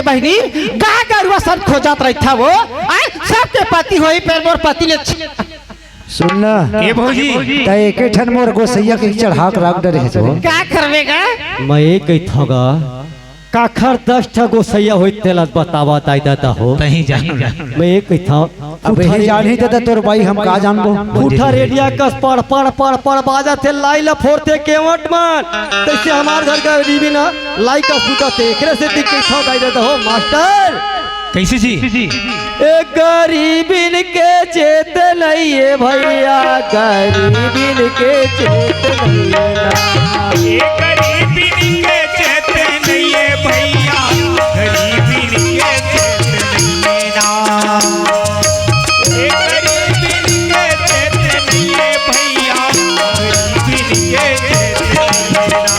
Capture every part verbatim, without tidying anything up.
बहिनी, गाय गरुवा सन खोजत रहिथव वो। आय, सबके पति होही, फेर मोर पति ले छ- सुन ना, ए भौजी। त एके ठन मोर गोसैया के चढ़ा के राख डरे हे तो। का करबे गा? मैं ये कहिथव गा, काखर दस ठा गोसैया होही तेला बतावा दाई ददा हो। तहीं जान। मैं ये कहिथव, अबे हे जान ही ददा तोर बाई, हम का जानबो। फूटा रेडिया कस पड़ पड़ पड़ पड़ बाजत हे, लाई ला फोड़थे केवट मन। तइसे हमार घर गरीबी ना लाई का सूतत हे, एकरे सेती कहिथव दाई ददा हो मास्टर। कइसे जी? ए गरीबिन के चेत नइये भइया, गरीबिन के चेत नइये ना। ए गरीबिन के चेत नइये भइया, गरीबिन के चेत नइये ना। ए गरीबिन के चेत नइये भइया, गरीबिन के चेत नइये ना।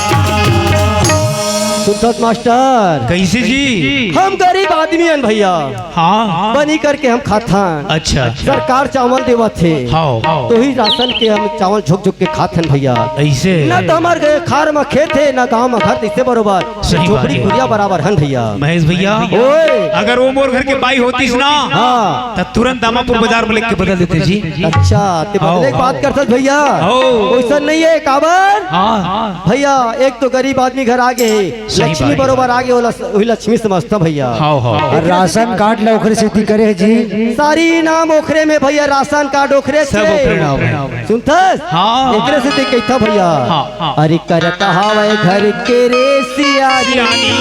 सुनथस मास्टर? कइसे जी? हम गरीब आदमी हन भइया। हाँ। बनी करके हम खाथन। अच्छा, अच्छा। सरकार चावल देवत हे। हाँ। तो ही राशन के हम चावल झोंक झोंक के खाथन भइया। अइसे? ना त हमर खार म खेत हे, ना गांव म घर, तइसे बरोबर सही बात झोपड़ी हे। कुरिया बराबर हन भइया। महेश भइया, ओए। अगर वो मोर घर के बाई होतिस ना, हाँ। त तुरंत दामापुर बाजार म लेके बदल देते जी। अच्छा, ते बदले के हाँ। बात करथस भइया। हाँ। वइसन नइ हे, काबर? हाँ। भइया, एक तो गरीब आदमी घर आगे हे, सही लक्ष्मी बात। बरोबर आगे, ओला स-, वही लक्ष्मी समझथंव भइया। हाँ, हाँ। अउ राशन कार्ड ला ओखरे सेती करे हे जी। सारी नाम ओखरे में भइया, राशन कार्ड ओखरे सब से। ओखरे नाम हे। सुनथस? हाँ। एकरे सेती कहिथंव भइया। हाँ, हाँ। अरे करत हवय घर के रे सियानी। सियानी।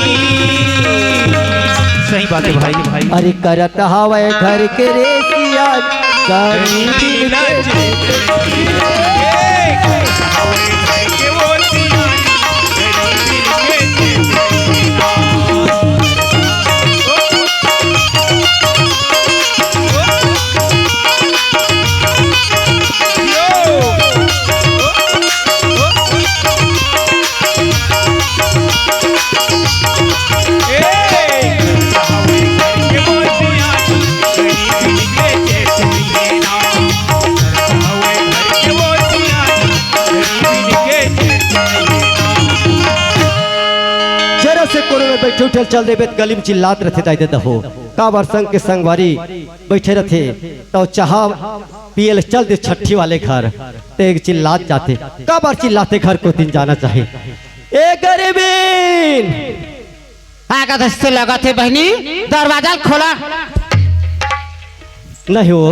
सही बात हे भाई। अरे करत हवय घर के रे सियानी। गरीबी के जरा से कोनो में बइठे उठे ल चल देबे त गली में चिल्लात रथे दाई ददा हो। काबर संग के संगवारी बइठे रथे, त चाहा पिए ल चल दे छट्ठी वाले घर, त एक चिल्लात जाथे। काबर चिल्लाथे घर कोती ल जाना चाही। ए गरीबीन! आगा दस से लगथे बहिनी, दरवाजा ल खोला। नहीं हो।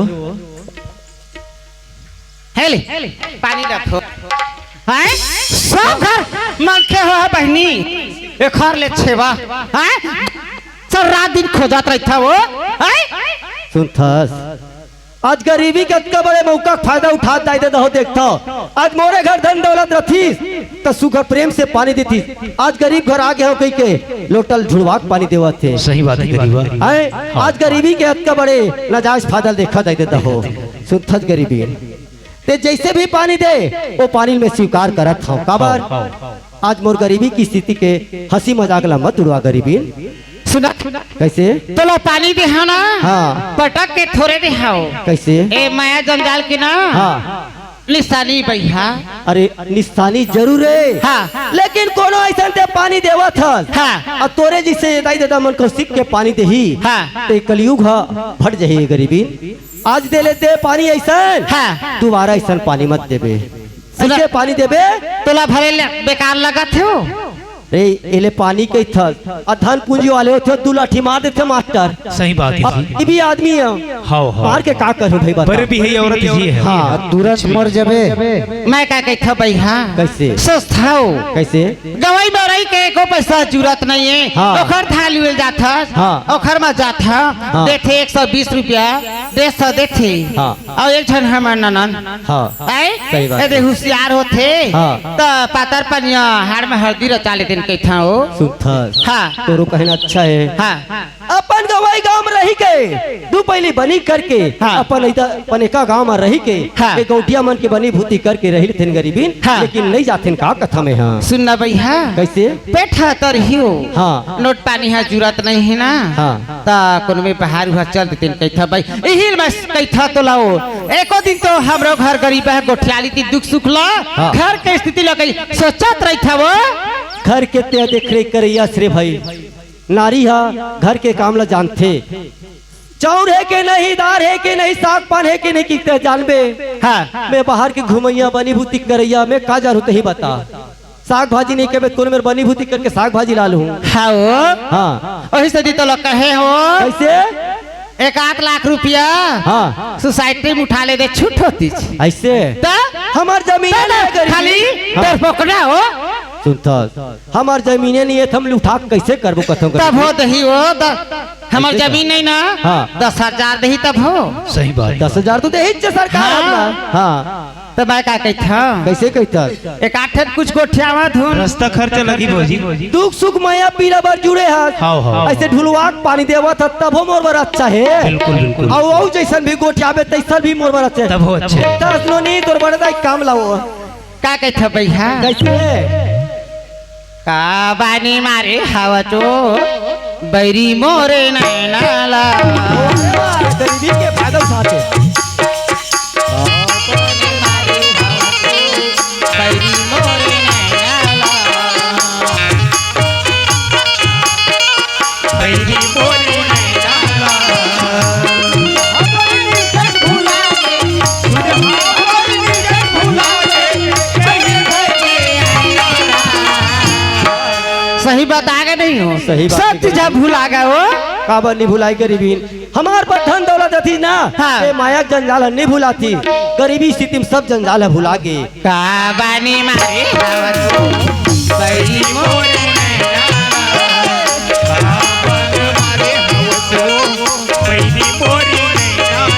हे ले, पानी रखो। हैं? सब घर मनखे हो हे बहिनी, एखर ले छेवा। हैं? सब रात दिन खोजत रहिथव वो। हैं? सुनथस, आज गरीबी के अतका बड़े मौका के फायदा उठात दाई ददा हो देखथव। आज मोरे घर धन दौलत रथिस, त सुघर प्रेम से पानी देतिस। आज गरीब घर आगे हंव कहिके लोटा ल ढुड़वा के पानी देवत हे। सही बात हे, गरीबा। हैं? हाँ। आज गरीबी के अतका बड़े नाजायज फायदा ल देखा दाई ददा हो। सुनथस गरीबी। ते जइसे भी पानी दे, वो पानी ल मैं स्वीकार करत हंव। काबर? हाँ, हाँ। आज मोर गरीबी के स्थिति के हंसी मजाक ला मत उड़वा गरीबीन। सुना। कइसे? तोला पानी देहंव ना? हाँ। पटक के थोरे देहंव। कइसे? ए मया जंजाल के ना? हाँ। निशानी बइहा। अरे निशानी जरूर हे। हाँ। लेकिन कोनो अइसन ते पानी देवत हस। हाँ। अउ तोरे जइसे दाई ददा मन कौसिक के पानी देही। हाँ। ते कलयुग ह भट जही गरीबीन। आज दे लेते पानी अइसन, हाँ। दुबारा अइसन पानी मत देबे। सुना। अइसे पानी देबे। तोला भले ले बेकार लगत हे वो। रे, एले पानी कहिथस, अ धन पूंजी वाले होथे, दू लाठी मार देथे मास्टर। सही बात हे अब जी। ये भी आदमी हे। हाँ, हाँ। मार के का करहूं भाई, बता। पर भी हे औरत जी हे। हाँ। तुरंत मर जाबे। मैं का कहिथंव भाई, हाँ। कइसे? सोचथंव। कइसे? गंवई म रहि के एको पइसा जरूरत नइ हे। हाँ। ओखर थाली में जाथस, हाँ। ओखर म जाथस, हाँ। देथे एक सौ बीस रुपया, डेढ़ सौ देथे। हाँ। अउ एक झन हमर ननद, हाँ। हैं? सही बात एदे हे। हुसियार होथे, हाँ। त पातर पनिया हाड़ म हरदी रचा लेतेन कहिथंव वो। सुनथस। हाँ। तोरो कहना अच्छा हे। हाँ। अपन गंवई गांव म रहि के, दू पइली बनी करके, हाँ। अपन एदा, अपन एका गांव म रहि के, हाँ। ए गौंटिया मन के बनी भूती करके रहि लेथेन गरीबीन, हाँ। लेकिन नइ जाथेन का कथा में, हाँ। सुन ना भइया। कइसे? पेट ह त रही हो। हाँ। नोट पानी ह जरूरत नइ हे ना। हाँ। त कोनो में बाहर उहार चल देतेन कहिथंव भाई। इही ल मैं कहिथंव तोला वो। एको दिन तो हमरो घर गरीब हे, गोठियाली ती दुख सुख ला। हाँ। घर के स्थिति ला कहीं सोचत रहिथंव वो। घर के ते देख रेख करइया हस रे भाई। नारी ह घर के काम ल जानथे। चाउर हे के नहीं, दार हे के नहीं, साग पान हे के नहीं, किते जानबे। हाँ। मैं बाहर के घुमैया, बनी भूती करैया, मैं का जानहूँ, तही बता। साग भाजी नहीं केबे, कोनो मेर बनी भूती करके साग भाजी ला लूँ। हाँ वो। हाँ। वही से दी तो लोग कहे हो। कैसे? एक आध लाख रुपया। हाँ। सोसाइटी में उठा ले दे, छूट होती। ऐसे? त? हमर जमीन त नहीं ना, है गरीबी। खाली हाँ। डरपोकना हो। सुन त, हमर जमीने नहीं है, त हम उठा के कैसे करबो, कथों तब हो करबो? दही हो, द-, हमर कैसे जमीन नहीं ना, हाँ। दस हजार दही तब हो। सही बात। दस हजार तो देही च सरकार हाँ। अपना। हाँ। त मैं का कहत हूँ? कैसे कहत? एक आठ ठन कुछ गोठियावा धुन। रास्ता खर्च लगी भौजी। दुख सुख मया पीरा बर जुड़े हस। हाँ, हाँ। ऐसे ढुलवा के पानी देवत हस, तभो मोर बर अच्छा हे। बिल्कुल, बिल्कुल। अउ, अउ जैसन भी गोठियाबे, तैसन भी मोर बर अच्छा हे। तभो अच्छा हे। तस नो नी, तोर बड़े दाई काम लाओ। का कहत भैया? कैसे? का बानी मारे हवचो, बैरी मोरे नैना ला। गरीबी के फायदा उठाते। बैरी मोरे नैना ला। बैरी मोरे नैना ला। सही बता के नहीं हो। सही बात सत्य है। जब भुला गए हो। काबर नहीं भुलाई गरीबीन? हमार पर धन दौलत रही ना, हाँ। ये माया के जंजाल ह नहीं भुलाती। गरीबी स्थिति में सब जंजाल ह भुला गे। का बानी मारे हवस, बैरी मोरे नैना। का बानी मारे हवस, बैरी मोरे नैना।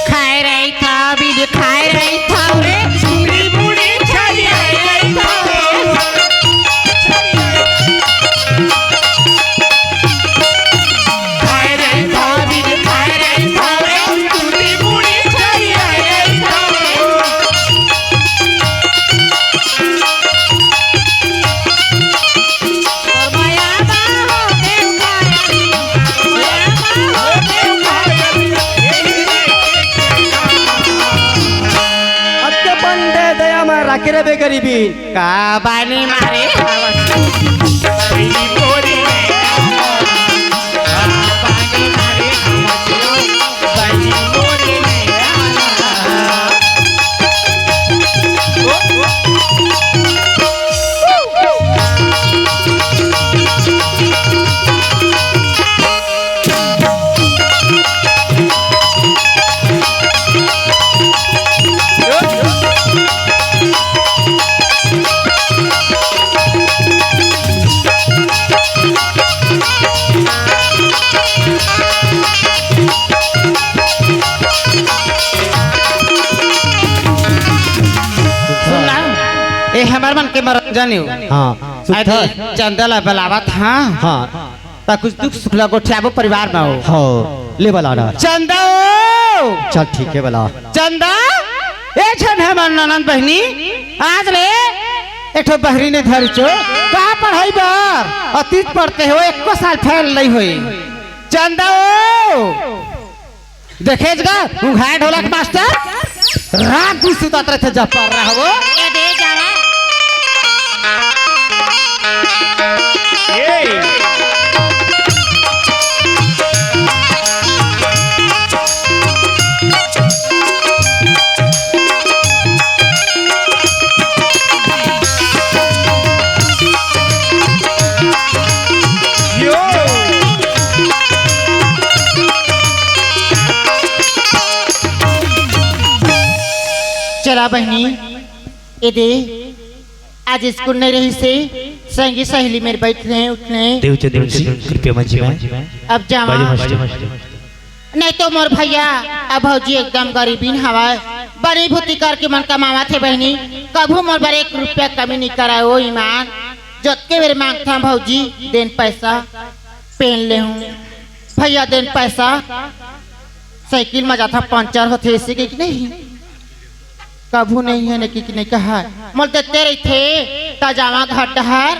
खाए रही था, बीज खाए रही था रे, सुंदरी बूढ़ी छाई रही था। खाए रही था, बीज खाए रही था रे, सुंदरी बूढ़ी छाई रही था। अत्ते पंडे दया में राखे रे बे गरीबी। का बानी मारे हवस। सुन ना, ए हमर मन के मनोरंजन हो। हाँ, सुन अरे, था। चंदा ला बलावत, हाँ। हाँ। ता कुछ दुख सुख ला गोठियाबो परिवार में हो। हाँ, ले बला ना। चंदा ओ! चल ठीक है बला। चंदा, ए झन हमर ननद बहिनी, आज ले एक ठो बहरी ने धरचो। का पढ़ाई बर? अतीत पढ़ते हो, एको साल फेल नहीं होई। चंदा ओ! देखेच गा, उघाय ढोलक मास्टर, रात दिन सुतात रहिथे, जब पर रहबो। ए दे जावा। ए। चला बहिनी, ए दे, आज स्कूल नहीं रहिसे, संगी सहेली मेर बैठने उठने। देव चंद्र सिंह, कृपया मंच में। अब जावा। बाजू मास्टर। नहीं तो मोर भैया, अब भौजी एकदम गरीबीन हवय। बनी भूती करके मन कमावत हे बहिनी, कभू मोर बर एक रुपया कमी नइ करय ओ ईमान। जतके बेर मांगथंव भौजी, देन पैसा, पेन लेहूं। भैया देन पैसा, साइकिल म जाथंव पंचर होथे, अइसे कहिके नहीं, कभू नहीं हे, नहीं कहिके नहीं कहय। मोला देते रहिथे, त जावंव घर डहर।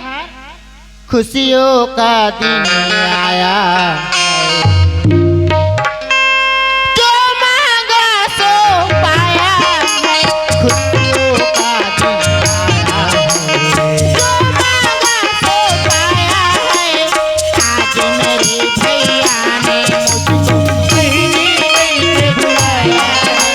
खुशियों का दिन आया, जो मांगा सो पाया है। खुशियों का दिन आया है, जो मांगा सो पाया है। आज मेरे भैया ने मुझको कहीं नहीं बुलाया है।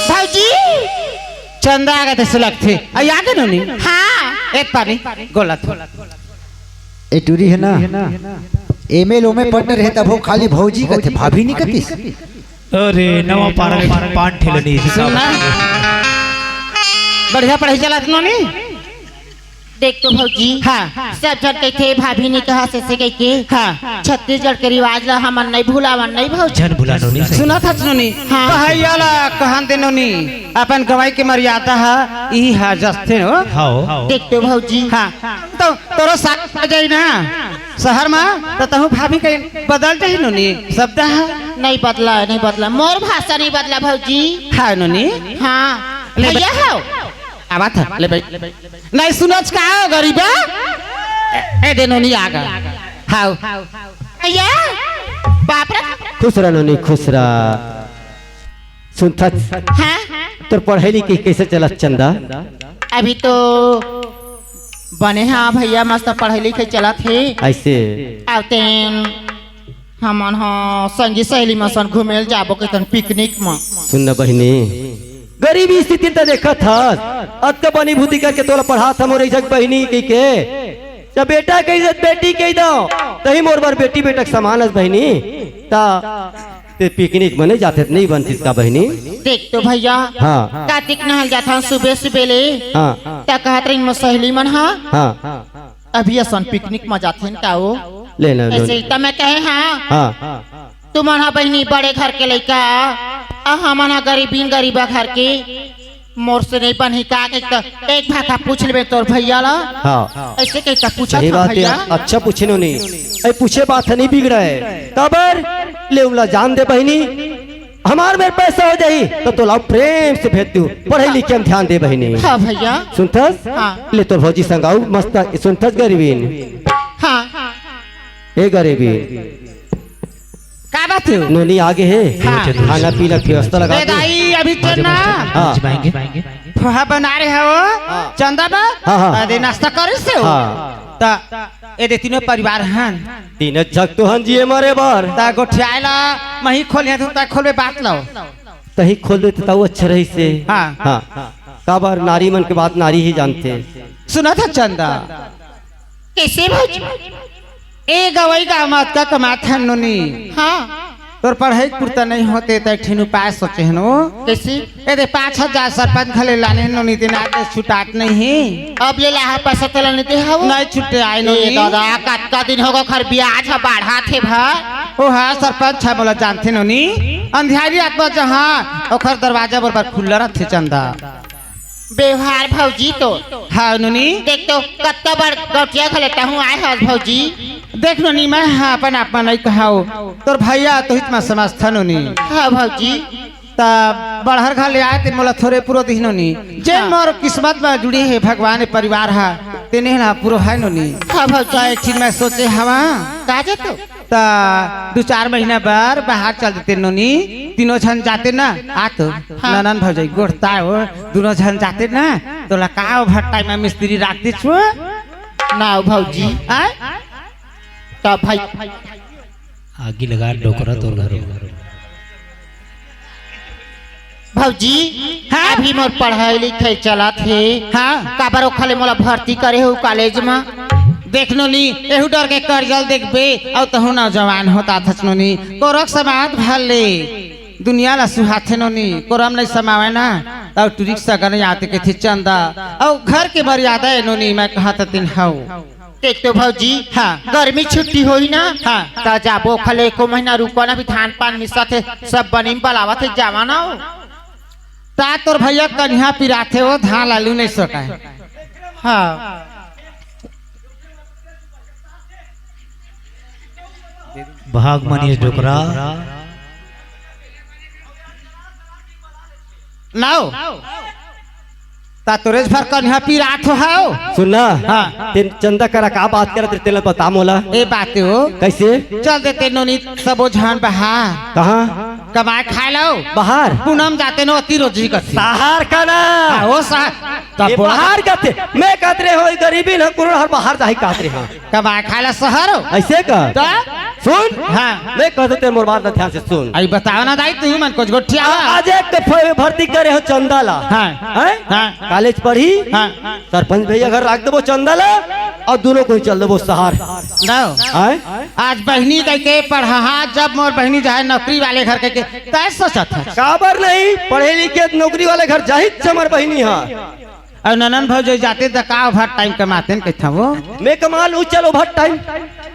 भौजी, चंदा आगे ते सुलग थे। आ, आगे नोनी। हाँ। ए पानी, गोला थो। ए टूरी हे ना, एमे लोमे पढ़ने रहे तब वो खाली भौजी कथे, भाभी नहीं कथिस। अरे, नवा पारा के पान ठेलनी। सुन ना। बढ़िया पढ़ाई चलत नोनी? देख तो भौजी, हाँ। सब झन कहिथे, भाभी नहीं कहा से, से कहिके। हाँ। छत्तीसगढ़ के रिवाज ला हमन नहीं भुलावन नहीं भौजी। झन भुला नोनी सही। सुनत हस नोनी? हाँ। कहइया ला कहन दे नोनी, अपन गंवई के मर्यादा हा, इही हा जस्थे हो। हाँ। देख तो भौजी। हाँ। त तोरो साथ आ जाई ना शहर मा, त तहूँ भाभी के बदल जाही नोनी, शब्द हा। नहीं बदला, नहीं बदला, मोर भाषा नहीं बदला भौजी। हाँ नोनी। हाँ। ले भैया बे- हो। आवा था, ले भाई। नहीं सुनच का हो गरीबा? ए, ए दे नोनी आ गा। हाव। भैया, बाप रे। खुश रह नोनी, खुश रह। सुनथस? हाँ? तोर पढ़ाई लिखाई कैसे चलत चंदा? अभी तो बने हाँ भैया, मस्त पढ़ाई लिखाई चलत हे। ऐसे? आव तेन हमन ह संगी सहेली मन सन घूमे ल जाबो कहिथन पिकनिक म। सुन न बहिनी, गरीबी स्थिति त देखत हस, अतका बनी भूती करके तोला पढ़ात हन मोर एक झन बहिनी कहिके। जब बेटा कहि दे, बेटी कहि दव, तहीं मोर बर बेटी बेटा के समान हस बहिनी। त ते पिकनिक म नइ जाथे त नइ बनतिस का बहिनी? देख तो भैया, हाँ। कातिक नहाय ल जाथन सुबह सुबह ले। हाँ। त कहत रहिन मोर सहेली मन ह, हाँ। अभी असन पिकनिक म जाथेन का ओ? ले ना, ले। अइसे ही त मैं कहे हाँ। हाँ। तुमन ह बहिनी बड़े घर के लइका, अउ हमन ह गरीबिन गरीबा घर के, मोर से नइ बनही का कहिके त एक भाखा पूछ लेबे तोर भैया ला। हाँ। अइसे कहिके त पूछत सही हँव बात हे, भैया। अच्छा पूछे नोनी। अरे पूछे बात ह नइ बिगड़य। काबर? ले उमला जान दे बहिनी। हमार मेर पैसा हो जाही त तोला प्रेम से भेज दूँ। पढ़ई लिखई म ध्यान दे बहिनी। हाँ भैया। सुनथस? हाँ। ले तोर भौजी संग आऊ मस्त सुनथस गरीबिन। हाँ। ए गरीबिन। का बात हे? नोनी आगे हे। हाँ। खाना पीना के व्यवस्था लगा ए दे। दाई, अभी तो ना। हाँ। पोहा बना रहे हो। हाँ। चंदा बा? हाँ, हाँ। अरे नाश्ता करे से हो? हाँ। त ए दे तीनों परिवार हन। तीनों जग तो हन जिए मरे बर। त गोठियाए ला, मही खोल हे, त खोलबे बात लो। तहीं खोल देते त अच्छा रहिसे। हाँ। हाँ। काबर नारी मन के बात नारी ही जानथे। सुनथस चंदा? कइसे भौजी? ए गँवई गाँव म अतका कमात हन नोनी। हाँ। तोर पढ़ई पुरता नइ होते त एक ठिन उपाय सोचे हन ओ। कइसे? ए दे पाँच हजार सरपंच घर ले लाने हन नोनी, तेन आज ले छुटात नइ हे। अब ले लाहा पैसा तोला नइ दे हव? नइ छुटे आय नोनी। ए दादा, कतका दिन होगे ओखर बियाज ह बाढ़त हे भर। ओ हाँ, सरपंच ह मोला जानथे नोनी। अंधियारी रात म जहाँ ओखर दरवाजा बरोबर खुल्ला रहिथे चंदा। बेवहार भौजी तो। हाँ नोनी। देख तो कतका बड़ गौटिया घले तहूँ आय हस भौजी। देख नोनी, मैं हाँ अपन आप म नइ कहव, तोर भैया तोहिच म समझथस नोनी। हाँ भौजी। त बड़हर घर ले आय ते मोला थोरे पुरो दिही नोनी। जेन हाँ। मोर किस्मत म जुड़े हे भगवान ए परिवार ह। तेने ला पूरा है नोनी। हाँ भौजी। त एक चीज मैं सोचे हवा। का जे तो? त दू चार महीना बर बाहर चल देते नोनी, तीनों झन जाते ना। आ तो हाँ। ननन भौजी गोठता हो, दोनों झन जाते ना, तोला का ओवर टाइम में मिस्त्री राख दे छो? ना भौजी। आय? त भाई आगी लगा डोकरा तोर घर। भौजी, हाँ? अभी मोर पढ़ाई लिखाई चलत हे। हाँ। काबर ओखर ले मोला भर्ती करे हो कॉलेज म? देख नोनी, एहू डर के करजल देखबे, अउ तहू नौजवान होत आथस नोनी। कोरक समाज भर ले दुनिया ला सुहाथे नोनी, कोरम नहीं समावे ना, अउ टुरिक सगन आते के थे चंदा, अउ घर के मर्यादा ए नोनी, मैं कहत तिन हऊ। देख तो भौजी, हाँ। गर्मी छुट्टी होही ना, हाँ। त जाबो ओखर ले एको महीना रुको ना, अभी धान पान मिसत हे, सब बनी में बलावत हे, जावा ना हो। ता तोर भैया कनिहा पिराथे, वो धान आलू नहीं सोकाय। हाँ। भाग मनीष डोकरा। नाव। ता तोरेज भर कनिहा पिरात हो हाव। सुन ना। हाँ। तेन चंदा करा का बात करत रहे, तेला बता मोला। ए बात हो। कैसे? चल देते नोनी सबो झन बाहर। कहाँ? कमाए खाए लो। बाहर? पूनम जाते नो अति रोजी करती। बाहर का ना। हाँ, वो सहा-, ये तब बोला बाहर का थे। मैं कहत रहे हो, गरीबी न कुरुड़ हर बाहर जाही कहत रहे हो। कमाए खाए ला शहर हो। ऐसे का? तो? सुन। हाँ। मैं कहत तेरे मोर बात ला ध्यान से सुन। आई बताओ ना दाई, तू मन कुछ गोठिया आ-, आज एक फ-, भर्ती करे हो चंदा ला। हाँ। हैं? हाँ। कॉलेज पढ़ी? हाँ। सरपंच भैया घर राख देबो चंदा ला, अउ दोनों कोई चल देबो शहर। नो। हैं? आज बहिनी कह के पढ़ा, हाँ, जब मोर बहिनी जाए नौकरी वाले घर कह के, तय सोचत है। काबर नहीं, पढ़े लिखे नौकरी वाले घर जाही हमर बहिनी हा। अउ ननन भौजी जाते त का ओवर टाइम कमाते न कहिथव वो? मैं कमा लूं, चल ओवर टाइम।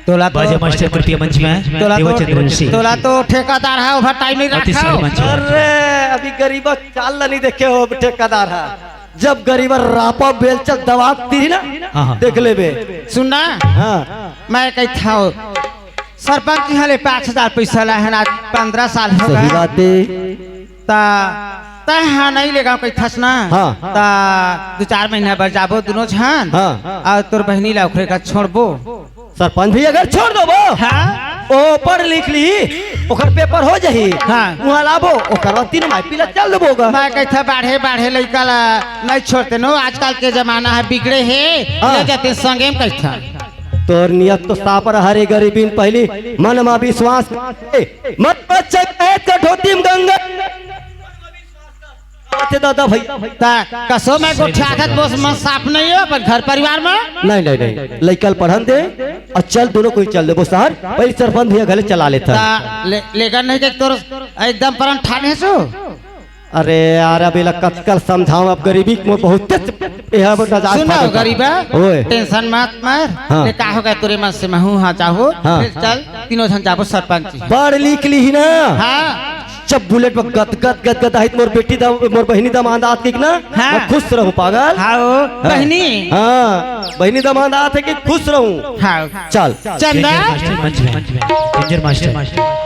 तोला तो बाजा मास्टर कृपया मंच में आए। तोला तो, देवाचंद्र ऋषि। तोला तो ठेकेदार है, ओवर टाइम नहीं अति रखा हो। श्रीमंत। अरे, अभी गरीबा चाल ला नहीं देखे हो, ठेकेदार है। जब गरीबा रापा बेलचा दबाती ना, हाँ, हाँ। देख लेबे। सुन ना, हाँ। मैं कहिथव, सरपंच यहाँ ले पाँच हजार पैसा लाए हैं, आज पन्द्रह साल हो सही गए। बात है। ता, तै हाँ नहीं लेगा कहिथस ना। हाँ। ता दू चार महीना बर जाबो दोनों झन। हाँ। अउ तोर बहिनी ला ओखरे का छोड़बो। सरपंच भी अगर छोड़ देबो, हाँ। ओ पढ़ लिख ली, ओकर पेपर हो जाही। हाँ। वहाँ लाबो, ओकर बाद तीनों माई पीला चल देबो गा। मैं कहिथा बाढ़े बाढ़े लइका ला नहीं छोड़ते नो, आजकल के जमाना है बिगड़े हे, हाँ। ले जाते संगे में कहिथा। तोर नियत तो साफ रहा रे गरीबीन, पहली मन मा विश्वास कर। मत बच्चा कहे कठौती में गंगा। बात है दादा भैया। ता कसो मैं गोठियाथत बोस मन साफ नहीं हो अपन घर परिवार में। नहीं, नहीं, नहीं। लइका ल पढ़न दे अउ चल दोनों कोई चल देबो शहर। पहले सरपंच भैया घरे चला लेथा। ता ले, लेकर नहीं देख तोर एकदम परन ठाने सो। अरे यार, अब एला कतकल समझाऊं, अब गरीबी के मोर बहुते च-, एहा बता जा सुन ना, सकत गरीबा, ओए। टेंशन मत मार। हाँ। ले का हो गया तोरे मन से महू हाँ चाहो। हाँ। फिर चल, तीनों झन जाबो सरपंच। पढ़ लिख ली ना। हाँ। जब बुलेट में गद गद गद गद आहित मोर बेटी दा, मोर बहिनी दमांद आत के ना, हाँ। मैं खुश रहूं पागल। हाँ, ओ, हाँ। बहिनी। हाँ, बहिनी दमांद आत है कि खुश रहूं। हाँ। चल। चंदा। डेंजर मास्टर मंच में। Danger master.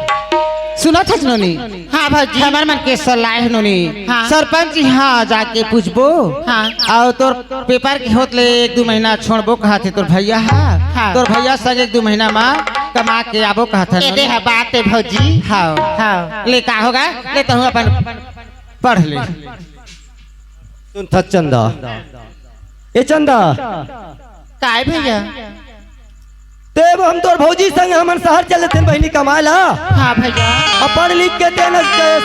सुनत हस नोनी? हाँ भौजी। हमर मन के सलाह हे नोनी। हाँ। सरपंच यहाँ जाके पूछबो। हाँ। अउ तोर पेपर के होत ले एक दू महीना छोड़बो कहत हे तोर भैया हा। हाँ। तोर भैया संग एक दू महीना मा कमा के आबो कहत हे ए दे नोनी। हा बात हे भौजी। हाँ। हाँ। ले का होगा? ले तहूँ अपन पढ़ ले। सुन था चंदा। ए चंदा। काय भैया? ते वो हम तोर भौजी संग हमन शहर चल देथेन बहिनी कमाए ला। हाँ भैया। अब पढ़ लिख के तेन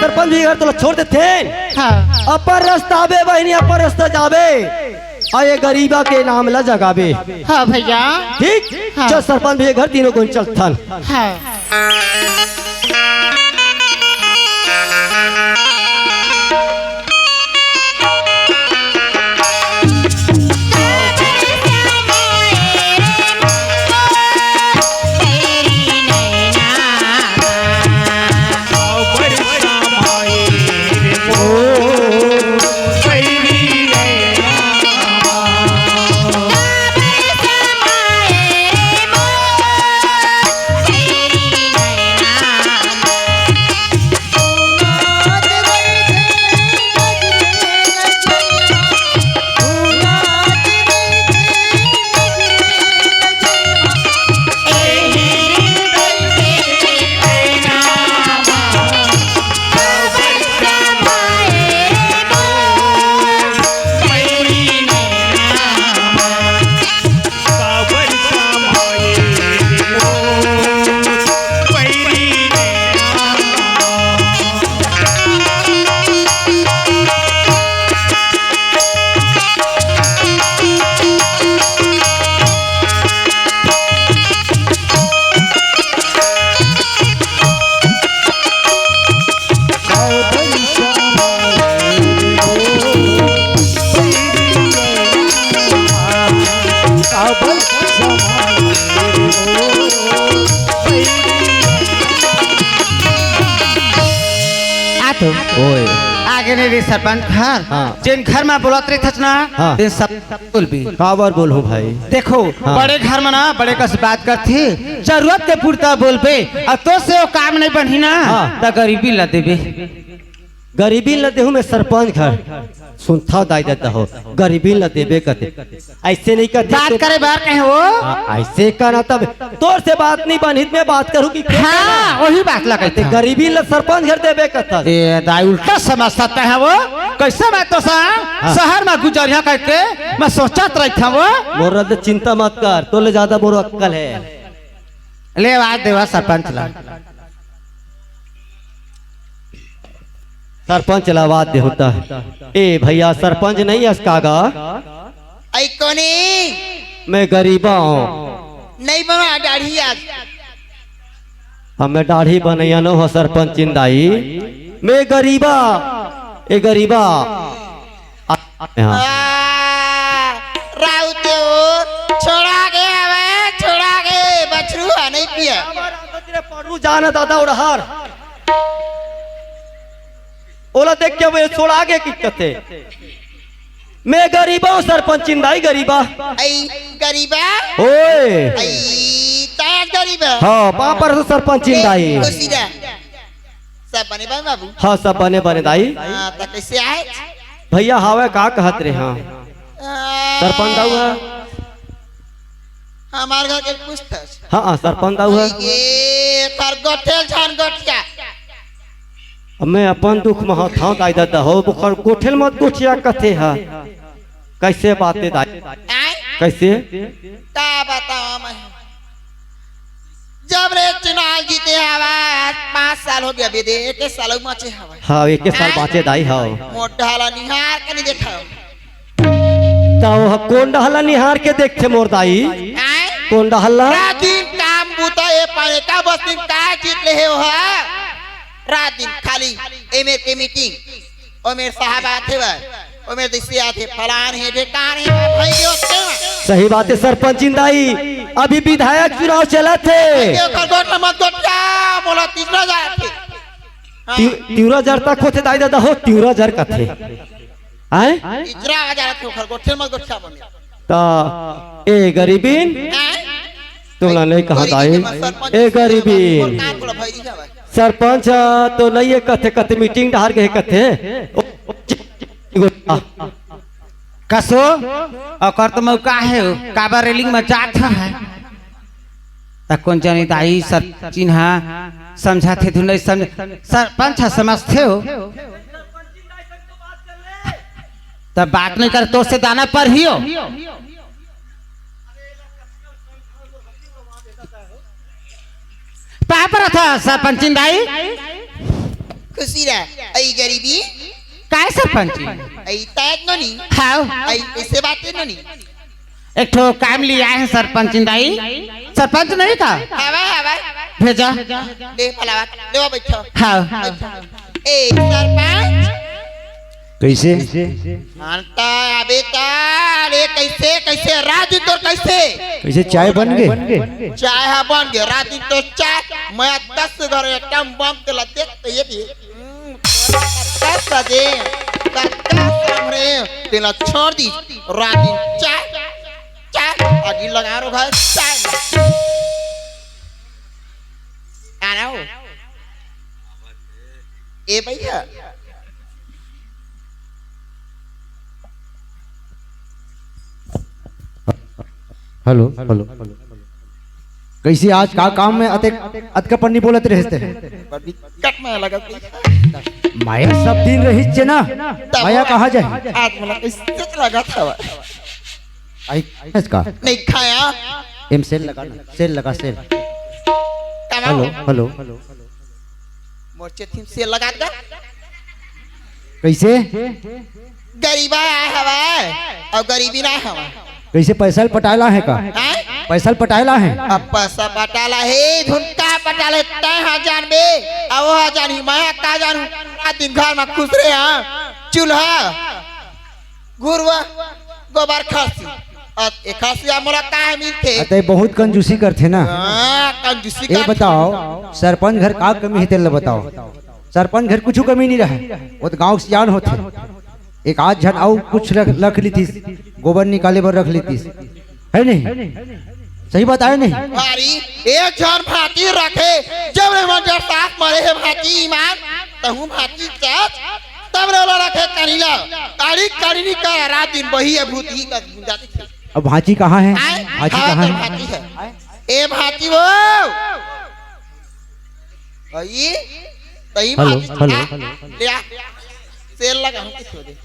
सरपंच भी घर तोला छोड़ देथेन। हाँ। अपन रास्ता आबे बहिनी, अपन रास्ता जाबे। अउ ये गरीबा के नाम ला जगाबे। हाँ भैया। ठीक? हाँ। चल सरपंच भी घर तीनों कोन चलथन। हाँ। आ तो ओए। आगे नहीं रे सरपंच घर। हाँ। जेन घर में बोलत रहिथस ना, हाँ। तेन सब बोलबे। काबर बोलहूँ भाई? देखो, हाँ। बड़े घर में ना बड़े कस बात करथे, जरूरत के पुरता बोलबे, अउ तो से वो काम नहीं बनही ना, हाँ। त गरीबी ला देबे। गरीबी ल देहूं मैं सरपंच घर। सुनथव दाई ददा हो, गरीबी ल देबे कथे। अइसे नहीं कथे बात तो करे बर कहे वो। हाँ, अइसे कहना तब तोर से बात नहीं बनही त मैं बात करूं कि हाँ, वही बात ला कहिथे। गरीबी ल सरपंच घर देबे कथा। ए दाई उल्टा समझता है वो। कइसे मैं तो सा हाँ। शहर में गुजरिया करके मैं सोचत रहिथंव वो। मोर चिंता मत कर, तोले ज्यादा मोर अक्कल है। ले आवाज देवा सरपंच ला। सरपंच ला आवाज दे होता। ए भैया, सरपंच नहीं अस का गा? अई कोनी? मैं गरीबा हूँ। नहीं बना दाढ़ी आज। हम मैं दाढ़ी बनैया न हो सरपंचिन दाई। मैं गरीबा, ए गरीबा। हाँ। आ, राउत हो, छोड़ा गे हवे, छोड़ा गे, बछरू ह, नहीं पिए। पड़रू जान दादा उड़हर। ओला देख के वो छोड़ा गे कि कथे। मैं गरीबा हूँ सरपंचिन दाई, गरीबा। अई गरीबा? ओए। अई ताज गरीबा। हाँ, पापर से सरपंचिन दाई। खुशी दा। सब बने बने बाबू? हाँ, सब बने बने दाई। हाँ, त कइसे आए? भैया हावय का कहत रे? हाँ। आ, सरपंच दाऊ ह। हमार घर के पूछथस। हाँ, हाँ, सरपंच दाऊ ह। ये कर गोठेल छान गोठिया। अब मैं अपन दुख म हथाव दाई ददा हो, ओकर गोठेल मत गोठिया कथे ह। कइसे बात हे दाई? आय? कइसे? का बतावंव मैं? जब ले चुनाव जीते हवय, पाँच साल हो गया, अभी दे, एक साल अउ बाँचे हवय। हाँ, एक साल आय? बाँचे दाई, हाँ। मोर डहर ला निहार के नहीं देखा। त वो कोन डहर ला निहार के देखथे मोर दाई? आय? कोन डहर ला? रात दिन काम बूता ए पाए का बस दिन का जीत ले हे ओहा? रात दिन खाली एमेर के मीटिंग, ओमेर साहब आथे बर, ओमेर दिसे आथे, फलान हे, ढेकान हे, भाई होते हैं। सही बात हे सरपंचिन दाई, अभी विधायक चुनाव चलत हे। ये ओकर गोठ मत गोठिया, मोला तीसरा जाथे। हाँ। तिउ-, तिउरा जर तक होथे दाई ददा हो, तिउरा जर कथे। आय? तीसरा आ जाथे ओकर गोठे मत गोठिया बने। त ए गरीबिन, आय? तोला नहीं कहा दाई। ए गरीबिन, सरपंच तो नहीं हे कथे, कथे मीटिंग डहर गे हे कथे। ओ, ओ, कसो, ओकर तो मौका हे, काबर रेलिंग में जात हे। त कोन जनी दाई सरपंचिन ह समझाथे धुन नहीं समझ, सरपंच ह समझथे हो। त बात नहीं कर, तोर से दाना पर ही हो। पाप रथा सरपंचिन दाई। खुशी रह, अई गरीबी। काय सरपंचिन? अई तैत नोनी। हाव। अई ऐसे बातें नोनी। एक ठो काम लिया है सरपंचिन दाई। सरपंच नहीं का? हवा, हवा। भेजा। ले फलावा, ले बैठो। हाव। बैठो। ए, सरपंच। कइसे? अंता अबे ता, अरे कइसे, कइसे? राजू तोर कइसे? कइसे चाय बन गे? चाय हा बन गे। राजू तोर चाय, मैं दस घर एकदम बम के ला देख तो ये भी। हम्म, दस बजे, दस सामने, तेला छोड़ दी। राजू चाय, चाय, आगी लगा रो भाई, चाय। आ रहा हो। ए भैया। Hello, hello. कइसे आज का काम में अतेक अतका पन्नी बोलत रहिस ते? बड़ी कट में लगा। माया सब दिन रहिस चे ना, माया कहाँ जाही? आज मोला कइसे लगत हवा? आई, इसका। नहीं खाया। एम सेल लगा ना, सेल लगा, सेल। कमाओ। Hello, hello. मोर चेथिम सेल लगा दे। कइसे? गरीबा आय हवय, अउ गरीबी ना हवय। कइसे पैसा ल पटाय ला हे का? हैं? पैसा ल पटाय ला हे? अब पैसा पटाय ला हे, धुन का पटाय ले, तैं हा जानबे। अब वो हा जानही, मैं हा का जानहूँ? रात दिन घर में खुश रहे, हाँ? चूल्हा, घुरवा, गोबर खसी। अ, एखर सिवा मोला का मिलथे? अ, तैं बहुत कंजूसी करथे ना। हाँ, कंजूसी ए करथे। बताओ, सरपंच घर का कमी हे, तेला बताओ। सरपंच घर कुछु कमी नहीं रहे, वो तो गाँव के सियान होथे। एक आध झन अउ कुछ रख, रख लेतिस, गोबर निकाले बर रख लेतिस, हे नहीं? सही बताए नहीं? अरे, एक झन भांची रखे, जब ले मन जब सास मरे हे भांची ईमान, तहूँ भांची चाच, तब ले ओला रखे कनीला, काड़ी काड़ी नहीं कर, रात दिन बही हे भूत ही का गुंजा दिखे। अब भांची कहाँ हे? आए, भांची हाँ, कहाँ तो हे? भांची हे। ए भांची वो, अई, तई हेलो, भांची हेलो। आ, ले आ, सेल लगा हूँ कुछ हो दे।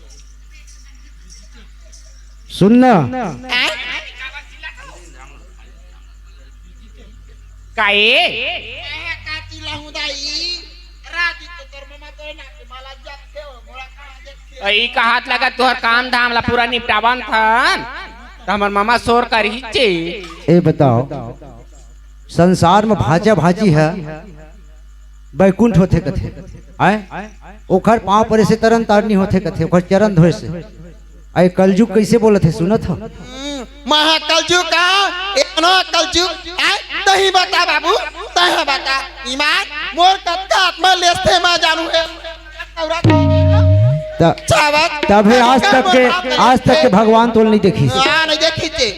सुन ना। आए? का ए? ए, का चिल्लाहूँ दाई? राती तो तोर ममा तोरे नाक के माला जात थे, ओ मोला कहाँ देख के? अई, कहात लगा तोहर काम धाम ला पूरा निपटावन थन, त हमर ममा शोर करही चे। ए बताओ, संसार में भांचा भांची हे, बैकुंठ होथे कथे, आय? ओखर पाँव परे से तरन तारनी होथे कथे, ओखर चरण धोए से। अई कलजुग कइसे बोलत हे, सुनत हव? हम्म, महा कलजुग का, एनो कलजुग, आय? तहीं बता बाबू, तहीं बता, ईमान, मोर कतका आत्मा लेसथे मैं जानू हे। त-, चावत, तभे आज तक के, आज तक के भगवान तोल नहीं देखिस। हाँ, नहीं देखिस हे।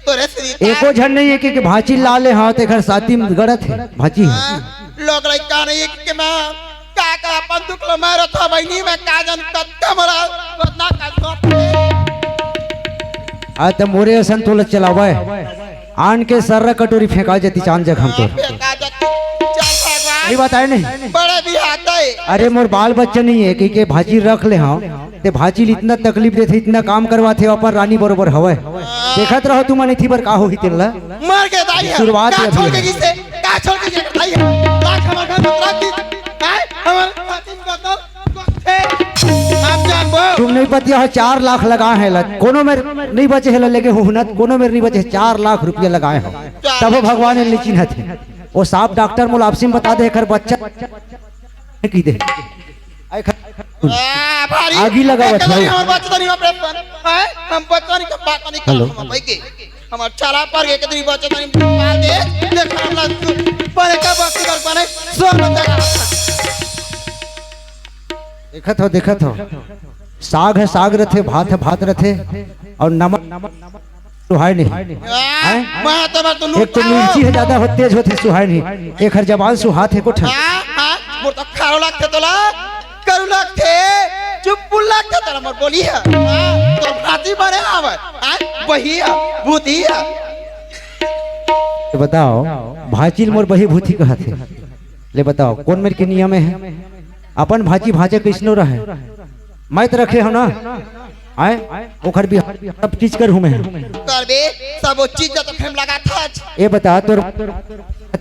तोरे श्री एको झन नहीं हे कि, कि भांची ला ले, हाँ, तेखर साथी में गड़त हे, भांची हे। हाँ, लोग लइका नहीं हे कि मैं का, का अपन दुख लो मैं रथा बहिनी में का जन कत्ते मोला बदना का सोच। आ त मोरे असन तोला चलावे। आन के सर्रा कटोरी फेंका जती चांद जखम तोर। फेंका जती। चल भगवान। सही बात आय नहीं? बड़े भी हाथ है। अरे मोर बाल बच्चा नहीं हे, कि के भांची रख ले हाँ। ते भांची ल इतना तकलीफ देथे, इतना काम करवाथे, अपन रानी बरोबर हवय। देखत रहो तुमन इथी बर का होही तेन ला। मर के दाई हे। शुरुआत का हे अभी छोड़ के हे। किसे? का छोड़ के ये दाई हे? लाख हमर घर में राखी। काय? हमर खातिर बदल। आप जानबो। तुम नहीं पतिया हो, चार लाख लगाए हे ला। कोनो मेर नहीं बचे हे ला, लेके हुनत, कोनो मेर नहीं बचे हे, चार लाख रुपया लगाए हो। तभो भगवान ने चिन्हत हे। वो सांप डॉक्टर मोला आपसी में बता दे, एकर बच्चा की दे। आय खा-, आ, भारी। आगी लगावत एक हव। हम बचतनी ऑपरेशन। हैं? हम बचतनी के बात नहीं हेलो। करब हम भाई के। हमर चाला पर एक दिन बचतनी मार दे। देख हम ला तू बने का बस कर बने। सोन जगह। देखत हो, देखत हो। साग हे, साग रथे, भात हे, भात रथे, अउ नमक सुहाय नहीं। आ, हैं? मैं तो, मैं तो एक तो लूटता मिर्ची हूँ। हे ज्यादा हो, तेज होथे, सुहाय नहीं। एखर जबान सुहात हे कोठन। हाँ, हाँ, मोर तो खारो लागथे तोला, करू लागथे, चुप्पू लागथे तोला मोर बोली हे। हाँ, तोर भांची बने आवे, हाँ, बही हे, भूती हे। तो बताओ, भांची ल मोर बही भूती कहत हे। ले बताओ, कोन मेर के नियम हे? अपन भांची भांचा कइसनो रहे, मैं तो रखे हव ना। आय, ओखर भी सब चीज कर हूँ मैं। करबे, सब वो चीज तो खेम लगा था। ए बता, तोर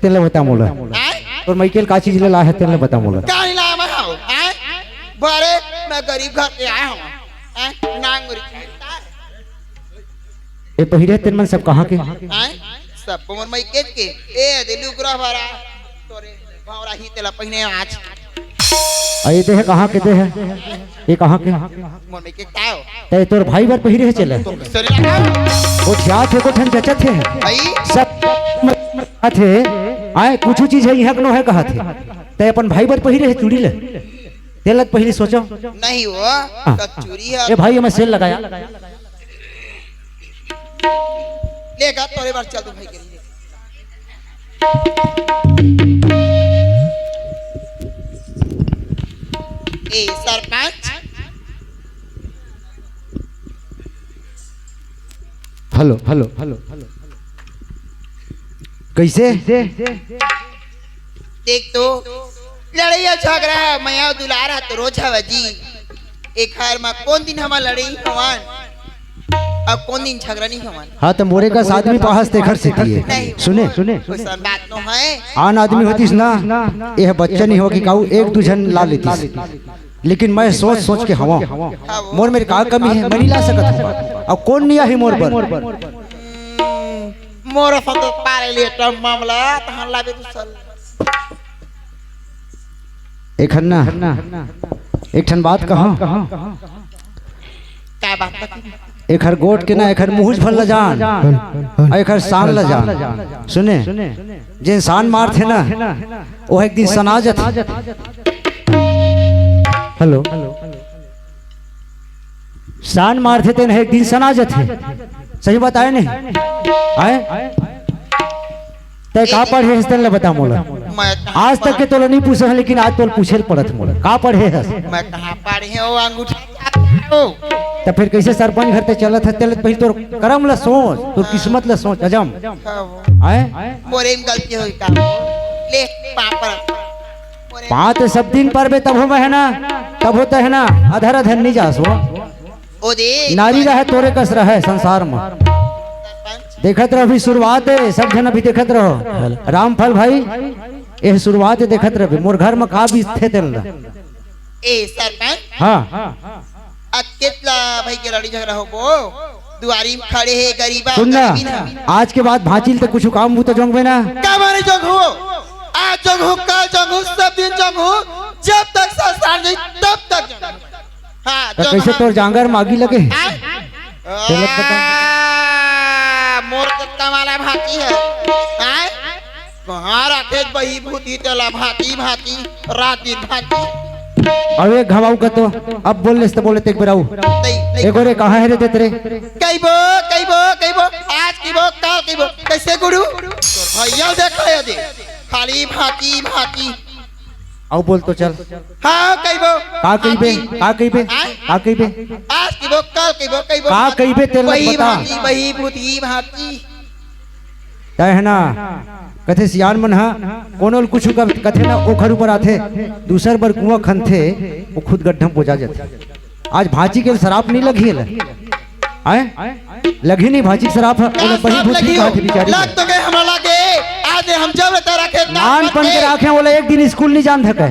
तेला बता मोला। आय? तोर मइके ल का चीज ले ला हे, तेला बता मोला। का नहीं लाया मैं हूँ? आय? बड़े, मैं गरीब घर से आया हूँ। आय? नांगरी। ए पहिरे तेन मन सब कहाँ के? आय? सब मोर मइके के। ए, दे लुगरा भरा। तोरे भौरा ही तेला पहिने आज। आ, ये दे हे, कहाँ के दे हे? ये कहाँ के? मोर मइके ताओ। ते तोर भाई बर पहिरे हे चले। तो सरे लगा। वो ध्यात हे, कोठन जचत हे। आई? सब थे। आय, कुछ चीज हे, यहाँ के नो हे, कहा थे। ते अपन भाई बर पहिरे हे चूड़ी ले। तेला त पहिली सोचो। नहीं वो, हाँ। तो चूड़ी हे। ए भाई, हमें सेल लगाया। लेगा तोरे बार चल तू भाई के लिए। ए sarpanch. Hello, hello, hello, hello. कइसे? देख तो, लड़ई अउ झगरा, मया अउ दुलार ह तो रोज हवय जी। ए घर म कोन दिन हमन लड़ई हवन, अउ कोन दिन झगरा नइ हवन। हाँ, त मोरे कस आदमी पाहस तेखर सेती हे। नहीं। सुने? कोई सन बात नो हे। आन आदमी होतिस ना, एह बच्चा नइ हो कि काऊ एक दू झन ला लेतिस। लेकिन मैं सोच सोच के हवं, मोर मेर का कमी हे, मैं नइ ला सकत हवं। अउ कोन नइ आही मोर बर? हम्म, मोर संग पारे ले तो मामला, तहन लाबे दूसर। एखन ना, एक ठन बात कहंव। का बात बता? एखर गोठ के ना, एखर मुहुज भर ल जान, अउ एखर शान ल जान। सुने, जेन शान मारथे ना, वो एक दिन सना जथे। हेलो, शान मारथे तेन ह एक दिन सना जथे। सही बताए नहीं? आए? तै का पढ़े हस तेन ल बता मोला। मैं कहाँ आज तक के तोला नहीं पूछे हन, लेकिन आज तोला पूछे ल पड़त मोला। का पढ़े हस? मैं कहाँ पढ़े हो, अंगूठा चाटता हो। त फिर कैसे सरपंच घर ते चलत हस? तेला पहले तोर करम ल सोच, तोर किस्मत ल सोच, अजम। हाँ। आए? मोरे में गलती होई का? ले, पाँव पर। मोरे पाँव ते सब दिन परबे तभो मैं ह ना, तभो तै ह ना, अधर अधर नहीं जास वो। ओ दे। नारी रहे तोरे कस रहे संसार में। देखत रहो, अभी शुरुआत है, सब झन अभी देखत रहो। रामफल भाई, ये शुरुआत है, देखत रहो, मोर घर में का बीतथे तेन ला। ए सरपंच। हाँ। अतकेत ला भाई के लड़ी झगड़ा होबो, दुआरी में खड़े हे गरीबा, सुन ना, गरीबी ना। आज के बाद भांचिल ते कुछ काम बूता जोंगबे ना। का मारे जोंगहू? आज जोंगहू, कल जोंगहू, सब दिन जोंगहू, जब तक संसार नहीं तब तक जोंगहू। हाँ, त जो कैसे हमार तोर जांगर मागी लगे? आय? चलत बता। आ, मोर कुत्ता वाला भांची है। आय? कहाँ रखे बही भूती तेला भांची, भांची, रात दिन भांची। अब एक घमाऊ का तो, अब बोल लेस त बोले ते एक बेर आऊ। नहीं, नहीं। एगो रे कहाँ है रे देत रे? कहिबो, कहिबो, कहिबो, आज कहिबो, काल कहिबो, कैसे गुरु? तोर भैया देखा है दे, खाली भांची, भांची। आऊ बोल तो चल। हाँ, कहिबो। का कहिबे? आती। का कहिबे? आय? का कहिबे? आज कहिबो, काल कहिबो, कहिबो। का कहिबे, तेला बही बता। भांची, बही भूती भांची। तय है ना, कथे सियान मन हा, कोनो ल कुछु कब कथे ना, ओखर ऊपर आथे, दूसर बर कुआं खनथे, वो खुद गड्ढा में बोजा जाथे। आज भांची के शराब नहीं लगी है। आय? लगही नहीं भांची के शराब ह, ओला बही भूती कहा थे बिचारी लग के। तो गए हमरा लागे, आज हम जब रहता रखे, नानपन के राखे, ओला एक दिन स्कूल नहीं जान थके,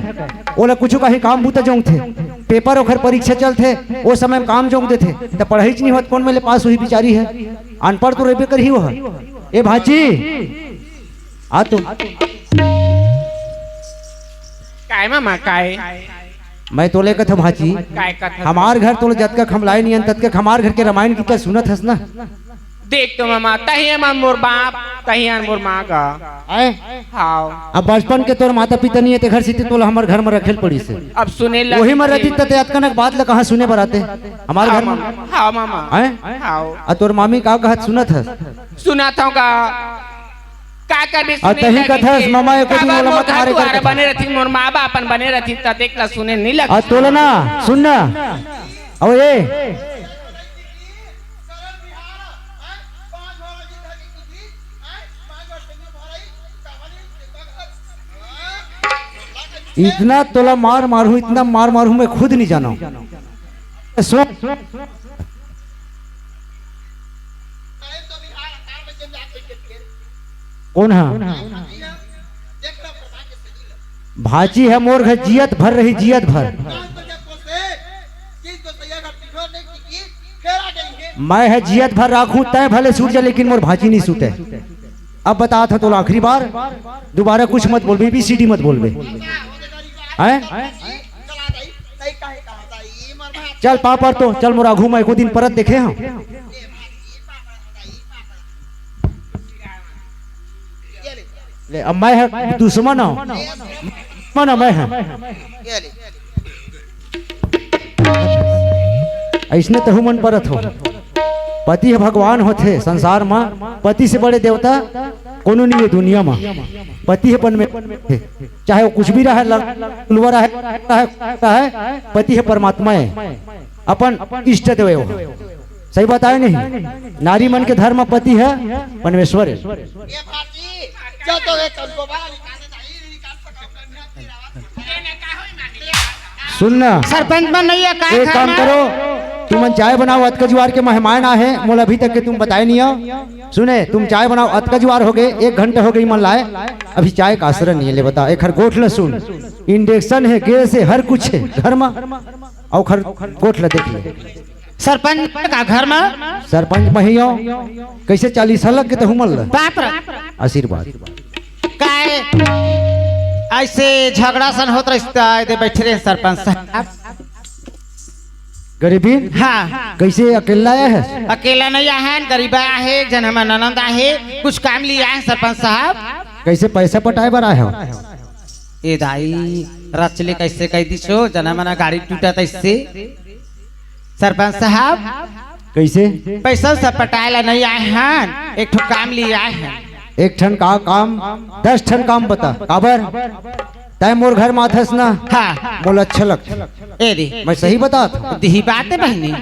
ओला कुछ कहीं काम बूता जोंग थे, पेपर ओखर परीक्षा चलथे, ओ समय में काम जोंग देथे, त पढ़ाई च नहीं होत, कौन मेले पास हुई बिचारी है, अनपढ़ तो रहबे करही वो ह। ए भांची, आ तो। काय मामा, काय? मैं तोले कथों भांची, काय कथस? हमार घर तोले जतका खमलाय नियन, ततका हमार घर के रामायण गीता सुनत हस ना? देख तो मामा, तही हमार मोर बाप, तही हमार मोर माँ गा। आय? हाव। अब बचपन के तोर माता पिता नहीं है, ते घर सीती तोला हमार घर में रखेल पड़ी से। अब सुने लग वही में रहती त ते अतकनक बात ल कहाँ सुने बर आते? हमार घर में। हाव मामा। आय? हाव। आ तोर मामी का कहत सुनत हस? सुनत हूँ का? का करबे, आ सुने तही लगे कथस, के। मामा एको दिन काबर मोला मोर मत घर मारे दुआर करके। बने रथिन, मोर माँ बाप अपन बने रथिन, त देख ला सुने नहीं लग। आ तोला ना, सुन ना। अब ए। इतना तोला मार मारू, इतना मार मारू, मैं खुद नहीं जाना। सुन। कौन है? भांची है मोर घर, जियत भर रही, जियत भर। मैं है जियत भर राखू, तय भले सूत जा, लेकिन मोर भांची नहीं सूते। अब बता था तोला आखिरी बार, दोबारा कुछ मत बोलबे, एबीसीडी मत बोलबे। हैं? चल पाँव पर तो, चल मोर आघू में एको दिन परत देखे हम। ले, अब मैं ह दुश्मन हूँ, दुश्मन हूँ मैं ह। अइसने तहू मन परत हो। पति ह भगवान होथे संसार म, पति से बड़े देवता कोनो नहीं है दुनिया म। पति ह परमेश्वर हे, चाहे वो कुछ भी रहे, लड़ुआ रहे, रहे, रहे, पति ह परमात्मा है, अपन इष्ट देव है वो। सही बताए नहीं? नारी मन के धर्म पति है परमेश्वर है। ये भांची, चल तो एक कल को बाहर निकाल दे, नहीं निकाल सका। सुन ना। सरपंच मन नहीं है, का एक काम करो, तुमन चाय बनाओ, अतका जुआर के मेहमान आ है, मोला अभी तक के तुम बताए नहीं हो। सुने, तुम चाय बनाओ, अतका जुआर हो गए, एक घंटा हो गई मन लाए, अभी चाय का असर नहीं है। ले बता, एक हर गोठ ल सुन, इंडक्शन है, गैस है, हर कुछ है घर में, अउ हर गोठ ल देख ले। सरपंच का घर में? सरपंच मही हो, कैसे चालीस लग के तहू मन ल? बाप रे। आशीर्वाद। काय ऐसे झगड़ा सन होत रहिस त एदे बैठे रहे सरपंच साहब। गरीबीन? हाँ। कइसे अकेल्ला आए हस? अकेल्ला नइ आए हन, गरीबा आहे, एक झन हमर ननंद आहे, कुछ काम लिए आए हन सरपंच साहब। कइसे पैसा पटाए बर आए हो? ए दाई, रचले कइसे कहि दिस हो, जना मना गाड़ी टूटत अइसे। सरपंच साहब, कइसे? पैसा सब पटाए ला नइ आए हन, एक ठो काम लिए आए हन। एक ठन का काम? दस ठन काम बता, काबर? तैं मोर घर म आथस ना, हाँ। मोला अच्छा लगथे। ए दे। मैं सही बतात हँव। दिही बात हे बहिनी।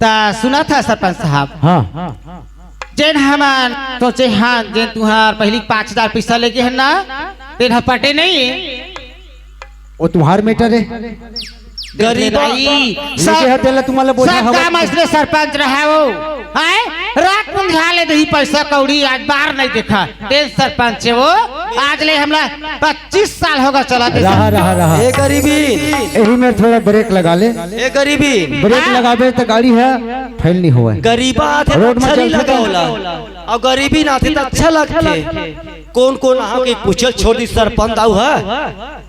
त सुनत हस सरपंच साहब। हाँ। जेन हमन सोचे हन, जेन तुँहर पहिली पाँच हजार पइसा लेगे हन ना, तेन ह पटे नइ। ओ तुँहर matter हे। गरीबा। दाई, लेके सब, ह तेला तुम्हां ला बोझा सब हवत। काम अइसने सरपंच रहे हो। हैं? रात कुन ध्यान ले दही पैसा कौड़ी, आज बार नइ देखा। तेन सरपंच हे वो, आज ले हमला पच्चीस साल होगे चलत हे रहा, सरपंच। रहा, रहा। ए गरीबी। एही मेर थोड़ा break लगा ले। ए गरीबी। Break हाँ? लगाबे त गाड़ी ह fail नइ होवय। गरीबा आथे त road म अच्छा नइ चलथे लगा त। ओला। अउ गरीबी ना आथे त अच्छा लगथे। कोन कोन आहा के पूछल छोड़ दिस सरपंच दाऊ ह।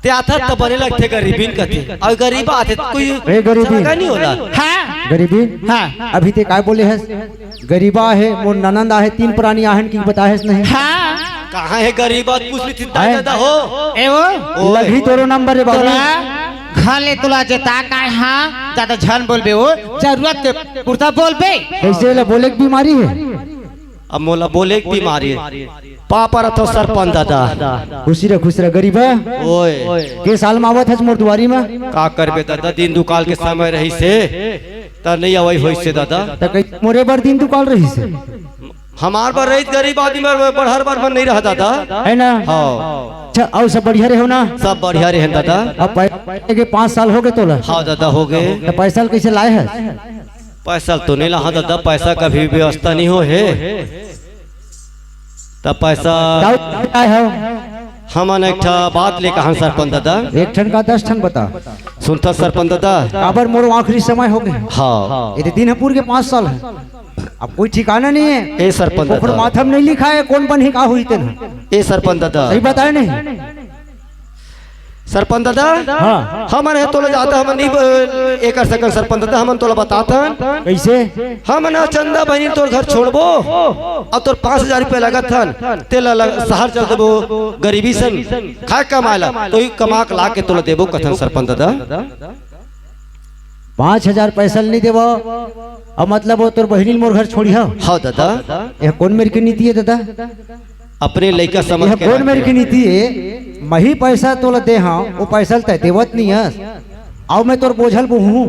तैं आथस त बने लगथे गरीबीन कथे। अउ गरीबा आथे त कोई ए गरीबी। जगह नइ होला। हाँ। गरीबी? हाँ। अभी तैं काय बोले हस? गरीबा हे, मोर ननंद आहे, तीन प्राणी आहन कि बताए हस नहीं? हाँ। कहाँ हे गरीबा? पूछ ली थी हैं? दादा हो। ए वो। ओए। लगही तोरो नंबर हे बाबू। तोला घर ले तोला जेता काय हाँ, जादा झन बोलबे वो, जरूरत के पुरता बोलबे। कइसे एला बोले के बीमारी हे? अब मोला बोले के बीमारी हे। पाँव परत हँव सरपंच दादा। खुशी रह, खुशी रह, गरीबा। ओए। के साल म आवत हस मोर दुआरी म? का करबे दादा, दिन दुकाल के समय रहिस हे, त नइ अवई होइस हे दादा। त कइसे मोरे बर दिन दुकाल रहिस हे? हमार बर रहिस, गरीब आदमी बर, बड़हर बर मन नइ रहा दादा। हे ना? हाँ। अच्छा, अउ सब बढ़िया रहे हो ना? सब बढ़िया रहे दादा। अब पै-, के पाँच साल होगे तोला? हाँ दादा, होगे। त पैसा ल कइसे लाए हस? पैसा तो नइ लाहा दादा, पैसा कभी व्यवस्था नइ होहे। त पैसा दाऊ, काय हो? हमन एक ठा बात ले कहन सरपंच दादा। एक ठन का दस ठन बता। सुनथस सरपंच दादा? काबर मोर आखिरी समय होगे। हाँ। ए दे दिन ह पूर गे पाँच साल हे। अब कोई ठिकाना नइ हे। ए सरपंच दादा। माथा म नइ लिखा हे, कोन बनही का होही तेन ह। ए सरपंच दादा। सही बताए नहीं? सरपंच दादा, हाँ। हमन हे तोला जादा हमन नइ ब-, ए कर सकन सरपंच दादा, हमन तोला बतात हन। कइसे? हमन ह चंदा बहिनी तोर घर छोड़बो, अउ तोर पाँच हजार रुपया लगत हन, तेला ल-, सहर चल देबो, गरीबी सन, खाए कमाए ला, त ओही कमा के ला के तोला देबो कथन सरपंच दादा। पाँच हजार पैसा ल नइ देबो, अउ मतलब वो तोर बहिनी ल मोर घर छोड़िहा? हाँ दादा। ए कोन मेर के नीति हे दादा? अपने लइका समझ के रखे। कोन मेर के नीति हे? मही पैसा तोला दे हँव, वो पैसा ल तैं देवत नइ हस। अउ मैं तोर बोझल बोहूँ,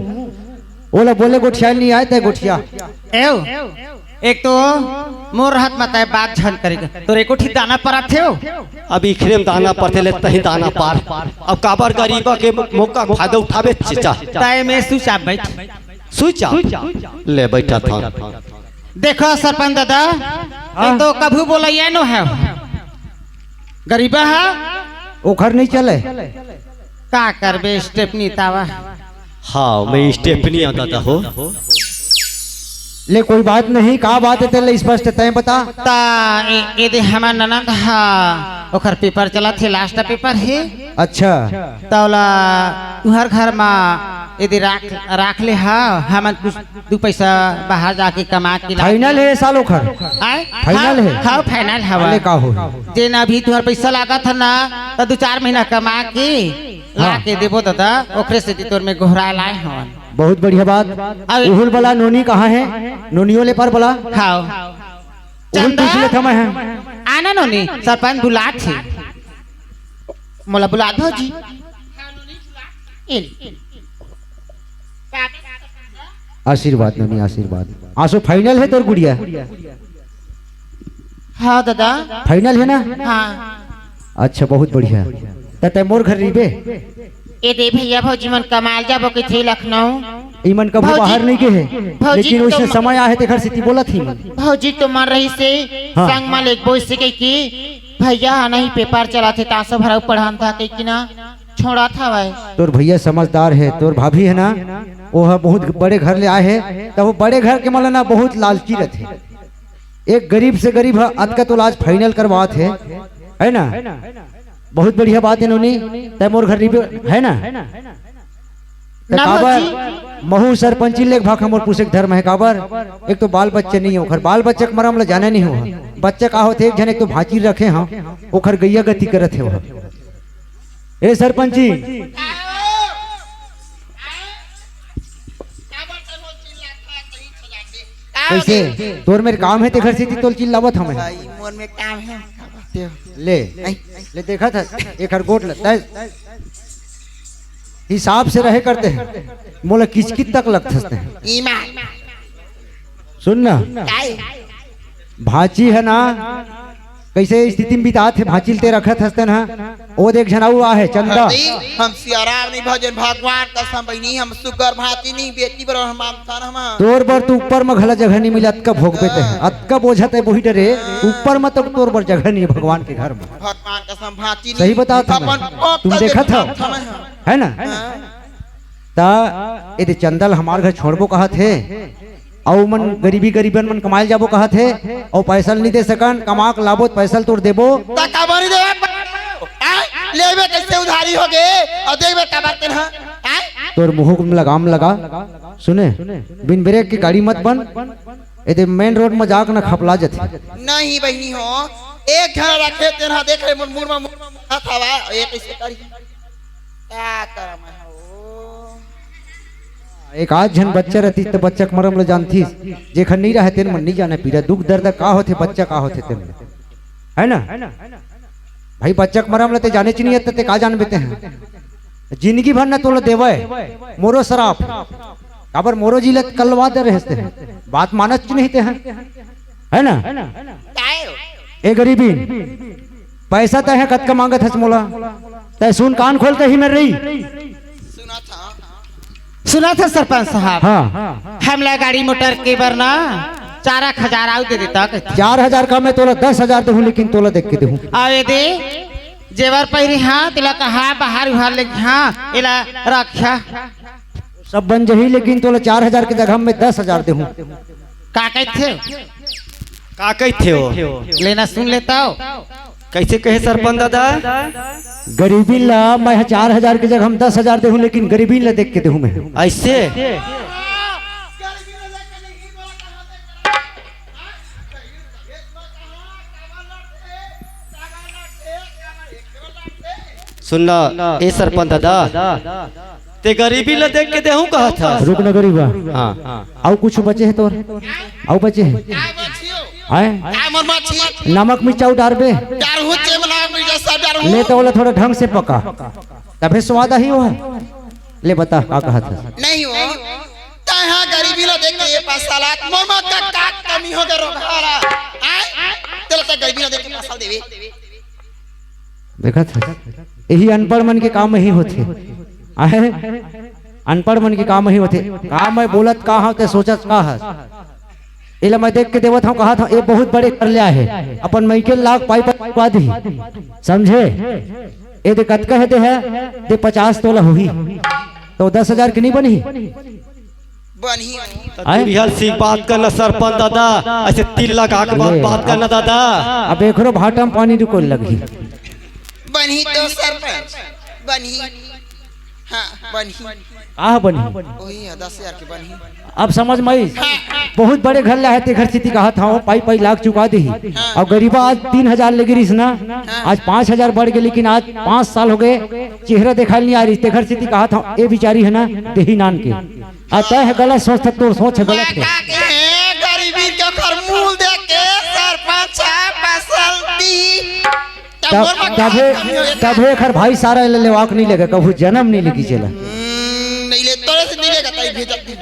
ओला बोले गोठियाय नइ आय, तैं गोठिया। एव, एक तो मोर रहत म तैं बात झन करे, तोर एको ठी दाना परत हे ओ। अब इखरे म दाना परथे ले तहीं दाना पार। अब काबर गरीबा के मौका फायदा उठाबे चचा। तैं में सुचाप बैठ। सुचाप? ले बैठा था। देखो सरपंच दादा, हाँ। ये तो कभू बोलइया नो हे। गरीबा हे। ओखर नइ चले। का करबे, स्टेपनी तावा। हाँ, मैं स्टेपनी आता था हो। ले, कोई बात नहीं, का बात हे तेला स्पष्ट तैं बता। ता ए, ए दे हमर ननद हा, ओखर पेपर चलत हे, लास्ट पेपर हे। अच्छा। तौला तुहर घर मा ए दे राख, राख ले हा, हमन कुछ दू पैसा बाहर जाके कमा के ला। फाइनल हे साल ओखर? आय? फाइनल हे? हाँ, फाइनल हवा। अरे का हो? जेन अभी तुहर पैसा लागत हे ना, त दू चार महीना कमा के ला हाँ। के देबो दादा, ओखरे सेती तोर में गोहराय लाय हवन। बहुत बढ़िया बात। अब उहुल बला नोनी कहाँ हे? नोनियो ले पर बला। हाँ। उहुल चंदा। पूछ लेथव मैं ह। आना नोनी, सरपंच बुलात हे। मोला बुला दो जी। ए ले। आशीर्वाद नोनी, आशीर्वाद। आसो फाइनल हे तोर गुड़िया? हाँ दादा। फाइनल हे ना? हाँ। अच्छा, बहुत बढ़िया। त तैं मोर घर रहिबे? ए दे भैया, भौजी मन कमाल जाबो कहिथे लखनऊ। इमन कभू भौजी, बाहर नइ गे हे, भौजी लेकिन तो वइसे म-, समय आहे तेखर सेती बोलत हे इमन। भौजी तो मन रहिसे, हाँ। संग म लेगबो इसे कहिके, भैया ह नहीं पेपर चलाथे, तासो भरऊ पढ़ान था कहिके ना छोड़त हवय। तोर भैया समझदार हे, तोर भाभी हे ना, वो ह बहुत बड़े घर ले आए हे, त वो बड़े घर के मन ल ना बहुत लालची रथे। एक गरीब से गरीब ह अतका तोला आज फाइनल करवात हे, है ना? बहुत बढ़िया बात हे नोनी, तैं मोर घर रहिबे, है ना? त ना काबर, भौजी। महू सरपंची ले भाखा मोर पूछे के धर्म हे काबर? एक तो बाल बच्चे नहीं हे, ओखर बाल बच्चे के मरम ल जाने नहीं हो। बच्चा का होथे? एक झन एक तो भांची रखे हंव, ओखर गइया गति करत हे। ए सरपंची, कइसे? तोर मेर काम हे तेखर सेती तोल चिल्लावत हंव मैं। भाई, मोर में काम हे, का बात हे? ले, ले देखत हस, एखर गोठ ल, तैं हिसाब से रहे करते हस। मोला किचकिच तक लगथस तैं। ईमान। सुन ना, काय? भांची हे ना, कइसे स्थिति में बितात हे, भांची ल तैं रखत हस तैं ना, ओ देख झन अउ आहे, चंदा। अरे, हम सियाराम नहीं भजन भगवान कसम बहिनी, हम सुग्घर भांची नहीं, बेटी बरोबर हम मानथन हम। तोर बर तो ऊपर म घला जगह नहीं मिले, अतका भोगबे तैं, अतका बोझा तैं बोही डरे, ऊपर म तो तोर बर जगह नहीं हे भगवान के घर म। भगवान कसम भांची नहीं। सही बतात हंव मैं। अपन कोख तुम तक देखत हव, देखत हंव मैं। हे ना? हाँ। त एदे चंदा ल हमार घर छोड़बो कहत हे, अउ मन गरीबी गरीबन मन कमाए ल जाबो कहत हे, अउ पैसा ल नहीं दे सकन, कमा के लाबो त पैसा ल तोर देबो। त काबर नहीं देबे? आय? लेबे कइसे उधारी होगे? अउ देबे काबर तेन ह? आय? तोर मुंह म लगाम लगा। सुने, बिन ब्रेक के गाड़ी मत बन, एदे मेन रोड म जाके ना खपला जथे। नहीं बहिनी हो, एक झन रखे तेन ह, देख रे, मोर मुड़ म मुड़ म हाथ हवा, ए कइसे करी? का करम हो? एक आध झन बच्चा रहतिस त बच्चा के मरम ल जानतिस, जेखर नहीं रहे तेन मन नहीं जाने पीरा, दुख दर्द का होथे, बच्चा का होथे तेन ल, हे ना? भाई, बच्चा के मरम ल तैं जानेच नहीं हे त तैं का जानबे तैं ह? जिंदगी भर न तोला देवय, मोरो सराप, काबर मोरो जी ल कलवा दे रहेस तैं ह, बात मानत नहीं तैं ह, हे ना? काय हो? ए गरीबी, पैसा तैं ह कतका मांगत हस मोला? तैं सुन, कान खोल के ही मेर रही। सुनत हंव। सुनत हस सरपंच साहब। हाँ। हमला गाड़ी मोटर के बर ना चार एक हजार अउ दे देता कहिथे। चार हजार का मैं तोला दस हजार देहूं, लेकिन तोला देख के देहूं। अउ एदे जेवर पहिरे हंव, तेला कहा बाहर उहार ले, हाँ, एला रखा। सब बन जही, लेकिन तोला चार हजार के जगह में दस हजार देहूं। का कहिथे? का कहिथे हो? लेना सुन लेता हो। कइसे कहे सरपंच दादा? गरीबी ला मैं ह चार हजार के जगह हम दस हजार देहूं, लेकिन गरीबी ला देख के देहूं मैं। अइसे? सुन ना, ए सरपंच दादा, तैं गरीबी ला देख के देहूं कहत हस। रुक ना गरीबा। हाँ। अउ कुछ बचे हे तोर? अउ बचे हे? आय? आय मोर माछी। नमक मिर्चा डारबे? डारहूं, जेब नमक मिर्चा सब डारहूं। ले त ओला थोड़ा ढंग से पका, तभे स्वाद आही ओह। ले बता, का कहत हस? नहीं हो, तैं ह गरीबी ला देख के ये पैसा ला, मोर मा का, का कमी होगे रोगहा ला? आय? तेला तैं गरीबी ला देख के पैसा देबे। देखत हस, यही अनपढ़ मन के काम ही होथे। आहे? अनपढ़ मन के काम ही होथे। का मैं बोलत का हंव, तैं सोचत का हस? एला मैं देख के देवत हंव, कहत हंव, ए बहुत बड़े कर लिया हे, अपन मइके लाख पाई पाई पा दिही, समझे? ए दे कतका हे दे हे, दे पचास तोला होही, त दस हजार के नहीं बनही? बनही। त आय? तू रिहल सीख बात करना सरपंच दादा, अइसे तिल लगा के बात, ले, बात करना दादा। अब एकरो भाटा म पानी रुकोल लगही। बनही तो सरपंच, बनही। हाँ, बनही। का बनही? ओही है, दस हजार के बनही। अब समझ में आइस? हाँ, हाँ। बहुत बड़े घर ले आहे, तेखर सेती कहत हंव, पाई पाई लाख चुका देही। हाँ। अउ गरीबा आज तीन हजार लेगे रिहिस ना, हाँ। आज पाँच हजार बढ़ गे, लेकिन आज पाँच साल होगे, चेहरा देखाय ल नहीं आ रिहिस, तेखर सेती कहत हंव, ए बिचारी हे ना, देही नान के। आ तैं ह गलत सोचथस, तोर सोच ह गलत हे। का के हे, गरीबी के ओखर मूल देख के सरपंच ह फसल दी। तब, तब, तभे, तभे एखर भाई सारा ले लेवाक नहीं लेगे, कभू जनम नहीं लेगी चला। हम्म, नहीं ले, तोरे से नहीं लेगा, ताई भेजत नहीं।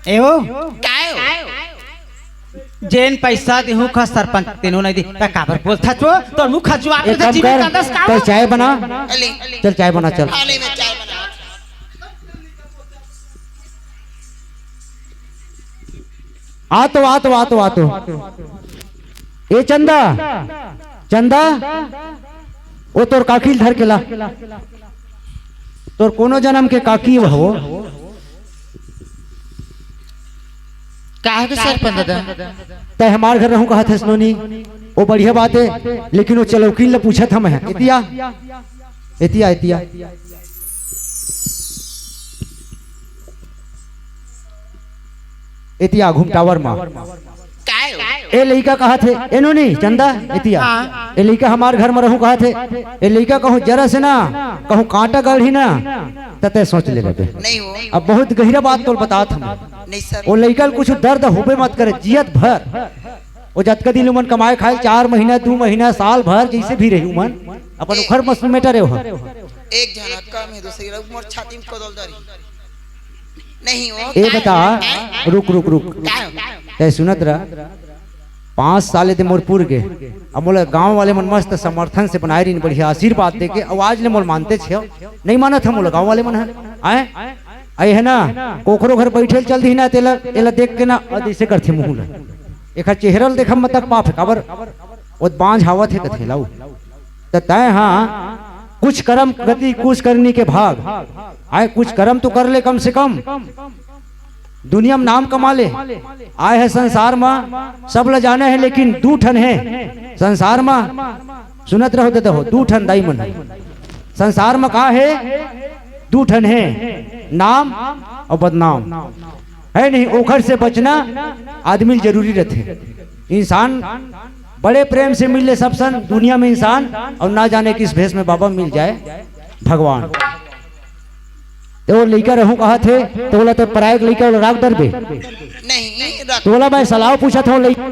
ए हो? काय हो? जेन पैसा देहूं का सरपंच तेनो नहीं दे, त काबर बोलथस वो? तोर मुंह खजुआ एक काम कर, चल चाय बना। अले। चल चाय बना, चल। हाँ, ले मैं चाय बना। आ तो, आ तो, आ तो, आ तो। ए चंदा, चंदा, ओ तोर काकी ल धर के ला। तोर कोनो जनम के काकी हो। काहे के सरपंच दादा? तैं हमार घर रहूं कहत हस नोनी, ओ बढ़िया बात हे, लेकिन ओ चलौकिन ल पूछत हंव मैं। एती आ, एती आ, एती आ। एतिया घूम टावर मा। काय हो? ए लइका कहत हे, ए नोनी, चंदा, एतिया। हाँ। ए लइका हमार घर म रहूं कहत हे। ए लइका कहूं जरा से ना, कहूं कांटा गड़ही ना, त तैं सोच ले रहिबे। नहीं हो। अब बहुत गहिरा बात तोल बतात हंव। नहीं सर। ओ लइका ल कुछ दर्द होबे मत करे, जियत भर। ओ जतका दिन उमन कमाए खाए, चार महीना, दू महीना, साल भर, जइसे भी रही उमन, अपन ए- ओखर मस-, matter हे ओह। एक झन कम हे, दूसरी लोग मोर छाती में कोदल दरी। नहीं हो, ए का बता, है? रुक, रुक, रुक। का है? तैं सुनत रह, पाँच साल ले ते मोर पुर गे। अब मोला गांव वाले मन मस्त समर्थन से बनाए रहिन, बढ़िया आशीर्वाद देके, अउ आज ले मोला मानते छे, नहीं मानत हे मोला गांव वाले मन ह। आए? आए हे ना, कोखरो घर बइठे ल चल दिही ना, तेला, एला देख के ना, अ, जइसे करथे मुंह ला। एखर चेहरा ल देखब म तक पाप हे, काबर? ओ बांझ हावत हे कथे लाऊ। त तैं हा कुछ करम गति कुछ करनी के भाग। आए, कुछ करम तो कर ले कम से कम। दुनिया म नाम कमा ले। आए हे संसार म, सब ल जाने हे, लेकिन दू ठन हे संसार म। सुनत रहो, दे दहो, दू ठन दाई मन हे संसार म। का हे? दू ठन हे, नाम अउ बदनाम। हे नहीं, ओखर से बचना आदमी ल जरूरी रथे। इंसान बड़े प्रेम से मिल ले सब सन दुनिया में इंसान, अउ ना जाने किस भेष में बाबा मिल जाए भगवान। त ओ लइका रहूं कहत हे, त ओला त पराए के लइका ओला राख डरबे। नहीं, रख। त ओला मैं सलाह पूछत हंव, लइका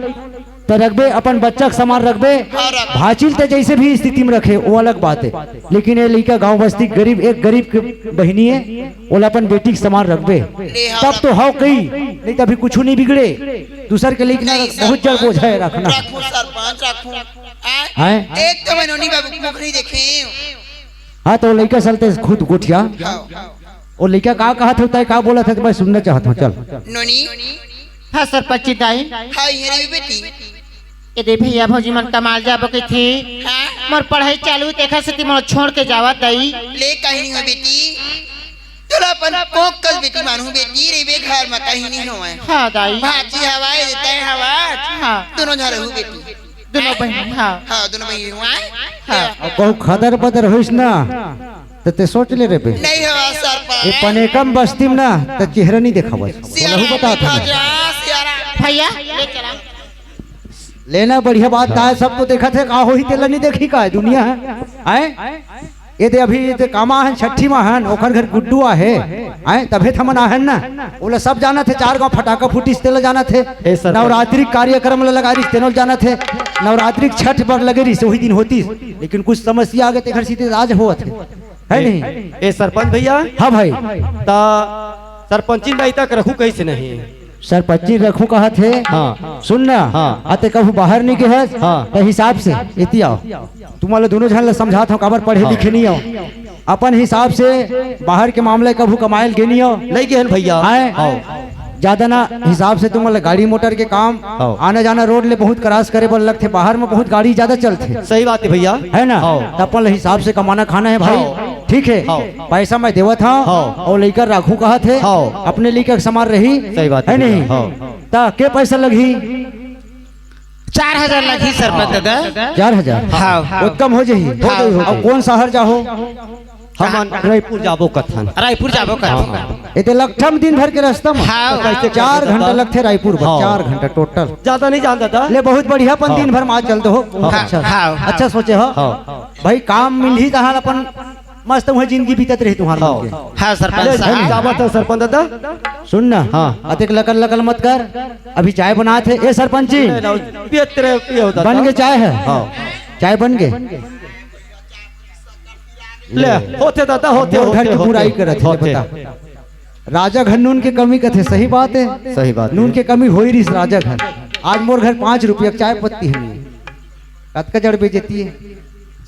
त रखबे, अपन बच्चा के समान रखबे। हाँ, रख। भांची ल त जइसे भी स्थिति में रखे, ओ अलग बात हे, लेकिन ए लइका गांव बस्ती गरीब, एक गरीब के बहिनी हे, ओला अपन बेटी के समान रखबे, ले, हाँ, तब रख। तो हव कही, नहीं त अभी कुछु नहीं बिगड़े। दूसर के लइका नहीं, बहुत जड़ सरपंच, बोझा हे रखना। रखूं सरपंच, रखूं। आए? आए? एक तो मैं नोनी बाबू के मुख नहीं देखे। हाँ, त ओ लइका सल ते खुद गोठिया। हाँ। ओ लइका का कहत हे, तैं का बोलत हे, त मैं सुनना चाहत हंव, चल। नोनी। हाँ, सरपंची दाई। हाँ, ये रही बेटी। ए दे भइया, भौजी मन कमाए ल जाबो कहिथे। हाँ। मोर पढ़ाई चालू, तेखर सेती मोला छोड़ के जावत दाई। ले, कहीं नहीं हो बेटी, तोला अपन कोख कस बेटी मानहूं बेटी, रहिबे घर म कहीं नहीं होवय। हाँ, दाई। भांची हवय, तैं हवस। हाँ। दोनों झन रहू बेटी। दोनों बहिनी, हाँ। हाँ, दोनों बहिनी रहू, आय? हाँ। अउ कहूं खदर बदर होइस ना, त तैं सोच ले रहिबे। नहीं होवय सरपंच। ए पनेकम बस्ती म ना, त चेहरा नहीं देखावस। सियारा बोलहू बतात हंव। जा, सियारा। भइया, ले चला। लेना बढ़िया बात हे, सब तो देखत हे, का होही तेला नहीं देखही का दुनिया हे? आए? ए दे अभी ए दे कामा हन, छठी मा हन, ओखर घर गुड्डू आहे, आए? तभे त हमन आहन ना, ओला सब जानत हे, चार गांव फटाका फूटिस तेला जानत हे, ए सर। नवरात्रि कार्यक्रम ला लगा रिस तेनो जानत हे, नवरात्रि छठ बर लगे रिस, वही दिन होतिस, लेकिन कुछ समस्या आगे तेखर सीधे आज होवत हे, हे ए, नहीं? ए सरपंच भइया। हाँ भाई। त सरपंची दाई तक रखू कइसे नहीं? सरपंची रखू कहत हे। हाँ। सुन ना। हाँ। अते कभू बाहर नहीं गे हस। हाँ। त हिसाब से एती आव। तुमन ला दोनों झन ला समझात हंव, काबर पढ़े हाँ। लिखे नहीं आव। अपन हिसाब से बाहर के मामला कभू कमाए ल गे नहीं आव। नहीं गे हन भइया। आए? हाँ। ज्यादा ना हिसाब से तुमन ला गाड़ी मोटर के काम, हाँ। आना जाना रोड ले बहुत cross करे बर लगथे, बाहर म बहुत गाड़ी ज्यादा चलथे। सही बात हे भइया। हे ना? हाँ। त अपन ला हिसाब से कमाना खाना हे भाई। हाँ। ठीक हे। हाँ। पैसा मैं देवत हंव, हाँ। अउ लइका राखू कहत हे, हाँ। अपने लइका के समान रही, सही बात हे हे नहीं? हाँ। त के पैसा लगही? चार हजार लगही सरपंच दादा। चार हजार? हाँ। बहुत कम हो जाही। हो जाही, हो जाही। अउ कौन शहर जाहू? हमन रायपुर जाबो कथन। रायपुर जाबो कथन। हाँ। एते लकठम दिन भर के रास्ता म। हाँ। त कइसे चार घंटा लगथे रायपुर बर, हाँ। चार घंटा total। ज्यादा नहीं जान दादा। ले बहुत बढ़िया, अपन हाँ। दिन भर म चल दो। हाँ। अच्छा। हाँ। अच्छा सोचे हो। हाँ। भाई काम मिलही तहां अपन मस्त उहें जिंदगी बीतत रही तुंहर मन के। हाँ, सरपंच ले, साहब। जावत हंव, सरपंच दादा। सुन ना, हाँ। अतेक लकल लकल मत कर, अभी चाय बनात हे। ए सरपंच जी, ले, लाओ, पियत रहे, पियो दादा। बन गे चाय ह? हाँ। चाय बन गे? ले, होथे दादा, होथे, मोर घर होथे, के बुराई होथे। करत हे, होथे। बता। राजा घर नून के कमी कथे, सही बात हे। सही बात हे। नून के कमी होई रिस राजा घर। आज मोर घर पाँच रुपया के चाय पत्ती हे। कतका जड़ बेइज्जती हे,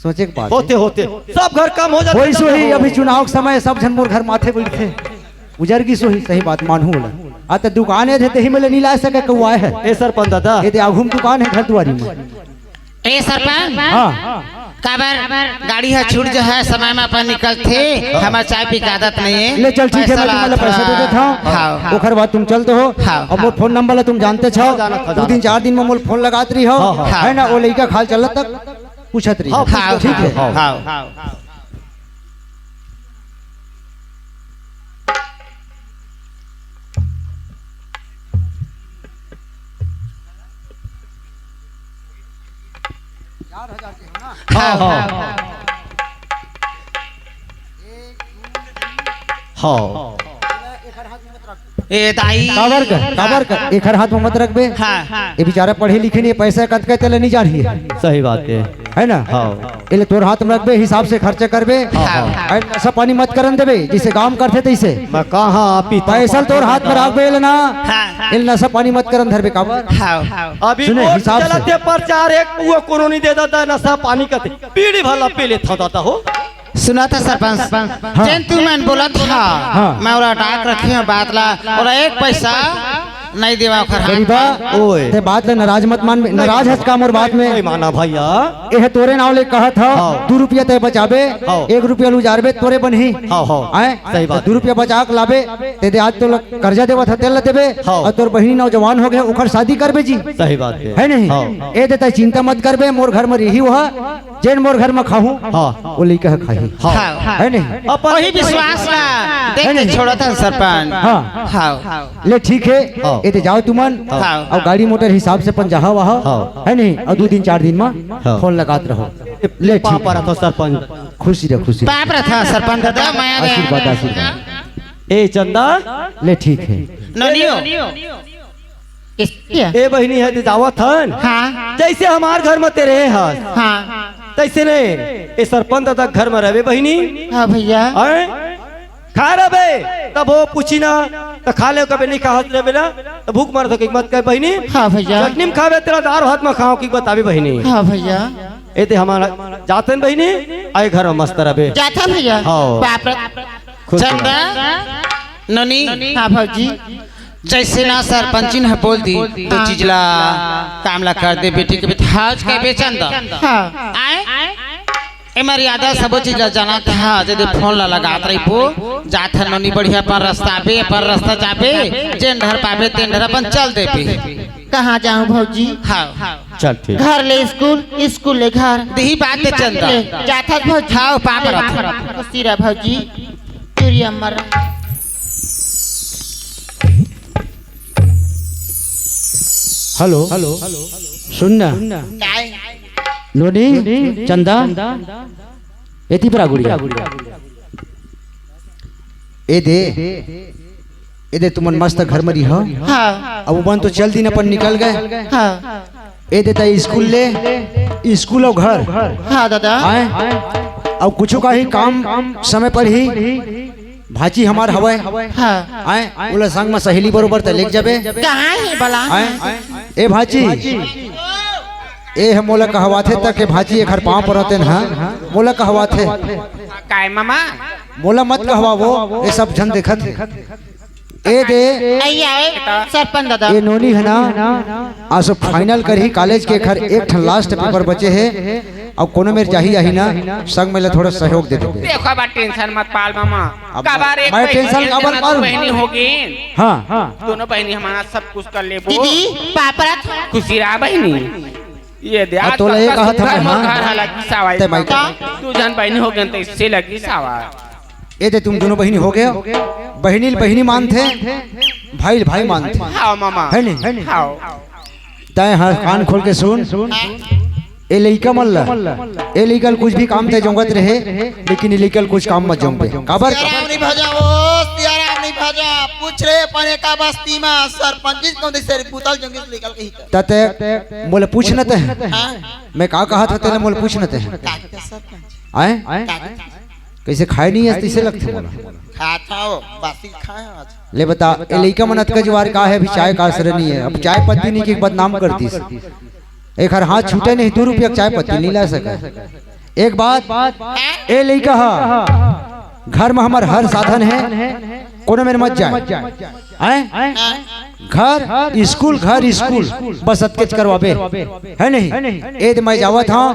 सोचे के बात हे। होथे, होथे। सब घर काम हो जाथे, होइस होही, अभी चुनाव के समय सब झन मोर घर माथे बइठथे। उजर गिस होही, सही बात मानहूं ओला। आ त दुकान हे, तेही में ले नी ला सके, कउआए हे। ए सरपंच दादा। ए दे आघू म दुकान हे घर दुआरी म। ए सरपंच। हाँ। काबर गाड़ी ह छूट जो हे, समय म अपन निकलथे, हाँ। हमर चाय पी के आदत नहीं हे। ले चल, ठीक हे, मैं तुमन ला पैसा दे देत हंव। हाँ। ओखर बाद तुम चल दो हो। हाँ। अउ मोर phone number ला तुम जानत हव। हाँ, जानत हंव, दू दिन, जानत हंव। चार दिन म मोला phone लगात रही हो। हाँ, हाँ। हे ना, ओ लइका खाल चलत तक पूछत रही। हाँ, हाँ, ठीक हे। हाँ, हाँ। हाँ, हाँ। हाँ। ए दाई। काबर कर, काबर कर, एखर हाथ में मत रखबे। हाँ। ये बेचारा पढ़े लिखे नहीं, पैसा कतका तेला नहीं जानिए। सही बात है। है ना? हाँ। एले तोर हाथ में रखबे, हिसाब से खर्चा करबे। हाँ, हाँ। अउ नशा पानी मत करन देबे, जइसे गाँव करथे तइसे। मैं कहाँ पीता पैसा तोर हाथ में रखबे, एले ना। हाँ। एले नशा पानी मत करन धरबे, काबर? हाँ। अभी सुने, वोट हिसाब से। चलत हे, प्रचार एक वो कोनो नहीं देता था, नशा पानी करथे, बीड़ी भला पी लेता था हो। सुना था सरपंच, हाँ। जेन तुमन बोलत हा, हाँ। मैं ओला डाक रखे हँव बात ला, ओला एक पैसा नहीं देवा ओखर हाथ गरीबा, में। ओए। ते बात ले नाराज मत मान, नाराज हस का मोर बात में? नहीं माना भैया। एह तोरे नाव ले कहत हँव, हाँ। दू रुपया ते बचाबे, हाँ। एक रुपया ल उजारबे, तोरे बनही। हाँ, हाँ। आय? सही बात दू है। रुपया बचा के लाबे, ते दे आज तो ल-, कर्जा देवत ह, तेल ल देबे, हाँ। अउ तोर बहिनी नौजवान हो गे, ओखर शादी करबे जी। सही बात है। है नहीं? हाँ। ए दे तैं चिंता मत करबे, मोर घर में रही ओह, जेन मोर घर में खाहूँ, हाँ। वो लइका ह खाही। हाँ। है नहीं? अपन वही विश्वास ला देख है के नहीं? छोड़त हन सरपंच। हाँ। हाँ। ले ठीक है, हाँ। ए दे जाओ तुमन, हाँ। अउ गाड़ी मोटर हिसाब से अपन जहाँ वहाँ, हाँ। है नहीं? अउ दू दिन चार दिन में हाँ। फोन लगात रहो। ले ठीक पाँव परत हँव सरपंच। खुशी रह, खुशी रह। पाँव परत हँव सरपंच दादा, मया दे। आशीर्वाद, आशीर्वाद। ए चंदा। ले ठीक है। ननियो। किस-, ए बहिनी हे, ते जावत हन। हाँ। जइसे हमार घर में ते रहे हस। हाँ। तइसे नहीं, ए सरपंच दादा घर में रहबे बहिनी। हाँ भैया। हैं? खा रहबे, तब वो पूछी ना, त खा ले, कभी नहीं खात रहबे ना, त भूख मरत हो कि मत कहे बहिनी। हाँ भैया। चटनी में खाबे, तेला दार भात में खाँव कि बताबे बहिनी। हाँ भैया। ए ते हमार जाथन बहिनी, आए घर में मस्त रहबे। जाथन भैया। हाँ। बाप रे। खुश रहो। चंदा, नोनी। हाँ भौजी। जइसे ना सरपंचिन ह बोल दी, तो हाँ। चीज ला, काम ला कर दे, बेटी के बेटा हज के बेचन द। हाँ। आय? ए मर्यादा सबो चीज ला जानत ह, जदे फोन ला लगात रहिबो, जाथन नोनी बढ़िया अपन रस्ता बे, अपन रस्ता जाबे, जेन डहर पाबे, तेन डहर अपन चल देबे। कहाँ जाहूँ भौजी? हाँ। चल ठीक। घर ले स्कूल, स्कूल ले घर। दिही बात दे चंदा। ले, जाथस भौजी। हाँ, पाँव परत हँव। खुशी रह भौजी। चूरी अम्मर। हेलो, हेलो, सुन ना। काय? नोनी, चंदा, एती पर आ गुड़िया। ए दे, ए दे, तुमन मस्त घर में रहो। हाँ। अब ओमन तो चल दिन अपन निकल गए। हाँ। ए दे, तैं स्कूल ले, स्कूल अउ घर। हाँ दादा। आय? अउ कुछु का ही काम समय पर ही भांची हमार हवय। हाँ। आय? ओला संग में सहेली बरोबर तैं लेके जाबे। कहाँ हे बला? आय? ए भांची, ए ह मोला कहवाथे त के भांची एखर पाँव परत हँव, मोला कहवाथे। काय मामा? मोला मत कहवावो, ए सब झन देखत हे। ए दे, अई आए, सरपंच दादा। ए नोनी हे ना, आसो final करही college के, एखर एक ठन last paper बचे हे, अउ कोनो मेर जाही आही ना, संग में ले थोड़ा सहयोग दे देबे। देखो बा, tension मत पाल मामा। अब काबर एक मैं बहिनी tension हे, काबर तेमा दू पाल? बहिनी होगे। हाँ। दोनों बहिनी हमारा सब कुछ कर लेबो। दीदी, पाँव परत हँव। खुशी रह बहिनी। ए दे, हाँ, आज तोला तक ये का कहत सुग्घर हँव, मोर हाँ। घर ह लगिस हवय। तैं मैं का? दू झन बहिनी होगे त इससे लगिस हवय। ए दे, तुम दोनों बहिनी होगे। बहिनी ल बहिनी मानथे, भाई ल भाई मानथे। हाँ मामा। है नहीं? हाँ। तैं ह कान खोल के सुन। ए लइका मन ला, ए लइका ल कुछ भी काम तैं जोंगत रहे, लेकिन ए लइका ल कुछ काम मत जोंगबे। काबर? सियाराम नहीं भजा, ओ सियाराम नहीं भजा। पूछ रे अपन एका बस्ती में सरपंच जी कौन से बुतल जोंगिस लइका ल कही त। त तैं मोला पूछ न तैं। हाँ। मैं का कहत हँव तेला मोला पूछ न तैं। का कहत सरपंच? आय? का कहत? कइसे खाय नहीं हस तइसे लगथे मोला। खात हँव, बासी खाय हँव आज। ले बता, ए लइका मन अतका जुवार का हे, अभी चाय का असर नहीं हे। अब चाय पत्ती नहीं के बदनाम कर दिस। एखर हाथ छूटे नहीं, दू रुपया के चाय पत्ती नहीं ला सके। एक बात, ए लइका ह घर में हमर हर साधन हे, कोनो मेर मत जाय। आय? घर, स्कूल, घर, स्कूल, बस अतकेच करवाबे, है नहीं? ए दे मैं जावत हँव,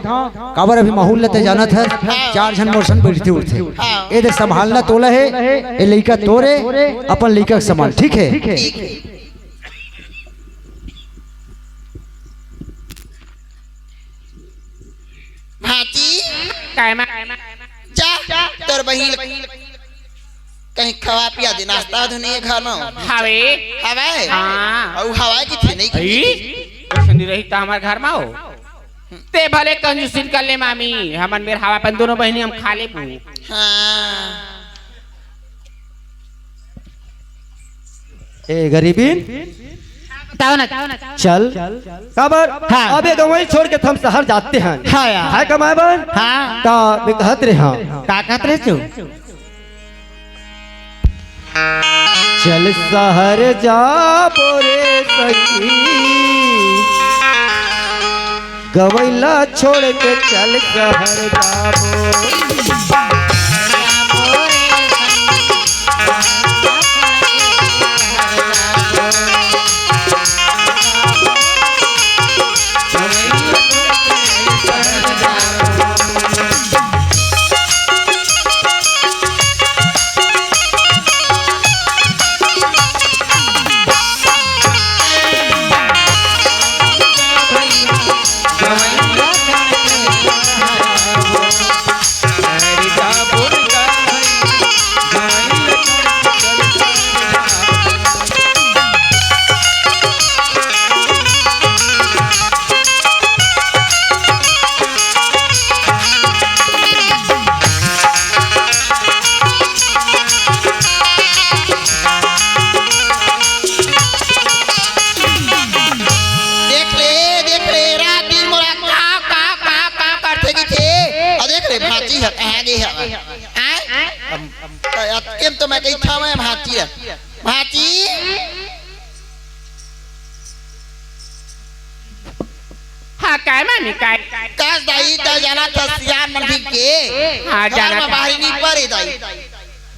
काबर अभी माहौल ल तैं जानत हस, चार झन मोर संग बइठथे उठथे। ए दे संभालना तोला हे, ए लइका तोरे, अपन लइका के समान, ठीक हे? भांची, काय मा? जा, तोर बहिनी ल कहीं खवा पिया दे, नाश्ता धुनी घर में। हवे। हवे? हाँ। अउ हवा की थी नहीं की? अई? कइसे नहीं रही त हमर घर में हो? ते भले कंजूसी कर ले मामी, हमन मेर हवा अपन दोनों बहिनी हम खा लेबू। हाँ। ए गरीबी, बताओ ना। चल। काबर? हाँ। अब ये गंवई छोड़ के हम शहर जाते हैं। हाँ यार। है कमाए बर? हाँ। का मैं कहत रहे हाँ। का कहत रहे तू? चल शहर जाबो रे सखी, गंवई ला छोड़ के चल शहर जाबो। देख ले, देख ले, रात दिन मोला काव, काव, काव, काव करथे कहिथे। अउ देख ले, भांची ह कहाँ गे हवय? आय? अतके म तो मैं कहिथंव, मैं भांची ह। भांची? हाँ, काय मामी, काय? कस दाई, तैं जानत हस, सियान मन भी के। हाँ, घर जानत म हस। बाहरी नइ परे दाई।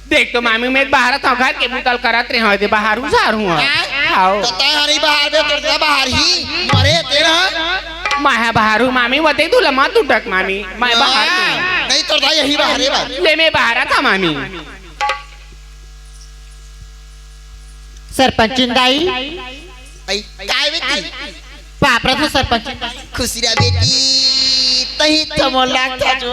देख तो मामी, मैं बाहर था, घर के बुता ल करत रहे हंव, ते बाहर उजार हूँ। हाँ? हाव। तो तैं हरी बाहर बे, तोर बाहर ही मरे तेरा। मैं हा बाहर हूँ मामी, वते दूला मत उठक मामी, मैं बाहर हूँ। नहीं, तोर दाई यही बाहर हे बा। ले मैं बाहर था मामी। सरपंचिन दाई। आई, काय बेटी? बाप रे, तो सरपंचिन दाई। खुशी रह बेटी, तही तो मोला था जो।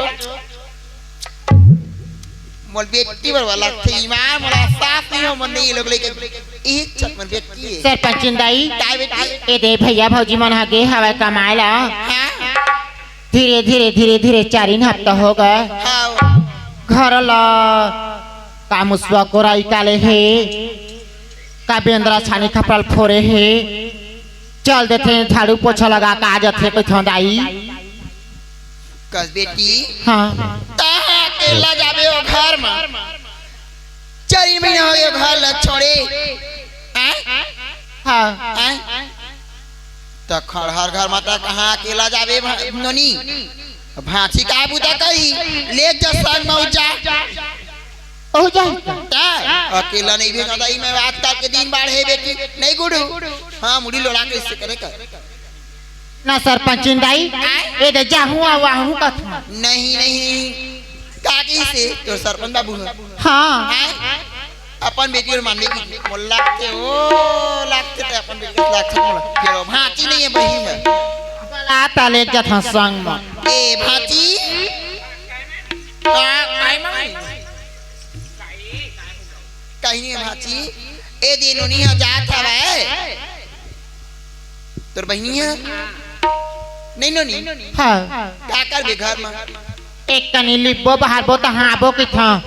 मोर बेटी बरवा लगथे, ईमान मोला सास नहीं हो, मन नहीं, ये लोग लेके इही छत मोर बेटी हे। सरपंचिन दाई, काय बेटी? ए दे भैया भौजी मन ह गे हवय कमाए ला। हाँ। धीरे, धीरे, धीरे, धीरे चारिन हफ्ता हो गए। हाँ। घर ला का मुसवा कोराई काले हे, का बेंदरा छानी खपरा ल फोरे हे। चल देथे, झाड़ू पोछा लगा के आ जाथे कहिथंव दाई। कस बेटी, हाँ। तैं अकेला जाबे ओ घर म, चार महीना हो गए घर ला छोड़े। आय? हाँ। आय? त खड़हर घर म तैं कहाँ अकेला जाबे भा-, नोनी? भांची का बुता कही, ले जा संग म जा। ओहू जाही का? ता, अकेला नहीं भेजंव दाई, मैं आजकल के दिन बाढ़ हे बेटी, नहीं गुडू। हाँ, मुड़ी लोड़ा के इससे करे कर। ना सरपंचिन दाई, आय? ए दे जाहूँ आ वाहूँ कथों। नहीं, नहीं, नहीं। का कहिसे? तोर सरपंच बाबू ह। हाँ। आय? अपन बेटी ल मानबे की मोला लागथे, ओ लागथे, तैं अपन बेटी ल लागथे मोला। फेर ओ भांची नहीं हे, बहिनी हे। बला त ले जाथंव संग म। ए भांची। आ, आय मामी। कहीं नहीं भांची, ए दे नोनी ह जात हवय। तोर बहिनी ह? नहीं नोनी? हाँ। का करबे घर म? एक कनी लिपबो बहारबो त हाँबो कहिथंव।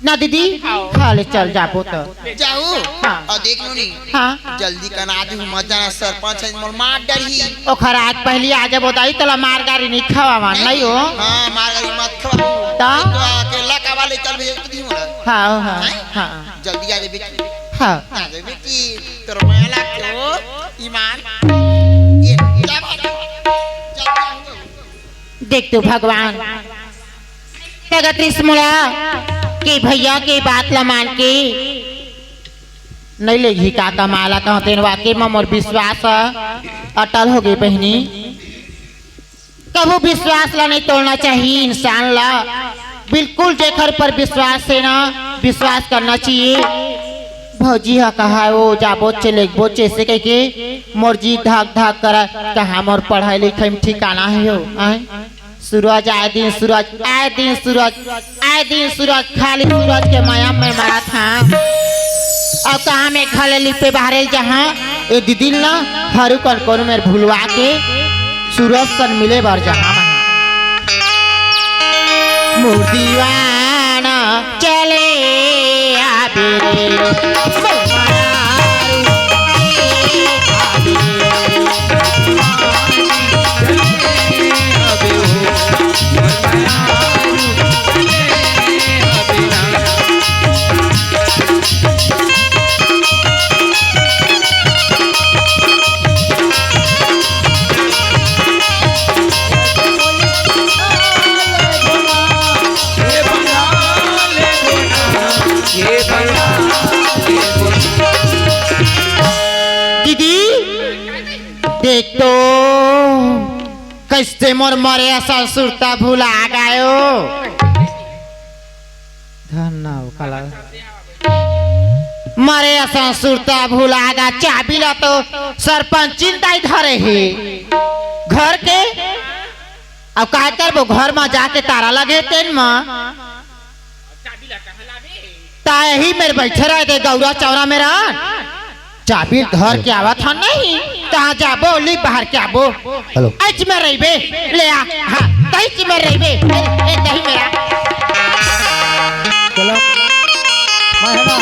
ना दीदी, हाँ ले चल जाबो त। जाहू? हाँ। अउ देख नोनी, हाँ। जल्दी कन आ जहू, मत जाना, सरपंच हे, मोला मार डरही। ओखर आज पहिली आ जाबो दाई, तोला मार गारी नहीं खवावन, नहीं हो? हाँ, मार गारी मत खवा। त? तो अकेला काबर ले चल भेज दी मोला। हाँ, हाँ, हैं? हाँ। जल्दी आ जा बेटी। हाँ। आ जा बेटी, तोर माया लागथे ओ, ईमान। ये, जा भाग। जल्दी आ जा। देख तो भगवान, प्रगट रिस मोला के भैया के बात ला मान के नहीं लेगही का कमाला कहतेन, वाकई म मोर विश्वास ह अटल हो गे बहिनी। कभू विश्वास ला नहीं तोड़ना चाहिए इंसान ला। बिल्कुल जेकर पर विश्वास हे ना, विश्वास करना चाहिए। भौजी ह कहा, "ओ जाबो चे, लेगबो चे," से कहिके मोर जी धक धक करा, कहाँ मोर पढ़ाई लिखाई म ठिकाना हे हो, आय? सूरज आय दिन सूरज, आय दिन सूरज, आय दिन सूरज, खाली सूरज के माया में मरत हंव। अउ कहाँ मैं घर ले लिपे बाहरे जहाँ, ए दीदी ल ना हरू कन कोनो मेर भुलवा के सूरज सन मिले बर जहाँ। मोर दीवाना चले आबे रे। दीदी, देख तो, कइसे मोर मरे असन सुरता भुला गयो। धन ना हो, काला। मरे असन सुरता भुला गा, चाबी ला तो सरपंचिन दाई धरे हे घर के। अब का करबो, घर म जाके तारा लगे तेन म। ता यही मेर बइठे रहे दे गौरा चौरा मेर। चाबी धर के आवत हन नहीं, कहाँ जाबो, ली बाहर के आबो। हेलो। अइच में रहिबे, ले आ, हाँ, तइच में रहिबे, ए, ए, दही मेरा। चलो, मैं है ना।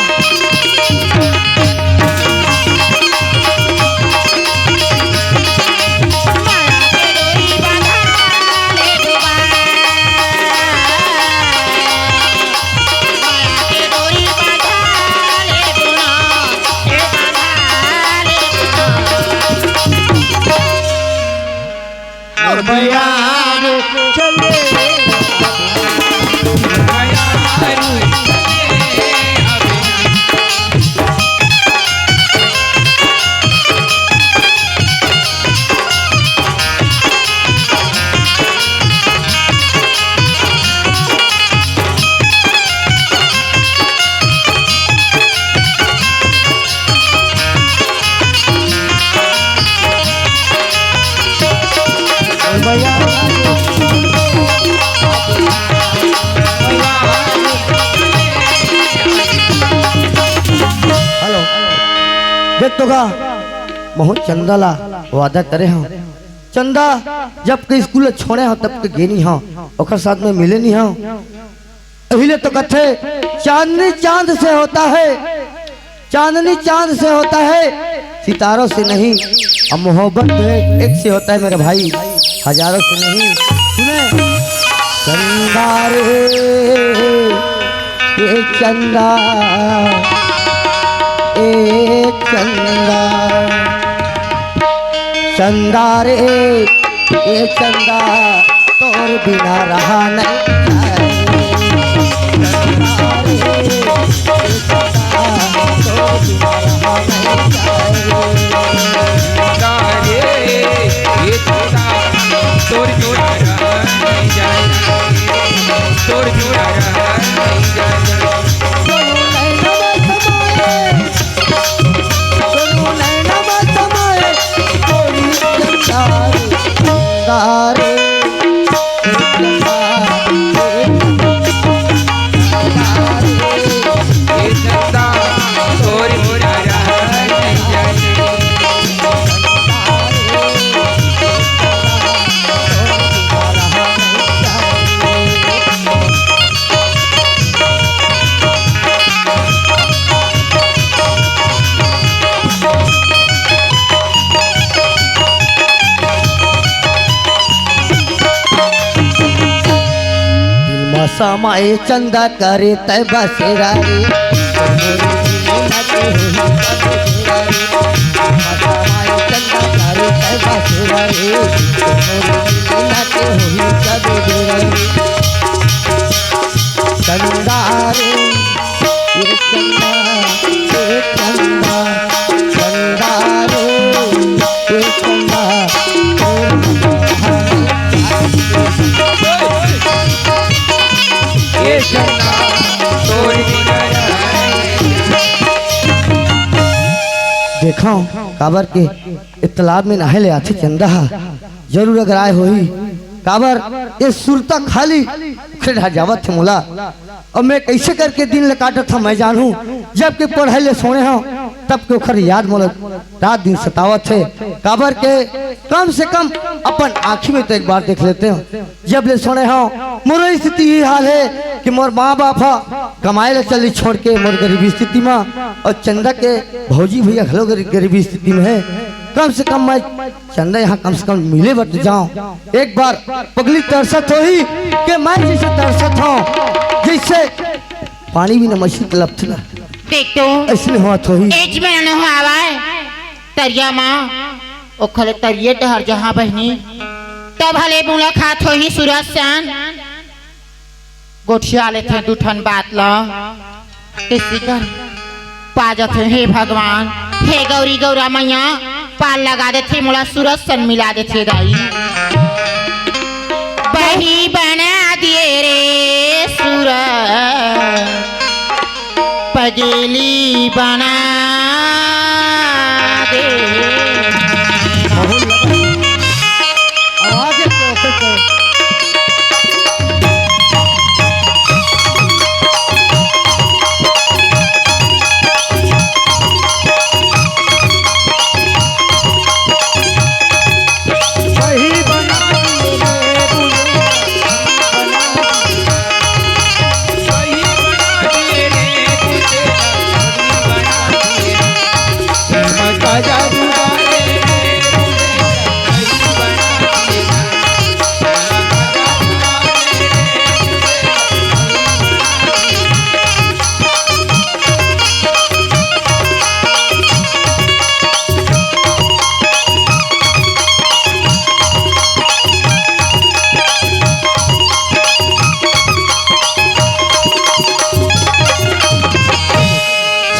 हेलो, देख तो का, महूँ चंदा ला वादा करे हँव। चंदा जब के स्कूल छोड़े हँव, तब के गे नइ हँव, ओकर साथ में मिले नइ हँव। एहिले तो कथे, चांदनी चांद से होता है, चांदनी चांद से होता है, सितारों से नहीं। अब मोहब्बत जो है, एक से होता है मेरे भाई, हजारों से नहीं। सुने, चंदा रे, ए चंदा, ए चंदा, चंदा रे, ए चंदा, तोर बिना रहा नहीं जाए। चंदा रे, ए चंदा, तोर बिना रहा नहीं जाए। चंदा रे, ए चंदा, तोर बिना रहा नहीं जाए। तोर बिना रहा नहीं जाए। दोनों नैना में समाए, दोनों नैना में समाए, गोरी चंदा रे, चंदा रे, चंदा रे, चंदा रे, ए चंदा, तोर बिना रहा नहीं जाए। दिल मा समाए चंदा करे तै बसेरा रे। चंदा रे, ए चंदा, ए चंदा, चंदा रे, ए चंदा, ए चंदा, तोर बिना रहा नहीं। देखव, काबर के ए तालाब में नहाए ले आथे चंदा ह, जरूर अगर आए होही, काबर ए सुरता खाली ओखरे डहर जावत हे मोला। अब मैं कइसे करके दिन ल काटत हँव मैं जानहूँ, जब के पढ़े ले सोड़े हँव, तब के ओखर याद मोला रात दिन सतावत हे। काबर के कम से कम अपन आँखी में तो एक बार देख लेते हो। जब ले सुने हो मोर स्थिति ये हाल हे कि मोर माँ बाप ह कमाए ला चली छोड़ के मोर गरीबी स्थिति में, अउ चंदा के भौजी भैया घलो गरी-, गरीबी स्थिति में हे। कम से कम मैं चंदा यहाँ कम से कम मिले बर तो जाऊँ। एक बार पगली तरसत होही कि मैं जैसे तरसत हूँ, जैसे पानी बिना मछली तलपथे ना, देख तो, अइसने होवत होही। एच में न हवय, तरिया मा, ओखले तरिये डहर जहाँ बहिनी, तब हले मुलाकात होही सूरज सन। गोठिया लेथे दू ठन बात ल, किसी कर पा जाथे। हे भगवान, हे गौरी गौरा मैया, पार लगा देथे, मोला सूरज सन मिला देथे दाई। बही बना दिए रे सूरज, पगली बना दे। बहुत लगा। आवाज एक तो, एक तो।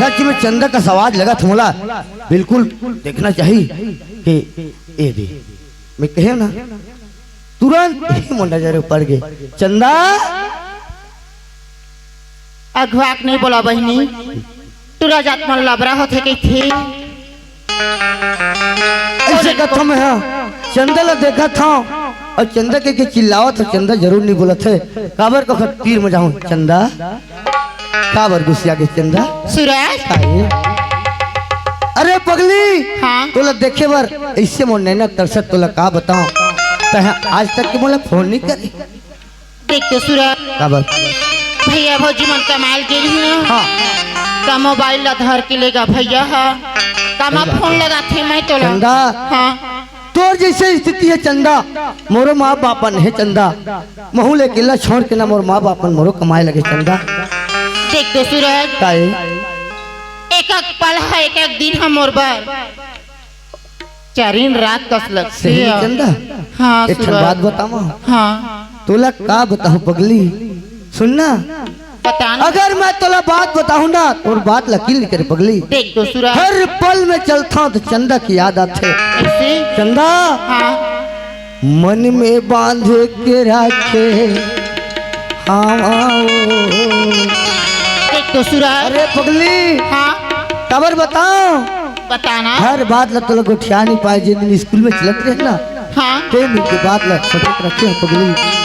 सच में चंदा का सवाल लगा था मोला, बिल्कुल देखना चाहिए कि ए दे, मैं कहे ना, तुरंत ही मोर नजर पड़ गए। चंदा, अघवा के नहीं बोला बहिनी, टूरा जात मन लबरा होथे कहिथे। ऐसे कथों में हाँ, चंदा ला देखा था और चंदा के, के चिल्लावत था, चंदा जरूर नहीं बोलत हे। काबर को खत तीर में जाऊं चंदा, काबर गुस्सिया के चंदा? सूरज। काहे? अरे पगली, हाँ। तोला देखे बर ऐसे मोर नैना तरसत, तोला का बताऊं? तहे आज तक के मोला फोन नहीं करे। देख तो सूरज। काबर? भैया भौजी मन कमाल गे रही। हाँ। त मोबाइल ला धर के लेगा भैया हा। त मैं फोन लगाथे मैं तोला। चंदा। हाँ। तोर जैसे स्थिति हे चंदा, मोरो माँ बाप मन हे चंदा, महू ले अकेला छोड़ के ना मोर माँ बाप मन मोरो कमाए लगे चंदा। देख तो सूरज। काहे? एक एक पल हे, एक एक दिन हे मोर बर। चरिन रात कस लगथे। सही में चंदा? हाँ, एक ठन सूरज। बात बतावं? हाँ। तोला का बताहूँ पगली, सुन ना। बता ना। अगर मैं तोला बात बताहूँ ना, तोर बात ल अकिल नइ करे पगली। देख तो सूरज। हर पल में चलथंव त चंदा के याद आथे। कैसे? चंदा। हाँ। मन में बांध के राखे। हाँ, हाँ, ओ। देख तो सूरज। अरे पगली। हाँ। काबर बतावं? बता ना। हर बात ला तोला गोठिया नइ पाए, जेन दिन स्कूल में चलत रहे ना। हाँ। ते दिन के बात ला सजग रखे हंव पगली।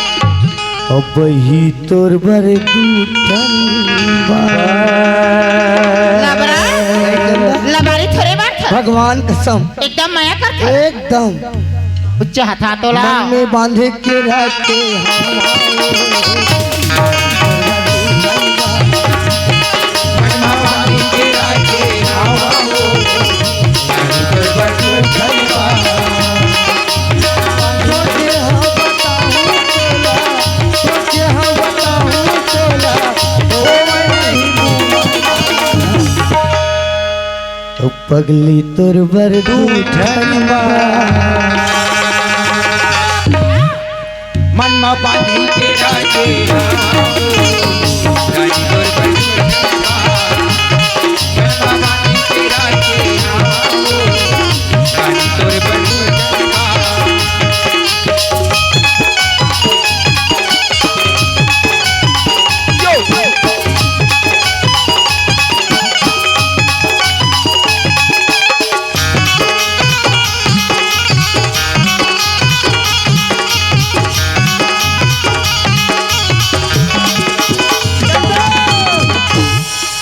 अबही तोर बर दू ठन बा। लबरा? लबारी थोरे बात हे। भगवान कसम। एकदम मया करत हे। एकदम। उच्च हाथा तोला। मन में बांध के राखे। ओ पगली तोर बर दू ठन बा। मन म बांधी के राखे।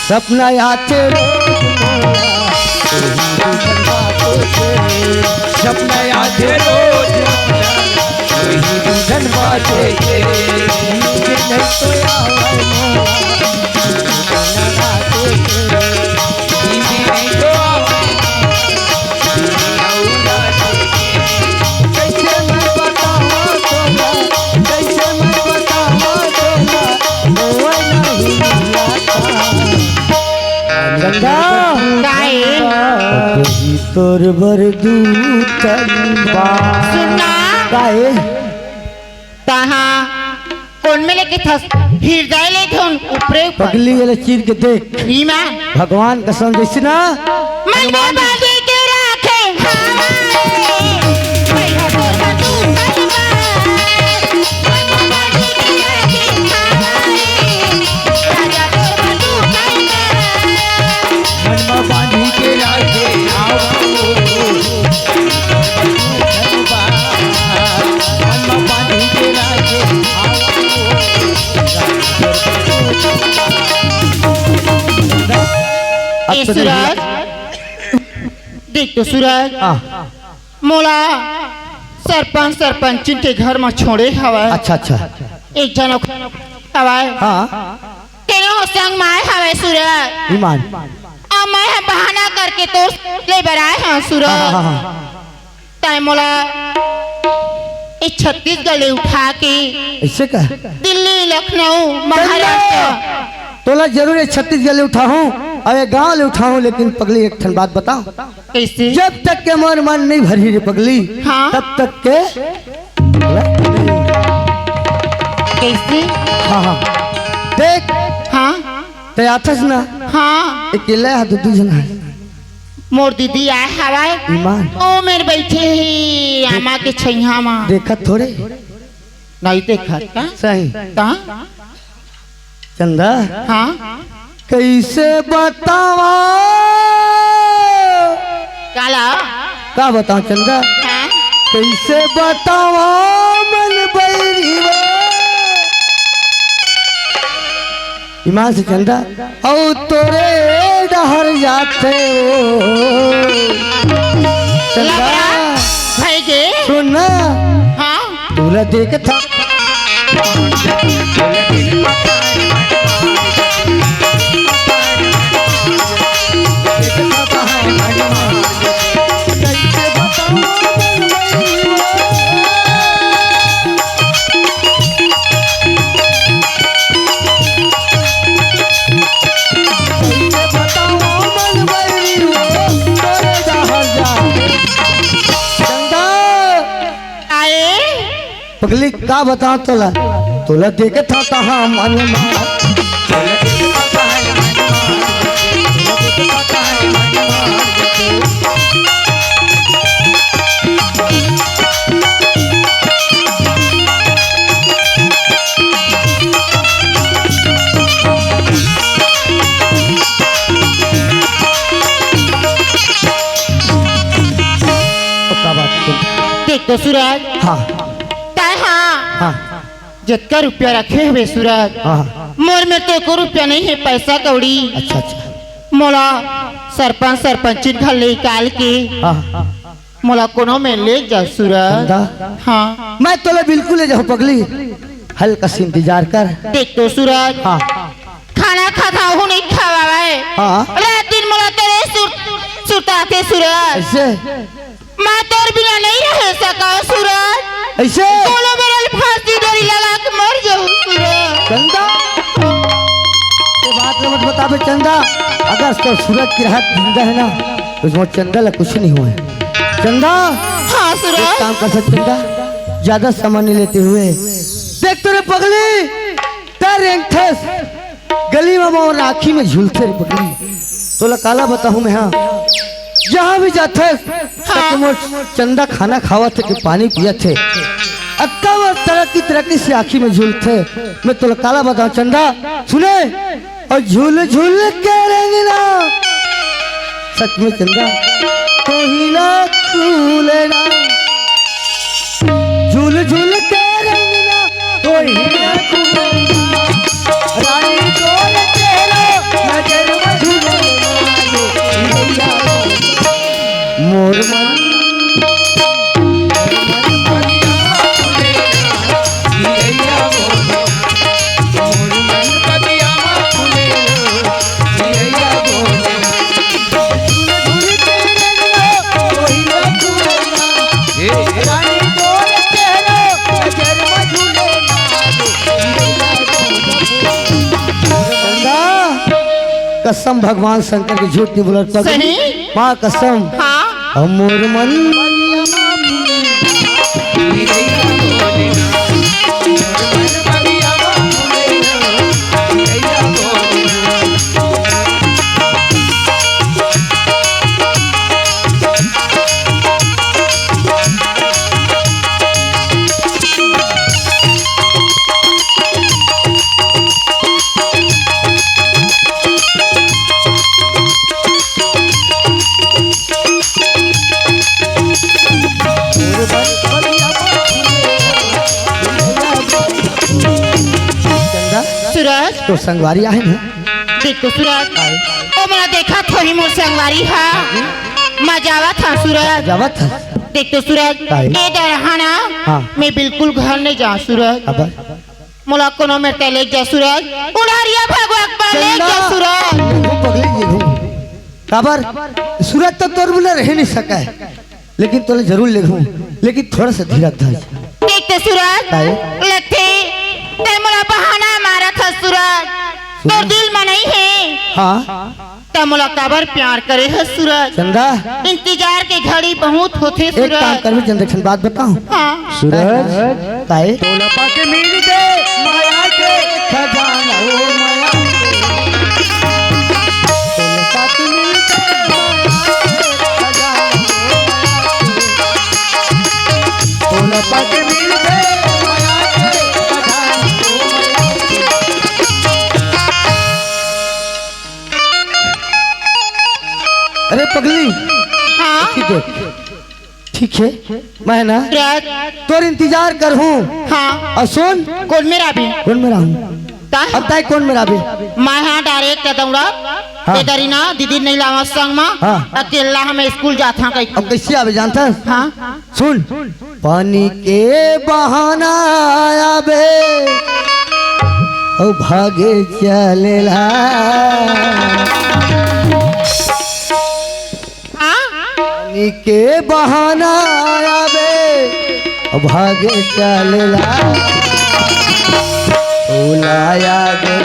सपना आथे रोज मोला, सपना आथे रोज, वही बुझन बाटे के, नींद नहीं तो आवे मोला, नींद नहीं तो आवे। कैसे मैं बताऊं तोला, कैसे मैं बताऊं तोला, होए नहीं मिलता। गंगा। काहे? कही तोर बर दू तन बा। सुनना। काहे? तहाँ कोन में लेके थस? हृदय ले धुन ऊपरे ऊपर। पगली, ये ले चीर के देख। ई माँ। भगवान कसम जैसे ना। मन में बांधी के राखे हवाए। मैं हतो तू सलमा। मन में बांधी के राखे हवाए। राजा तोर बंदूक है ना। मन में बांधी के राखे आवो। मन में बांधी के राखे आवो। अब ए तो सूरज, देख तो सूरज, हाँ। मोला सरपंच सरपंचिन के घर म छोड़े हवय। अच्छा, अच्छा। एक झन हवय। हाँ। तेनो संग म आए हवय सूरज। ईमान। अब मैं ह बहाना करके तोर ले बर आए हंव सूरज। हाँ, हाँ, हाँ। तैं मोला ए छत्तीसगढ़ ले उठा के ऐसे का? दिल्ली, लखनऊ, महाराष्ट्र। तोला जरूर ए छत्तीसगढ़ ले उठाहूँ, अब ए गांव ले उठाहूँ, लेकिन पगली एक ठन बात बताओ। कैसे? जब तक के मोर मन नहीं भरी रे पगली, हाँ। तब तक के कैसे? हाँ, हाँ। देख, हाँ। तैं आथस ना? हाँ। अकेला है, दू, दू झन है। मोर दीदी आए हवय। ईमान। ओ मेर बैठे ही आमा के छैहा मा। देखत थोड़े। नहीं देखत का? सही। का? चंदा। हाँ। कैसे बतावा? काला? का बताओ चंदा? हाँ। कैसे बतावा मन बैरी वो? ईमान से चंदा, अउ तोरे डहर जाथे ओ। चंदा, लबरा, भाई गे। सुन ना। हाँ। तोला देखत हा। चंदा। आए? पगली का बताओ तोला, तोला देखत हा तहाँ मन मा। पक्का बात है। देख तो सूरज। हाँ। तैं हाँ। हाँ। जतका रुपया रखे हवे सूरज, हाँ। मोर में तो एको रुपया नहीं है, पैसा कौड़ी। अच्छा, अच्छा। मोला सरपंच सरपंचिन घर ले निकाल के हाँ। मोला कोनो में ले जा सूरज। चंदा। हाँ। मैं तोला बिल्कुल ले जाहूँ पगली। हल्का सा इंतजार कर। देख तो सूरज। हाँ। खाना खाता हूँ नहीं खावा है। हाँ। रात दिन मोला तेरे सुर-, सुताथे सूरज। ऐसे? मैं तोर बिना नहीं रह सका सूरज। ऐसे? कोनो मेरे फांसी डोरी लगा के मर जाऊँ सूरज। चंदा, ये बात मत बताबे चंदा। अगर तो सूरज की रात जिंदा है ना, तो उसमें चंदा ला कुछ नहीं हुआ है। चंदा, हाँ सूरज। एक काम कर सकते चंदा, ज्यादा समय नहीं लेते हुए, देख तो रे पगली, तैं रेंगथस, गली में मोर आँखी में झूलथे रे पगली। तोला काला बताहूँ मैं, हाँ, जहाँ भी जाथस, हाँ। तो मोर चंदा खाना खावत हे कि पानी पियत हे, अक्का मोर तरक्की तरक्की से आँखी में झूलथे। मैं तोला काला बताहूँ चंदा, सुने, और झूल झूल के रेंगना, सच में चंदा, कोहिला कूलना। झूल झूल के रेंगना, कोहिला कूलना। रानी तोर चेहरा, नजर में झूल, मोर मन कसम भगवान शंकर के, झूठ नहीं बोलत पगली। सही? माँ कसम। हाँ। अमोर मन चंदा, सूरज। तो संगवारी आहे ना? देखो सूरज, आए। ओ मोला देखत होही मोर संगवारी हा। मजा आवत हा सूरज। जावत हा। देख तो सूरज, आए। ए दरहाना, हाँ। मैं बिल्कुल घर नहीं जा सूरज। अबर? मोला कोनो मेर ते लेग जा सूरज, उड़ारिया भगवा के पार लेग जा चंदा। सूरज। लेगहूँ पगली, लेगहूँ। काबर? सूरज तो तोर बिना रह नहीं सका है, लेकिन तोला जरूर लेगहूँ, लेकिन थोड़ा सा धीरज धर। देख तो सूरज, काहे? लगथे ते मोला बहाना मारत हस सूरज, तोर दिल में नहीं है। हाँ। त मोला काबर प्यार करे हस सूरज? चंदा। इंतजार के घड़ी बहुत होथे एक काम सूरज। करबे चंदा, एक ठन बात बताऊं? हाँ। सूरज। काहे? तोला पाके मिल दे माया के खजाना, ओ माया के। तोला पाके मिल दे माया के खजाना, ओ माया के। तोला पाके मिल दे माया के खजाना, ओ माया के। अरे पगली, हाँ? ठीक है, ठीक है, मैं ना सूरज। तोर इंतजार करहूँ। हाँ। और सुन। कोन मेर आबे? कोन मेर आहूँ? ता? अब ताई कोन मेर आबे? मैं हाँ direct दौड़ा। हाँ। ए दरी ना दीदी नहीं लावा संग मा। हाँ। अकेला हम स्कूल जात हाँ कहीं। अब कैसे आबे जानता? हाँ। सुन। पानी के बहाना आबे, ओ भागे चलेला। हाँ? पानी के बहाना आबे, ओ भागे चलेला। ओ लाया गे।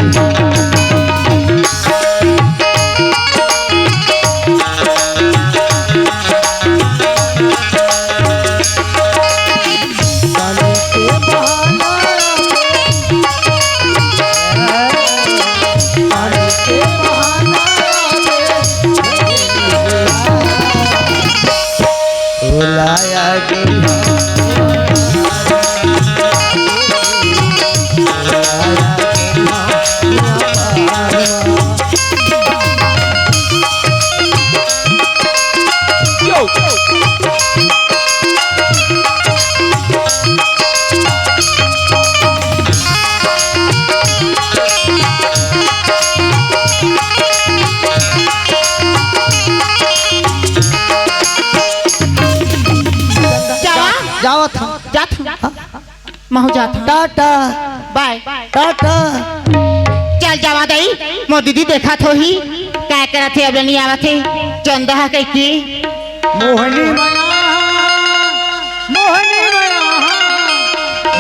जावा। जावत हूँ। जात हूँ। हाँ? महू जात हूँ। टाटा। बाय। टाटा। चल जावा दई, मोर दीदी देखत होही, काय करत हे, अब ले नहीं आवत हे, चंदा ह कहिके। मोहनी मया, मोहनी मया,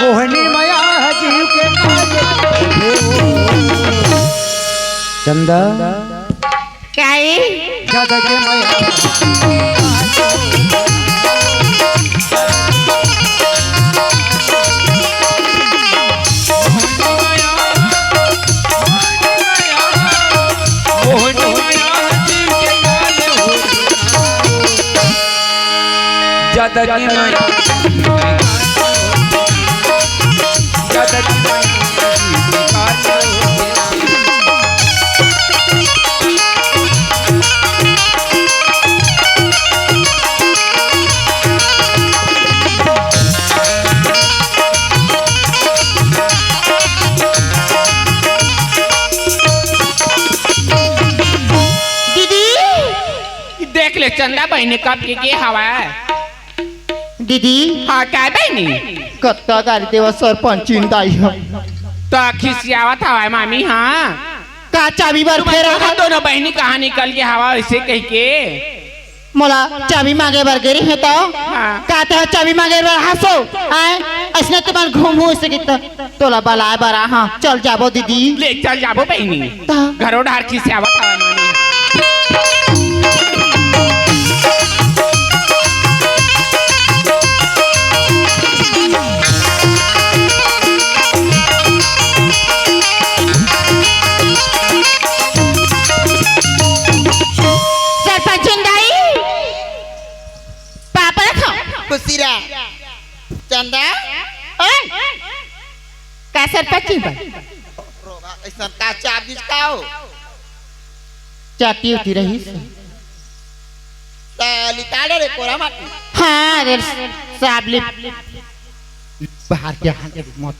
मोहनी मया जीव के काल। चंदा। काई? जद के मया। दीदी, देख ले चंदा बहिनी कब के गे हवय। दीदी। हाँ, काय बहिनी? कतका गारी देवा सरपंचिन दाई ह। त खिसियावत हवय मामी, हाँ। का चाबी बर फेरा ह? दोनों बहिनी कहाँ निकल गे हवा ऐसे कहिके? मोला चाबी मांगे बर गे रहे तो? हाँ। का ते चाबी मांगे बर हसो? आय, ऐसने तुमन घूमू ऐसे कितना? तोला बलाय बर आ, हाँ, चल जाबो दीदी। ले चल जाबो बहिनी। त? घरो डार खिसियावत हवा मामी। सरपंचिन दाई, पापड़ खाओ। खुशी रह। चंदा। ओए, का सरपंचिन बा? रोगा, ऐसन का चाप दिस का हो? चाटी उठी रही से। त निकाले रे कोरा माटी। हाँ, रे साहब, लिप, लिप बाहर के हाथ मत।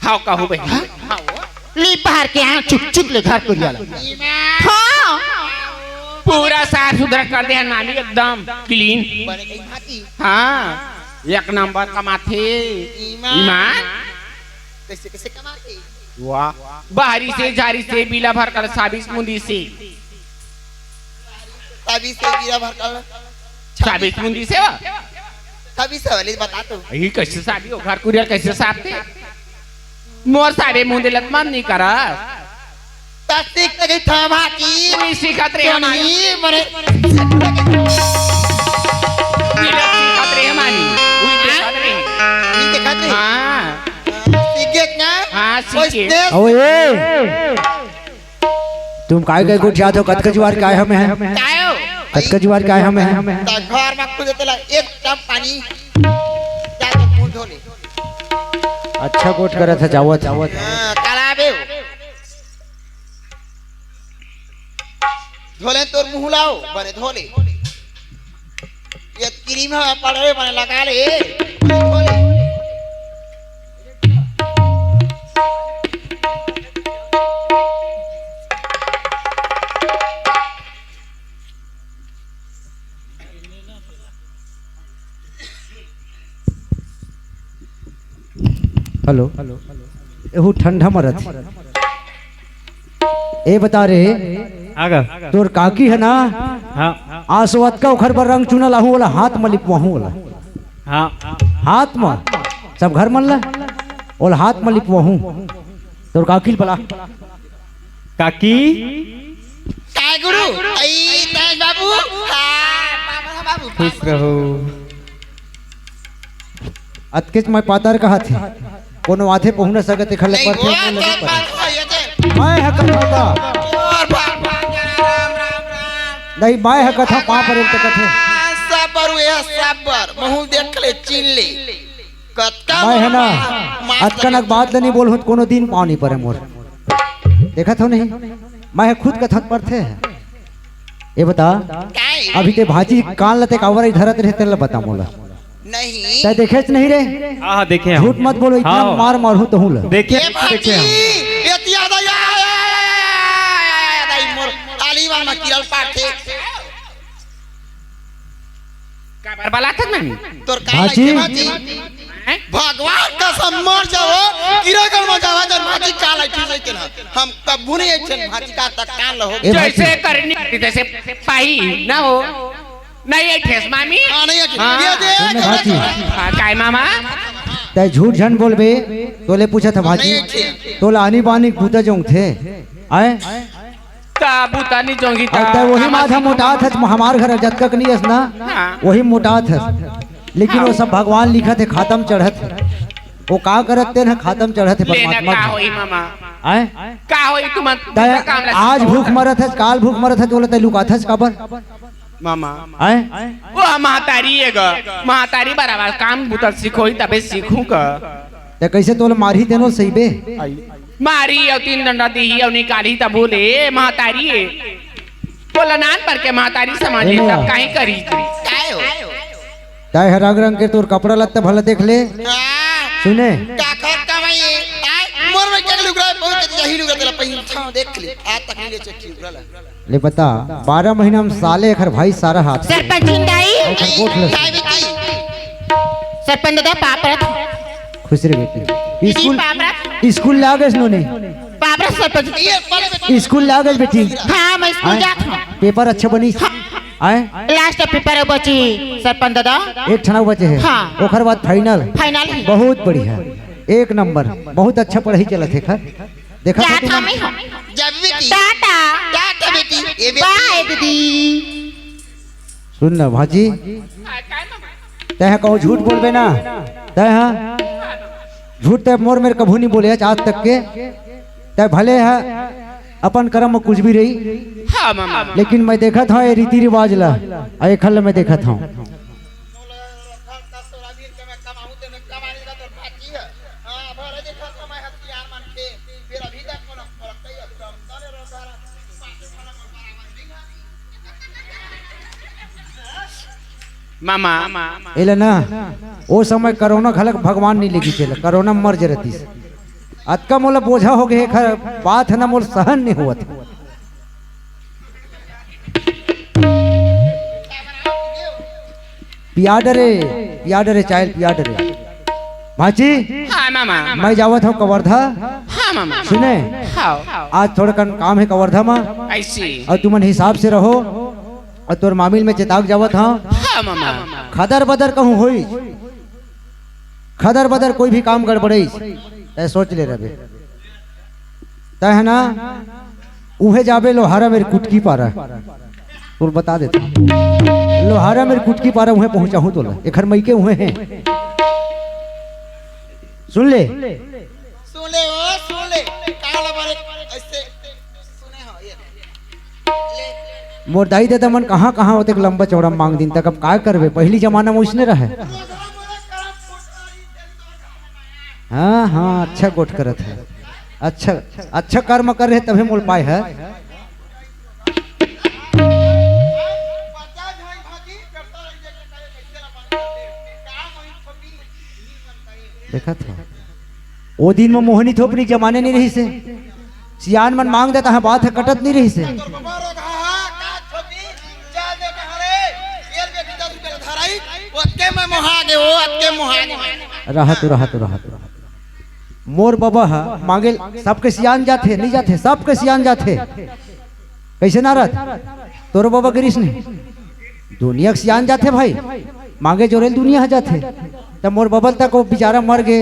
हाव का हो बहिनी? हाँ? लिप बाहर के हाथ चुक चुक ले घर कोरिया ला। ईमान। हाँ। पूरा साफ सुथरा कर दे हन मामी, एकदम क्लीन। बने कहीं भाती। हाँ, एक नंबर कमाथे। ईमान। ईमान। कैसे, कैसे कमाथे? वाह। बाहरी से, झारी से, बीला भर कर, साबिस मुंदी से। साबिस से, बीला भर कर। साबिस मुंदी से वा? साबिस से वाली बता तो। ये कैसे साबी हो? घर कुरियर कैसे साबते? मोर साबे मुंदी लत मन नहीं करा। त सीख त गई था भाकी। तू ही सीखत रहे हमारी। तू ही मरे। ये लोग सीखत रहे हमारी। तू ही देखत रहे। ये देखत रहे। हाँ। सीखे ना? हाँ, सीखे। ओए, ए! तुम काय काय गोठियात हो? कतका जुआर के आए हमें हैं? काय हो? कतका जुआर के आए हमें हैं? त घर में खुद तेला एक टब पानी जाके मुंह धो ले। अच्छा गोठ करत है, जावत, जावत। हाँ, तालाबे हो। धोले तोर मुंह लाओ, बने धोले। ये क्रीम है, पाउडर है, बने लगा ले। बने धोले। हेलो, एहू ठंडा मरत हे। ए बता रे, आगा। तोर काकी है ना, हाँ। आसवत का ओखर बर रंग चुना लाहू वाला हाथ म लिपवाहू वाला। हाँ। हाथ म, सब घर मन ला, ओला हाथ म लिपवाहू। तोर काकी ल बला। काकी। काय गुरु? आई, ताज बाबू। हाँ, बाबा बाबू। खुश रहो। अतकेच मैं पातर कहत हे, कोनो आथे पहुना सगत एखर ले नहीं, परथे, वो तो नहीं परथे। बात हो, ये तो मैं ह कथा का। और बाप, राम, राम, राम, राम। नहीं, मैं ह कथा पाँव परे ल त कथे। सबर, ये सबर, महू देख ले, चीन ले। कतका मैं ह ना, मार अतकन अक बात ल नहीं बोलहूँ त कोनो दिन पाँव नहीं परे मोर। देखत हो नहीं, मैं ह खुद कथा परथे। ये बता, काय? अभी ते भाजी कान ल ते काबर धरत रहे, तेला बता मोला। नहीं। तै देखेच नहीं रे? हाँ, हाँ, देखे हम। झूठ मत बोलो, इतना हाँ। मार मारहूँ तहूँ ल। देखे, ए भाजी, देखे हम। एतिया दा, या, या, या, मोर आली वाला किरल पाथे। काबर बलाथस मैं? तोर का भाजी। लाइके भाजी? हैं? भगवान कसम मर जाओ, किरा कर मर जाओ, जब भाजी का लाइके नहीं के ना। हम कबू नहीं ऐसे भाजी का तक कान लो। ए भाजी। जैसे करनी, जैसे पाई ना हो। नहीं है ठेस मामी? हाँ, नहीं है ठेस। हाँ। ये देख, सुन ना भाजी। हाँ, काय मामा? तै झूठ झन बोलबे, तोले पूछत ह भाजी। नहीं है ठेस। तोला आनी बानी बूता जोंगथे। आय? ता बूता नहीं जोंगी ता। अउ तै वही माथा मोटात हस, हमार घर जतका कनी अस ना, हाँ। वही मोटात हस। लेकिन वो सब भगवान लिखत हे, खातम चढ़त हे। वो का करत तेन ह, खातम चढ़त हे लेना परमात्मा का के। होई मामा? आय? का होई तुमन तै काम ला आज सीखो? भूख मरत हस, काल भूख मरत हस, तोला तै लुकाथस काबर? मामा। आय? वो महतारी हे ग, महतारी बराबर काम बूता सीखोई तबे सीखूं का। तै कैसे तोला मारही तेनो सहीबे? आई। मारी अउ तीन डंडा दीही अउ निकालही तब बोले, "ए महतारी ए।" बोला नान पर के महतारी समझे ए तब काहे करी? काय हो? तै ह रंग रंग के तोर कपड़ा लत्ता भला देख ले। हाँ। सुने? काकर कमाई? आय, मोर में क्या लुगरा बहुत यही लुगरा तेला पहिन था देख ले। आज तक नहीं ले चेक लुगरा ला। ले बता, बारह महीना में साले एखर भाई सारा हाथ। सरपंच दाई। एखर कोट ले। काय बेटी? सरपंच दादा पाप रख। खुश रह बेटी। दीदी, स्कूल, पाप रख। स्कूल ले आ गए नोनी? पाप रख सरपंच। ये पढ़ बेटी। स्कूल ले आ गए बेटी? हाँ, मैं स्कूल आय? जात हूँ। पेपर अच्छा बनी? हाँ। आय? लास्ट पेपर बची सरपंच दादा। एक ठना बचे है। हाँ। ओखर बाद फाइनल। फाइनल ही। बहुत बढ़िया। एक नंबर। बहुत अच्छा पढ़ाई चलत हे खर। देखा था जात तुमन? हूँ मैं, हाँ। जब बेटी। टाटा। टाटा बेटी। ए बे- बाय दीदी। सुन ना भाजी, तैं ह कहूँ झूठ बोलबे ना, तैं ह झूठ तैं मोर मेर कभू नहीं बोले हस आज तक के। तैं भले ह अपन करम म कुछ भी रही, हाँ मामा। लेकिन मैं देखत हँव ये रीति रिवाज ला, अउ एखर ला मैं देखत हँव। मामा, एला ना, ओ समय कोरोना घलक भगवान नहीं लेगिस एला, कोरोना मर जे रहतिस। अतका मोला बोझा हो गे, एखर बात ह ना मोला सहन नहीं होवत। पिया डरे, पिया डरे, चाय ल पिया डरे। भांची, हाँ मामा। मैं जावत हँव कवर्धा। हाँ मामा। सुने? हाँ। आज थोड़कन काम हे कवर्धा म। अइसे। अउ तुमन हिसाब से रहो। अउ तोर मामी ल मैं चेता के जावत हँव। हाँ मामा। खदर बदर कहूँ होइस, खदर बदर कोई भी काम गड़बड़ाइस, तैं सोच ले रहबे। तैं ह ना, उहें जाबे लोहारा मेर कुटकी पारा। तोला बता देथँव। लोहारा मेर कुटकी पारा उहें पहुँचाहूँ तोला। एखर मइके उहें हे। सुन ले। सुन ले ओ, सुन ले। काला बारे अइसे सुने हो ये। मोर दाई ददा मन कहाँ कहाँ ओतेक लंबा चौड़ा मांग दिन तक, अब का करबे, पहिली जमाना म ओइसने रहय। हाँ, हाँ, अच्छा गोठ करत हे। अच्छा, अच्छा कर्म करे हे तभे मोल पाय हे। देखत हव, ओ दिन म मोहनी थोपनी जमाने नइ रहिस हे। सियान मन मांग देता हे, बात ह कटत नइ रहिस हे। रहा तो, रहा तो, रहा तो। मोर बबा ह मांगे ल सबके सियान जाथे, नइ जाथे, सबके सियान जाथे। कइसे नारद? तोरो बबा गिरिस नहीं। दुनिया के सियान जाथे भाई, मांगे जोरे ल दुनिया ह जाथे। त मोर बबा ल तक ओ बेचारा मर गे,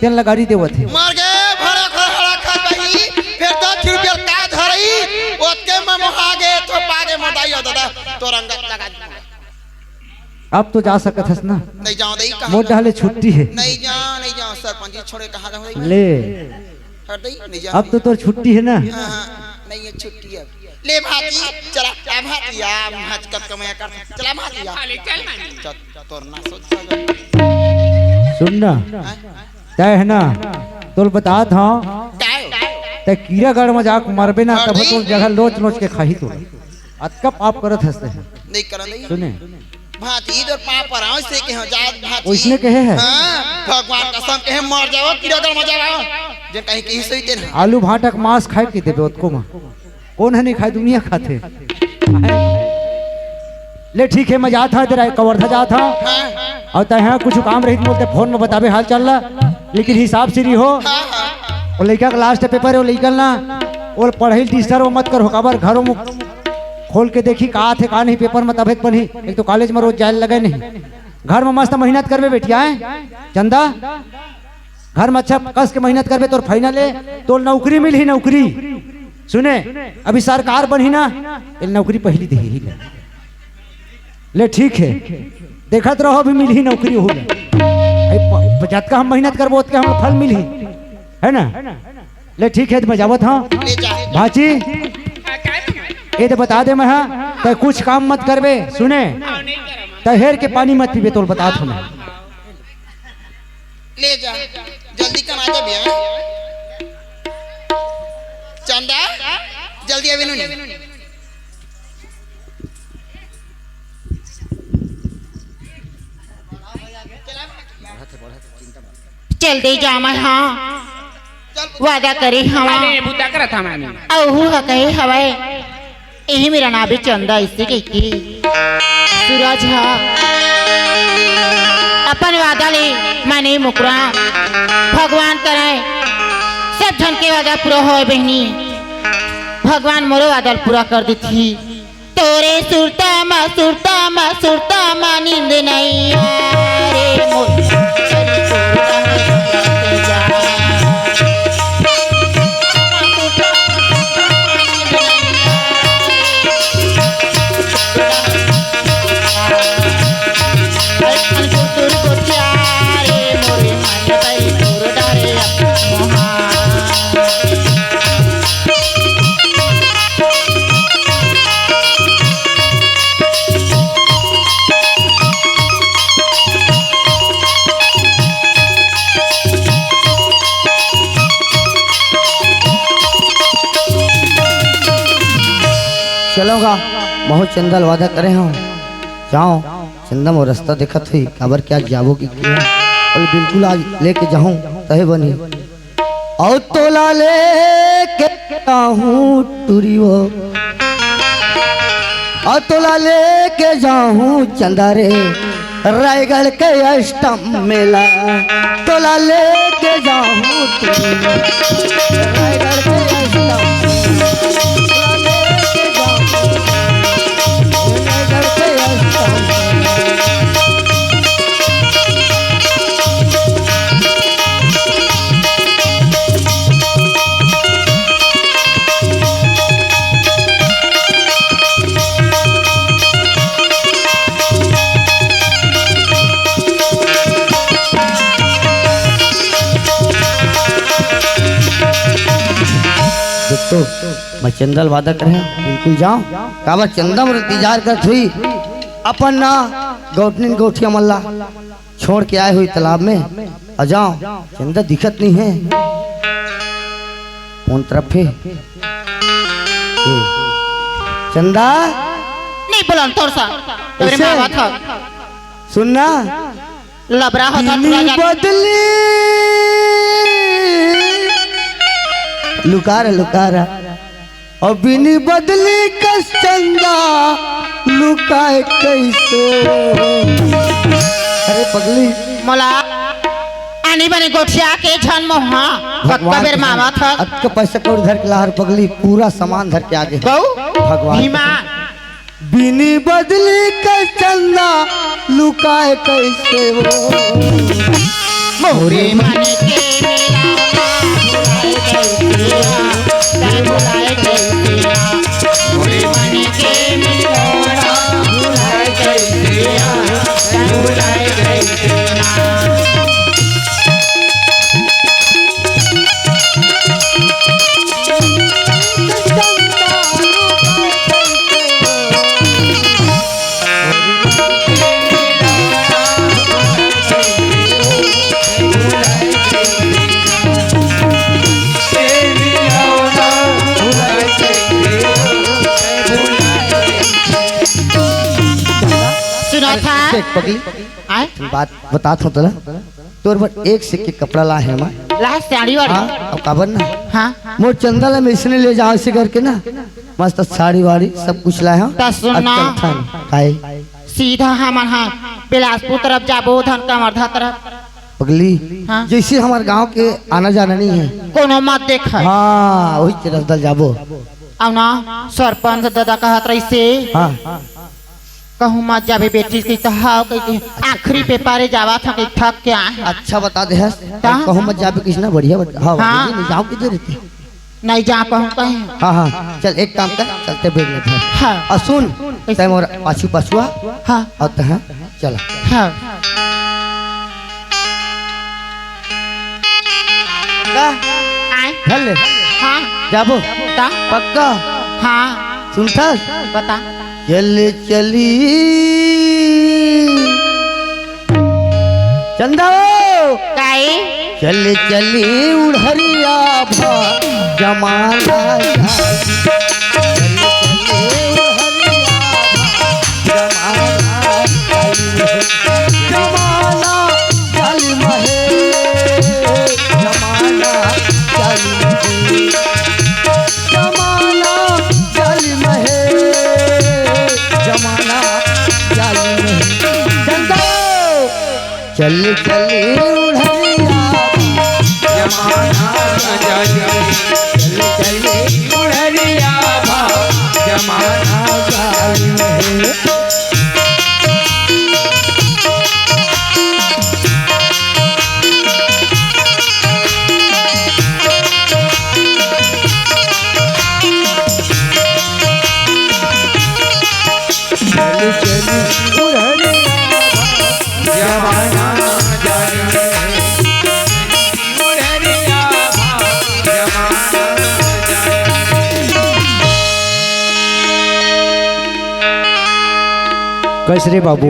तेन ल गारी देवत हे। मर गे, भरे घर हड़ा खा गई, फेर दस रुपया का धरई, ओतके म मोहा गे, थोपा गे, मोदाई हो दादा, तोर अंगत लगा दी। अब तो जा सकत हस ना? नहीं जाओ, नहीं कहा। मोर डहले छुट्टी हे। नहीं जाओ, नहीं जाओ, सरपंच जी छोड़े कहाँ जाओ? ले। हट दे, नहीं जा। अब तो तोर छुट्टी हे ना? हाँ, हाँ, नहीं है छुट्टी अब। ले भाती, चला, आ भाती, आ, आज कब कमाया कर, चला भाती, आ। चल, तोर ना सोच, सोच। सुन ना, हाँ? तय है ना, तोल बतात हँव, काय? तय कीरा गढ़ में जाके मरबे ना, तब तोल जगह लोच लोच के खाही तोल। अतका पाप करत हस तय। नहीं करन, नहीं। सुने। भांति इधर पाप पर आवे से के हो जात भांति। ओइसने कहे है। हाँ, भगवान कसम कहे मर जाओ, कीड़ा गल मर जाओ। जे कहीं कहीं सही तेन। आलू भांटा के मांस खाए के देबे ओतको मा। कोन ह नहीं खाए, दुनिया खाथे। ले ठीक है, मैं जात हँव, तेरा कवर्धा जात हँव। हाँ। अउ तय ह कुछ काम रही त मोला फोन में बताबे हाल चाल ला, लेकिन हिसाब से रही हो। हाँ, हाँ। ओ लइका के last paper हे, ओ लइका ल ना, ओ पढ़ाई disturb मत कर हो, काबर घरो में खोल के देखी का आथे का नहीं paper में, तभे त बनही। एक तो college में रोज जाए ल लगे नहीं, घर में मस्त मेहनत करबे बेटिया, हैं? चंदा, घर में अच्छा कस के मेहनत करबे, तोर final हे, तोर नौकरी मिलही, नौकरी। सुने, अभी सरकार बनही ना, ए नौकरी पहली देही ले। ले ठीक है, देखत रहो, अभी मिलही नौकरी हो ले। ए, प-, जतका हम मेहनत करबो, ओतके हम फल मिलही, है ना? ले ठीक है, त मैं जावत हँव। ले जा। भांची, ए त बता दे मैं, हाँ, तय कुछ काम मत करबे, सुने? तय हेर के पानी मत पीबे, तोल बतात हँव मैं। ले जा, जल्दी कमा जा भैया। चंदा, जल्दी आवे नू। चल दे जा मैं, हाँ। वादा करे हवा। अरे, बुता करत हवा मैं। अहू ह कहे हवय। इही मेरा नाम भी चंदा, इसे कहिके सूरज ह अपन वादा ले माने मुकरा। भगवान करय सब झन के वादा पूरा होय बहिनी, भगवान मोरो वादा पूरा कर देथी। तोरे सुरता मा, सुरता मा, सुरता मा नींद नइ आय रे मोर। होगा, महूं चंदा ल वादा करे हंव, जांव, चंदा मोर रस्ता देखत होही, काबर के आज जाबो कि क्या? बोले, बिल्कुल आज लेके जाहूं, तहे बनही। अउ तोला लेके जाहूं टुरी वो, अउ तोला लेके जाहूं चंदा रे, रायगढ़ के अष्टम मेला, तोला लेके जाहूं टुरी वो, रायगढ़ के अष्टम, तोला लेके जाहूं, रायगढ़ के अष्टम। दोस्तों, मैं चंदा ल वादा करे हंव, बिल्कुल जांव, काबर चंदा मोर इंतजार करत होही, अपन ना गौठनिन गौठिया मन ला छोड़ के आए होही तालाब में, अउ जांव, चंदा दिखत नइ हे। कोन तरफ हे? ए, चंदा? नइ बोलन तोर सा, तोरे कइसे? माँ बात ह। सुन ना। लबरा होत ह बिनी थोड़ा जादा। बदली। लुका रहा, लुका रहा। अउ बिनी बदली कस चंदा लुकाए कइसे? अरे पगली। मोला आनी बनी गोठिया के झन मोहा। भगवान कतका बेर कसम। मावत ह। अतका पैसा कौड़ी धर के लाहर पगली, पूरा सामान धर के आगे। गऊ? भगवान भीमा। कसम। बिनी बदली के चंदा लुकाए कइसे हो? मोरे मन के मेला भुलाए कइसे हो? भुलाए कइसे हो? मोरे मन के मेला भुलाए कइसे हो? भुलाए कइसे हो? सुना था? देख पगली, आय? बात बतात हंव तोला। तोर बर एक से एक कपड़ा लाए हंव मैं। ला साड़ी वाड़ी। हाँ, अब काबर ना। हाँ। मोर चंदा ला मैं इसने ले जांव, ऐसे करके ना, मस्त साड़ी वाड़ी सब कुछ लाए हंव। त सुन ना। अब चलथन। काय? सीधा हमन हा बिलासपुर तरफ जाबो, धन कवर्धा तरफ। पगली, हाँ। जइसे हमर गांव के आना जाना नइ हे। कोनो मत देख। हाँ, वही तरफ दल जाबो। अउ ना, सरपंच दादा कहत रहिसे। हाँ। कहूँ मत जाबे बेटी, कहिथे, "हव," कहिथे, "आखिरी पेपर हे, जावत हंव," कहिथे, "थक के आए हंव।" अच्छा बता दे हस। का? कहूँ मत जाबे कहिस ना, बढ़िया बता। हाँ, हाँ। नहीं, नहीं जाओ किधर रहते? नहीं जा पाऊँ कहीं। हाँ, हाँ, चल एक काम कर, चलते बैग में धर। हाँ। अउ सुन, कैसे? तैं मोर पाछू पाछू आ। हाँ। अउ तैं चला। हाँ। का? आय। धर ले। हाँ। जाबो। का? पक्का? हाँ। सुनथस? बता। चल चली। चंदा ओ। काई? चल चली उढ़रिया भा जमाना जाई। चल चली उढ़रिया भा जमाना जाई। जमाना जालिम हे, जमाना जालिम हे, जमाना जालिम हे, जमाना जालिम हे। चंदा, चल चली उढ़रिया। जमाना जालिम हे। चल चली उढ़रिया भा जमाना जालिम हे। कैसे रे बाबू?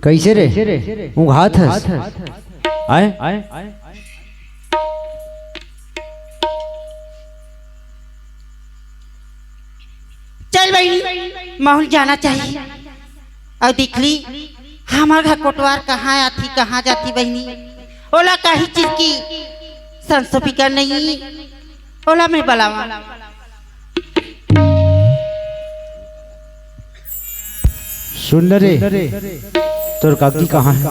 कैसे रे? ऊँघात हस? आय? महूँ ल जाना चाही। अउ देख ली, हमर घर कोटवार कहाँ आथी, कहाँ जाथी बहिनी, ओला काही चीज की संसो फिकर नहीं, ओला मैं बलावा। सुन न रे, तोर काकी कहाँ हे?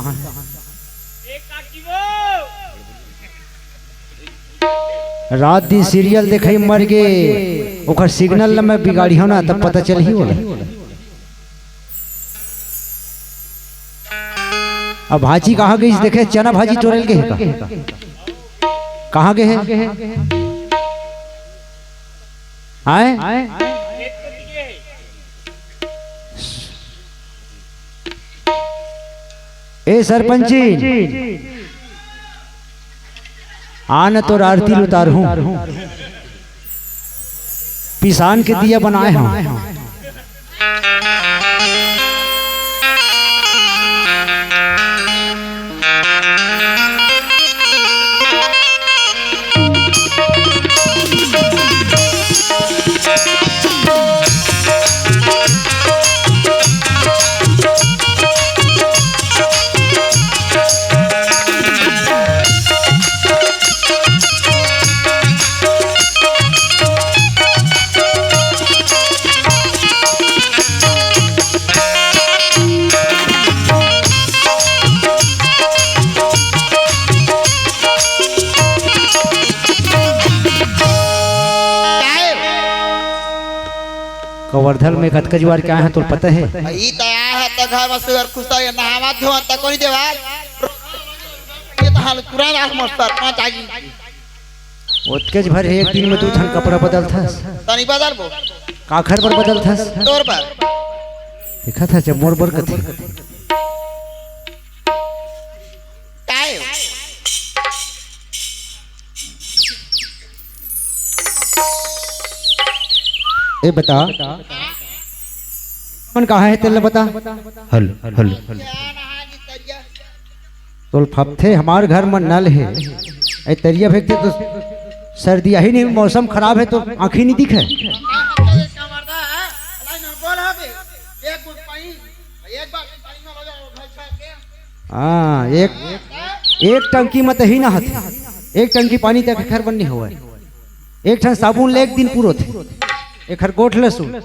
रात दिन सीरियल देखई मर गे, ओकर सिग्नल ल मैं बिगाड़ी हूँ ना, तब पता चलही ओला। अब भाजी कहाँ गईस देखे, चना भाजी टोरेल गे हे का? कहाँ गे हे? आय? ए सरपंची, आ न तोर आरती ल उतारहूँ। पिसान के दिया बनाए हूँ। कवर्धन में कतका जुआर के आए हैं, तोला पता हे? ई त आए हे त घर में सुअर खुसर ये नहावा धोवा त कोनी देवा। ये त हाल तुरंत आज मोर सरपंच आ जी। ओतकेच भर हे, एक दिन में दू ठन कपड़ा बदलथस। तनी बदलबो। काखर बर बदलथस? तोर बर। देखत हस, जब मोर बर कथे। काय हो? ए बता, मन कहाँ हे, तेला बता। हल, हल। तोल फपथे, हमार घर म नल हे। ए तरिया फेंकते तो सर्दी आही नहीं, मौसम खराब हे तो आँखी नहीं दिखे। हाँ, एक, एक टंकी म तही नहाथे, एक टंकी पानी तक एखर बर नहीं होवय। एक ठन साबुन ले एक दिन पुरोथे, एखर गोठ लसुन।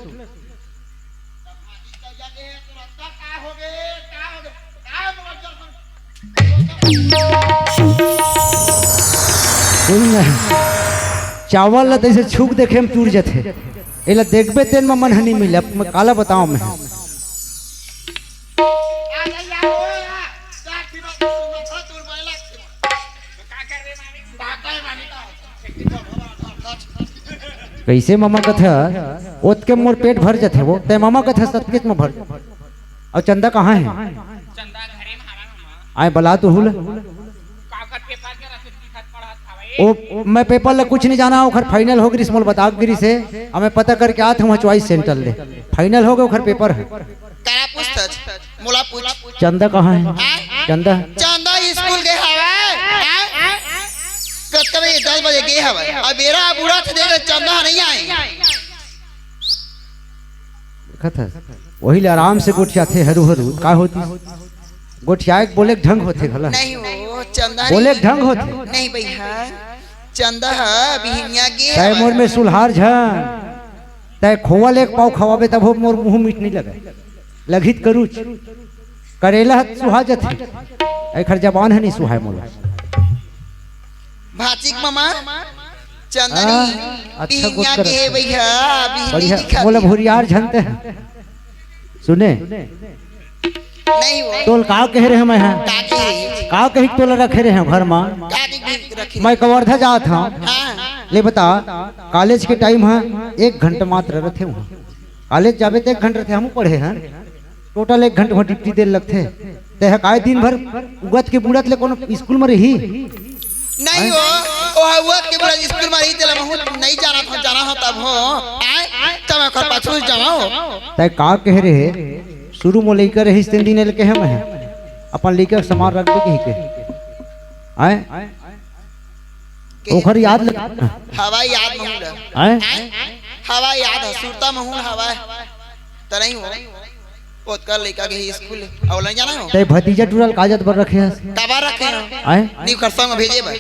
सुन न, चावल ल तइसे छूक देखे म टूट जथे, एला देखबे तेन म मन ह नइ मिले। अब मैं काला बतावं मैं। कइसे ममा कथा, ओतके मोर पेट भर जथे वो, तै ममा कथा सतकेच म भर। अउ चंदा कहाँ हे? आय बला तो हुल। ओ, मैं पेपर ला कुछ नहीं जाना, ओखर final हो गिरिस, मोल बता गिरिस हे। अब मैं पता करके आत हूँ चॉइस सेंटर ले। Final हो गे ओखर पेपर ह। करा पूछथस? मोला पूछ। चंदा कहाँ हे? हाँ? चंदा? चंदा स्कूल गे हवय। हाँ? कतका बजे? दस बजे गे हवय। अब बेरा बुढ़ा थे, देख चंदा नहीं आए। देखत हस? वही ले आराम से गोठियाथे हरू हरू। का होतिस? गोठियाए के बोले के ढंग होथे घला। नहीं वो चंदा बोले के नहीं। ढंग होथे। नहीं भैया, चंदा ह बिहिनिया गे तय हवय। मोर में सुलहार झन। तय खोवा ले एक पाव खवाबे तभो मोर मुँह मीठ नहीं लगे। लघित करूच। करेला ह सुहा जथे। एखर जबान ह नहीं सुहाय मोला। भाचिक ममा, चंदनी, हाँ, अच्छा बिहिनिया गोठ कर। के भैया, बिहिनी बढ़िया, दिखा मोला दे। भुरियार झन ते। सुने? नहीं वो। तोल का कहे रहे मैं, हाँ? का कहे? का कही तोला रखे रहे घर मा? का कही रखे? मैं कवर्धा जात हूँ। हाँ। ले बता, कॉलेज के टाइम ह, एक घंटा मात्र रथे वहाँ। कॉलेज जाबे त एक घंटा रथे, हमू पढ़े हन। टोटल एक घंटा वहाँ ड्यूटी दे लगथे। तेह काय दिन भर उगत के बुड़त ले कोनो स्कूल में रही? नहीं हो, ओ उगत के बुड़त स्कूल में रही, तेला महू नहीं जाना था, जाना हो तब हो। आय, तब ओकर पाछू जाओ। तय का कहे रहे? शुरू में लइका रहिस तेन दिन ले कहे मैं, अपन लइका के समान रख दे कही के। आय? ओखर याद लग हवा याद महू ल। आय? हवा याद ह, सुरता महू ल हवा। त नहीं हो। ओतका लइका गे हे स्कूल, अउ नहीं जाना हो। ते भतीजा टूरा ल का जत बर रखे हस? काबर रखे हो? आय? नहीं, ओकर संग में भेजे बर।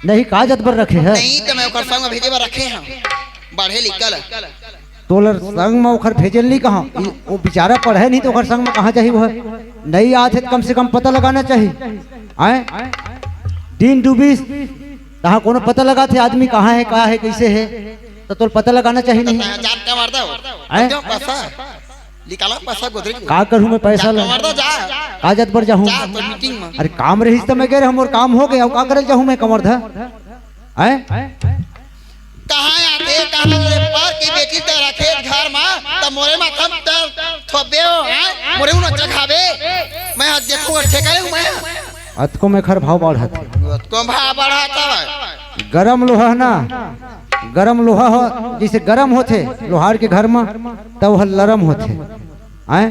नहीं, का जत बर रखे हस? नहीं, त मैं ओकर संग में भेजे बर रखे हंव। बढ़े लइका ल। तोला संग में ओकर भेजे ल नहीं कहा। ई, ओ बेचारा पढ़े नहीं त ओकर संग में कहाँ जाही वो? नहीं आत हे त कम से कम पता लगाना चाही। आय? दिन डूबिस, तहाँ कोनो पता लगाथे आदमी कहाँ हे, का हे, कइसे हे, त तोला पता लगाना चाही नहीं? तहाँ जात का मरदा हो। आय? क्यों पैसा? निकाला पैसा गोदरेज ले। का करहूँ मैं पैसा ला? कमरदा जा। का जत बर जाहूँ? जा तो मीटिंग में। अरे काम रहिस त मैं गे रहेंव, मोर काम हो गे, अउ का करे जाहूँ मैं कमरदा? हैं? कहाँ आथे, कहाँ ले पर की बेटी त रखे घर में, त मोरे माथा में त थोपे हो, हैं? मोरे उन अच्छा खाबे। मैं आज देखूँ, ठेका लेहूँ मैं। अतको में खर भाव बढ़त। अतको भाव बढ़त हवय। गरम लोहा ना, गरम लोहा हो, जइसे गरम होथे लोहार के घर म, त ओह लरम होथे। आय?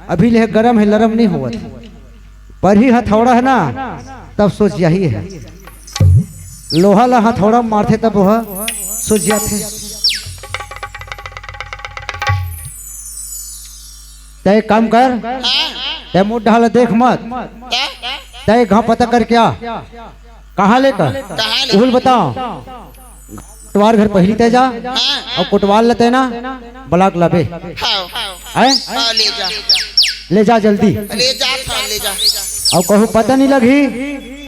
अभी ले गरम हे, लरम नहीं होवत। पर ही हथौड़ा हे ना, तब सोच जाही हे। लोहा ला हथौड़ा मारथे, तब ओह सोच जाथे। तै एक काम कर, हाँ। तै मोर डहा ला देख मत। क्या? तै एक घाव पता करके आ। कहाँ ले कर? कहाँ ले? उहुल बताओ। कोटवार घर पहिली तै जा, हाँ। अउ कोटवार ला तै ना, बला के लाबे। हाँ। हैं? हाँ, ले जा। ले जा जल्दी। ले जा, हाँ, ले जा। अउ कहूँ पता नहीं लगही,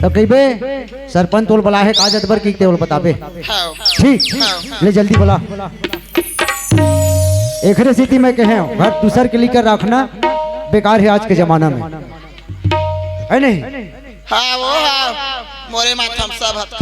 त कहिबे, सरपंच तोला बलाहे, का जत बर की ते ओला बताबे। हाँ। ठीक? हाँ। ले जल्दी बला। एकरे सेती मैं कहे हंव, घर दूसर के लेकर रखना बेकार हे आज के जमाना में, है नहीं? हाँ, वो हाँ, मोरे माथा में सब हथ।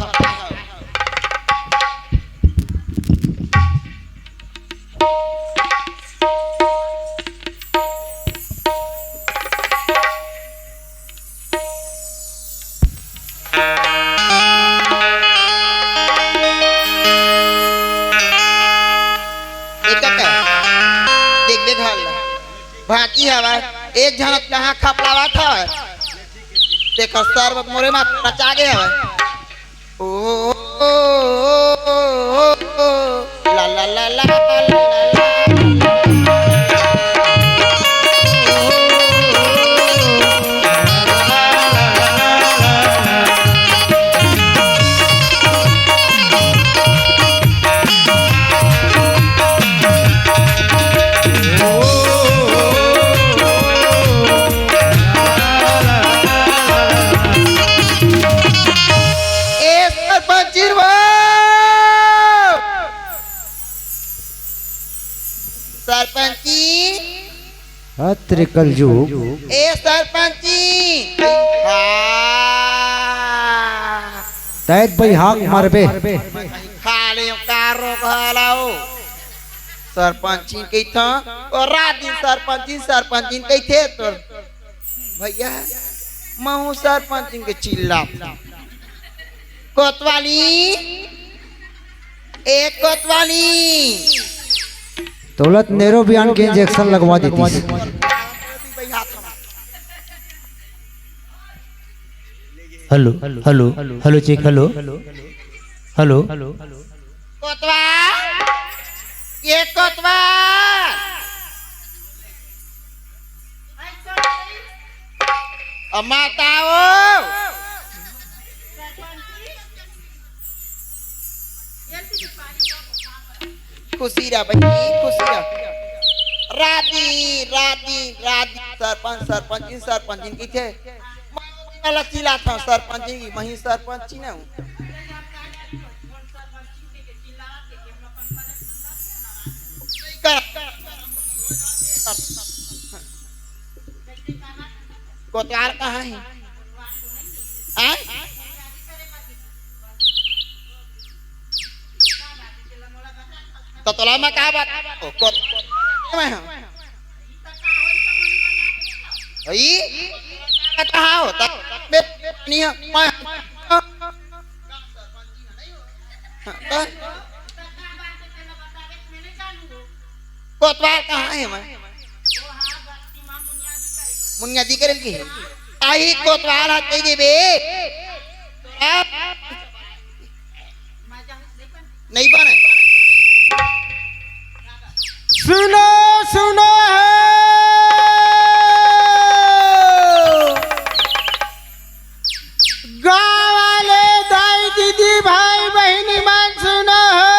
ए कका, देख, देख हाल ला। भांची हवय, एक झन कहाँ खपलावत हवय। तेकर सर मोरे माथा नचा गे हवय। ओ, ओ, ओ, ओ, ओ, ला, ला, ला, ला। ए सरपंची रे बा। सरपंची। अत्रे कलजुग। ए सरपंची। हाँ। तैत बइहाक मरबे। खा ले का रोग हलाओ। सरपंची कहिथंव, ओ रात दिन सरपंची, सरपंची कहिथे तोर भैया, महूँ सरपंची के चिल्लात। कोतवाली, ए कोतवाली। तोला त नेरोबियान के इंजेक्शन लगवा देतिस। Hello, hello, hello, check, hello, hello. कोतवाल, ए कोतवाल। अब माता हो। खुशी रह बहिनी, खुशी रह। राधी, राधी, राधी, सरपंच, सरपंच, सरपंच, इनकी थे। मैं वाला चिल्लाथंव, सरपंच जी, मैं ही सरपंच ही ना हूँ। कोतवाल कहाँ हे? आय? त तोला मैं का बात? ओ, कोत-, मैं हूँ। ई? कहाँ हो? त-, मैं, नहीं हूँ। मैं, हाँ, त-, कोतवाल कहाँ हे मैं? मुनिया दी करे की हे। आही कोतवाल हाथ कह देबे। हाँ? नहीं बने। सुनो। सुनो हो, गाँव वाले दाई दीदी भाई बहिनी मन सुनो हो,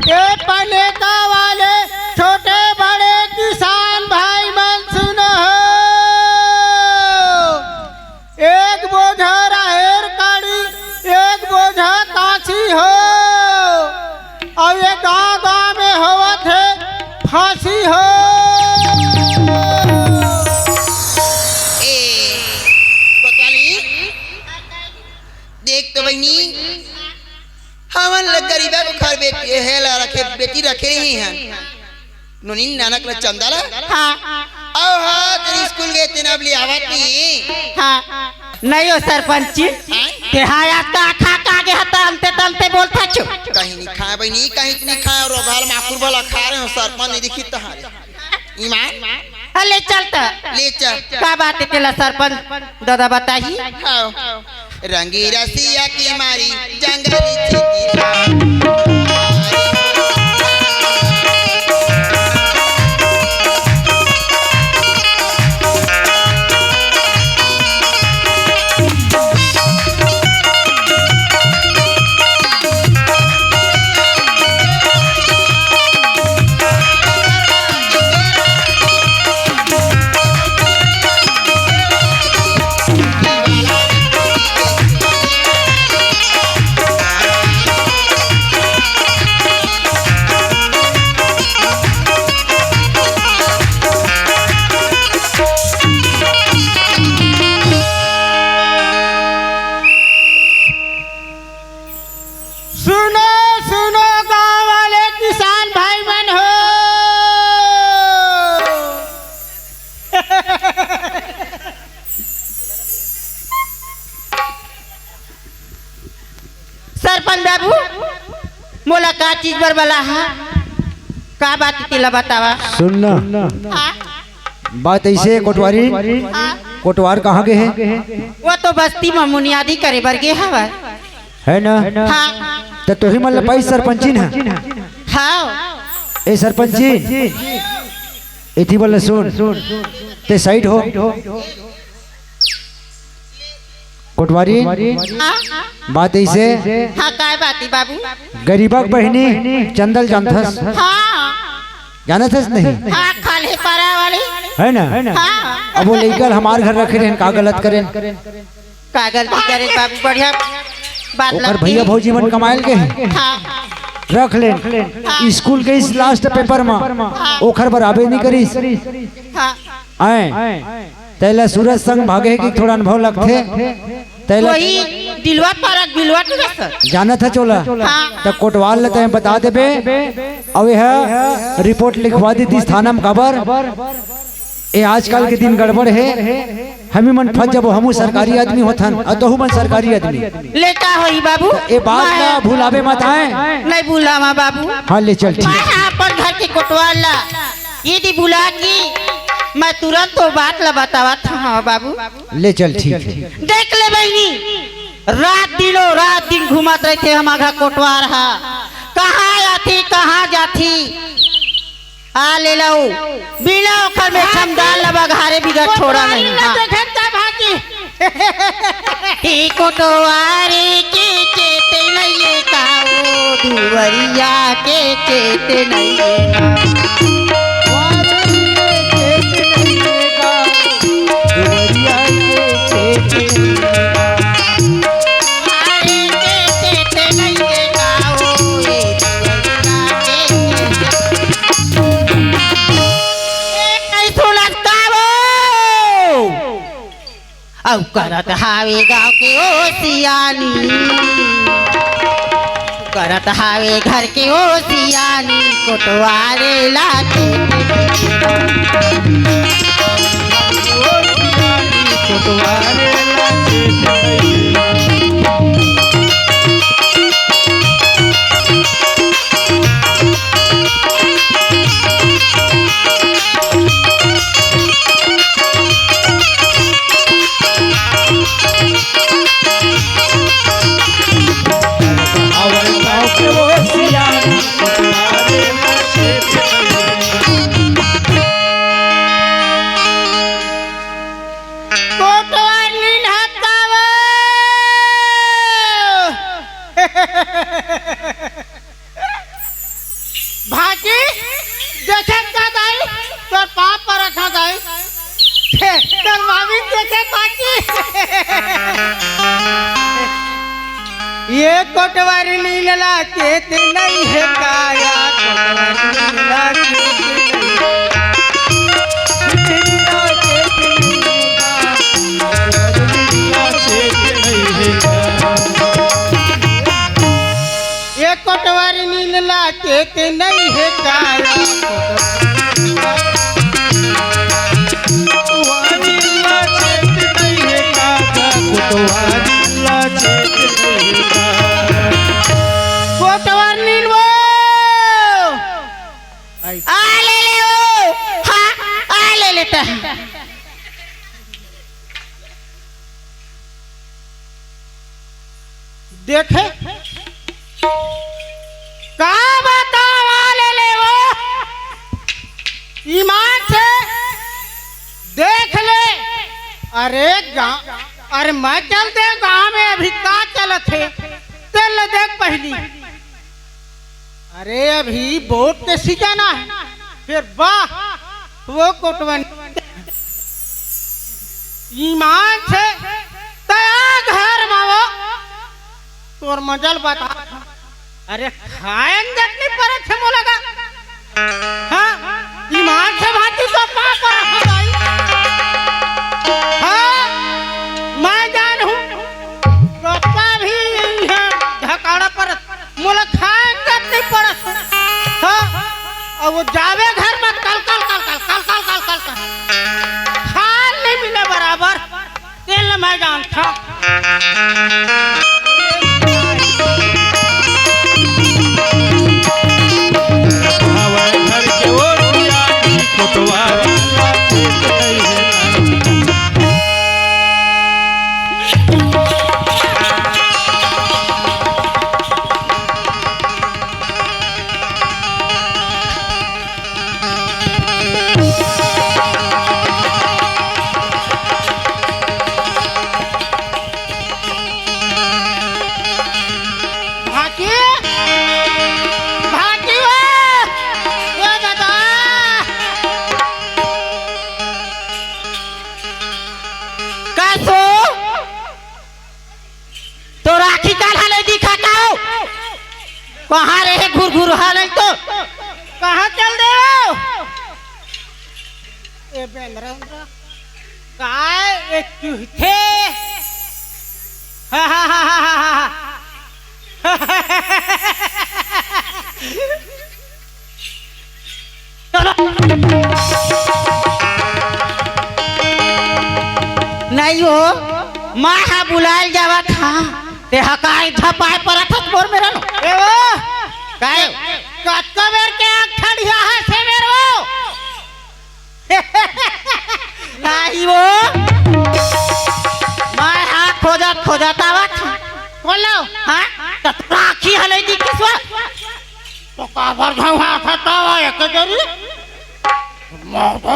ए पनेका वाले छोटे बड़े किसान भाई मन सुनो हो। एक बोझा राहेर काड़ी, एक बोझा कांसी हो, अउ ये गांव-गांव में होवत हे फांसी हो। ए, कोतवाली, देख तो बहिनी, हमन ल गरीबा के घर बेटी, हे ला रखे, बेटी रखे रही हन। नोनी नानक ल चंदा ला? हाँ। अउ हाँ, तेरी स्कूल गए तेन अब ले आवत नहीं। हाँ। नहीं हो सरपंच जी। हाँ? ते हाँ याद का खा का आगे हता अंते तंते बोलता छु। कहीं नहीं खाए बहिनी, कहीं नहीं खाए, रोगाल माकुर भला खा रहे हो, सरपंच नहीं दिखी तहारे। ईमान? हाँ, ले चल त। ले चल। का बात हे तेला सरपंच दादा बताही? हाँ। रंगी रसिया की मारी जंगली छेदी। सुनो, सुनो गांव वाले किसान भाई मन हो। सरपंच बाबू, मोला का चीज बर बला हा? का बात हे तेला बतावा? सुन ना। हाँ? बात ऐसे कोटवारी, हाँ। कोटवार कहाँ गे हे? वो तो बस्ती में मुनियादी करे बर गे हवय। है ना? हाँ। त तोही मन ल पाई सरपंचिन ह। हाँ। ए सरपंचिन, एती बर ल सुन, ते साइड हो। कोटवारी, हाँ? बात ऐसे। हाँ, काय बात हे बाबू? गरीबक बहिनी चंदा ल जानथस? हाँ। जानथस नहीं? हाँ, खाल्हे पारा वाली। है ना? हाँ। अब वो लइका ल हमार घर रखे रहेन, का गलत करेन? का गलती करे बाबू, बढ़िया बात ओकर लगती भैया है। भौजी मन कमाए ल गे हे। हाँ। रख लेन। हाँ। स्कूल के इस लास्ट पेपर म हाँ। ओखर बर आबे नहीं करिस। हाँ। आए। तेला सूरज संग भागे हे कि थोड़ा अनुभव लगथे। तेला वही दिलवा पारक बिलवा के रस। जानत ह चोला। हाँ। त कोटवार ल तैं बता देबे। अउ यह रिपोर्ट लिखवा दी दिस थाना म काबर। ए आजकल के दिन गड़बड़ हे। हमी मन फंस जबो, हमू सरकारी आदमी होथन, अउ तहू मन सरकारी आदमी। ले का होई बाबू? ए बात मैं ला भुलावे मत आए। नहीं भुलावा बाबू। हाँ, ले चल, ठीक मैं हे। हाँ अपन घर के कोटवार ला ये दी बुला के मैं तुरंत वो बात ला बतावत हूँ बाबू। ले चल, ठीक हे। देख ले बहिनी, रात दिनो रात दिन घूमत रहिथे हमर घर कोटवार हा। कहाँ आथे, कहाँ जाथे? आ ले लऊ, बिना ओखर में छमदार ला बघारे बिगर छोड़ा नहीं। हाँ। देखे त भागी। ई कोटवारी के चेत नइये का ओ दुवरिया के चेत नइये का। अउ करत हावे गाँव के ओ सियानी, करत हावे घर के ओ सियानी, कोटवारे लागे। कोटवारे लागे। तोर मामी देखे पाती। ये कोटवारी नीन ला चेत नहीं है काया, कोटवारी नीन ला चेत नहीं है। ये कोटवारी नीन ला चेत नहीं है काया। कोटवारी ला चेत नहीं है काया। कोटवारी ला चेत नहीं है काया। कोटवारी नीन वो। आ ले ले ओ। हाँ, आ ले लेता। देखे, का बतावा ले ले वो, ईमान से देख ले। अरे गाँव, अरे मैं चल दे गाँव में, अभी का चलत हे, चल ले देख पहली। अरे अभी वोट के सीजन है, फिर वाह वो कोटवन ईमान से तया घर में वो तोर मजल बता। अरे खाएन जतनी परत हे मोला का। हाँ, ईमान से भाती तो पा पर हटाई। हाँ, मैं जान हूँ, पप्पा भी यही है, धकाड़ा पर मोला खाए तक नहीं पड़त। हाँ, और वो जावे घर में कल, कल, कल, कल, कल, कल, कल, कल, कल, कल। खान नहीं मिले बराबर, तेल मैं जानता। हवा घर के ओरिया कोटवारी ला चेत नहीं है। भाकी, भाकी वो, ए दादा। का सो? तोर आँखी काला नहीं दिखा का हो? कहाँ रहे घुर घुर हाल है तो? कहाँ चल दे हो? ए बेंदरा उंदरा। काय ए चूहे? हा, हा, हा, हा, हा, हा। चलो। नहीं हो, माँ हा बुलाए जावत हा। ते हा काय झपाए परत हस मोर मेरा नो? ए वो, काय? कतका बेर के आँख ठड़िया हा से मेर वो? नाही वो, मैं हा खोजत खोजत आवत। बोलो। हाँ? त राखी हले दी किसवा? तो काबर घाव हाथ हटावा एक जरी? मैं तो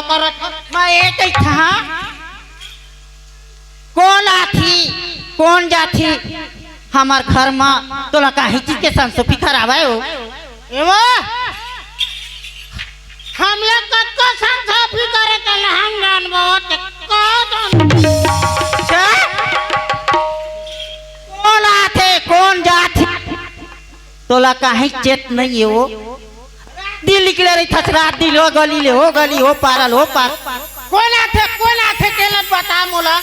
करत। मैं एक ही था। कोन आथी, कोन जाथी, हमर घर म तोला काहीं चीज के संसो फिकर आवय ओ? एवो, हमला कतको संसो फिकर हे, तेला हम जानबो, ते का जान। अच्छा? कोन आथे, कोन जाथे? तोला काहीं चेत नइ हे ओ? दिन निकले रहिथस रात दिन, ओ गली ले ओ गली, ओ पारा ले ओ पारा। कोन आथे, कोन आथे, तेला बता मोला।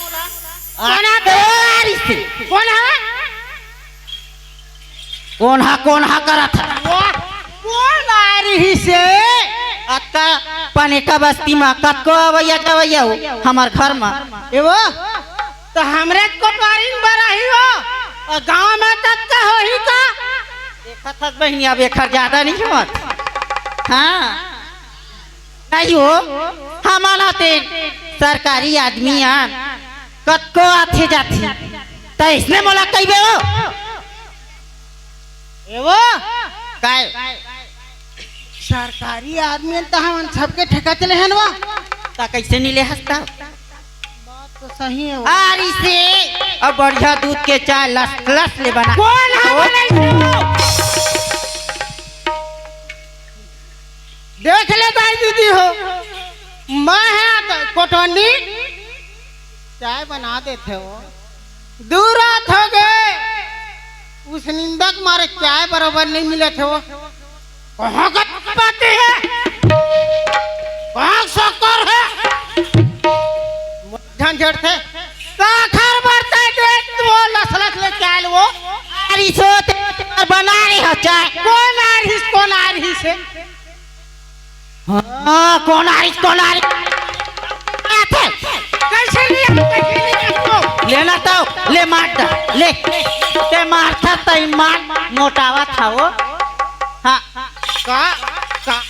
कोन आथे? अरे से। कोन हवे? कोन हा, कोन हा करत हे? वो कोन आ रही से? अतका पनेका बस्ती म कतको अवइया जवइया हो हमर घर म। एवो, त हमरे कोटवारी म बराही हो, अउ गाँव म ततका होही का? देखत हस बहिनी, अब एखर जादा नइ होवत। हाँ। नहीं हो, हमन ह ते सरकारी आदमी हन, कतको आथे जाथे, त अइसने मोला कहिबे ओ? एवो? काय? सरकारी आदमी हन त हमन सबके ठेका चले हन वा। त कइसे नइ ले हस त? बात तो सही हे वो। अरे से, अब बढ़िया दूध के चाय लस लस ले बना। कोन हा ओ? बनाइस? देख ले दाई दीदी हो, मैं हा त कोटवानी, चाय बना देथे वो। दू रात हो गे, उस निंदा के मारे चाय बरोबर नहीं मिलत हे वो। कहाँ का बात है? कहाँ शक्कर है? झंझट थे। काखर बरते देख वो लस लस ले चाय वो। आरिस हो ते बना रहे हो चाय। कोन आरिस, कोन आरिस हे? हाँ, कोन आरिस, कोन आरिस? आथे। कैसे नहीं, कैसे नहीं आपको? लेना तो, ले मार दा, ले। ते मारथा तई मार, मोटावा था वो। हाँ। का, का?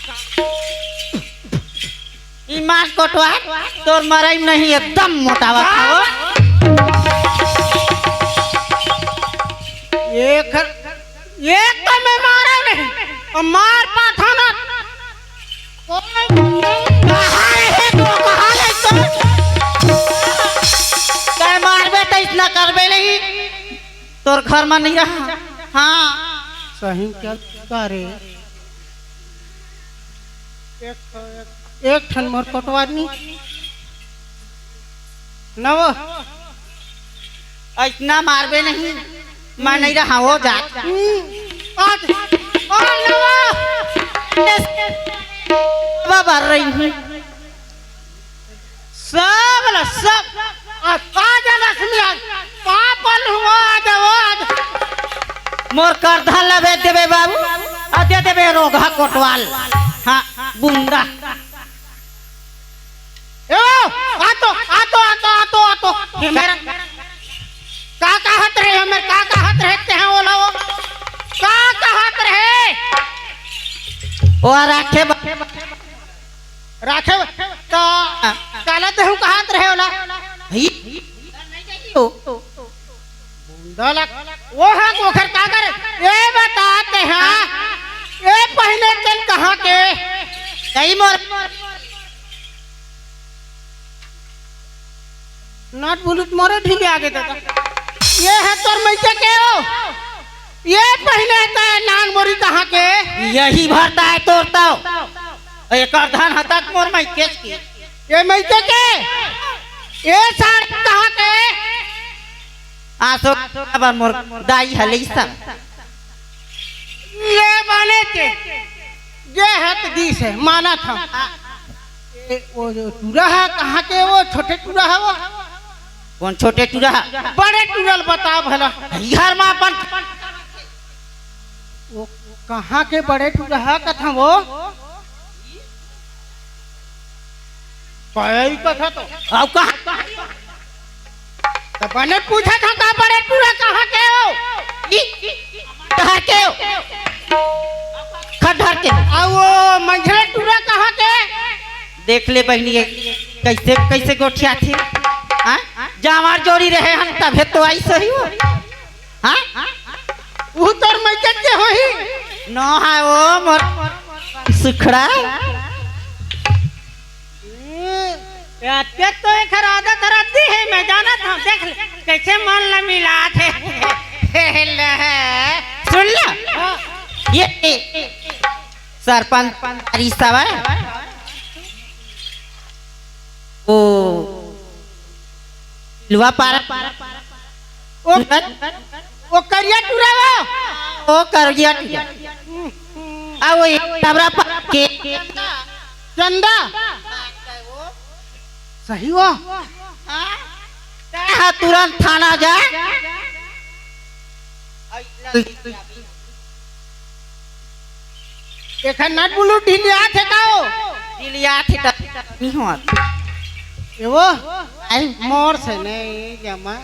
ई मार कोटवा, तोर मरई नहीं, एकदम मोटावा था वो। एक, एक तो मैं मारा नहीं, और मार पाथा ना। कहाँ रहे तो, कहाँ रहे तो? तै मारबे तो इतना करबे नहीं, तोर घर में नहीं रहा। हाँ। सही क्या करे? एक, एक, एक ठन मोर कोटवानी। नव। इतना मारबे नहीं, मैं नहीं रहा हो जा। हम्म, आज, आज नव। बाबा रही हूँ। सब ला, सब। आज, आज लक्ष्मी, आज पापल हुआ, आज, आज। मोर करधन ला बेच देबे बाबू, आ दे देबे रोगहा कोटवाल। हाँ, बुंदा। ए ओ, आ तो, आ तो, आ तो, आ तो, आ तो। ये मेरा, का कहत रहे, हमर का कहत रहे, ते हैं ओला वो? का कहत रहे? ओ राखे ब- राखे ब- तो, काला देहू कहत रहे ओला? भाई, बुंदा ला, वो हा ओखर का करे? ए बता ते हा, ए पहले तेन कहाँ के? कई मोर नट बुलुट मोरे ढीले आगे दादा। ये है तोर मइके के हो? ये पहले तय नान मोरी कहाँ के? यही भरता है तोर तो। एकर धन हतक मोर मइके के। ये मइके के? ये सार कहाँ के? आसो अबर मोर दाई हले सब। ये बने के जे हत दिस है, मानत हम। ए, वो जो टूरा है, कहाँ के वो छोटे टूरा है वो? कौन छोटे टूरा है? बड़े टूरा ल बता भला। घर में अपन वो कहाँ के बड़े टूरा है कथा वो? कई कथा तो। अब कहाँ? त बने पूछत हंव का बड़े टूरा कहाँ के हो? ई, डहर के हो? खड्डहर के हो? आ वो मंझले टूरा कहाँ के? देख ले बहिनी, ये कइसे, कइसे गोठियाथे? हाँ? जांवर जोड़ी रहे हन तभे तो आई सही हो। हाँ? ऊ तोर मइके के होही? न है वो मोर सुखड़ा। अतके तो एखर आदत रद्दी है, मैं जानत हंव। देख ले, कइसे मन ल मिलात हे। हे ले। सुन ले। हाँ। ये सरपंच हरीश साहब है। ओ, लुआ पारा। ओ, ओ करिया टूरा वो। ओ करिया टूरा। आ वो एक तबरा पा के चंदा। सही वो। हाँ, तुरंत थाना जा। एखर नट बुलुट ढिलियाथे का हो? ढिलियाथे त नहीं होत। ए वो? आई? मोर से नहीं जमा।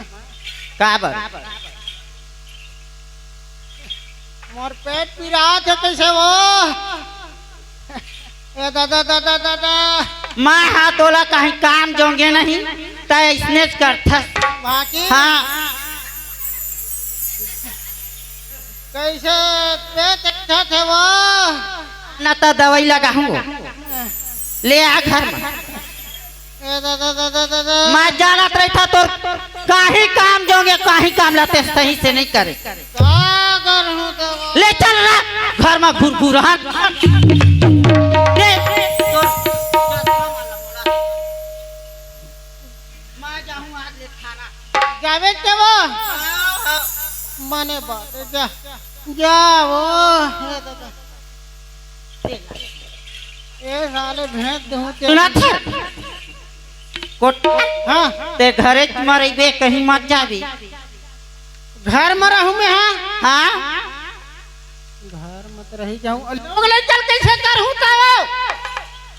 का बर? मोर पेट पिरात हे कइसे वो? ए दादा, दादा, दादा। मैं हा तोला कहीं काम जोंगे नहीं, तै अइसनेच करथस। बाकी? हाँ। कइसे पेट उठत हे वो? ना त दवई लगाहूँ वो। ले आ घर में। ए दादा, दादा, दादा। मैं जानत रहिथंव तोर काही काम जोंगे, काही काम ला ते सही से नहीं करे। का करहूँ तो? ले चल ना, घर में घुरघुरहा। ले, तोर जाबे ते वो। मने बात हे, जा। जा वो। हे दादा। ए साले भैंस दूँ ते। सुनत हे? कोट-, हाँ। ते घरे म रहिबे, कहीं मत जाबे। घर म रहूँ मैं, हाँ। हाँ? घर म त रही जाहूँ। अउ लोग लइका ल कइसे करहूँ त वो?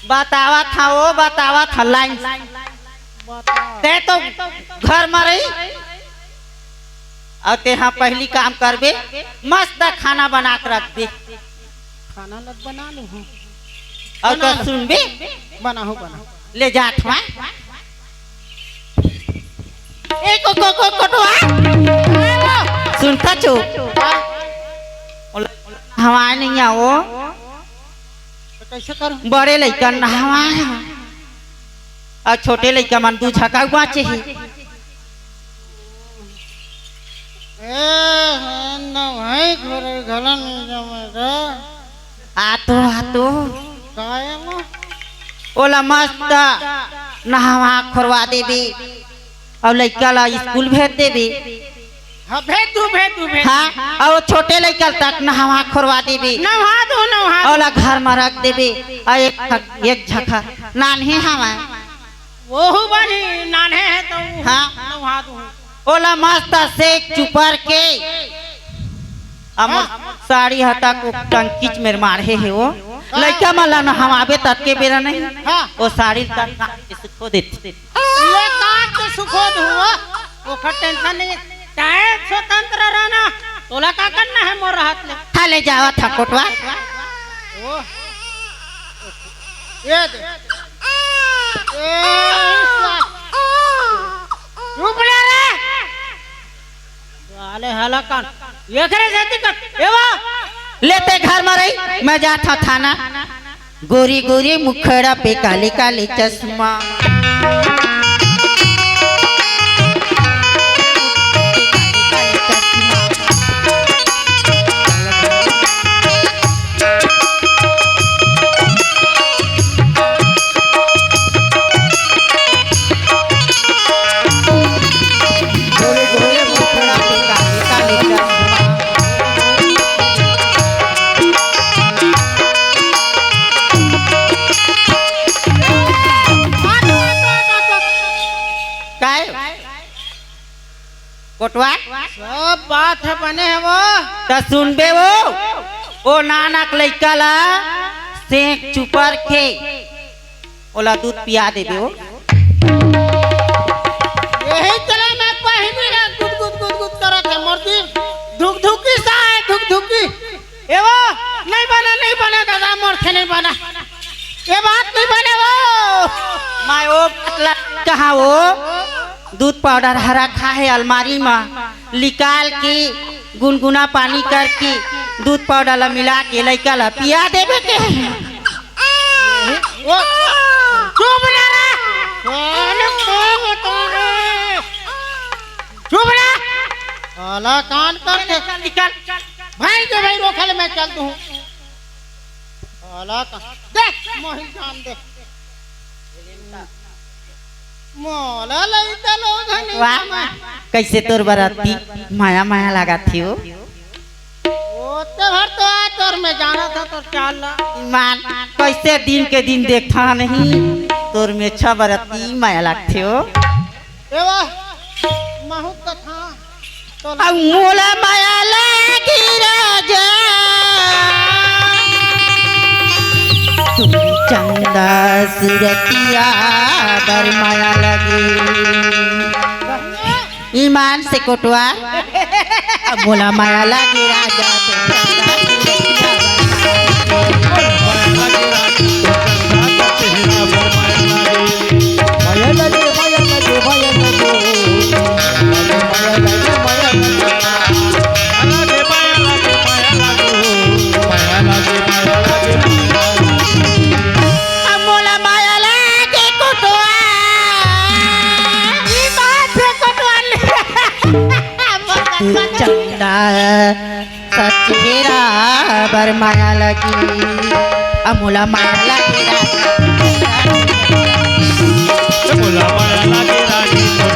बतावत हँव वो, बतावत हँव लाइन। बता। ते तो घर म रही। अउ तेहा पहिली काम करबे, मस्त खाना बना के रखबे। खाना ल बना लूँ, हाँ। अउ तो बना लूँ। सुनबे? बनाहूँ, बनाहूँ। ले जात हँव। ए को, को, को, कोटवा। सुनथस ओ? हाँ। ओला नहवाए नइ आवय। त कइसे करहूँ? बड़े लइका नहवाए हे। अउ छोटे लइका मन दू झका बाँचे हे। ए, हे, नहवाए घरे घला नइ जमे गा। आ तो, आ तो। काय म? ओला मस्त नहवा खोरवा देबे। अउ लइका ला स्कूल भेज देबे। हाँ, भेज दूँ, भेज दूँ, भेज दूँ। हाँ, अउ छोटे लइका तक नहवा खोरवा देबे। नहवा दूँ, नहवा दूँ। ओला घर म रख देबे। अउ एक, एक झका नान्हे हवय। ओहू बनी, नान्हे हे त ओहू हाँ। नहवा दूँ। ओला मस्त सेक चुपर के। अमर हाँ। साड़ी हटा को टंकीच मेर माढ़े हे वो। हाँ। लइका मन ला नहवाबे ततके बेरा नहीं। हाँ। वो साड़ी तक के सुखो देथे। ये काट के सुखो दूँ वो। ओखर tension नहीं। चाहे स्वतंत्र रहना, तोला का करना हे मोर रहत ले? हाँ, ले जावत हँव कोटवा। ओ। ये दे। ए, चुप ले रे। साले हलाकान। एकरे सेती कर। ए वो। ले ते घर म रही, मैं जात हँव थाना। गोरी गोरी मुखड़ा पे काले काले चश्मा। काय? कोटवा? सब बात ह बने हे वो। त सुनबे वो, ओ नानक लइका ला सेक चुपर के ओला दूध पिया देबे वो। यही चले मैं पहिली ले गुद गुद गुद गुद करत हे मोर दिल धुक धुकी सा हे धुक धुकी। ए वो, नहीं बने, नहीं बने दादा, मोर से नहीं बने। ये बात नहीं बने वो। मैं वो बात ला कहा वो, दूध पाउडर हर रखा हे अलमारी म, निकाल के गुनगुना पानी करके दूध पाउडर ला मिला के लइका ला पिया देबे के। वो, चुप ना रे। साले को बता रे। चुप रे। साला कान कर के निकल। भाई के भाई रोकल मैं चल दूँ। साला का दे, मोहिन जान दे। मोला लइका लोग हनी वाह, कइसे तोर बराती माया माया लागत हे वो। ओ ते हर तो आ तोर में जाना था तोर चाल ला। ईमान, कइसे दिन के दिन देखा नहीं, तोर में अच्छा बराती माया लागथे वो। ए वाह, महू कथा। अउ मोला माया लागे राजा, चंदा सुरतिया बर माया लागे। ईमान से कोटवा, अब मोला माया लागे राजा, चंदा सुरतिया बर माया लागे। माया लागे, माया लागे, माया लागे। अब मोला माया लागे कोटवा। ई बात से कोटवा ले। तू चंदा सचेरा बर माया लगी, अमोला माया लगी। मोला माया लागे रागी, तोर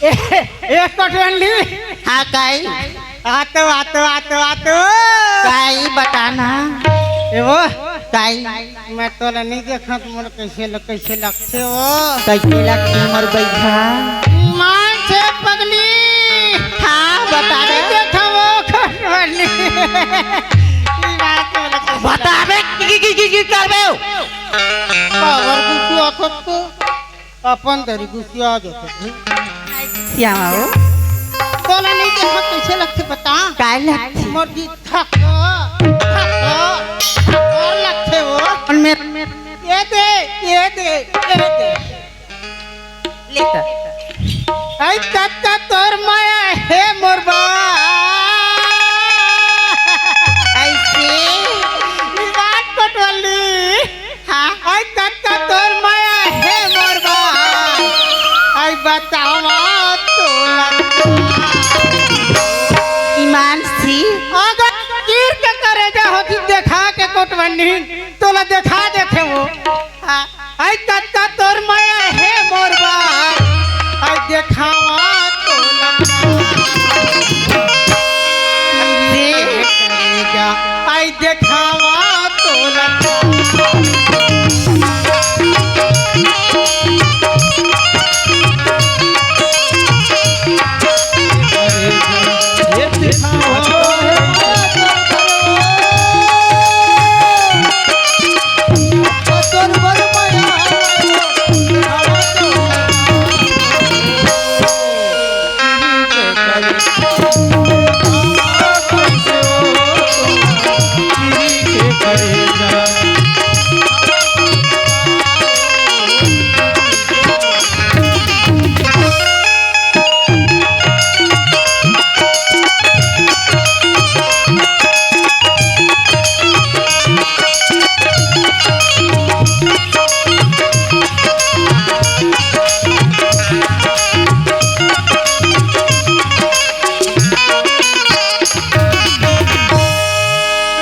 ए, ए कोटवाली। हाँ, काई? आतो, आतो, आतो, आतो। काई, बता ना। ए वो। काई? मैं तोला नहीं देखा तो मोर कैसे लग, कैसे लगथे वो? कैसे लगथे मोर बैठा? मान से पगली। हाँ, बता दे। नहीं देखा वो कोटवाली। ई बात तोला कैसे बताबे की, की, की, की करबे? पावर गुस्सू आखत तो अपन दरी गुस्सू आ जाथे। श्यामा हो। तोला नहीं देखा कैसे लगथे बता? काय लगथे? मोर जी धक, धक, धक लगथे वो। और मैं ये दे, ये दे, ये दे। ले कर। आई तत्ता तोर माया हे मोर बा। ऐसे। ई बात कोटवाली। हाँ। आई तत्ता तोर माया हे मोर बा। आई बतावा तोला। ईमान सी। अगर चीर के करेजा होती देखा के कोटवाली, तोला देखा देथे वो। हाँ। आई तत्ता तोर माया हे मोर बा, आई देखावा तोला। आई देखावा तोला।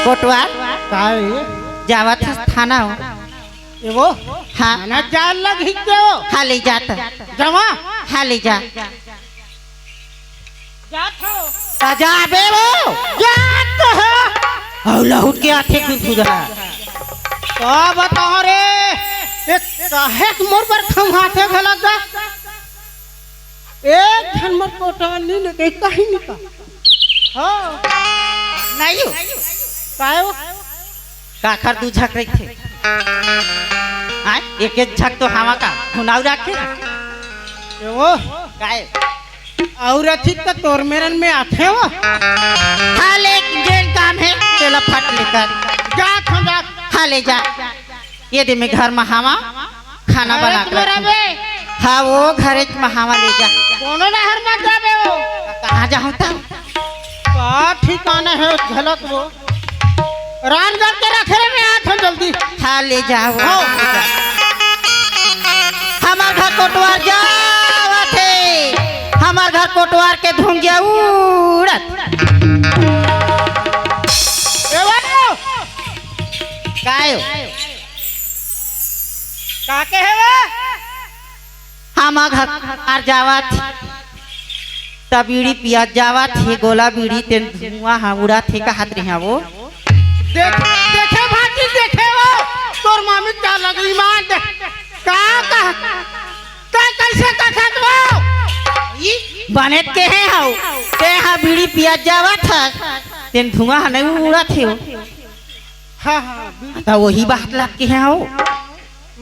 कोटवार। काय? जावत हस थाना हो। ए वो? हाँ। थाना जाए लगही के हो? हाँ, ले जात। जमा? हाँ, ले जा। जात हो। त जाबे वो। जात हो। अउ लहुट के आथे कुरकुरा। का बताओ रे? ए, काहे के मोर बर खंभाथे घलक गा? एक झन मोर कोटवार नी ने कही, कहीं नी का। हाँ। नहीं हो। काय हो? काखर दू झक रहिथे। आय, एक एक झक तो हवा का हुनाऊ राखे। ए वो? काय? अउ रथी त तोर मेरन में आथे वो। हाँ, ले जेन काम हे, तेला फट ले कर। जा, खंडा। हाँ, ले जा। ये दे मैं घर में हावा, खाना बना कर रखूं। हाँ, वो घरे में हावा ले जा। कोनो डहर मत जाबे वो। कहाँ जाहूं त? का ठिकाना हे घलक वो? रांध के रखे रे, मैं आत हूँ जल्दी। हाँ, ले जाओ। हाँ। हमर घर कोटवार जावत हे, हमर घर कोटवार के धुंगिया उड़त। ए वो! काय हो? का कहे वो? हम घर जावत हे, त बीड़ी पियत जावत हे, गोला बीड़ी तेन धुआं ह उड़त हे, कहत रहे वो। देख, देखे भाजी, देखे वो, तोर मामी का लगली मान दे। का, का, तैं कैसे कहत वो? ई बने के हे हव, तें ह बीड़ी पियत जावत हस, तेन धुआं ह नहीं उड़त हे वो। हाँ, हाँ, बीड़ी। त वही बात लग के हे वो।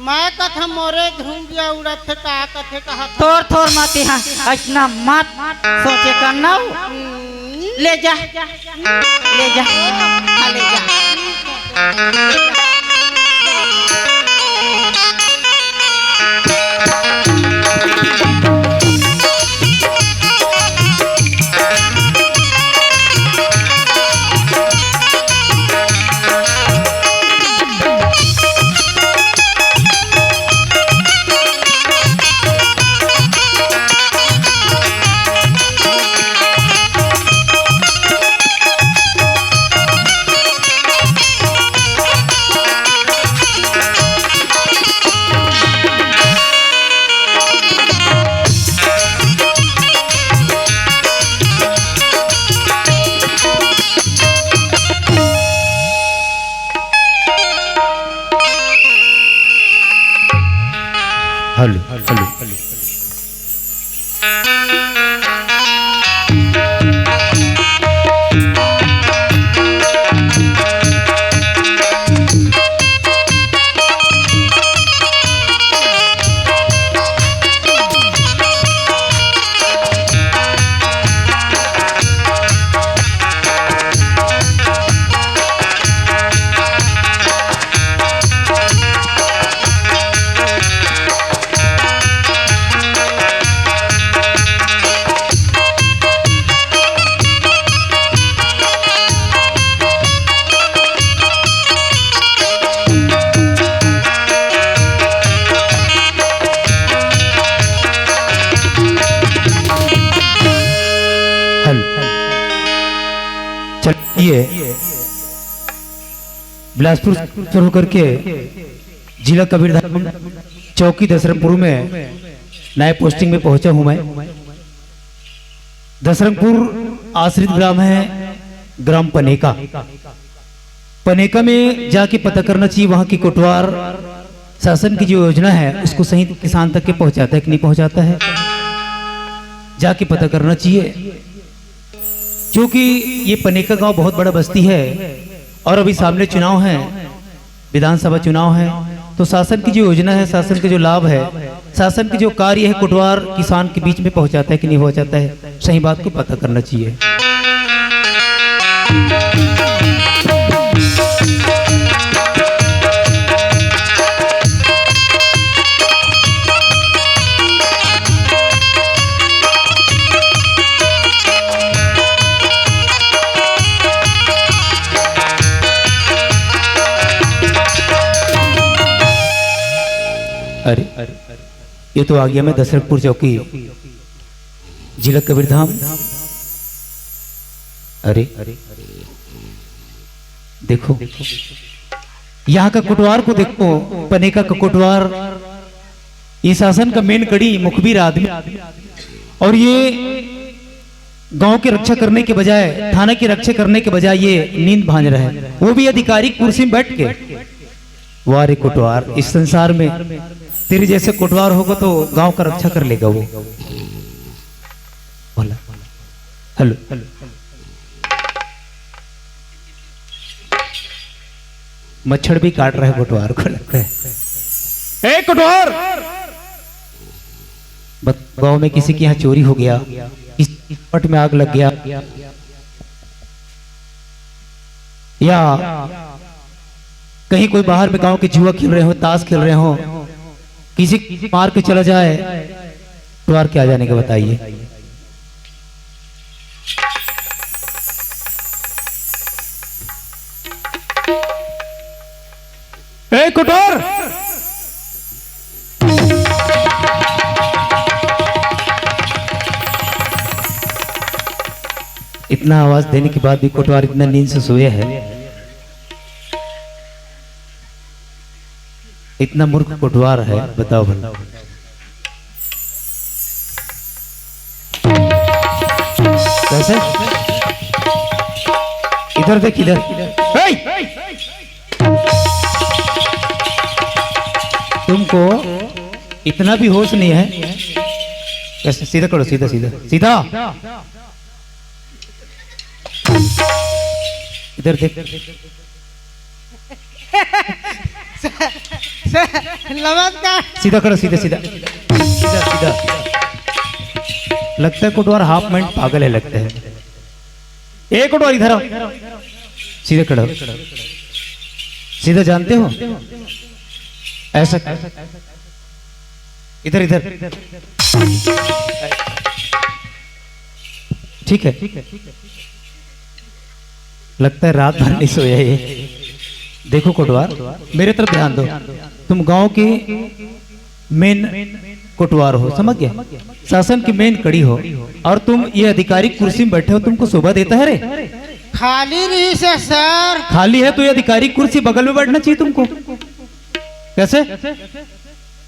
मैं कथा मोरे धुंगिया उड़त हे, का कथे कहा था? थोर थोर मत यहाँ अतना मत सोचे करना। हम्म। ले जा, ले जा, हाँ, ले जा। हेलो। चलिए, बिलासपुर से होकर के जिला कबीरधाम, चौकी दशरंगपुर में नए पोस्टिंग में पहुंचा हूं मैं। दशरंगपुर आश्रित ग्राम है, ग्राम पनेका। पनेका में जाके पता करना चाहिए, वहां की कोटवार शासन की जो योजना है उसको सही किसान तक के पहुंचाता है कि नहीं पहुंचाता है, जाके पता करना चाहिए। क्योंकि ये पनेका गांव बहुत बड़ा बस्ती है और अभी सामने चुनाव है, विधानसभा चुनाव है, तो शासन की जो योजना है, शासन के जो लाभ है, शासन के जो कार्य है, कोटवार किसान के बीच में पहुंचाता है कि नहीं पहुंचाता है, सही बात को पता करना चाहिए। अरे, ये तो आ गया मैं दशरथपुर चौकी, जिला कबीरधाम। अरे, देखो, यहाँ का कोटवार को देखो, पनेका का कोटवार, ये शासन का मेन कड़ी, मुखबिर आदमी, और ये गांव की रक्षा करने के बजाय, थाना की रक्षा करने के बजाय ये नींद भांज रहा है, वो भी आधिकारिक कुर्सी में बैठ के। वाह रे कोटवार, इस संसार में तेरे जैसे कोटवार होगा तो गांव का रक्षा कर लेगा वो। बोला, हेलो। मच्छर भी काट रहा है कोटवार को, लगता है। ए कोटवार, बत-, गांव में किसी के यहाँ चोरी हो गया, किसी के पट में आग लग गया, या कहीं कोई बाहर में गांव के जुआ खेल रहे हो, ताश खेल रहे हो, किसी को मार के चला जाए, तो कोटवार के आ जाने के बताइए। ए कोटवार, इतना आवाज देने के बाद भी कोटवार इतना नींद से सोया है, इतना मूर्ख कोटवार है, बताओ भला। कैसे? इधर देख, इधर। ए! तुमको इतना भी होश नहीं है। कैसे? सीधा करो, सीधा, सीधा, सीधा। इधर देख। सर, नमस्कार। सीधा खड़ा, सीधा, सीधा। सीधा, सीधा। लगता है कोटवार हाफ माइंड पागल है, लगता है। ए कोटवार, इधर आओ। सीधा खड़ा हो। सीधा जानते हो? ऐसा। इधर, इधर। ठीक है। लगता है रात भर नहीं सोया ये। देखो कोटवार, मेरे तरफ ध्यान दो। तुम गांव के मेन कोटवार हो, समझ गया? शासन की मेन कड़ी हो, और तुम ये आधिकारिक कुर्सी में बैठे हो, तुमको शोभा देता है रे? खाली रही से सर। खाली है तो ये आधिकारिक कुर्सी बगल में बैठना चाहिए तुमको। कैसे?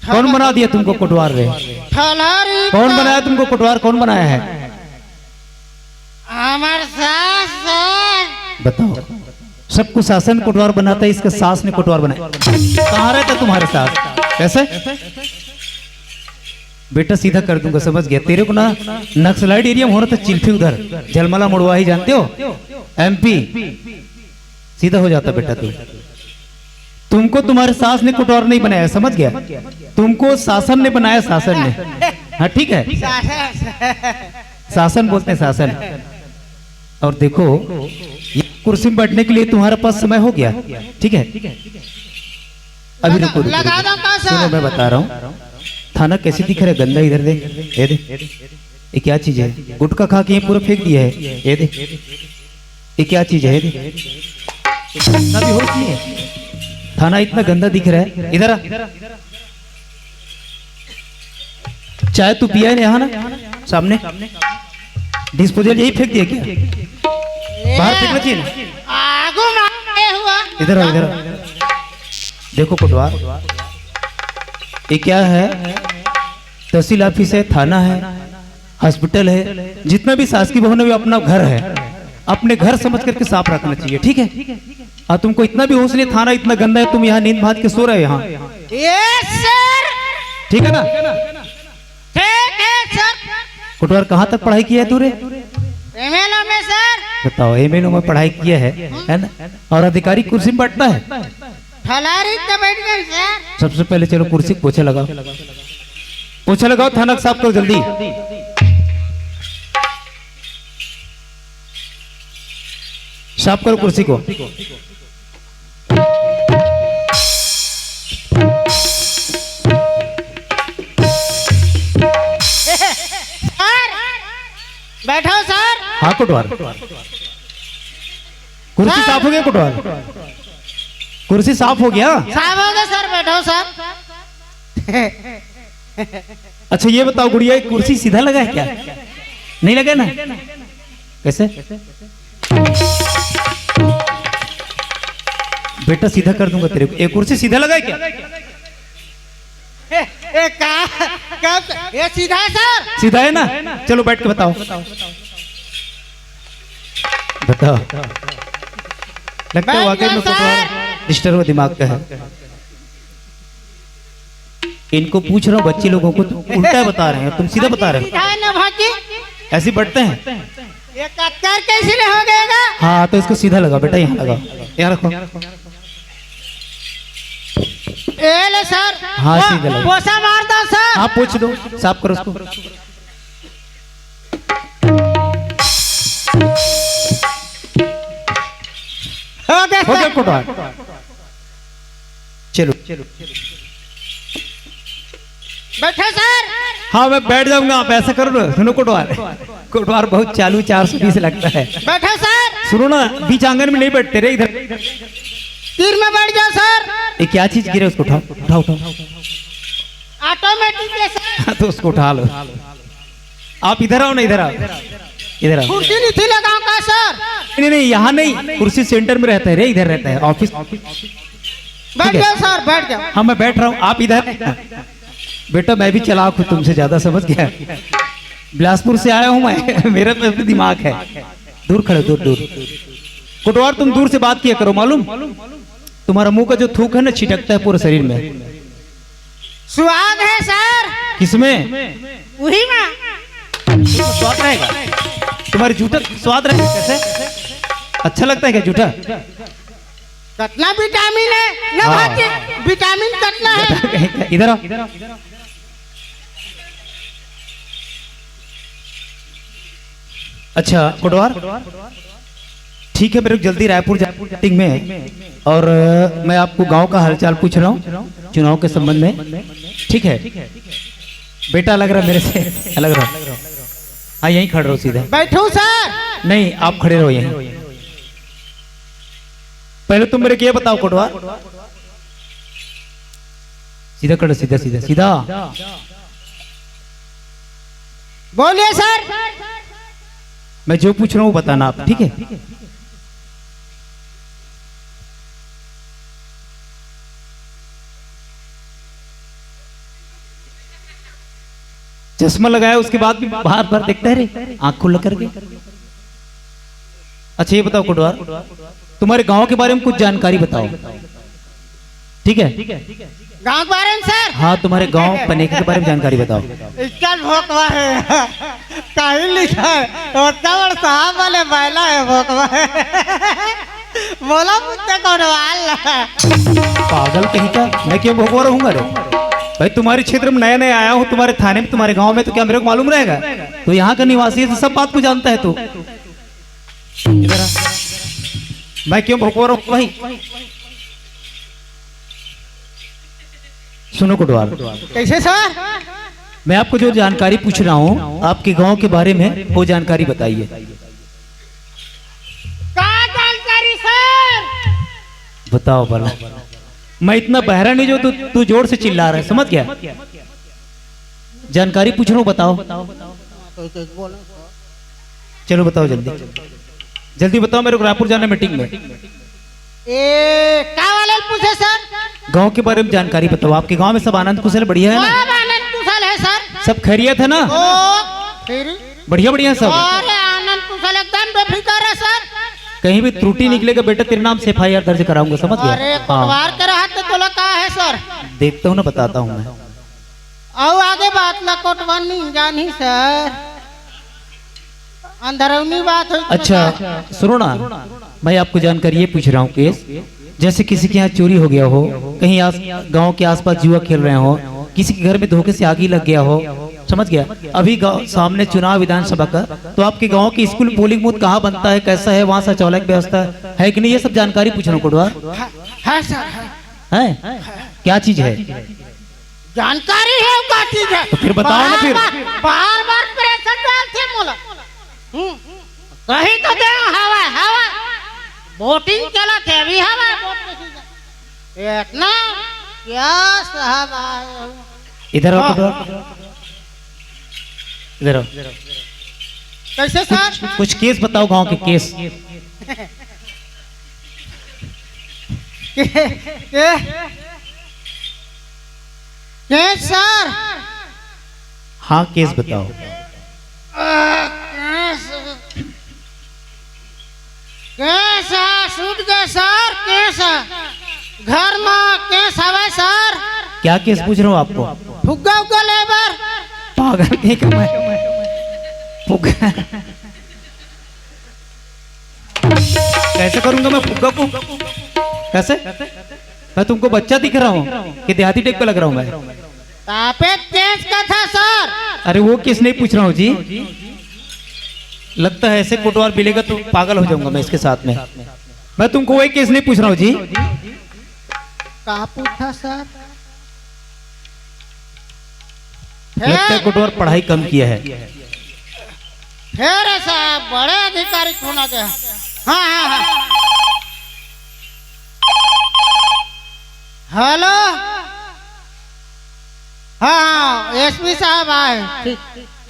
कौन बना दिया तुमको कोटवार रे? ठलहरी कौन का बनाया तुमको कोटवार? कौन बनाया है? हमार सास, सास। बताओ, सबको शासन कोटवार बनाता है, इसका सास ने कोटवार बनाया। कहाँ रहता तुम्हारे सास? कैसे? बेटा, सीधा कर दूंगा, समझ गया। तेरे को ना, नक्सलाइट एरिया में हो रहा था चिल्फी, उधर झलमला मुड़वाही, जानते हो, एमपी। सीधा हो जाता बेटा तू। तुमको तुम्हारे सास ने कोटवार नहीं बनाया, समझ गया? तुमको शासन ने बनाया, शासन ने। हाँ, ठीक है, शासन बोलते हैं, शासन। और देखो, ये कुर्सी में बैठने के लिए तुम्हारे पास समय हो गया, ठीक है? अभी लगा, रुको, रुको, लगा रुको। दो पैसा। सुनो, मैं बता रहा हूँ, थाना कैसे दिख रहा है, गंदा, इधर दे, ये दे, ये क्या चीज है? गुटखा खा के ये पूरा फेंक दिया है, ये दे, ये क्या चीज है? ये दे, इतना भी होश नहीं है। थाना इतना गंदा दिख रहा है, इधर आ। चाय तू पिया है यहाँ ना, सामने डिस्पोजल यही फेंक दिया क्या? बाहर फेंकना चाहिए ना। आगू में आगे हुआ। इधर आओ, इधर आओ। देखो कोटवार, ये क्या है? तहसील ऑफिस है, थाना है, हॉस्पिटल है, जितना भी शासकीय भवन है, वो अपना घर है। अपने घर समझ करके साफ रखना चाहिए, ठीक है? और तुमको इतना भी होश नहीं, थाना इतना गंदा है, तुम यहाँ नींद भाज के सो रहे हो यहाँ। Yes sir. ठीक है ना? ठीक है सर। कोटवार, कहाँ तक पढ़ाई किया है तू रे? एमएलओ में सर। बताओ, एमएलओ में पढ़ाई किया है, है ना? और अधिकारी कुर्सी में बैठता है। फलारी तो बैठ गए सर। सबसे पहले चलो कुर्सी को पोछा लगाओ, पोछा लगाओ, थाना को साफ करो जल्दी, साफ करो कुर्सी को। सर, बैठो सर। हाँ कोटवार, कुर्सी साफ हो गया कोटवार? कुर्सी साफ हो गया? साफ हो गया सर, बैठो सर। अच्छा ये बताओ गुड़िया, ये कुर्सी सीधा लगा है क्या? नहीं लगा ना? कैसे? बेटा सीधा कर दूंगा तेरे को। ये कुर्सी सीधा लगा है क्या? ए, ए, का, का, ये सीधा है सर? सीधा है ना? चलो बैठ के बताओ। बताओ। लगता है बैठ वाकई गया में सर। डिस्टर्ब दिमाग का है। इनको पूछ रहा हूँ बच्चे लोगों को, तुम उल्टा बता रहे हो, तुम सीधा बता रहे हो। सीधा है ना भाजी? ऐसे ही बढ़ते हैं। ये कत्तर कैसे नहीं हो गएगा? हाँ तो इसको सीधा लगा बेटा, यहाँ लगा, यहाँ रखो। ए ले सर। हाँ, वो, सीधा लगा। पोसा मार दो सर। हाँ पूछ दो, साफ करो उसको। हो गया हो गया सर। कोटवार। चलो। बैठो सर। हाँ मैं बैठ जाऊंगा, आप ऐसा करो ना, सुनो कोटवार, कोटवार बहुत चालू, चार सौ बीस लगता है। बैठो सर। सुनो ना, बीच आंगन में नहीं बैठते रे, इधर। तीर में बैठ जाओ सर। ये क्या चीज गिरे, उसको उठाओ, उठाओ, उठाओ। ऑटोमेटिक है सर। हाँ तो उसको उठा लो। आप इधर आओ ना, इधर आओ, इधर आओ। कुर्सी नहीं थी लगाऊं का सर? नहीं नहीं, यहाँ नहीं, कुर्सी सेंटर में रहता है रे, इधर रहता है ऑफिस। बैठ जाओ सर, बैठ जाओ। हाँ मैं बैठ रहा हूँ, आप इधर। बेटा मैं भी चालाक हूँ तुमसे ज्यादा, समझ गया? बिलासपुर से आया हूँ मैं। मेरे पे भी दिमाग है। दूर खड़े, दूर दूर। कोटवार तुम दूर से बात किया करो, मालूम? तुम्हारा मुंह का जो थूक है ना, छिटकता है पूरे शरीर में। स्वाद है सर। किसमें? वही में। स्वाद रहेगा? तुम्हारे जूठा स्वाद रहेगा कैसे? अच्छा लगता है क्या जूठा? कितना विटामिन है ना हाँ। भाजी? विटामिन कितना है? इधर आओ। अच्छा कोटवार, ठीक है, मेरे को जल्दी रायपुर जाना मीटिंग में, और अ, मैं आपको गांव का हालचाल पूछ रहा हूँ चुनाव के संबंध में, ठीक है? बेटा अलग रहा मेरे से, अलग रहा। हाँ, यहीं खड़े रहो सीधा। बैठो सर। नहीं, आप खड़े रहो यहीं। पहले तुम मेरे को ये बताओ कोटवार, सीधा खड़े, सीधा सीधा सीधा। बोलिए सर। मैं जो पूछ रहा हूँ बताना आप, ठीक है? चश्मा लगाया, उसके बाद भी बार बार देखता है रे, आंख खुला करके। अच्छा ये बताओ कोटवार, तुम्हारे गांव के बारे में कुछ जानकारी बताओ, ठीक है? गांव के बारे में सर? हाँ, तुम्हारे गांव पनेका के बारे में जानकारी बताओ। इसका भोकवा है। कहीं लिखा है, ओतना बड़ साहब वाले बैला है भोकवा है। बोला मुझसे कौन वाल है? पागल कहीं का, मैं क्यों भोकवा रहूंगा रे? भाई, तुम्हारे क्षेत्र में नया नया आया हूँ, तुम्हारे थाने में, तुम्हारे गांव में, तो क्या मेरे को मालूम रहेगा? तो यहाँ का निवासी है, तो सब बात को जानता है तू। इधर आ। मैं क्यों भोकवा रहूं भाई? सुनो कोटवार, कैसे सर? मैं आपको जो जानकारी पूछ रहा हूँ आपके गांव के बारे में, वो जानकारी बताइए। का जानकारी सर? बताओ भला। मैं इतना बहरा नहीं जो तू तू जोर से चिल्ला रहा है, समझ गया? जानकारी पूछ रहा हूँ, बताओ। चलो बताओ जल्दी, जल्दी बताओ, मेरे को रायपुर जाना मीटिंग में। ए, का वाले पूछे सर? गांव के बारे में जानकारी बताओ, आपके गांव में सब आनंद कुशल बढ़िया है ना? सब आनंद कुशल है सर। सब खैरियत है ना? ओ, फिर? बढ़िया बढ़िया सब। अरे आनंद कुशल एकदम बेफिक्र है सर। कहीं भी त्रुटि निकलेगा बेटा, तेरे नाम से एफ आई आर दर्ज कराऊंगा, समझ गया? अरे हाँ। कोटवार के रहत तो तोला का है सर? देखता हूँ ना, बताता हूँ मैं। अउ आगे बात ला कोटवार नहीं जानी सर। अंदरूनी बात हो। अच्छा, सुनो ना, मैं आपको जानकर ये पूछ रहा हूँ केस, जैसे किसी के यहाँ चोरी हो गया हो, कहीं आस, गांव के आसपास जुआ खेल रहे हो, किसी के घर में धोखे से आग ही लग गया हो, समझ गया? अभी गांव सामने चुनाव विधानसभा का, तो आपके गांव की स्कूल पोलिंग बूथ कहाँ बनता है, कैसा है वहाँ शौचालय की व्यवस्था है कि नहीं, ये सब जानकारी पूछ रहा हूँ कोटवार। है, है सर, है। है? क्या चीज है? जानकारी है का चीज है? तो फिर बताओ ना फिर। बार बार प्रेशर डालथे मोला। हम्म। कहीं तो दे हवा, हवा। वोटिंग चलत है, अभी हवा वोट। इतना क्या साहब आए हो? इधर आओ, हाँ। इधर आओ। इधर आओ। कैसे सर? कुछ, कुछ केस बताओ, गांव के केस। के, के, के सर? हाँ, केस बताओ। आ, केस, केस, सूट के सर, केस। घर में केस हवे सर। क्या केस पूछ रहे हो आपको? फुग्गा उग्गा लेबर। पागल नहीं का मैं? फुग्गा। कैसे करूंगा मैं फुग्गा को? कैसे? मैं तुमको बच्चा दिख रहा हूँ कि देहाती टाइप का लग रहा हूँ मैं? तापे तेज का था सर। अरे वो केस नहीं पूछ रहा हूँ जी, लगता है ऐसे कोटवार मिलेगा तो पागल हो जाऊंगा मैं इसके साथ में। मैं तुमको वही केस नहीं पूछ रहा हूँ जी। का पूछा सर? लगता है कोटवार पढ़ाई कम किया है। फिर ऐसा बड़े अधिकारी होना चाहिए। हाँ, हाँ, हाँ। हेलो। हाँ, हाँ, एस पी साहब आए। ठीक।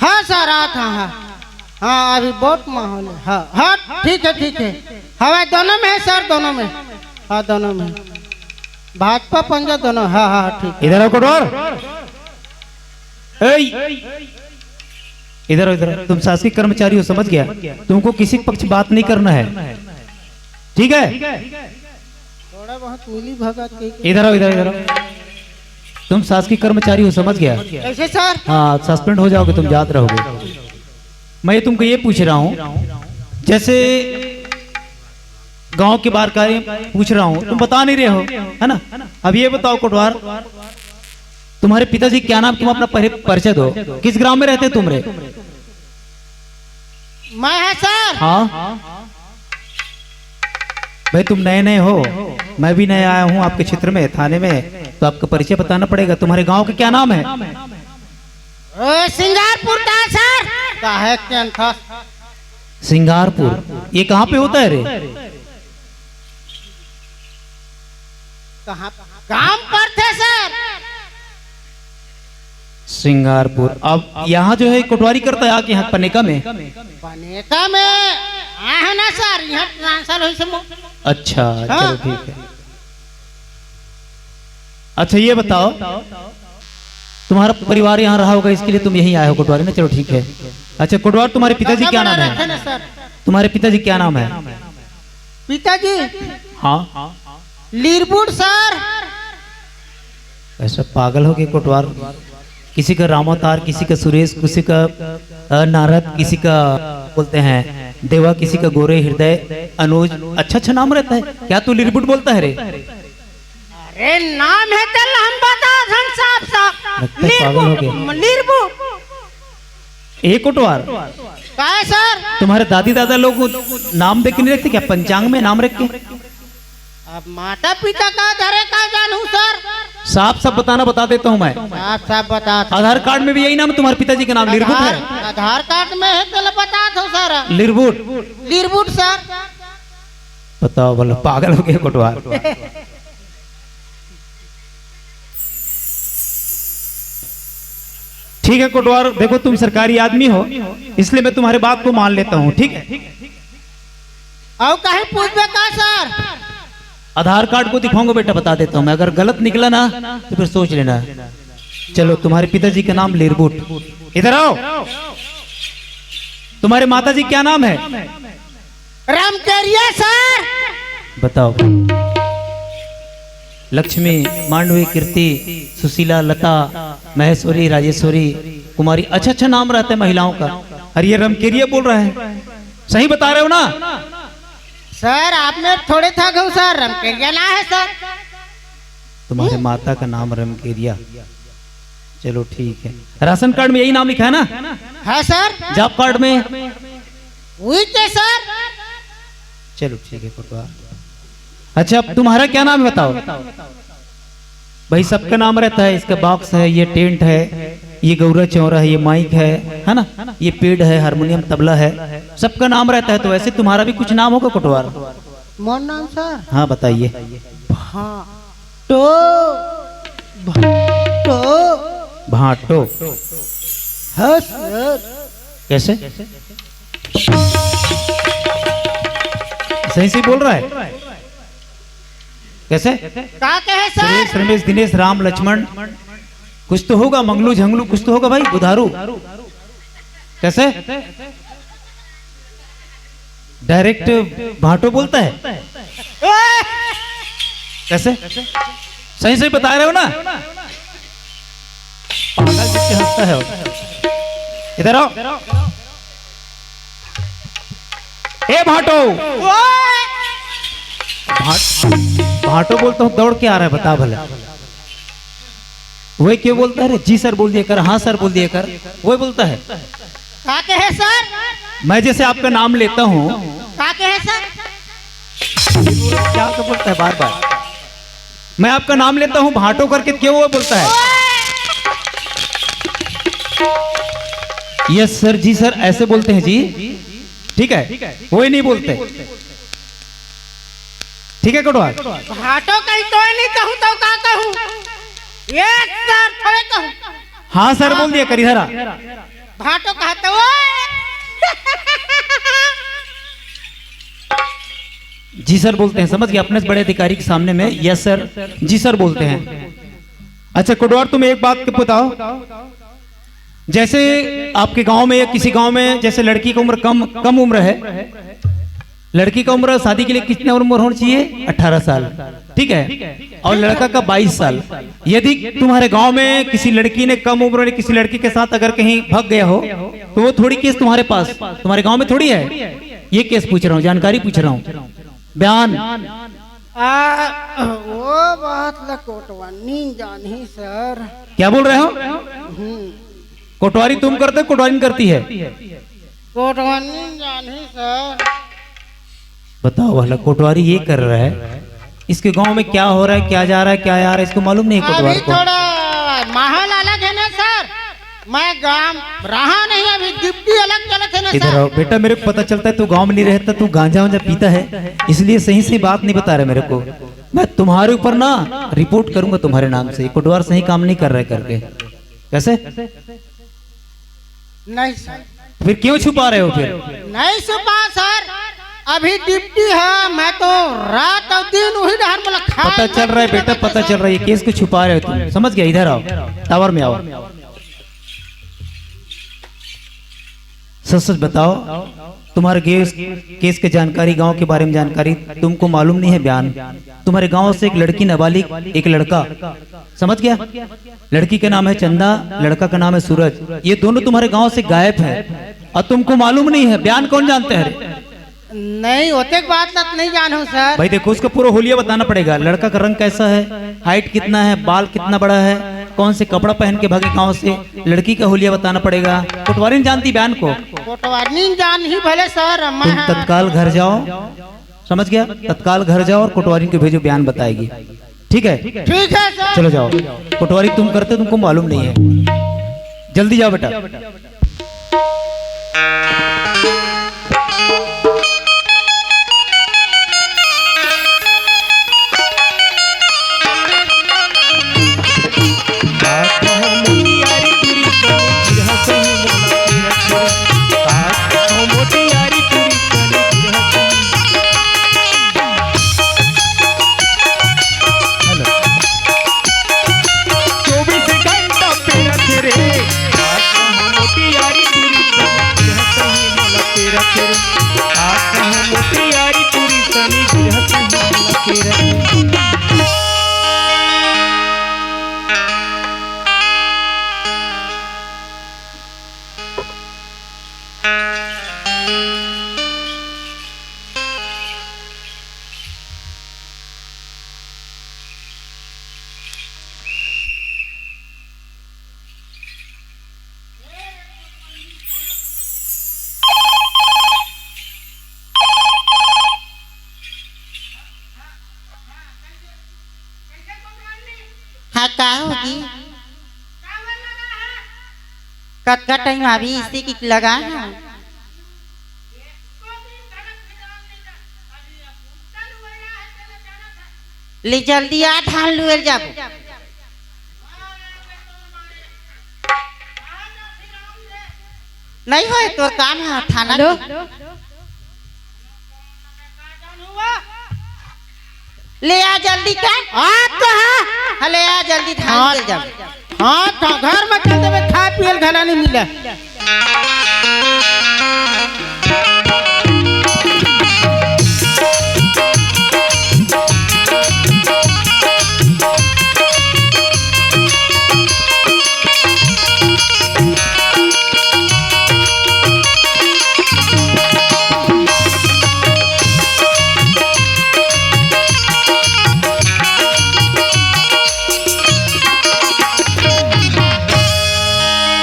हाँ सर, आता हाँ। हाँ, अभी बहुत माहौल है। हाँ, हाँ, ठीक है, ठीक है। हवा दोनों में है सर, दोनों में। हाँ, दोनों में। भाजपा पंजा दोनों। हाँ, हाँ, ठीक। इधर आओ कोटवार। ए, इधर आओ, इधर आओ। तुम शासकीय कर्मचारी हो, समझ गया? तुमको किसी के पक्ष बात नहीं करना है, ठीक है? थोड़ा बहुत मिली भगत के। इधर आओ, इधर, इधर आओ। तुम शासकीय कर्मचारी हो, समझ गया? कैसे सर? हाँ, सस्पेंड हो जाओगे, तुम जात रहोगे। मैं तुमको ये पूछ रहा हूँ, जैसे गांव के बारे में पूछ रहा हूँ, तुम बता नहीं रहे हो, है ना? अब ये बताओ कोटवार, तुम्हारे पिताजी क्या नाम, तुम अपना परि-, परिचय दो, किस ग्राम में रहते तुम रे? मैं है सर। हाँ, भाई तुम नए नए हो, मैं भी नया आया हूँ आपके क्षेत्र में, थाने में, तो आपका परिचय बताना पड़ेगा। तुम्हारे गांव का क्या नाम है? ओ, सिंगारपुर का सर। काहे के अंथा? सिंगारपुर, ये कहाँ पे होता है रे? कहाँ? काम पर थे सर। सिंगारपुर। अब यहाँ जो है कोटवारी करता है आके यहाँ पनेका में? पनेका में आए हैं ना सर, यहाँ ट्रांसफर हुई से मो- अच्छा, हाँ। चलो ठीक है। अच्छा ये बताओ, तुम्हारा परिवार यहाँ रहा होगा, इसके लिए तुम यहीं आए हो कोटवारी में, चलो ठीक है। अच्छा कोटवार, तुम्हारे पिताजी क्या नाम है? तुम्हारे पिताजी क्या नाम है? पिताजी? हाँ। लीरबुड सर। ऐसा पागल हो गए कोटवार। किसी का रामावतार, किसी का सुरेश, किसी का अ, नारद, किसी का बोलते हैं देवा, किसी का गोरे हृदय, अनुज। अच्छा अच्छा नाम रहता है। क्या तू लिरबुट बोलता है रे? अरे नाम है तेला हम बता धन साफ साफ। लगता है पागल हो गया। लिरबुट। ए कोटवार, काय सर? तुम्हारे दादी दादा लोग नाम देख के नहीं रखते क्या, पंचांग में नाम रख के? अब माता पिता का धरे का जानू सर। साफ साफ बताना, बता देता हूँ मैं। साफ साफ बता। आधार कार्ड में भी यही नाम है तुम्हारे पिताजी का नाम लिरबुट है। आधार कार्ड में है तेला बता दो सर। लिरबुट। लिरबुट सर। बताओ भला, पागल हो गए कोटवार। ठीक है कोटवार, देखो तुम सरकारी आदमी हो, इसलिए मैं तुम्हारे बात को मान लेता हूँ, ठीक है? और कहीं पूछबे का सर? आधार कार्ड को दिखाऊंगा बेटा, बता देता हूँ मैं, अगर गलत निकला ना तो फिर सोच लेना। चलो, तुम्हारे पिताजी का नाम लिरबुट। इधर आओ, तुम्हारे माता जी क्या नाम है? रामकेरिया सर। बताओ। लक्ष्मी, मांडवी, कीर्ति, सुशीला, लता, महेश्वरी, राजेश्वरी, कुमारी, अच्छा अच्छा नाम रहता है महिलाओं का। और ये रमकेरिया बोल रहा है, सही बता रहे हो ना? सर आप में थोड़े था गौ सर, रमकेरिया ना है सर। तुम्हारे माता का नाम रमकेरिया। चलो ठीक है, राशन कार्ड में यही नाम लिखा है ना? हाँ सर। जॉब कार्ड में? वही के सर। चलो ठीक है कोटवार। अच्छा, अब तुम्हारा क्या नाम है बताओ? भाई, सबका नाम रहता है। इसका बॉक्स है, ये टेंट है, ये गौरा चौरा है, ये माइक है, है ना, ये पेड़ है, हारमोनियम, तबला है, सबका नाम रहता है। तो वैसे तुम्हारा भी कुछ नाम होगा कोटवार? मोर नाम सर? हाँ, बताइए। भाटो। भाटो। भाटो। हाँ सर। कैसे? सही सही बोल रहा है? कैसे? का कहे सर? सुरेश, रमेश, दिनेश, राम, लक्ष्मण, कुछ तो होगा, मंगलू झंगलू, कुछ तो होगा भाई, बुधारू। कैसे? डायरेक्ट भाटो बोलता है। कैसे? सही सही बता रहे हो ना? पागल जी के हंसता है। इधर आओ। ए भाटो। भाट-, भाटो बोलता हूँ, दौड़ के आ रहा है, बता भला। वही क्यों बोलता है रे? जी सर बोल दिया कर, हाँ सर बोल दिया कर, वही बोलता है। का कहे सर? मैं जैसे आपका नाम लेता हूँ। का कहे सर? क्या तो बोलता है बार बार? मैं आपका नाम लेता हूँ भाटो करके, क्यों वो बोलता है? यस सर, जी सर, ऐसे बोलते हैं जी। ठीक है, वही नहीं बोलते। ठीक है कोटवार? भाटो कहीं तो नहीं कहूँ तो का कहूँ? ये सर थोड़े कहूँ। हाँ सर बोल दिया कर, इधर आ। भाटो कहते वो। जी सर बोलते हैं, समझ गए? अपने से बड़े अधिकारी के सामने में यस सर, जी सर बोलते हैं। अच्छा कोटवार, तुम एक बात बताओ, जैसे आपके गांव में या किसी गांव में जैसे लड़की की उम्र कम, कम उम्र है, लड़की का उम्र शादी के लिए कितनी उम्र होनी चाहिए? अठारह साल, ठीक है, और लड़का का बाईस साल। यदि तुम्हारे गांव में किसी लड़की ने कम उम्र में किसी लड़की के साथ अगर कहीं भाग गया हो, तो वो थोड़ी केस तुम्हारे पास, तुम्हारे गांव में थोड़ी है। ये केस पूछ रहा हूँ, जानकारी पूछ रहा हूँ, बयान। आ, वो बात ल कोटवानी जानही सर। क्या बोल रहे हो? हम्म। कोटवारी तुम करते हो, कोटवारी करती है? कोटवानी जानही सर। बताओ भला, कोटवारी ये कर रहा है, इसके गांव में क्या हो रहा है, क्या जा रहा है, क्या आ रहा है, इसको मालूम नहीं है कोटवार अभी को। थोड़ा माहौल अलग है ना सर, मैं गांव रहा नहीं, अभी ड्यूटी अलग चलत है ना इधर सर। आओ बेटा, मेरे को पता चलता है तू गांव में नहीं रहता, तू गांजा वांजा पीता है, इसलिए सही सही बात नहीं बता रहे मेरे को। मैं तुम्हारे ऊपर ना रिपोर्ट करूंगा तुम्हारे नाम से, कोटवार सही काम नहीं कर रहा है करके। कैसे? नहीं सर। फिर क्यों छुपा रहे हो फिर? नहीं छुपा सर, अभी ड्यूटी है, मैं तो रात और दिन वही डहर में लखा पता चल रहा है बेटा, पता चल रहा है, ये केस को छुपा रहे हो तुम, समझ गया? इधर आओ, टावर में आओ। सच सच बताओ, तुम्हारे केस, केस के जानकारी, गांव के बारे में जानकारी तुमको मालूम नहीं है बयान? तुम्हारे गांव से एक लड़की नाबालिग, एक लड़का, समझ गया? लड़की का नाम है चंदा, लड़का का नाम है सूरज। ये दोनों तुम्हारे गांव से गायब है और तुमको मालूम नहीं है। बयान कौन जानते हैं रे? नहीं, ओतेक बात ला तो नहीं जानूं सर। भाई देखो, उसका पूरा हुलिया बताना पड़ेगा। लड़का का रंग कैसा है, हाइट कितना है, बाल कितना बड़ा है, कौन से कपड़ा पहन के भागे गांव से, लड़की का हुलिया बताना पड़ेगा। कोटवारी नहीं जानती बयान को। कोटवारी नहीं जान ही भले सर, मैं तुम हाँ। तत्काल घर जाओ, समझ गया? तत्काल घर जाओ और कोटवारी को भेजो, बयान बताएगी। ठीक है? ठीक है सर। चलो जाओ, कोटवारी तुम करते, तुमको मालूम नहीं है। जल्दी जाओ बेटा। हाँ, का होगी? कतका टाइम अभी इसी की लगा है। ले जल्दी आ, धान लुए जाबो। नहीं होय तोर काम है थाना हेलो। के। ले आ जल्दी का। आ तो है। हाँ, ले आ जल्दी धान हाँ। ले जाबो। हाँ, तो घर में चल देबे, खाए पिए घला नहीं मिले।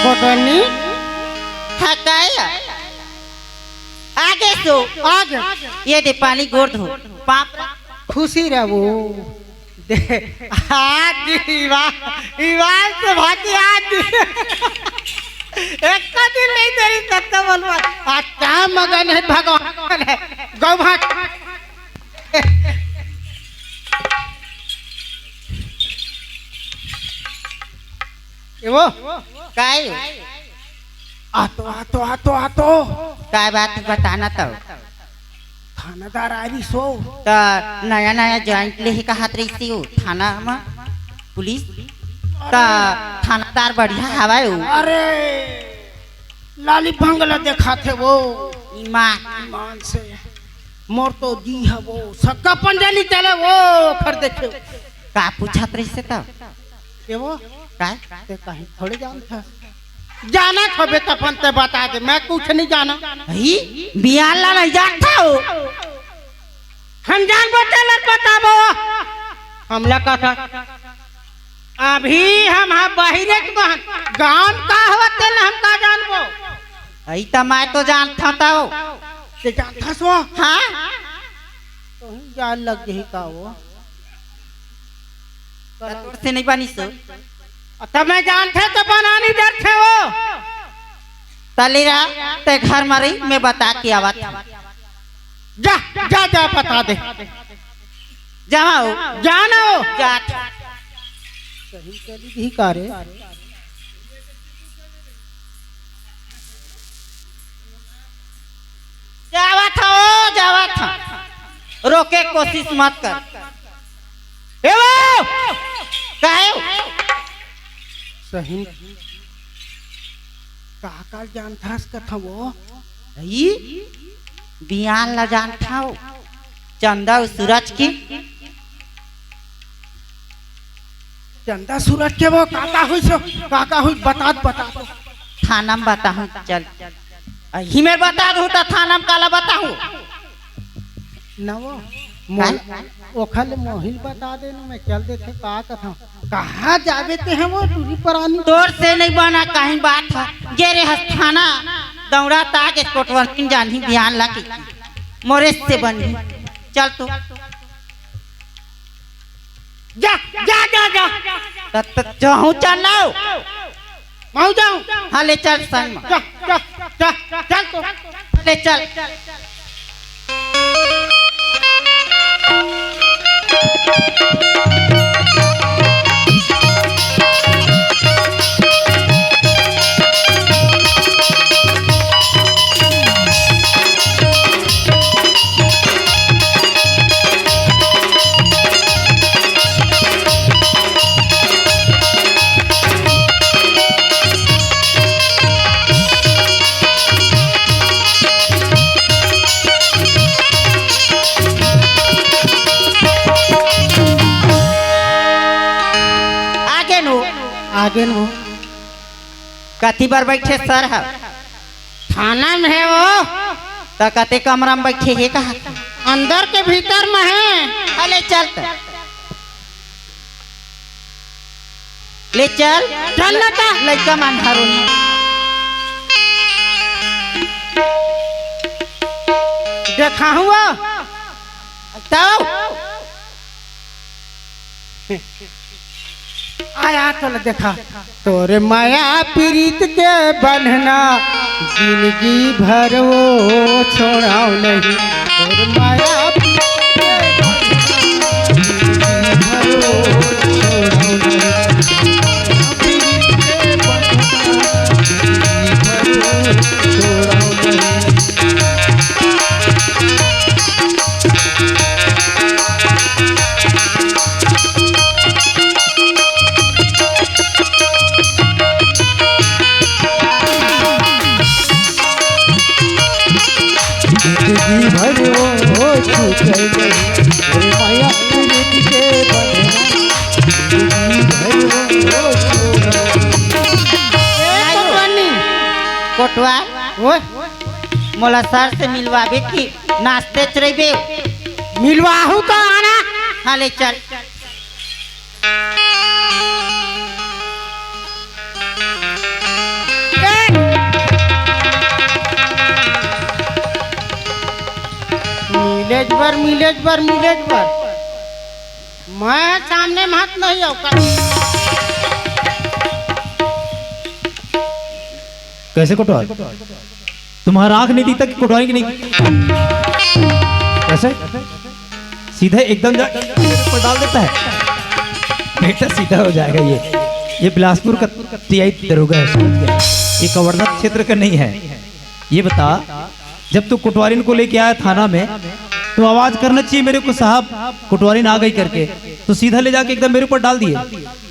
कोटनी। हाँ, काय? आगे सो। आगे। ये दे पानी गोड़ धो। पाप। खुशी रहो। दे, आज ईमान, ईमान से भागी आज। एक का दिन नहीं तेरी सत्ता बोलवा। आज क्या मगन है भगवान है। गौ भाग। ए वो, काय? आ तो, आ तो, आ तो, आ तो। काय बात बताना तो? थानादार आ रही सो। त नया नया ज्वाइंट ले ही कहत रही थी वो थाना में पुलिस। त अरे। थानादार बढ़िया हवाए वो। अरे, लाली भंगला देखा थे वो। ईमान। ईमान से। मोर तो जी है वो। सक्का पंजाली चले वो। खर देखे। का पूछत रही से तब? के वो? काय? ते कहीं थोड़े जानत हस। जानत होबे त अपन ते बता दे, मैं कुछ नहीं जाना। ही? बियान ला नहीं जानता हो? हम जानबो तेला बताबो। हमला कथा। अभी हम हा बहिरे के बहन। गांव का होते ना हम का जानबो? अई त मैं तो जानता था हो। ते जानता सो? हाँ? तो ही जान लग गई का वो? त तोर से नहीं बनी सो। तब मैं जानथे तो बनानी डरथे वो। तली रहा, ते घर मरी, मैं बता के आवत। जा, जा, जा, बता दे। जाओ। जानो। जा। सही चली भी का रे? जावा था, ओ, जावा था। रोके कोशिश मत कर। ए वो! काहे हो? सही। का काल जानथास कथा वो? ई बियान ला जानथव, चंदा अउ सूरज के। चंदा सूरज के वो काका हुई सो, काका हुई बता, बता। थाना में बताहूँ, चल। अही में बता दूँ त थाना में काला बताहूँ? न वो, मोल, ओखर ले मोहिल बता दे न, मैं चल देथे का कथा। कहाँ जाबे ते हैं वो टूरी परानी? तोर से नहीं बना कहीं बात है। गे रे हस थाना, दौड़ा ताके कोटवरनी जानही बियान लाके। मोरे से बनी। चल तू। जा, जा, जा, जा। त, त, जाहूँ चल ना। मऊ जाऊं? हाँ, ले चल संग में। जा, जा, जा, चल तो। ले चल। आगे नु। आगे नु। कति बार बैठे सर ह? थाना में है वो। त कते कमरा में बैठे हे कहा? अंदर के भीतर में है। अले चल त। ले चल। चल ना त। लइका मन हरोनी। देखा हुआ। तब। आया तो ले देखा। तोर माया प्रीत के बंधना जिंदगी भर वो छोड़ाओ नहीं। तोर माया प्रीत के बंधना जिंदगी भर वो छोड़ाओ नहीं। प्रीत के बंधना जिंदगी भर वो छोड़ाओ नहीं। जिंदगी भर वो छूटे नहीं, अरे माया प्रीत के बंधना। जिंदगी भर वो छूटे नहीं। ए कोटवार, ओए। मोला सर से मिलवाबे कि नाचते रहिबे? मिलवाहू तो आना। हाँ, ले चल। मिलेज बर, मिलेज बर, मिलेज बर। मैं सामने महत नहीं औकात। कैसे कोटवार? तुम्हारा आंख नहीं दिखता कि कोटवारी की नहीं? कैसे? सीधा एकदम जा, पर डाल देता है। बेटा सीधा हो जाएगा ये। ये बिलासपुर का टीआई दरोगा है, समझ गया? ये कवर्धा क्षेत्र का नहीं है। ये बता, जब तू कोटवारिन को लेके आया थाना में, तो आवाज करना चाहिए मेरे को, "साहब, कोटवारिन आ गई" करके, तो सीधा ले जाके एकदम मेरे ऊपर डाल दिए।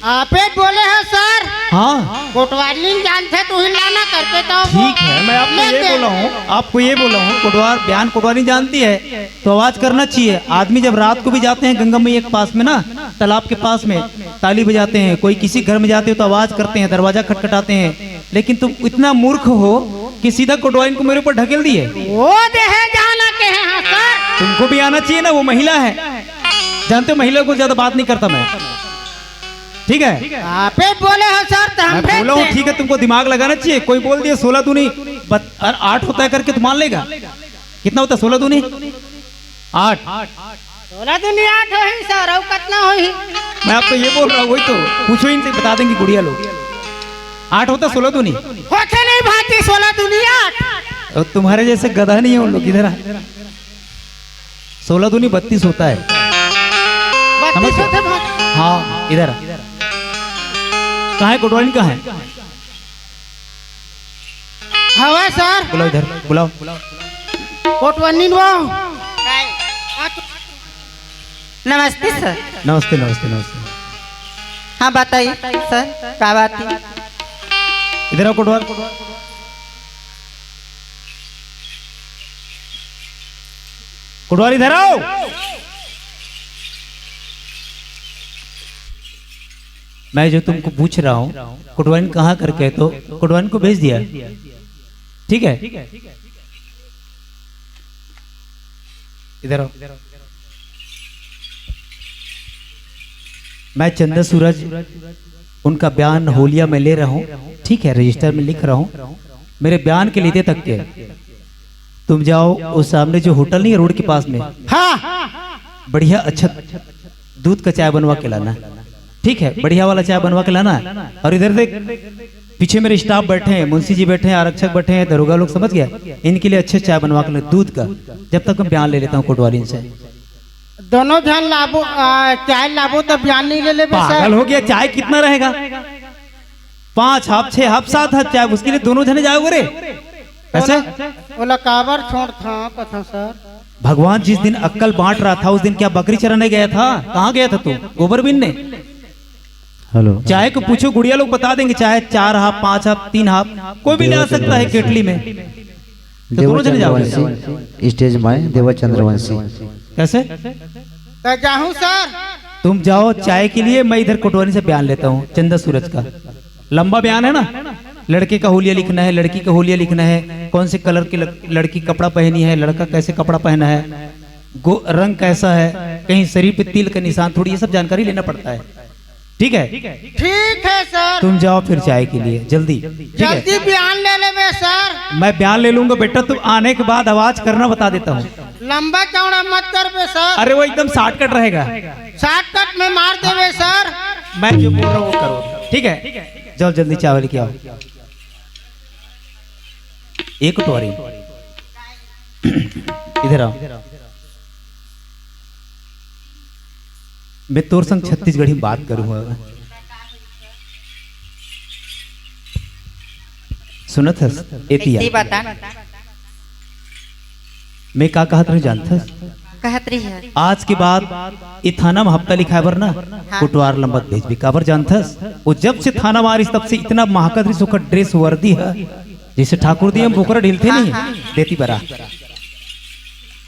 आपे बोले हो सर। हाँ। कोटवारिन जानथे तो ही लाना करके तो वो ठीक है, मैं आपको ले ये दे। बोला हूँ, आपको ये बोला हूँ, कोटवार, बियान कोटवारिन जानती है, तो आवाज करना चाहिए। आदमी जब रात को भी जाते हैं गंगा मैया के पास में ना, तालाब के पास में ताली बजाते हैं, कोई किसी घर में जाते हो तो आवाज करते हैं, दरवाजा खटखटाते हैं, लेकिन तुम इतना मूर्ख हो कि सीधा कोटवारिन को मेरे ऊपर ढकेल दिए। वो दे है जाना के हैं, हाँ सर। तुमको भी आना चाहिए ना, वो महिला है। जानते हो, महिला को ज्यादा बात नहीं करता मैं, ठीक है? आपे बोले हो सर, तो हम मैं बोला हूँ, ठीक है, तुमको दिमाग लगाना चाहिए। कोई बोल दिया सोलह दूनी बत-, और आठ होता है करके, तो मान लेगा? कितना होता है सोलह दूनी? आठ। सोलह दूनी आठ होही सर, अउ कितना होही? मैं आपको ये बोल रहा हूँ, वही तो। पूछो इनसे, बता देंगी गुड़िया लोग। आठ होता सोलह दूनी। होते नहीं भाती सोलह दूनी आठ। और तुम्हारे जैसे गधा नहीं है उन लोग, इधर आ। सोलह दूनी बत्तीस होता है। समझ बत्तीस गए? होते भाती। हाँ, इधर आ। कहाँ है कोटवारिन, कहाँ है? हवा सर। बुलाओ इधर, बुलाओ। कोटवारिन वो। नमस्ते सर। नमस्ते, नमस्ते, नमस्ते। हाँ बताइए सर, का बात है? इधर आओ कोटवार। कोटवारी, इधर आओ। मैं जो तुमको पूछ रहा हूँ, कोटवारी ने कहाँ करके है, तो कोटवारी को भेज दिया। ठीक है, इधर आओ। मैं चंदा सूरज, उनका बयान होलिया में ले रहा हूँ। ठीक है, रजिस्टर में लिख रहा हूँ। मेरे बयान के लिए तक के तुम जाओ, उस सामने जो होटल नहीं है रोड के पास में, हाँ। बढ़िया अच्छा दूध का चाय बनवा के लाना। ठीक है, बढ़िया वाला चाय बनवा के लाना। और इधर देख, पीछे मेरे स्टाफ बैठे हैं, मुंशी जी बैठे हैं, आरक्षक बैठे हैं, दरोगा लोग, समझ गया। इनके लिए अच्छे चाय बनवा के लाना, दूध का। जब तक मैं बयान ले लेता हूँ कोटवारी से। दोनों झन लाबो, आ, चाय लाबो तो बयान नहीं ले लेबे सर। पागल हो गया, चाय कितना रहेगा? पांच हब, छह हब, सात हब चाय, उसके लिए दोनों झने जाओगे रे? कैसे? ओला, ओला काबर छोड़ था कथा सर? भगवान जिस दिन अक्कल बांट रहा था, उस दिन क्या बकरी चराने गया था? कहाँ गया था तू? गोबर बीनने? हेलो। चाय को पूछो, गुड़िया लोग बता देंगे, चाय चार हब, पांच हब, तीन हब, कोई भी ले आ सकता है केटली में। तो दोनों जने जाओगे। देवा चंद्रवंशी, स्टेज माय देवा चंद्रवंशी। कैसे? तो जाहूं सर। तुम जाओ चाय के लिए, मैं इधर कोटवारी से बयान लेता हूँ चंदा सूरज का। लंबा बयान है ना, लड़के का होलिया लिखना है, लड़की का होलिया लिखना है, कौन से कलर की लड़-, लड़की कपड़ा पहनी है, लड़का कैसे कपड़ा पहना है, गो-, रंग कैसा है, कहीं शरीर पे तिल का निशान, थोड़ी ये सब जानकारी लेना पड़ता है। ठीक है, ठीक है सर। तुम जाओ फिर चाय के लिए जल्दी, ठीक है? जल्दी बयान ले लेबे सर। मैं बयान ले लूंगा बेटा, तुम आने के बाद आवाज करना बता देता हूँ। लंबा चौड़ा मत करबे सर। अरे वो एकदम शॉर्टकट रहेगा। शॉर्टकट में मार देबे सर। मैं जो बोल रहा हूँ वो करो, ठीक है? जाओ जल्दी चावल के आओ। एक टोरी, इधर आओ। मैं तोर संग छत्तीसगढ़ी में बात करूंगा। सुनत हस? एतिया। बता। मैं का कहत रहूं जानथस? कहत रही है। आज के बाद ए थाना में हफ्ता लिखाए बर ना, हाँ। कोटवार ल मत भेजबे। काबर जानथस? वो जब से थाना में आ रहिस, तब से इतना महकत रहिस ओकर ड्रेस वर्दी ह, जैसे ठाकुर दिया में बोकरा ढिलथे हाँ, नहीं, हाँ। देती बरा।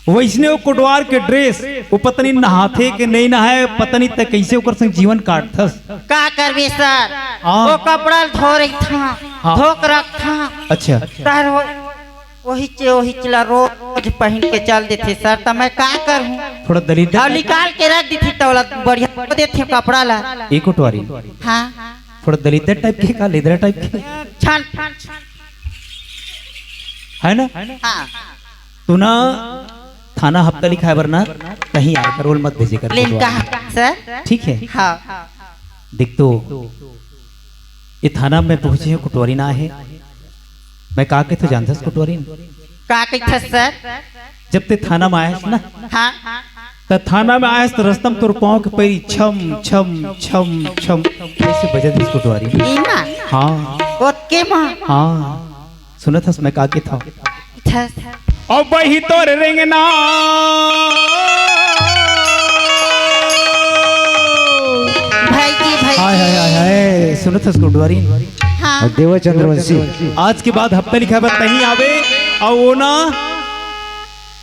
वैसने वो कोटवार के ड्रेस, वो पता नहीं नहाथे के नहीं नहाए, पता नहीं त कैसे ओकर संग जीवन काटथस। का करबे सर? हाँ। वो कपड़ा ल धो रखथंव, हाँ। धो के रखथंव। अच्छा। सर, वो, वही चे-, वही चला रोज पहन के चल देथे सर, त मैं का करूं? थोड़ा दलिद्दर अउ निकाल के रख देथे, त ओला बढ़िया धो देथे कपड़ा ला। ए कोटवारी। हाँ। थोड़ा दलिद्दर टाइप के का, लेदरा टाइप के? छान, छान, छान। है ना? हाँ। तू ना थाना हफ्ता लिखाए बर ना कहीं आय करोल मत भेजे कर लेन कोटवारी। कहा, सर? ठीक है? हाँ। देख तो, ये थाना में पहुंचे हैं, कोटवारी ना है। मैं का कहथंव जानथस कोटवारी? का कहथस सर? जब ते थाना में आयस ना, हाँ। त थाना में आयस त रस्ता में तोर पाँव के पैरी छम, छम, छम, छम, कैसे बजत रहिस कोटवारी? ई मा? हाँ। ओतके मा? हाँ। सुनत हस मैं का कहथंव? थस। ओ बही तोर रेंगना। भाई जी, भाई हाय, हाय, जी। हाय, हाय। सुनत हस कोटवारी? हाँ। और देवा चंद्रवंशी। आज के बाद हफ्ता लिखाए बर तहीं आबे, अउ वो ना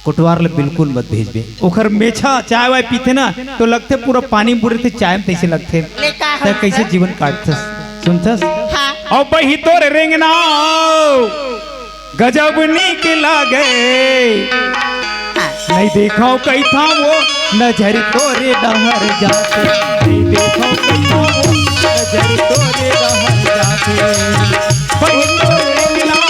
कोटवार ले बिल्कुल मत भेजबे। ओखर मेछा चाय वाय पीथे ना, तो लगथे पूरा पानी बुड़थे चाय में, तैसे लगथे। ले का त कैसे होथे? जीवन काटथस, सुनथस? हाँ। ओ बही तोर रेंगना। गजब नीक लागे। हाँ। नहीं देखो कहिथंव वो नजर तोरे डहर जाथे। नहीं देखो कहिथंव वो नजर तोरे डहर जाथे। बही तोरे रेंगना।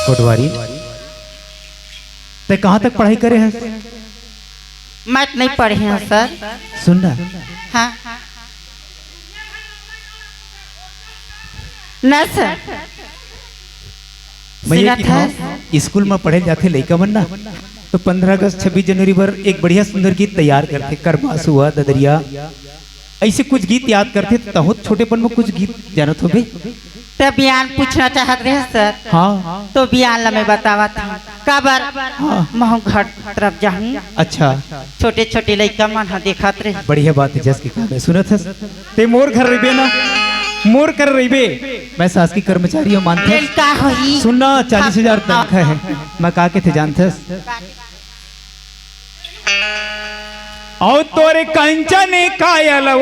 पटवारी, तैं कहाँ तक पढ़ाई करे हस? मैं तो नहीं पढ़े हँव सर। सुन ना। हाँ। ना सर। मैं ये सुनत कि हस? हाँ, स्कूल में पढ़े जाथे लइका मन ना, तो पंद्रह अगस्त, छब्बीस जनवरी बर एक बढ़िया सुंदर गीत तैयार करथे, करमास हुआ ददरिया, अइसे कुछ गीत याद करथे, त तहूँ छोटेपन में कुछ गीत जानत होबे? त बियान पूछना चाहत रहे सर। हाँ। तो बियान ला मैं बतावत हँव। काबर? हाँ। महूँ घर तरफ जाहूँ। अच्छा। छोटे-छोटे लइका मन ह देखत रहे। बढ़िया बात हे, जस के काम हे। सुनत हस? तैं मोर घर रहिबे ना, मोर कर रहिबे। मैं शासकीय कर्मचारी हँव, मानथस? का होही? सुन ना, चालीस हजार हाँ। तनखा हे। मैं का कथे जानथस? अउ तोरे कंचन कायल ओ।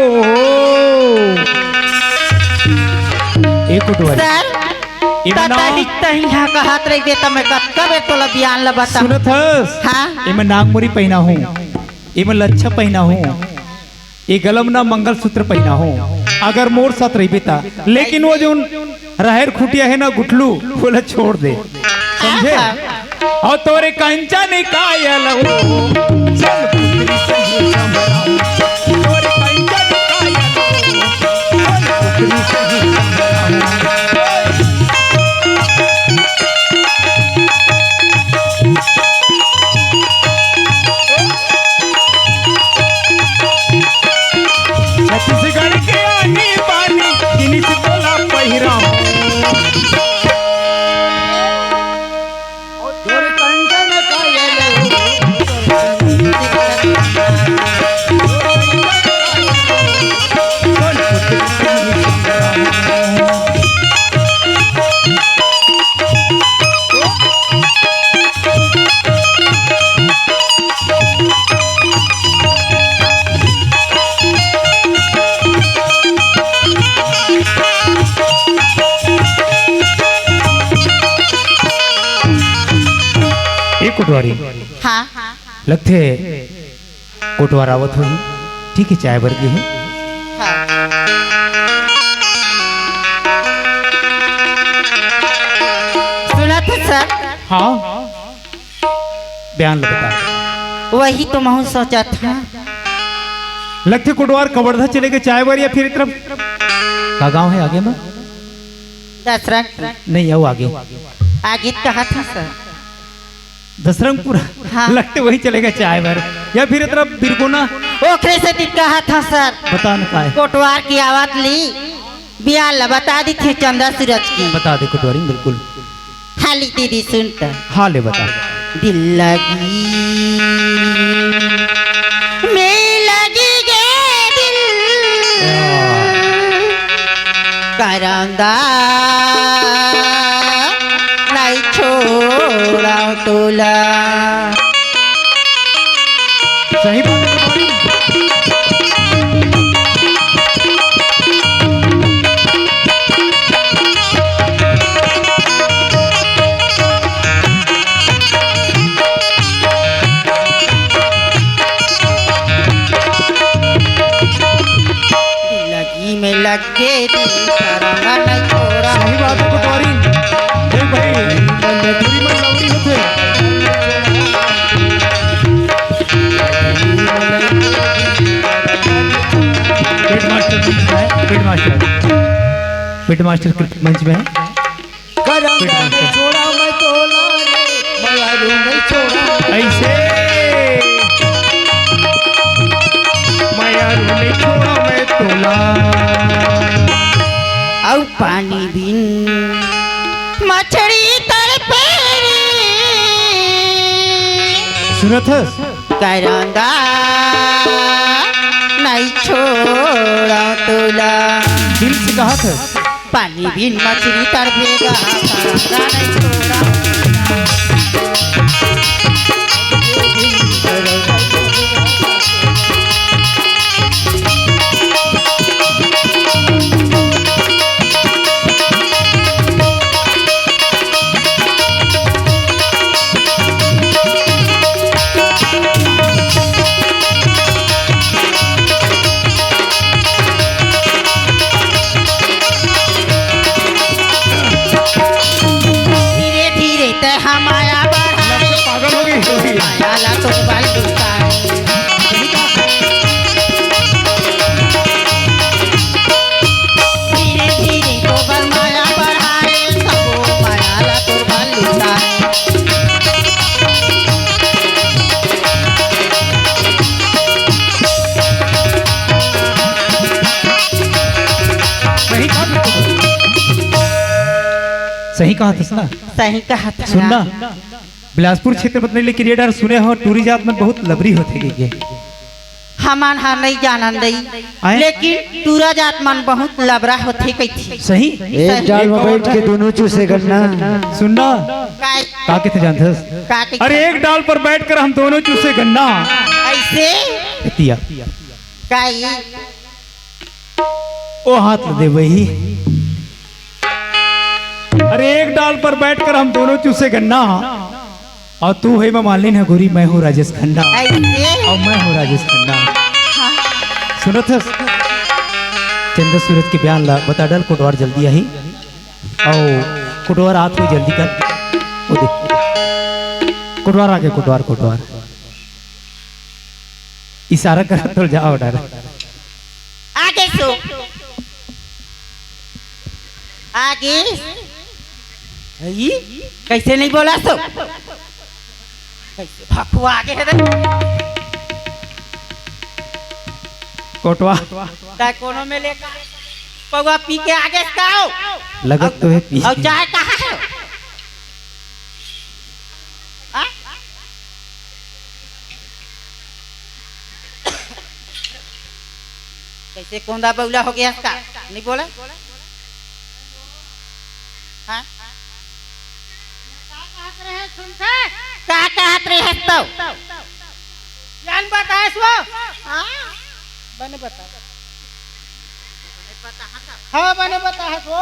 ए कोटवारी। सर, ए त बना। तही, तही हा कहत रहिबे त मैं कतका बेर तोला बियान ल बताहूँ। सुनत हस? हाँ। एमे नाक मुरी पहिना हूँ, एमे लच्छा पहिना हूँ, ए गलम ना मंगलसूत्र पहिना हूँ, अगर मोर साथ रहिबे ता। लेकिन वो जोन राहेर खुटिया हे ना गुठलू, ओला छोड़ दे, समझे? हाँ। अउ तोरे कंचन कायल हो, चल पुत्री सही संभराऊ। तोरे कंचन कायल हो, चल पुत्री सही संभराऊ। छत्तीसगढ़ के आनी बानी, जिनिस तोला पहिराहूँ। ए कोटवारी। हाँ। लगथे कोटवार आवत होही, ठीक हे, चाय बर गे हे। हाँ। सुनत हस सर? हाँ। बियान ल बता। वही तो महूँ सोचत हँव। लगथे कोटवार कवर्धा चले गे चाय बर, या फिर ए तरफ का गाँव हे आगे में? दसरंग। नहीं, अउ आगे। आगे त कहत हँव सर। दसरंगपुर। हाँ। लगथे वही चले गे चाय बर, या फिर ए तरफ बिरगोना। ओखरे सेती कहत हँव सर। बता ना का हे। कोटवार के आवत ले बियान ल बता देथे चंदा सूरज के। बता दे कोटवारी, बिल्कुल। हाली दीदी सुन त। हाँ, ले बता। दिल लगी में लगी गे दिल, करंदा नहीं छोड़ा तोला। सही बात हे तुम्हारी। लगी में लग के दिल करंदा नहीं छोड़ा। सही बात हे कोटवारी। देख भाई, मजदूरी में लौड़ी होथे। पिट मास्टर मंच में हे, पिट मास्टर। पिट मास्टर कृपया मंच में हे। करंदा नहीं छोड़ा मैं तोला रे, मयारू नहीं छोड़ा। अइसे। मयारू नहीं छोड़ा मैं तोला। अउ पानी बिन मछरी तड़पे रे। सुनत हस? करंदा नहीं छोड़ा तोला। दिल से कहत हस। पानी बिन मछरी तड़पेगा, करंदा नहीं छोड़ा। हाँ, माया बढ़ाए। पागल हो गई। माया ला तो बल लुटाए। धीरे धीरे तो बल माया बढ़ाए, सबो माया ला तो बल लुटाए। सही कहा। सही कहा थस ना। सही कहा थस। सुन ना, बिलासपुर क्षेत्र में नहीं, लेकिन ये डर सुने हो, टूरी जात मन बहुत लबरी होथे के। हमन ह नहीं जानन दई, आए? लेकिन टूरा जात मन बहुत लबरा होथे कहिथे। सही? एक डाल में बैठ के दोनों चूसे गन्ना। सुन ना, काय? का कहिथे जानथस? का कहिथे? अरे, एक डाल पर बैठकर हम दोनों चूसे गन्ना। ऐसे? एतिया। काई? ओ हाथ ल दे वही। अरे, एक डाल पर बैठकर हम दोनों चूसे गन्ना, और तू है मैं मालिन है गोरी, मैं हूँ राजेश खन्ना। ऐसे? और मैं हूँ राजेश खन्ना। हाँ। सुनत हस? चंद्र सूरज के बयान ला बता डल, कोटवार जल्दी आही। आओ, कोटवार आत हो, जल्दी कर। ओ दे। कोटवार आगे, कोटवार, कोटवार। इशारा कर तो जाओ डर। आगे सो। आगे। ई? कैसे नहीं बोला सो? कैसे भखुआ आगे है रे? कोटवा। ताय कोनो में लेकर पौवा पी के आगे से आओ। लगत तो है पी। और चाय कहाँ है? हाँ? कैसे कोंदा बौला हो गया इसका? नहीं बोला? हाँ? का कहत रहे सुनते? का कहत रहे तो? ज्ञान बताए सो? हाँ? बने बता। हाँ, बने बता है सो।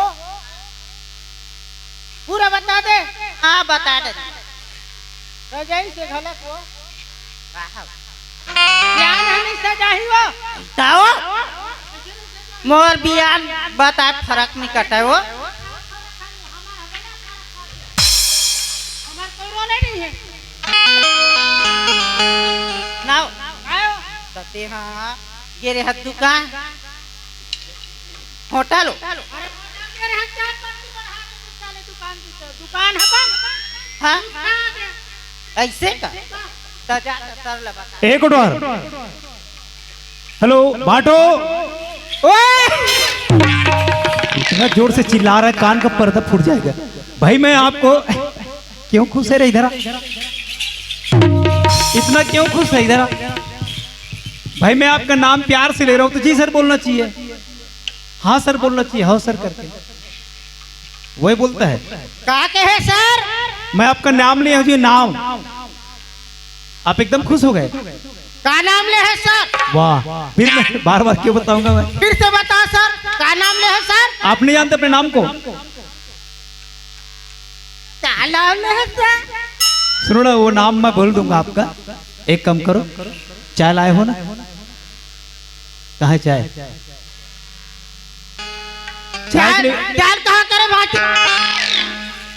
पूरा बता दे। हाँ, बता दे। सजाई से घलक वो। ज्ञान हनी सजाही वो। का हो? मोर बियान बता फरक नहीं कटे वो। हमार कोई रोले नहीं है। ना। आयो। तते हाँ, ये रे हद दुकान। होटल हो। अरे, होटल के रहन चार पत्ती पर हाथ में साले दुकान दी तो, दुकान है बंद। हाँ? दुकान है। ऐसे का? तो जा, तो सर लगा। एक उठवार। हेलो, बांटो। ओए! इतना जोर से चिल्ला रहा है, कान का पर्दा फूट जाएगा। भाई, मैं आपको, क्यों खुश है रे इधर आ? इतना क्यों खुश है इधर आ? भाई, मैं आपका नाम प्यार से ले रहा हूँ, तो जी सर बोलना चाहिए, हाँ सर बोलना चाहिए, हाँ सर करके वही बोलता है। का कहे सर? मैं आपका नाम लिया हूँ जी, नाम। आप एकदम खुश हो गए। का नाम ले है सर? वाह, फिर मैं बार बार क्यों बताऊंगा मैं? फिर से बता सर, का नाम ले है सर? आप नहीं जानते अपने नाम को? का नाम ले है सर? सुनो ना, वो नाम मैं बोल दूंगा आपका। एक काम करो, चाय लाए हो ना? कहाँ है चाय? चाय के लिए चाय, चाय कहाँ करे बात?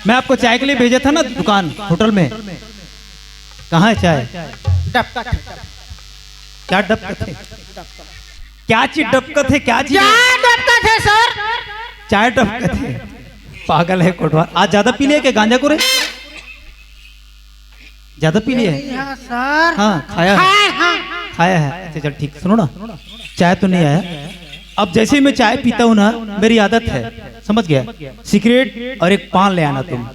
मैं आपको चाय के लिए भेजा था ना दुकान, होटल में। कहाँ है चाय? डबकत है। क्या डबकत है? क्या चीज डबकत है? क्या चीज? चाय डबकत है सर। चाय डबकत है। पागल है कोटवार। आज ज्यादा पी लिया क्या गांजा को रे? ज्यादा पी लिया है? हाँ सर। हाँ, खाया है। हाँ, हाँ। खाया है। अच्छा, चल ठीक। सुनो ना, चाय तो नहीं आया। अब जैसे ही मैं चाय पीता हूँ ना, मेरी आदत है, समझ गया, सिगरेट और एक पान ले आना तुम।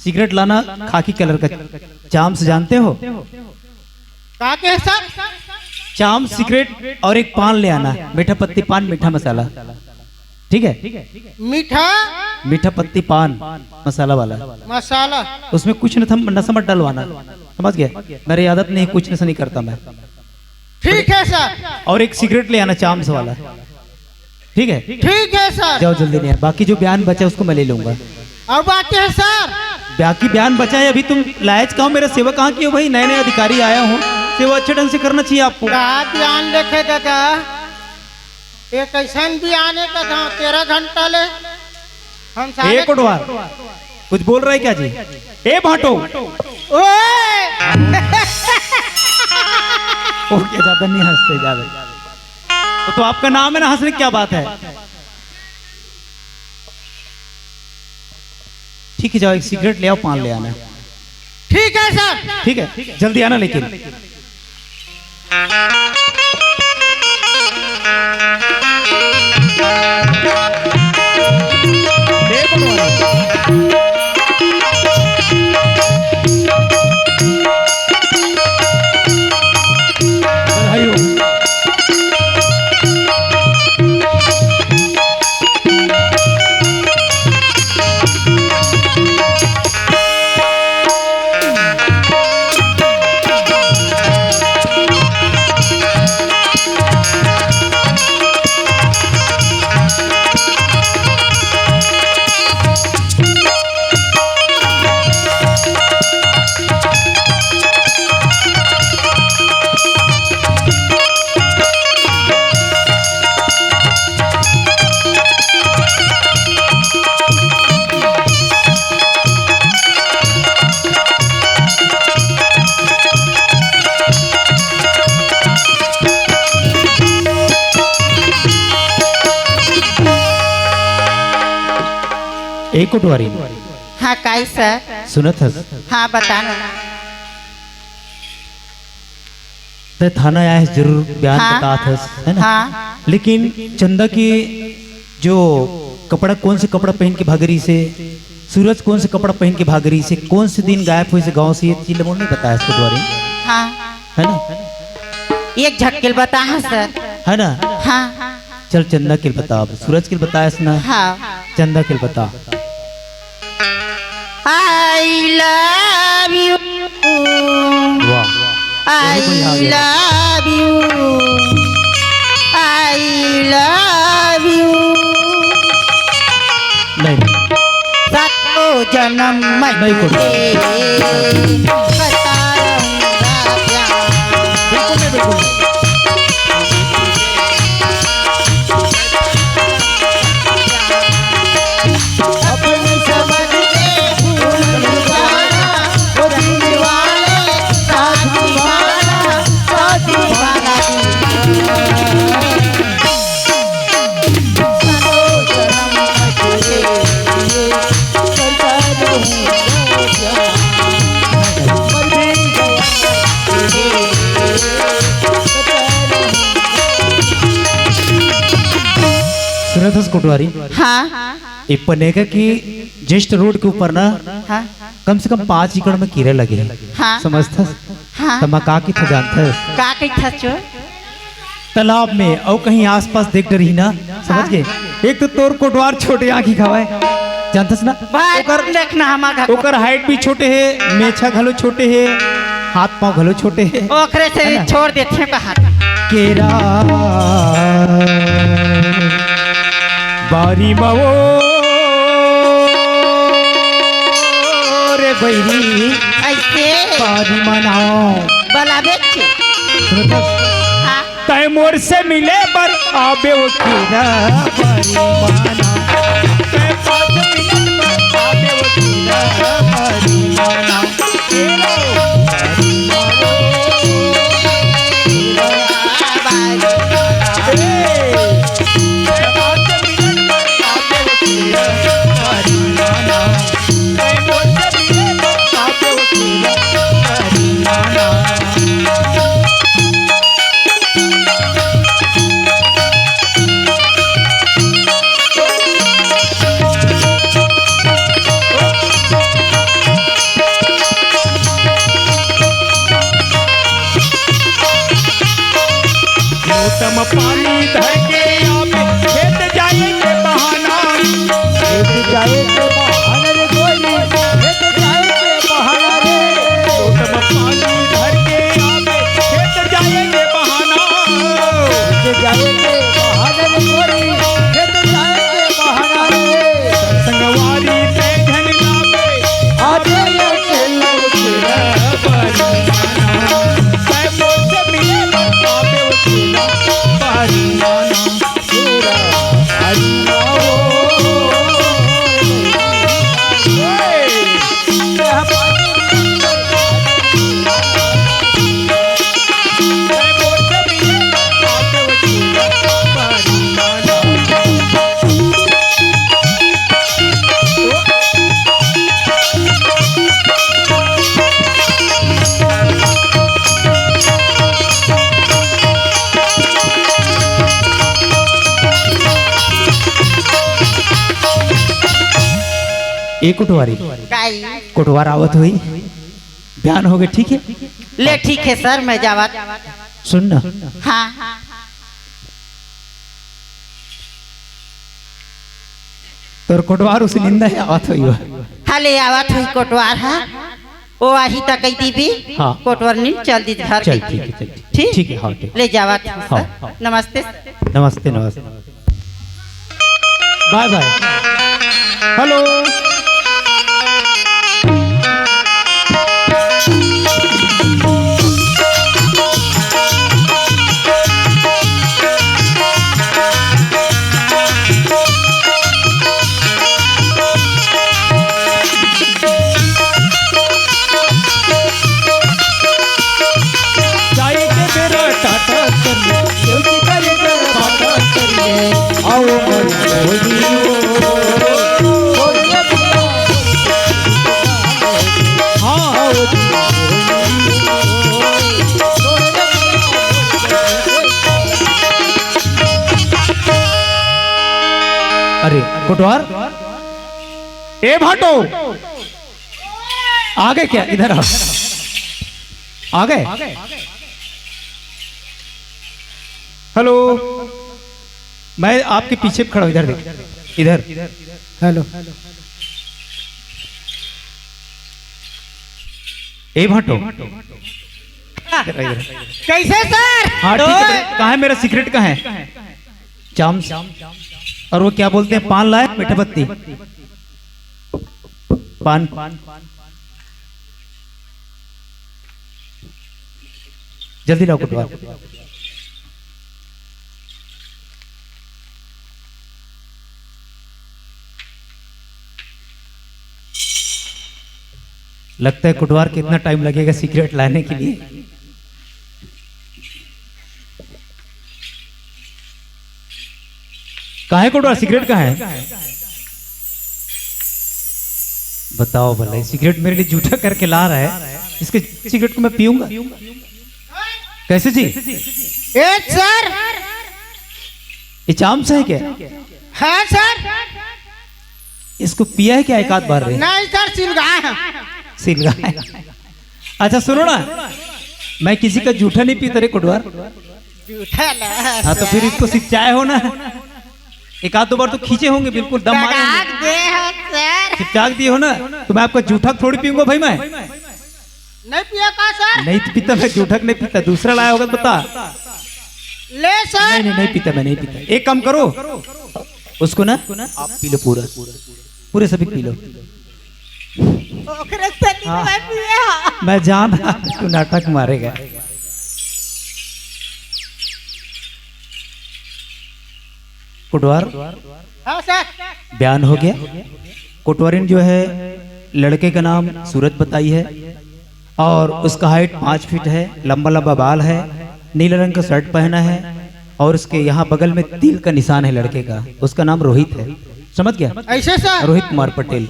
सिगरेट लाना, खाकी कलर का, चाम्स जानते हो? का के सर? चाम्स, सिगरेट और एक पान ले आना, मीठा पत्ती पान, मीठा मसाला। ठीक है? मीठा? मीठा पत्ती पान मसाला वाला। मसाला। उसमें कुछ नशा, नशा मत डलवाना, समझ गया? मेरी आदत नहीं, कुछ नशा नहीं करता मैं। ठीक है सर। और एक सिगरेट ले आना, चाम्स वाला। ठीक है? ठीक है सर। जाओ, जल्दी नहीं है, बाकी जो बयान बचा उसको मैं ले लूंगा। और बाकी है सर? बाकी बयान बचा है, अभी तुम लायज कहो, मेरा सेवा कहाँ की हो भाई? नए नए अधिकारी आया हूँ, सेवा अच्छे ढंग से करना चाहिए आपको। का बयान लेके दादा? ये कैसन बयान है कथा? तेरह घंटा ले हम सारे एक उठवार। कुछ बोल रहा है क्या जी? ए भांटो। ओए। ओके, ज्यादा नहीं हंसते, ज्यादा। वो तो आपका नाम है ना, हंसने की क्या बात है? ठीक है, जाओ, एक सिगरेट ले आओ, पान ले आना। ठीक है सर। ठीक है, जल्दी आना लेकिन। ए कोटवारी। हाँ, काई सर? सुनत हस? हाँ, बता ना। तैं थाना आए हस, जरूर बयान हाँ। बतात हस, है ना? हाँ। लेकिन चंदा के जो कपड़ा, कौन से कपड़ा पहन के भाग रहिसे, सूरज कौन से कपड़ा पहन के भाग रहिसे, कौन से दिन गायब होइसे गांव से, ये चीज ला मोला नहीं बताया इसके बारे में। हाँ। है ना? एक झटके ल बता, हाँ सर। है ना? हाँ। चल चंदा के ल बता, अब सूरज के ल बताया इसने। हाँ। चंदा के ल बता। I love you। वाह। I love you। I love you। नहीं। सातों जन्म में नहीं कोई। तुझे करता रहूंगा प्यार। बिल्कुल नहीं, बिल्कुल नहीं। सुनत हस कोटवारी? हाँ। ए पनेका की just road के ऊपर ना, हाँ। कम से कम पाँच एकड़ में कीरा लगे हे। हाँ। समझथस? हाँ। त मैं का कहिथंव जानथस? का कहिथस चो? तालाब में अउ कहीं आसपास देख डरही ना, समझ हाँ। गे? एक तो तोर कोटवार छोटे आँखी खवाए, जानथस ना? भाई, ओकर, देखना हमार घर ओकर height भी छोटे हे, मेछा घलो छोटे हे, हाथ पाँव घलो छोटे हे। ओकरे से है ना? छोड़ देथे बाहर। केरा बारी म ओ रे बहिरी, ऐसे बारी म ना। बलाबे छे। सुनत हस? हाँ। तैं मोर से मिले बर आबे ओ केरा बारी म ना। तैं पाँच मिनट बर आबे ओ केरा बारी म ना। लोटा म पानी धर के आबे, खेत जाए के बहाना। खेत जाए के बहाना रे गोरी, खेत जाए के बहाना रे। लोटा म पानी धर के आबे, खेत जाए के बहाना। खेत जाए के बहाना रे गोरी, खेत जाए के बहाना रे। संगवारी ते झन लाबे, आबे अकेला तेरा बारी माना। तैं मोर से मिले बर आबे अकेला बारी माना। तेरा बारी माना। ए कोटवारी, काई? कोटवार आवत होही, बिहान होगे, ठीक हे? ले ठीक हे सर, मैं जावत। सुन ना, हाँ। तोर कोटवार उसे निंदा हे, आवत होही वो। हाँ, ले आवत होही कोटवार, हाँ। ओ आही त कही दीबी, हाँ। कोटवार नी चल दी घर चल, कही। ठीक हे, चल। ठीक? ठीक हे, हाँ, ठीक। ले जावत होही हाँ, सर। हाँ। नमस्ते। नमस्ते, नमस्ते। बाय बाय। हेलो। जाए के बेरा टाटा करिए, क्योंकि करे कर बाटा करिए। आओ मोर मोहनी हो। हाँ, आओ जी। अरे कोटवार, ए भाटो, आ गए क्या? इधर आ, आ गए। हेलो, मैं आपके पीछे खड़ा हूँ, इधर देख, इधर। हेलो। ए भाटो, इधर, इधर। कैसे सर? हाँ, ठीक है। कहाँ है मेरा सिगरेट, कहाँ है? चाम्स। और वो क्या बोलते हैं, पान लाए, मीठा पत्ती, पान। जल्दी लाओ कोटवार। लगता है कोटवार कितना टाइम लगेगा सिगरेट लाने के लिए। कहाँ है कोटवार, सिगरेट कहाँ है? बताओ भला, ये सिगरेट मेरे लिए जूठा करके ला रहा है, इसके सिगरेट को मैं पीऊंगा कैसे जी? ए सर, ये चाम्स है क्या? हाँ सर। इसको पिया है क्या एक आध बार रे? नहीं सर, सिलगा है। सिलगा है। अच्छा सुनो ना, मैं किसी का जूठा नहीं पीता रे कोटवार। जूठा ना हाँ, तो फिर इसको सिंचाए हो ना, एक आध दो बार तो खींचे होंगे, बिल्कुल दम मारे होंगे। दे हो सर। चिपचाक दिए हो ना, तो मैं आपका जूठा थोड़ी पीऊंगा भाई मैं। नहीं पिया का सर? नहीं पीता मैं, जूठक नहीं पीता, दूसरा लाया होगा तो बता। ले सर। नहीं, नहीं, नहीं पीता मैं, नहीं पीता। एक काम करो, उसको ना आप पी लो पूरा, पूरे सभी पी लो। ओकरे से हाँ। मैं पिया। मैं जान रहा तू नाटक मारेगा। कोटवार, हाँ सर। बयान हो गया। कोटवारिन जो है, लड़के का नाम सूरज बताई है और उसका हाइट पाँच फीट है, लंबा लंबा बाल है, नीले रंग का शर्ट पहना है और उसके यहाँ बगल में तिल का निशान है लड़के का। उसका नाम रोहित है, समझ गया? ऐसे सर? रोहित कुमार पटेल।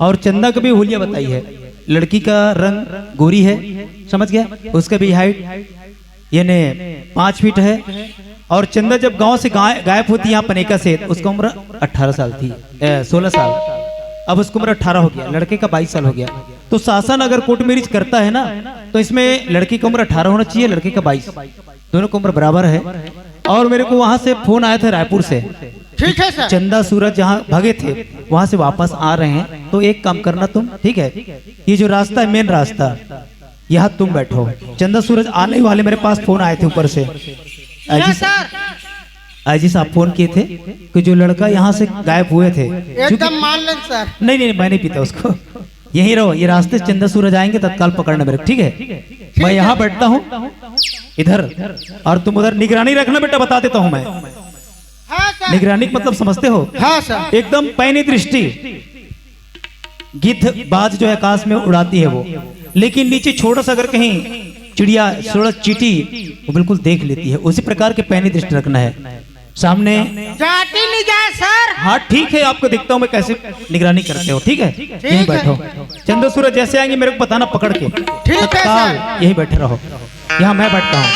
और चंदा का भी हुलिया बताई है, लड़की का रंग गोरी है, समझ गया? उसका भी हाइट यानी पाँच फीट है। और चंदा जब गांव से गाय-, गायब होती है यहाँ पनेका से, तो उसकी उम्र अठारह साल थी, ए, सोलह साल। अब उसकी उम्र अठारह हो गया, लड़के का बाईस साल हो गया। तो शासन अगर कोर्ट मैरिज करता है ना, तो इसमें लड़की की उम्र अठारह होना चाहिए, लड़के का बाईस, दोनों की उम्र बराबर है। और मेरे को वहां से फोन आया था रायपुर से, ठीक है सर। चंदा सूरज जहाँ भगे थे, वहां से वापस आ रहे हैं, तो एक काम करना तुम, ठीक है, ये जो रास्ता है, मेन रास्ता, यहाँ तुम बैठो। चंदा सूरज आने ही वाले, मेरे पास फोन आए थे ऊपर से। आईजी सा-, आईजी साहब फोन किए थे कि जो लड़का यहाँ से गायब हुए थे, एकदम मान लें सर। नहीं, नहीं, मैं नहीं पीता उसको। यहीं रहो, ये रास्ते से चंदा सूरज आएंगे, तत्काल पकड़ना मेरे को, ठीक है? मैं यहाँ बैठता हूँ इधर, और तुम उधर निगरानी रखना बेटा, बता देता हूँ मैं। हाँ सर। निगरानी का मतलब समझते हो? हाँ सर। एकदम पैनी दृष्टि, गिद्ध बाज जो है आकाश में उड़ाती है वो, लेकिन नीचे छोटा सा अगर कहीं चिड़िया, सूरज, चींटी, वो बिल्कुल देख लेती है। उसी प्रकार के पैनी दृष्टि रखना है सामने। जाती नहीं जाए सर। हाँ ठीक है, आपको देखता हूँ मैं कैसे निगरानी करते हो, ठीक है? ठीक यहीं है। बैठो। चंदा सूरज जैसे आएंगे मेरे को बताना पकड़ के। ठीक है तत्काल सर। यहीं बैठे रहो, यहाँ मैं बैठता हूँ।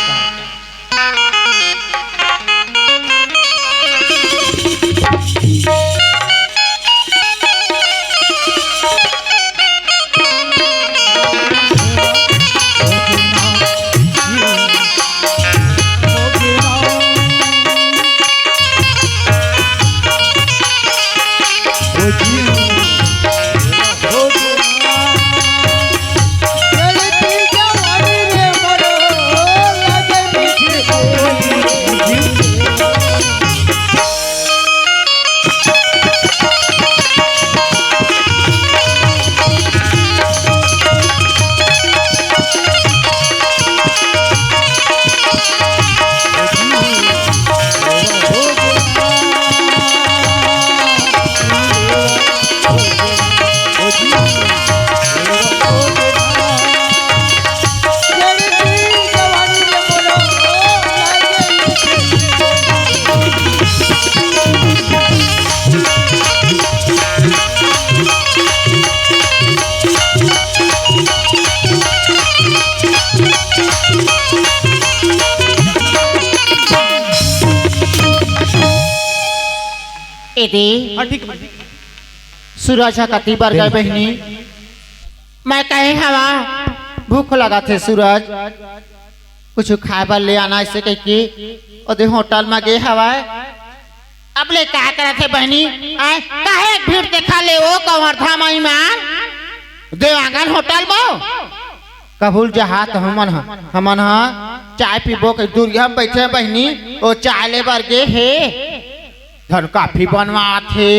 ए दे, हाँ, ठीक है। सूरज ह कति बर गए बहिनी? मैं कहे हवा, भूख लगत हे सूरज, कुछ खाए बर ले आना, ऐसे कहिके ओदे होटल म गे हवय। अब ले का करत हे बहिनी? आय, काहे एक भीड़ देखा ले ओ कवर्धा म ईमान? देवांगन होटल म कभू ल जाहत हमन ह, हमन ह चाय पीबो के दूरिहा म बइठे बहिनी, ओ चाय ले बर गे हे। धन काफी बनवावत हे,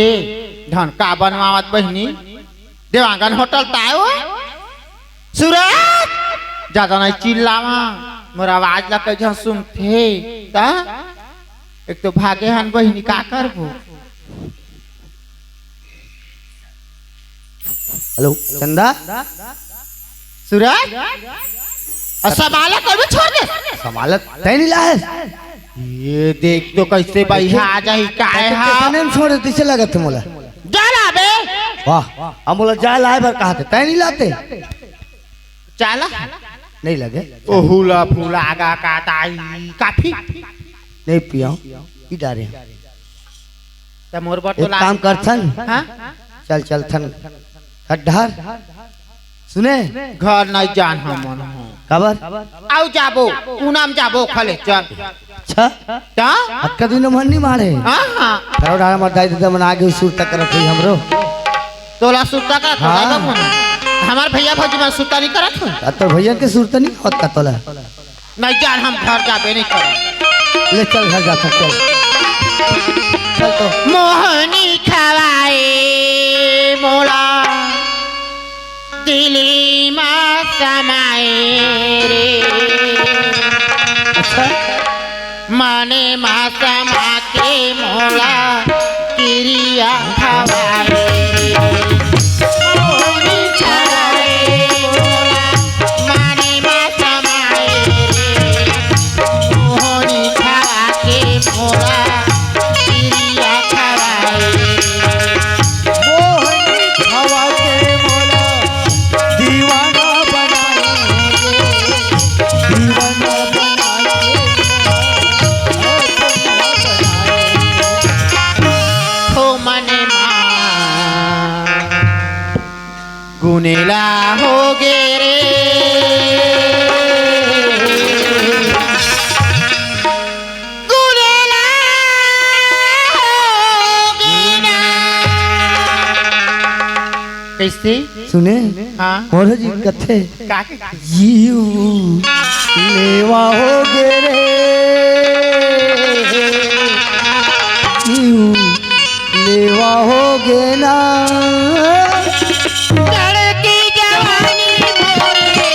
धन का बनवावत बहिनी? देवांगन होटल ताय ओ। सूरज, जादा नहीं चिल्लावा, मोर आवाज ला कई झन सुनथे, त एक तो भागे हन बहिनी, का करबो? हेलो, चंदा? सूरज? अउ समाला कोई भी छोड़ दे। समाला तय नहीं लाए। ये देख तो कैसे भाई आ जाही, काय हा? तने छोड़ दे, कैसे लगत हे मोला? जा ला बे। वाह, अब मोला जा लाए बर कहा थे, तय नहीं लाते। चाला? नहीं लगे। ओ हुला फुला गा का ताई, काफी? नहीं पिया, पी डारे। त मोर बर तो एक ला काम करथन। हाँ? चल, चलथन। खड्डहर। सुने? घर नहीं जान हमन हो। काबर? अउ जाबो, पूनम जाबो खले, चल। अच्छा? त? अतका दिन मन नहीं मारे। हाँ, हाँ। करो डारा मर दाई ददा मन आगे सुरता करत होई हमरो। तोला सुरता करत हो, हाँ। दादा मन। हमार भैया भौजी मन सुरता नहीं करत हो। आ तोर भैया के सुरता नहीं होत का तोला? नहीं जान, हम घर जाबे नहीं करब। ले चल घर जा, चल। चल तो। मोहनी खवाए मोला दिली मा समाए रे। अच्छा। मने मा समा के मोला किरिया खवाए रे। मोहनी खवाए मोला मने मा समाए रे। मोहनी खवा के मोला किरिया खवाए। मोहनी खवा के मोला दीवाना बनाए। दीवाना बनाए। हो मने मा गुनेला होगे रे, गुनेला होगे ना। कैसे? सुने? हाँ। मोर जी कथे। का के? जीव लेवा होगे रे, जीव लेवा होगे ना। लड़की जवानी मोर के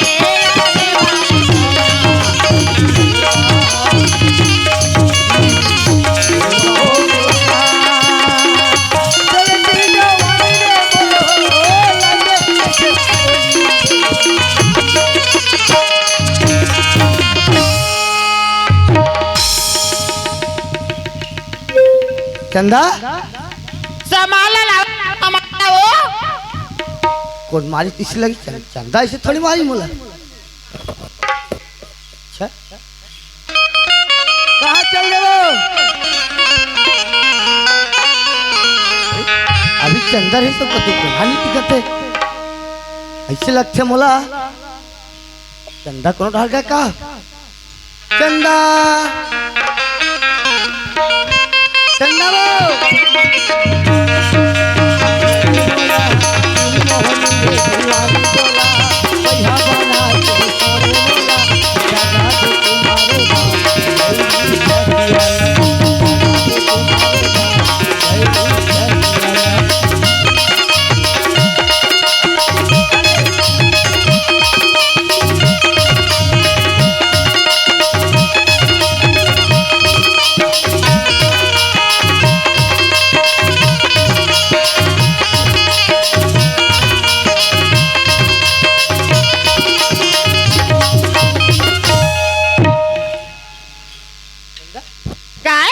चंदा? समाला ला, समाला ओ। कोन मारी तिसी लगी? चं-, चंदा ऐसे थोड़ी मारी मोला। अच्छा। कहाँ चल देबो? अभी चंदा रही तो कतौ कोहा नहीं दिखत हे। ऐसे लगथे मोला। चंदा कोनो डहर गे का? चंदा, चंदा वो। काय?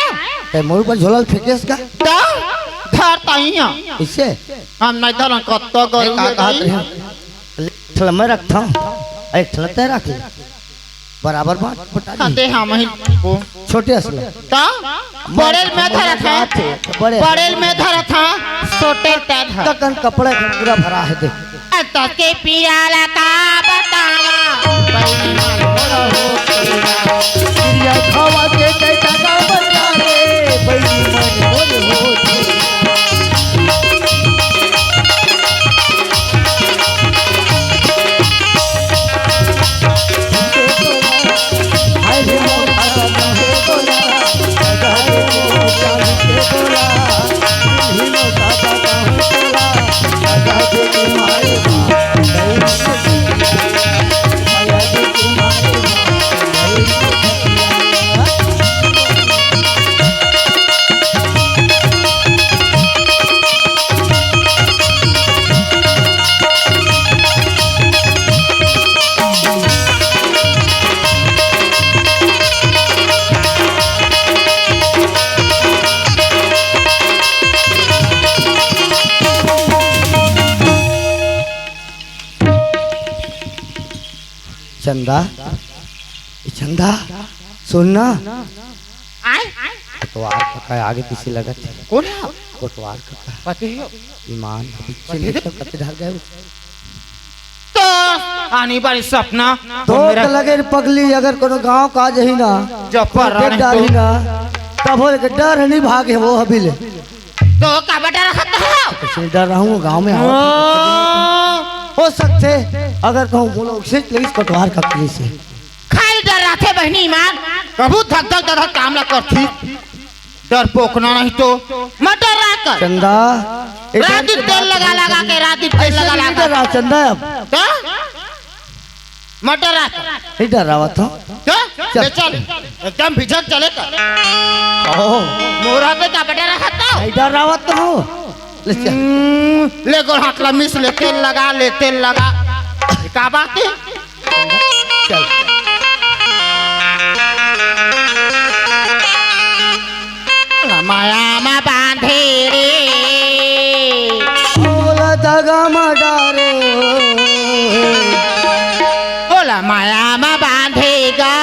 ते मोर ऊपर झोला ल फेंकेस का? तो धर तइया। इसे? हम नहीं धरन, कत्तो ए, गरु का ले कहत गई। रहे? एक ठला मैं रखता हूँ, एक ठला तय रख ले। बराबर बांट बटा दी। दे हम ही को। छोटे असला। तो? बड़े ल मैं धरत हँव। बड़े ल मैं धरत हँव, सोटे ल तैं धर। तकन कपड़ा के पूरा भरा हे, देख। तोके पिया ला का बतावँव, बहिनी मन मोर हो तेरा। पिया खावा के कैसा का बता रे, बहिनी मन मोर हो तेरा। चंदा, ए चंदा, सुन ना। आय? कोटवार कका आगे पीछे लगत हे। कोन हे? कोटवार कका। पति हो? ईमान, पीछे पति निकल कति डर गए। तो आनी बारी सपना तो मेरा लगे रे पगली, अगर कोनो गांव का जही ना, जब पर तो देख रानी डाली तो ना, तब हो के डर नहीं भागे वो हबीले। तो का बटा रखत हो? कुछ नहीं डर रहा हूँ, गाँव में आओ। हाँ। हो सकथे, अगर कहूँ बोलो, से लेकिन कोटवार का पुलिस हे। खाली डर रहा थे बहिनी ईमान। कभू धक धक धक धक काम ला करथी। डर पोकना नहीं तो मटर रहा कर। चंदा, एक रात दिन तेल लगा लगा के, रात दिन तेल ऐसे लगा नहीं लगा डर रहा चंदा अब। तो? मटर रात। नहीं डरावत हो। क्या? चल। ले चल। एकदम भिजक चले का। ओहो। मोरा पे का बटा रहा था? नहीं डरावत हो। ले चल। हम्म, ले गोड़ हाथ ला मिस ले, तेल लगा ले, तेल लगा। ये का बात है? चल। माया मा बांधे रे। बोला दगा मा डारे। बोला माया मा बांधेगा।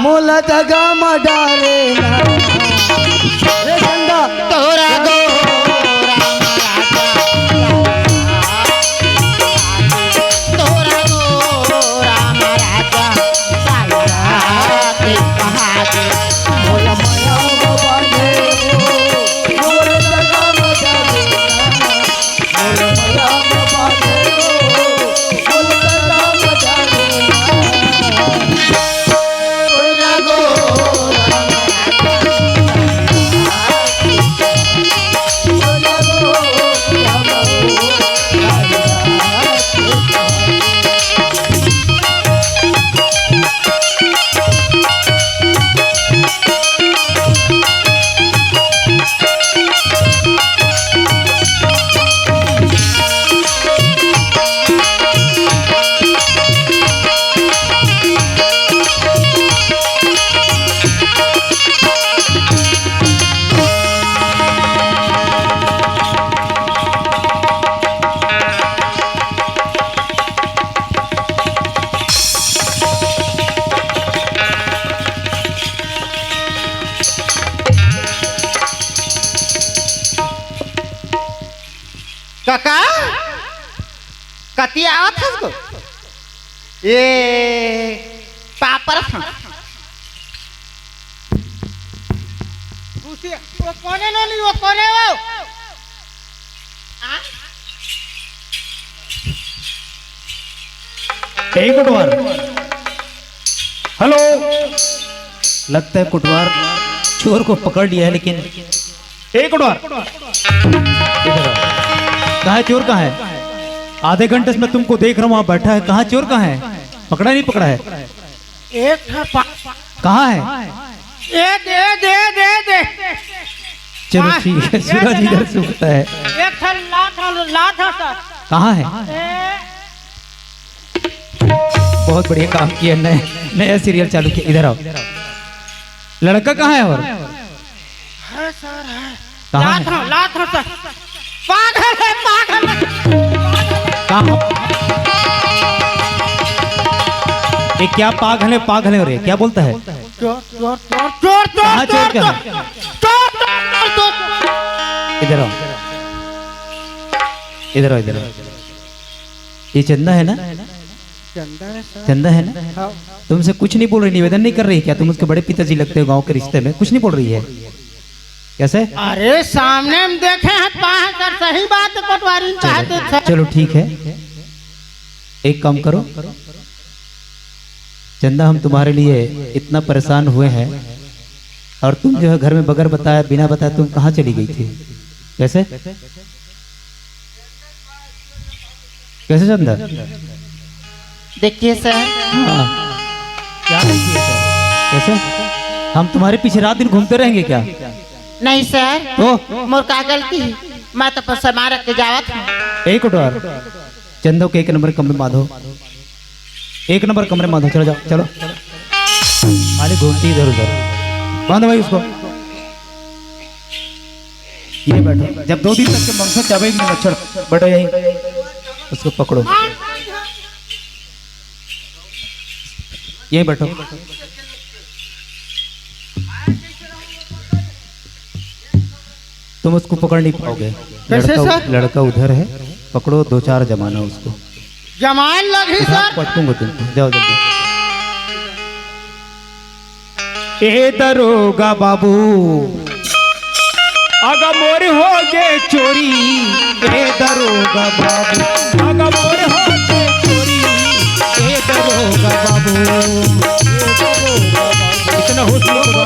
मोला दगा मा डारे ना। रे चंदा। तोरा गोरा महाराजा। तोरा गोरा महाराजा। साला के कहा दे। काका, कति आवत हस गो? ए, पापर हस। उसी, वो कोने नो ली, वो कोने वो? हाँ? ए कोटवार। हेलो। लगता है कोटवार चोर को पकड़ लिया है, लेकिन ए कोटवार, इधर आओ। कहाँ है चोर, कहाँ है? आधे घंटे से मैं तुमको देख रहा हूँ, वहाँ बैठा है। कहाँ चोर, कहाँ है? पकड़ा नहीं पकड़ा है? एक ठा पा- कहाँ है? ए, दे, दे, दे, दे। चलो हाँ, ठीक है, दे, सूरज दे, इधर दे। सूखता है। एक ठा लात, लात है सर। कहाँ है? ए, बहुत बढ़िया काम किया, नया, नया सीरियल चालू किया। इधर आओ। लड़का कहाँ है और? है सर, है। कहाँ है? लात हूँ, लात हूँ सर। पागल है, पागल है। कहाँ? ये क्या पागल है, पागल है? और ये क्या बोलता है? चोर, चोर, चोर, चोर, चोर। हाँ, चोर का है। चोर, चोर, चोर, चोर। इधर आओ, इधर आओ, इधर आओ। ये चंदा है ना? चंदा है सर। चंदा है ना? हाँ। तुमसे कुछ नहीं बोल रही, निवेदन नहीं कर रही क्या? तुम उसके बड़े पिताजी लगते हो गांव के रिश्ते में, कुछ नहीं बोल रही है। कैसे? अरे, सामने में देखे हैं, पाए कर सही बात है, पटवारी ने कहा चलो, थे। चलो, ठीक है, एक काम करो चंदा, हम तुम्हारे लिए इतना परेशान हुए हैं, और तुम जो है घर में बगैर बताए, बिना बताए तुम कहाँ चली गई थी? कैसे? कैसे चंदा? देखिए सर। हाँ। क्या देखिए सर? कैसे? हम तुम्हारे पीछे रात दिन घूमते रहेंगे क्या? नहीं सर। तो? मोर का गलती है? मैं तो बस मार के जावत हूँ। एक उठवार। चंदो के एक नंबर कमरे में बांधो। एक नंबर कमरे में बांधो, चलो जाओ, चलो। खाली घूमती इधर उधर। बांधो भाई उसको। ये बैठो, जब दो दिन तक के मंगसा चाबेगी मच्छर, बैठो यहीं, उसको पकड़ो, यहीं बैठो। तुम उसको पकड़ नहीं पाओगे। कैसे लड़का, सर? लड़का उधर है, पकड़ो, दो चार जमाना उसको। जमान लगी उठा, सर। पटकूंगा तुमको, जाओ जल्दी। ए दरोगा बाबू, अगा मोर हो गे चोरी, ए दरोगा बाबू, अगा मोर हो गे चोरी, ए दरोगा बाबू। इतना होश नहीं पड़ा।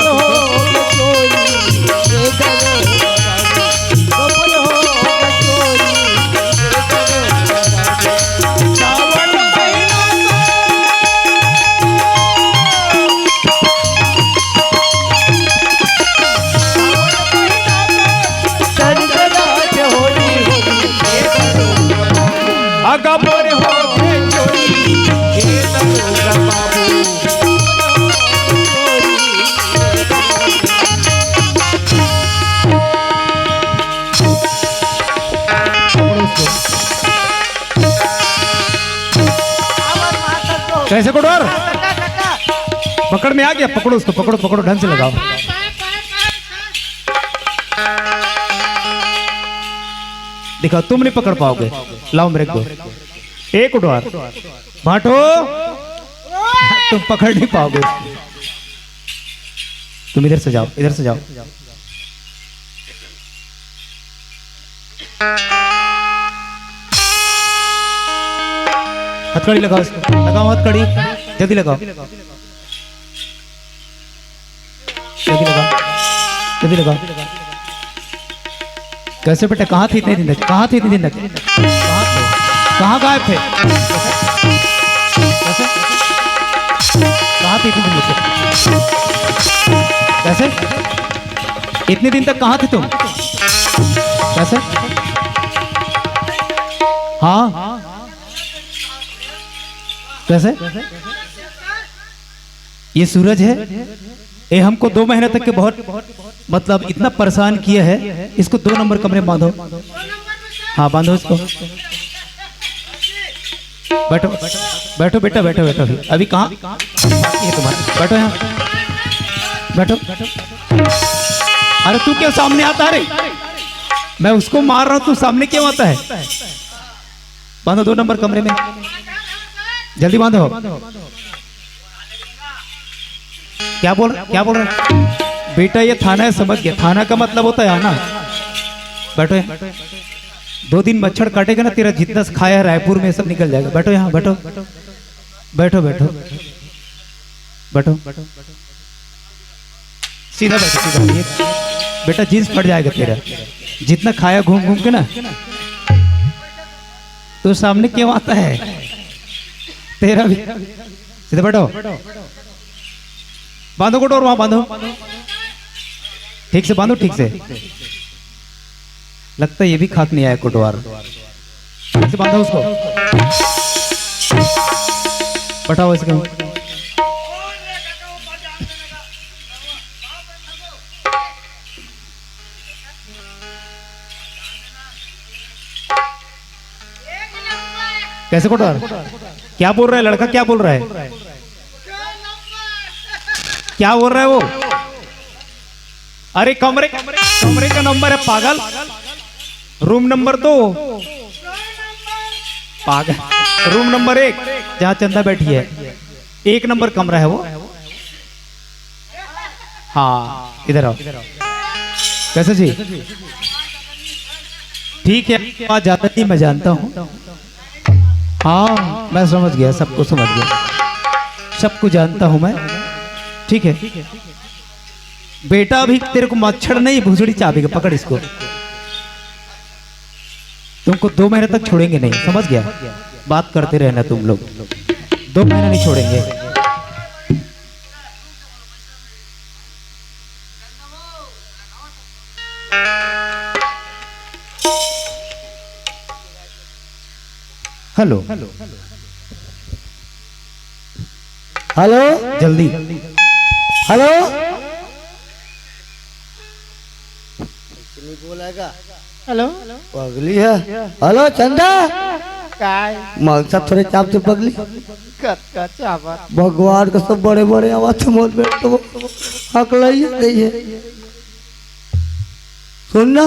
अगा मोर हो गे चोरी, ए दरोगा बाबू। कैसे कोटवार? पकड़ में आ गया, पकड़ो उसको, पकड़ो, पकड़ो, ढंग से लगाओ। दिखाओ, तुम नहीं पकड़ पाओगे। लाओ मेरे को। एक उठवार। भाटो, तुम पकड़ नहीं पाओगे। तुम इधर से जाओ, इधर से जाओ। हथकड़ी लगाओ इसको, लगाओ हथकड़ी, जल्दी लगाओ। जल्दी लगा, जल्दी लगा। कैसे बेटा, कहाँ थे इतने दिन तक? कहाँ थे इतने दिन तक? कहाँ थे? कहाँ गायब थे? कैसे? कहाँ थे इतने दिन तक? कैसे? इतने दिन तक कहाँ थे तुम? कैसे? हाँ, कैसे? ये सूरज है, ये हमको दो महीने तक के बहुत, मतलब, इतना परेशान किया है। इसको दो नंबर कमरे में बांधो। हाँ, बांधो इसको। बैठो, बैठो बेटा, बैठो, बैठो। अभी कहाँ? ये तुम्हारा, बैठो यहाँ, बैठो। अरे, तू क्यों सामने आता है रे? मैं उसको मार रहा हूँ, तू सामने क्यों आता है? बांधो दो नंबर कमरे में, जल्दी बांधो। क्या बोल, क्या बोल रहे हैं? बेटा, ये थाना है, समझ गया। थाना का मतलब होता है आना। बैठो यहाँ। दो दिन मच्छर काटेगा ना, तेरा जितना खाया है रायपुर में, सब निकल जाएगा। बैठो यहाँ, बैठो, बैठो, बैठो, बैठो। सीधा बैठो, सीधा। ये, बेटा, जींस फट जाएगा तेरा, जितना खाया घूम घूम के ना। तो सामने क्यों आता है? तेरा भी सीधे बैठो। बांधो कोटवार, वहां बांधो, ठीक से बांधो, ठीक से। लगता है ये भी खा के नहीं आया कोटवार। ठीक से बांधो उसको, बैठाओ इसको। कैसे कोटवार? क्या बोल रहा है लड़का, क्या बोल रहा है? क्या बोल रहा है वो? अरे कमरे, कमरे का नंबर है पागल। रूम नंबर दो। पागल। रूम नंबर एक, जहाँ चंदा बैठी है, एक नंबर कमरा है वो। हाँ, इधर आओ। कैसे जी? ठीक है, बात ज्यादा नहीं, मैं जानता हूँ। हाँ, मैं समझ गया, सबको समझ गया, सबको जानता हूँ मैं। ठीक है बेटा, अभी तेरे को मच्छर नहीं, भुसड़ी चाबी का, पकड़ इसको। तुमको दो महीने तक छोड़ेंगे नहीं, समझ गया? बात करते रहना तुम लोग, दो महीने नहीं छोड़ेंगे। हेलो, हेलो, जल्दी, हेलो। नहीं बोलेगा। हेलो। पगली है। हेलो चंदा। काय? मगसा थोड़े चाप से पगली। कत का चापत? भगवान का सब बड़े बड़े आवाज से मोर बेट तो हकलाई नहीं है। सुन ना।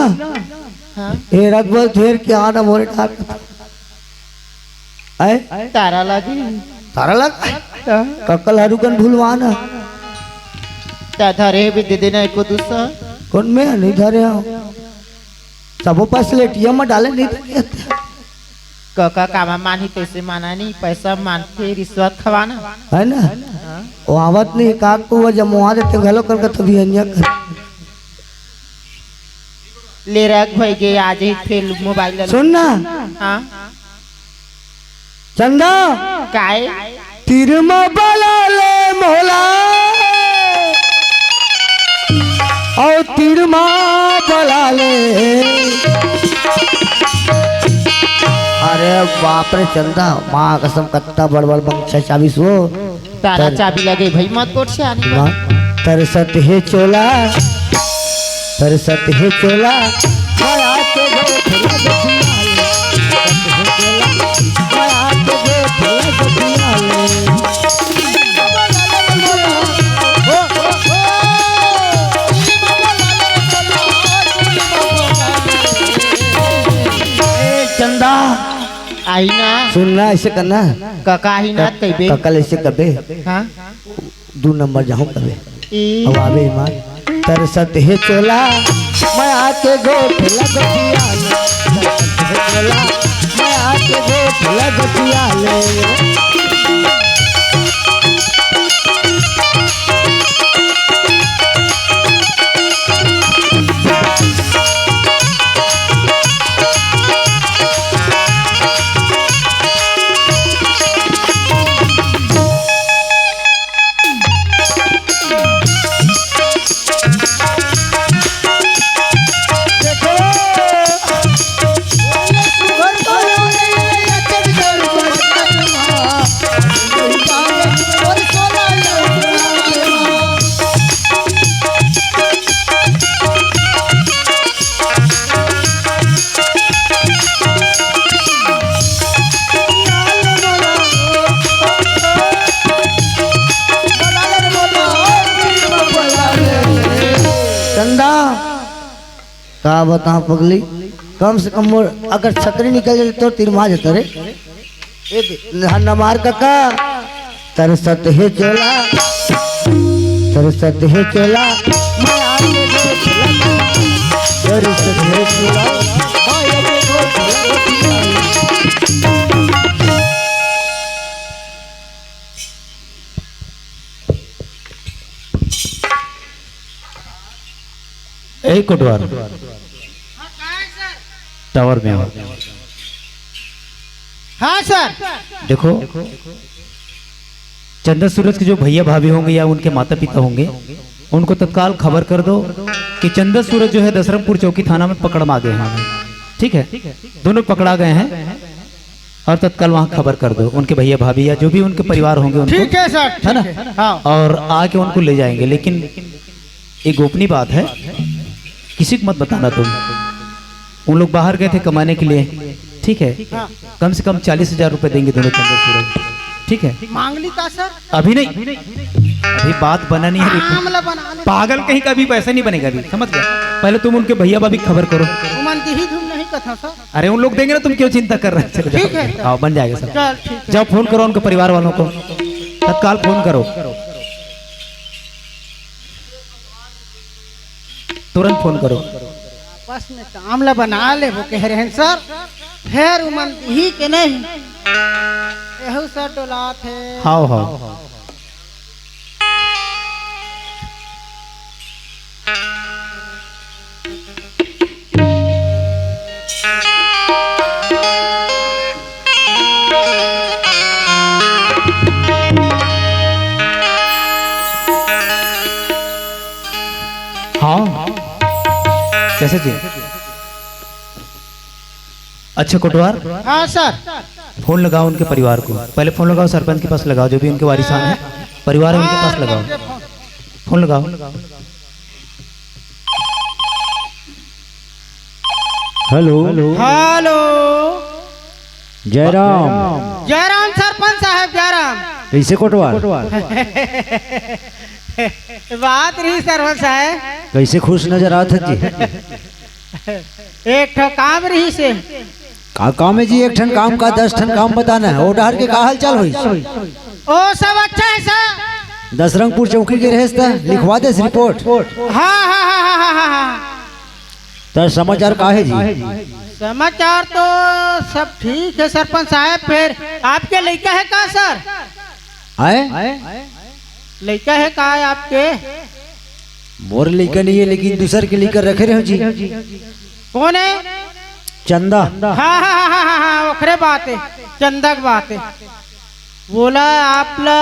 हाँ? ए रात भर ढेर के आना मोरे डाक। आए? तारा लागी। तारा लाग? हाँ। ककल हरू कन भूलवाना। ता धरे भी दे देना एको दूसर। कौन मैं नहीं धरे हूँ? सबो पास लेटिया में डाले नहीं धरे। कका कामा मानी तैसे माना नहीं, पैसा मानथे, रिश्वत खवाना। है ना? हाँ। वो आवत नहीं, काक को वो जमवा देते घलो कर के तभी अन्य कर। ले रख भाई गे, आज ही फिर मोबाइल ले। सुन ना। हाँ। चंदा। काय? तिरमा बला ले मोला। और तिरमा बला ले। अरे बाप रे चंदा, माँ कसम कत्ता बड़ बड़ बंगछा चाबिस वो। तारा तर- चाबी लगे भाई, मत कोट से आने ना, तरसत हे चोला, तरसत हे चोला, माया के गोठ लग पियाले। तरसत हे चोला, माया के गोठ लग पियाले। ए चंदा, आई ना। सुन ना, ऐसे करना। कका ही ना, कक-, तैबे। ककल ऐसे करबे। हाँ। दू नंबर जाहूं कबे। ई। अब आवे ईमान। तरसत हे चोला, मैं आके गोठ लग पियाले। तरसत हे चोला, मैं आके गोठ लग पियाले। चंदा, का बताओ पगली, कम से कम मोर अगर छतरी निकल जाते तो तीर मार जाता रे। ए दे, न-, न मार काका। तरसत हे चोला, तरसत हे चोला, मैं आके गोठ लग, तरसत हे चोला, मैं आके गोठ लग। ए कोटवार, टावर में आओ। हाँ सर। देखो, चंदा सूरज के जो भैया भाभी होंगे या उनके माता पिता होंगे, उनको तत्काल खबर कर दो कि चंदा सूरज जो है दशरथपुर चौकी थाना में पकड़ में आ गए हैं। ठीक है, दोनों पकड़ा गए हैं। और तत्काल वहाँ खबर कर दो उनके भैया भाभी या जो भी उनके परिवार होंगे उनको। ठीक है सर, है ना? ठीक है। हाँ। और आके उनको ले जाएंगे, लेकिन ये गोपनीय बात है, किसी को मत बताना तुम। उन लोग बाहर गए थे कमाने के लिए, ठीक है? हाँ। कम से कम चालीस हजार रुपए देंगे दोनों चंदा सूरज, ठीक है? मांगलिक का सर? अभी नहीं, अभी बात बना नहीं है, रिपोर्ट। आमला बना ले। पागल कहीं का, अभी वैसे नहीं बनेगा, अभी समझ गया। पहले तुम उनके भैया भाभी की खबर करो। उमन दिही धुन नहीं कथा सर। अरे, उन लोग देंगे ना, तुम क्यों चिंता कर रहे हो? चले जाओ। ठीक है। हाँ, बन जाएगा सर। चल, ठीक है। जाओ, फोन करो उनके परिवार वालों को, तत्काल फोन करो, तुरंत फोन करो। आपस में काम ला बना ले, वो कह रहे हैं सर, फेर उमन ही के नहीं, एहू सर डोलात है। हाव, हाव। हाँ, कैसे जी? अच्छा कोटवार, हाँ सर। फोन लगाओ उनके परिवार को, पहले फोन लगाओ, सरपंच के पास लगाओ, जो भी उनके वारिसान है, परिवार है उनके पास लगाओ, फोन लगाओ। हेलो। हेलो। जयराम। जयराम सरपंच साहब, जयराम। कैसे कोटवार? बात रही सरपंच साहब। कैसे खुश नजर आत हस जी? एक ठो काम रहिसे। का काम है जी? एक ठन काम का दस ठन काम बताना है। ओ डहर के का हाल चाल होइस? ओ सब अच्छा है सर। दसरंगपुर चौकी के रहेस त लिखवा देस रिपोर्ट। हाँ, हाँ, हाँ। त समाचार का है जी? समाचार तो सब ठीक है सरपंच साहब, फिर आपके लइका है का सर? आए? लइका है का आपके? मोर लइका नहीं है, लेकिन दूसर के लइका रखे रहे हो जी। कौन है? चंदा। हाँ, हाँ, हाँ, हाँ, हाँ, हाँ, ओकरे बात है, चंदा के बात है। बोला आप ला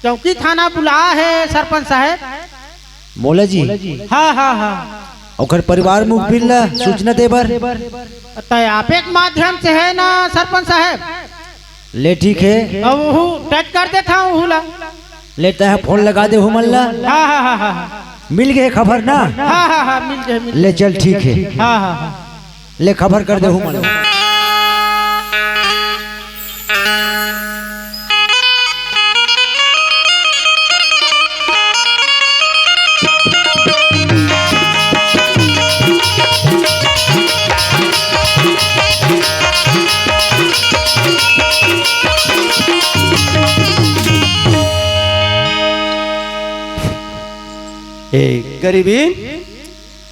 चौकी थाना बुला है सरपंच साहब। मोला जी। हाँ, हाँ, हाँ। ओकर परिवार मुखबिर ला सूचना दे बर। त आप एक माध्यम से है ना सरपंच साहब? ले ठीक है। अब वहू टच कर देता हूँ, हूँ ला। ले तैं फोन लगा दे हूँ मन ला। हाँ, हाँ, हाँ, हाँ, हाँ। मिल गए खबर ना? हाँ, हाँ, हाँ, मिल गए, मिल ले गए। चल ठीक है। हाँ, हाँ, हाँ। ले खबर कर दे हूँ मन ला। ए, गरीबी।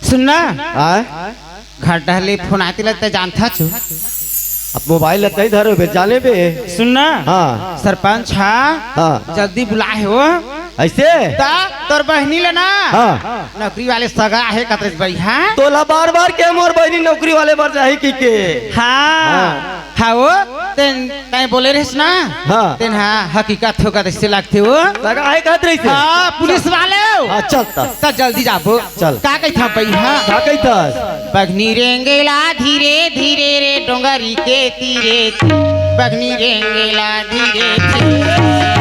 सुनना। हाँ? घर डहर ले फोन आय तेला त जानथस। अब मोबाइल ल तई धरे बे, जाने बे। सुनना। हाँ। सरपंच हा। हाँ। जल्दी बुलाए हो। ऐसे? त तोर बहिनी ल ना। हाँ। नौकरी वाले सगा हे कतरेस बइहा। तोला बार बार के मोर बहिनी नौकरी वाले बर जाही कहिके। हाँ। हाँ। हाँ वो, तेन, तैं बोले रहिस ना? हाँ। तेन हा हकीकत हो कहिसे लगथे वो। सगा हे कहत रहिसे? हाँ, पुलिस वाले हो। हाँ, चल त। त जल्दी जाबो। चल। का कहिथा बइहा? का कहिथस? बघनी रेंगेला धीरे धीरे रे डोंगरी के तीरे। बघनी रेंगेला धीरे धीरे।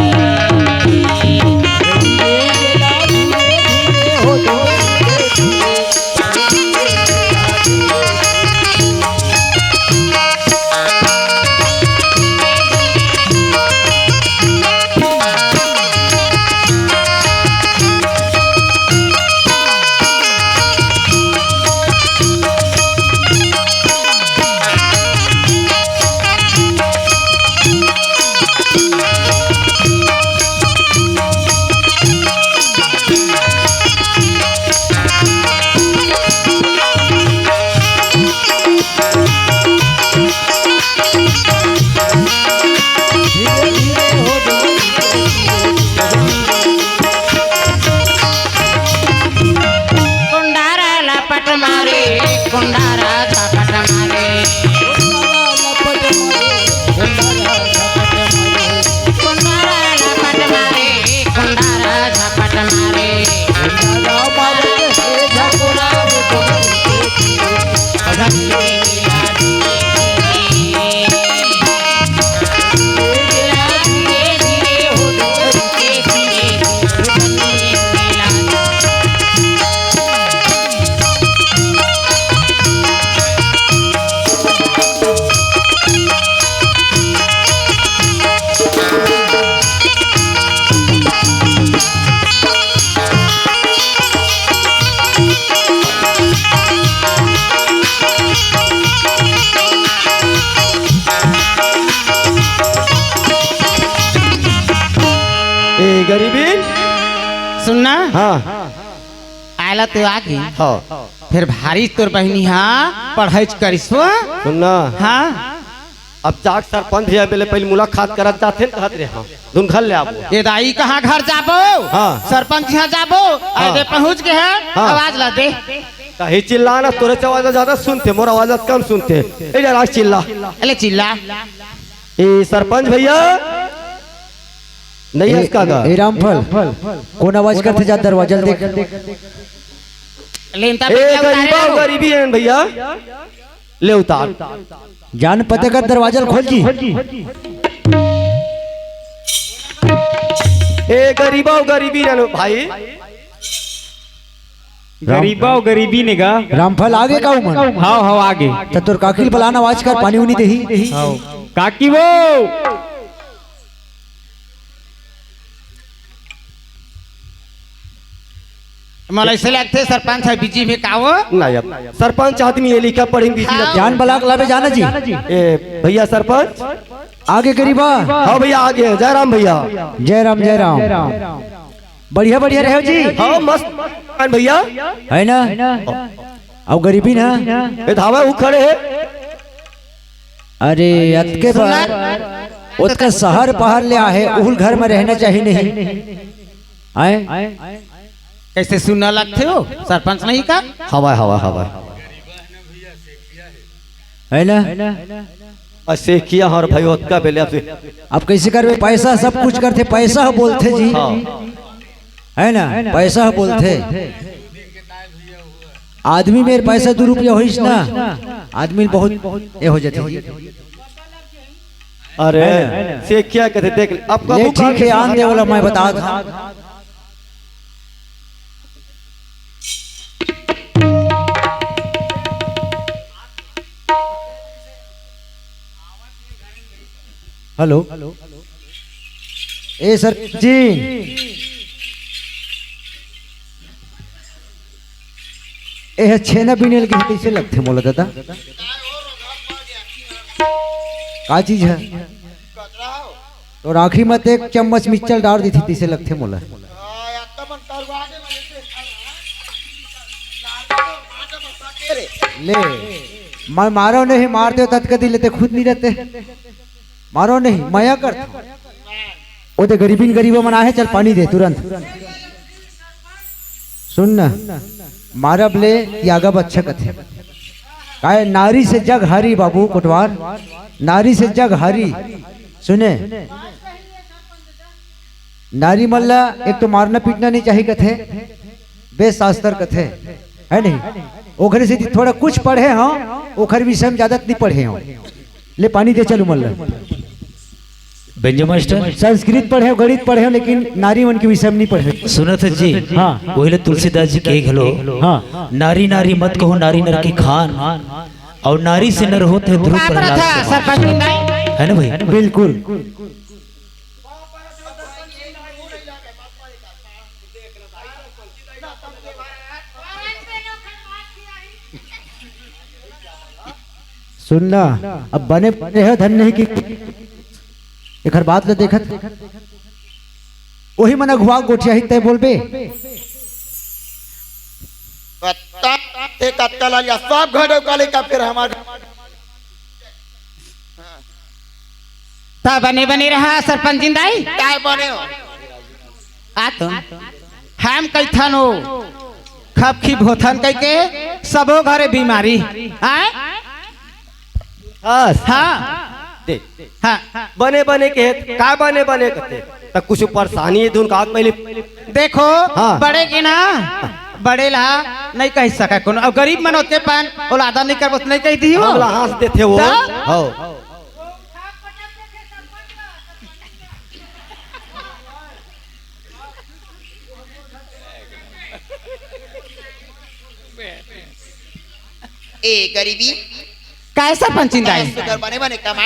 कुंडारा लपट मारे, कुंडारा झपट मारे। गरीबी। सुनना। हाँ। आयला तो आगे। हाँ। फिर भारी तोर बहिनी हा पढ़ाई करिस वो। सुनना। हाँ। अब जाके सरपंच भैया बेले पहले मुलाकात करत जाथे न कहत रहे, हाँ, धुन घर ले आबो। ए दाई, कहाँ घर जाबो? हाँ। सरपंच यहाँ जाबो। हाँ। आगे पहुँच गए हैं, हाँ। आवाज ला दे। कहीं चिल्ला ना, तोरे से आवाज ज्यादा सुनथे, मोर आवाज कम सुनथे। ए जरा चिल्ला। अले चिल्ला। ए सरपंच भैया, नहीं ए, है इसका गा। ए रामफल, कौन आवाज करथे, जा दरवाजा ल देख। लेंता ए पे क्या उतारे गरीबा, हो? गरीबी है भैया, ले उतार। जान पते कर दरवाजा ल खोल जी। ए गरीबा, गरीबी है भाई। गरीबा अउ गरीबी ने गा। रामफल आगे का उमन? हाव, हाव, आगे। त तोर काकी ल बलाना, आवाज कर, पानी उनी देही। हाव। काकी वो। मला ऐसे लगथे सरपंच ह बिजी में का वो? ना यार, सरपंच आदमी हे, लिखा पढ़ी बिजी हाव। रहथे। जान बलाक लाबे जाना जी। ए भैया सरपंच। आगे गरीबा। हाँ भैया, आगे। जय राम भैया। जय राम, जय राम। बढ़िया, बढ़िया रहे जी। हाँ, मस्त भैया। है ना? अउ गरीबी ना? ए धावा उ खड़े हे। अरे, अतके बार, ओतका शहर पहाड़ ले आहे, उहुल घर में रहना चाहिए नहीं? आए? कैसे सुनना लगथे हो? सरपंच नहीं का? हवा, हवा, हवा। है ना? असेखिया हर भाई ओतका बेले अब से। अब कैसे करबे? पैसा सब कुछ करथे, पैसा ह बोलथे जी। हाँ। है ना? पैसा ह बोलथे। आदमी मेर पैसा दू रुपया होइस ना, आदमी बहुत ए हो जाथे जी। अरे, है ना? सेखिया कथे, देख ले, अब ले, कभू ठीक हे, आन दे वाला मैं बता था। हेलो। ए सर जी, ए ह छेना बिनेल के तइसे लगथे मोला दादा। का चीज है? तोर आँखी म ते एक चम्मच मिक्सचर डार दिथे तइसे लगथे मोला। ले, मैं मारो नहीं, मारते हो ततका दिल लेते खुद नहीं रहते। मारो नहीं, मया कर। ओ दे गरीबिन गरीबा मन आहे, चल पानी दे तुरंत। सुन न, मारब ले कि आगब अच्छा कथे। काय नारी से जग हारी बाबू कोटवार, नारी से जग हारी। सुने, नारी मन ला एक तो मारना पीटना नहीं चाही कथे, बेशास्त्र कथे, है नहीं? ओखरे सेती थोड़ा कुछ पढ़े हों, ओखर विषय में ज्यादा नहीं पढ़े हों। ले पानी दे चल उमन ला। Banjo master. संस्कृत पढ़े हों, गणित पढ़े हों, लेकिन नारी मन के विषय में नहीं पढ़े। सुनत हे जी? हाँ। वही ले तुलसीदास जी के घलो, हाँ। नारी नारी मत कहो, नारी नर की खान, अउ नारी से नर होत हे ध्रुव का बात प्रहलाद है, समान। सरपंच जी नहीं? है ना भाई? बिल्कुल। सुन ना, अब बने रहे धन नहीं कि एखर बात ल देखत, ओही मन अगुवा गोठियाही तय बोलबे। कत्ता, ते कत्ता ला लिया, सब घरे का लेकर फिर हमार। ता बने बने रहा सरपंच जिंदाई। काय बने हो? आ तो हम कैथन हो, खप खिप होथन कह के सबो घरे बीमारी। आय? बस। हाँ। देख, हाँ। बने बने के, का बने बने कथे? त कुछ परेशानी हे धुन का पहले। देखो, हाँ। बड़े के ना, बड़े ला नहीं कह सका कोनो। अब गरीब मन होते पान, औलादा नहीं करबो त नहीं कह दियो। हमला हंस देथे वो। त? हो। ए गरीबी। काय सरपंच जिंदाई? सुगर बने बने कमा।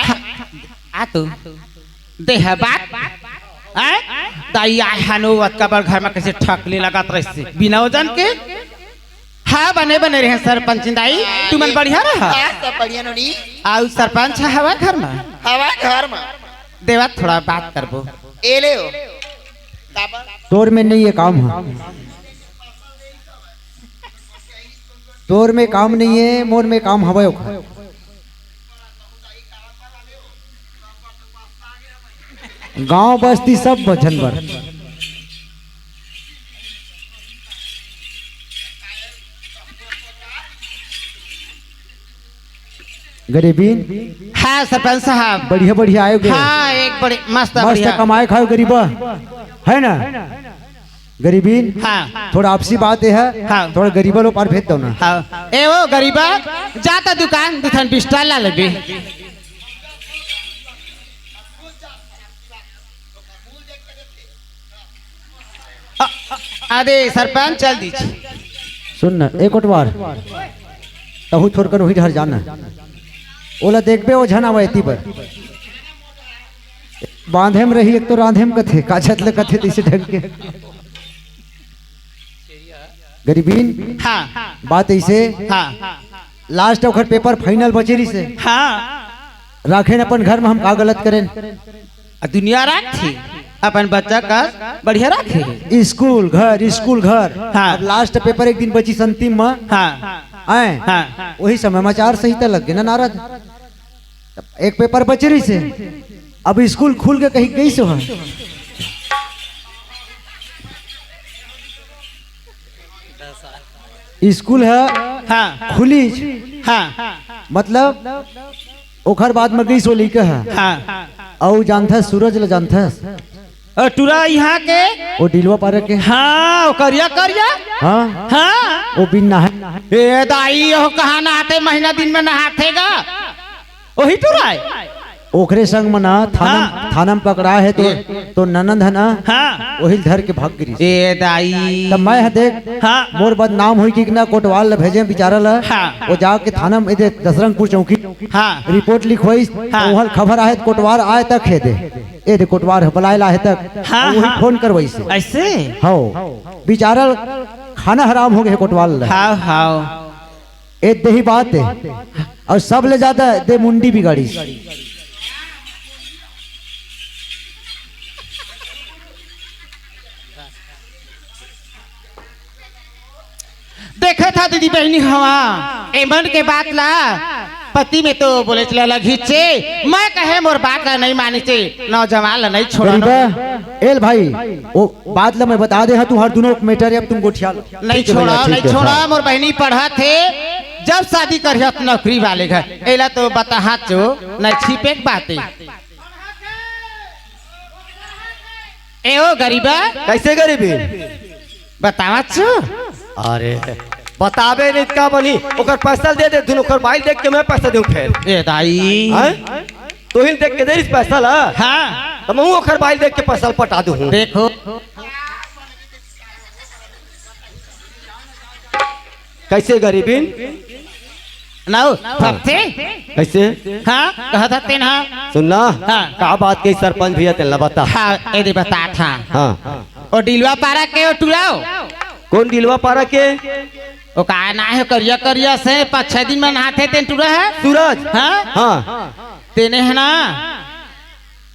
आ तू। देह बात। हैं? दाई आय हनो अतका बड़ घर में कैसे ठकले लगत रहिसे? बिना वजन के? हाँ, बने बने रहे सरपंच जिंदाई। तुमन बढ़िया रहा? हाँ, सब बढ़िया नोनी। आउ सरपंच हवा घर में? हवा घर में। देवा थोड़ा बात करबो। ए ले हो। तोर में नहीं है काम ह। तोर में काम नहीं है, मोर में काम हवय ओखर। गांव बस्ती सब झन बर। गरीबीन। हाँ सरपंच साहब। बढ़िया बढ़िया आयो गे। हाँ, एक बड़ी मस्त मस्त बढ़िया। कमाए खाओ गरीबा, है ना? गरीबीन। हाँ। थोड़ा आपसी बात है। हाँ। थोड़ा गरीबा लो पार भेज दो ना। हाँ। ए ओ गरीबा, जा त दुकान दुठन बिस्तर ला लेबे। अ-, अ-, अरे सरपंच चल दीजिए। सुन न, ए कोटवार, तहू छोड़कर वही डहर जाना। ओला देखबे, ओ झन आवय एती बर। बांधे म रही, एक तो रांधे म कथे, काछत ले कथे, तइसे ढंग के। गरीबीन, हाँ। बात ऐसे, हाँ। लास्ट ओखर पेपर फाइनल बचे रहिसे। हाँ। राखेन अपन घर में, हम का गलत करेन? आ दुनिया राखथे, अपन बच्चा का बढ़िया राखे। स्कूल घर, स्कूल घर। हाँ। अब लास्ट पेपर एक दिन बचिस अंतिम में। हाँ। आए। हाँ। वही समय में आचार संहिता लग गे ना नारद। एक पेपर बचे रहिसे, अब स्कूल खुल के कहीं गइस हो। स्कूल ह हाँ। खुलिस। हाँ। मतलब ओखर बाद म गइस ओ लइका ह। हाँ। अउ जानथस, सूरज ल जानथस? ओ टूरा इहाँ के? ओ डिलवा पारा के? हाँ, ओ करिया करिया। हाँ। हाँ। ओ बिन नहाय। ए दाई, ओ कहाँ नहाथे? महीना दिन में नहाथे गा। ओही टूरा हे? ओखरे संग म ना थाना, हाँ। थाना म पकड़ा हे तो, ए। तो ननद हे ना, हाँ। ओही ल धर के भाग गिरिस। ए दाई। त मैं ह देख, हाँ। मोर बदनाम होई कि ना, कोटवार ल भेजे बिचारा ल, हाँ। ओ जाके थाना म, ए दे, दसरंगपुर चौकी, हाँ। रिपोर्ट लिखवाइस, हाँ। ओहर खबर आहे त कोटवार आए तक हे दे, ए दे कोटवार ह बलाए ल आहे तक, हाँ, ओही हाँ। फोन करवाइस। ऐसे? हव, बिचारा ल खाना हराम हो गे कोटवार ल। हव, हव। ए देही बात हे, अउ सबले जादा दे मुंडी बिगाड़िस। देखत हव दीदी बहिनी हव, एमन के बात ला पति में तो बोलेच ला लगही चे, मैं कहे मोर बात ला नइ मानिस चे, नौजवान ला नइ छोड़न। गरीबा, एल भाई, ओ बात ला मैं बता दे हँव, तुँहर दूनों के matter हे, अब तुम गोठिया लो। नइ ठीक हे छोड़ा, भैया, ठीक नइ हे, छोड़ा, हाँ। मोर बहिनी पढ़त हे, जब शादी करिहस नौकरी वाले घर, एला तो बताहच ओ, नइ छिपे के बात हे। ए ओ गरीबा। कइसे गरीबी? बतावच ओ। अरे, बताबे नइ त का बनही, ओकर पैसा दे दे, तुम ओकर बाई ल देख के मैं पैसा देहूँ फेर। ए दाई। हैं? तोहिन देख के दे इस पैसा ला। हाँ। त महूँ ओखर बाई ल देख के पैसा ल पटा दूँ। देखो। कइसे गरीबिन? नव, फपथे? कइसे? हाँ, कहत हस तेन हा। सुन ना, हाँ। का बात कही सरपंच भैया तेन ला बता। हाँ, ए दे बतात हँव। हाँ। ओ डिलवा पारा के ओ टूरा ओ। कोन डिलवा पारा के? ओ का नाव हे करिया करिया से पाँच छह दिन में नहाथे तेन टूरा हे। सूरज? हाँ? हाँ। तेने हे ना?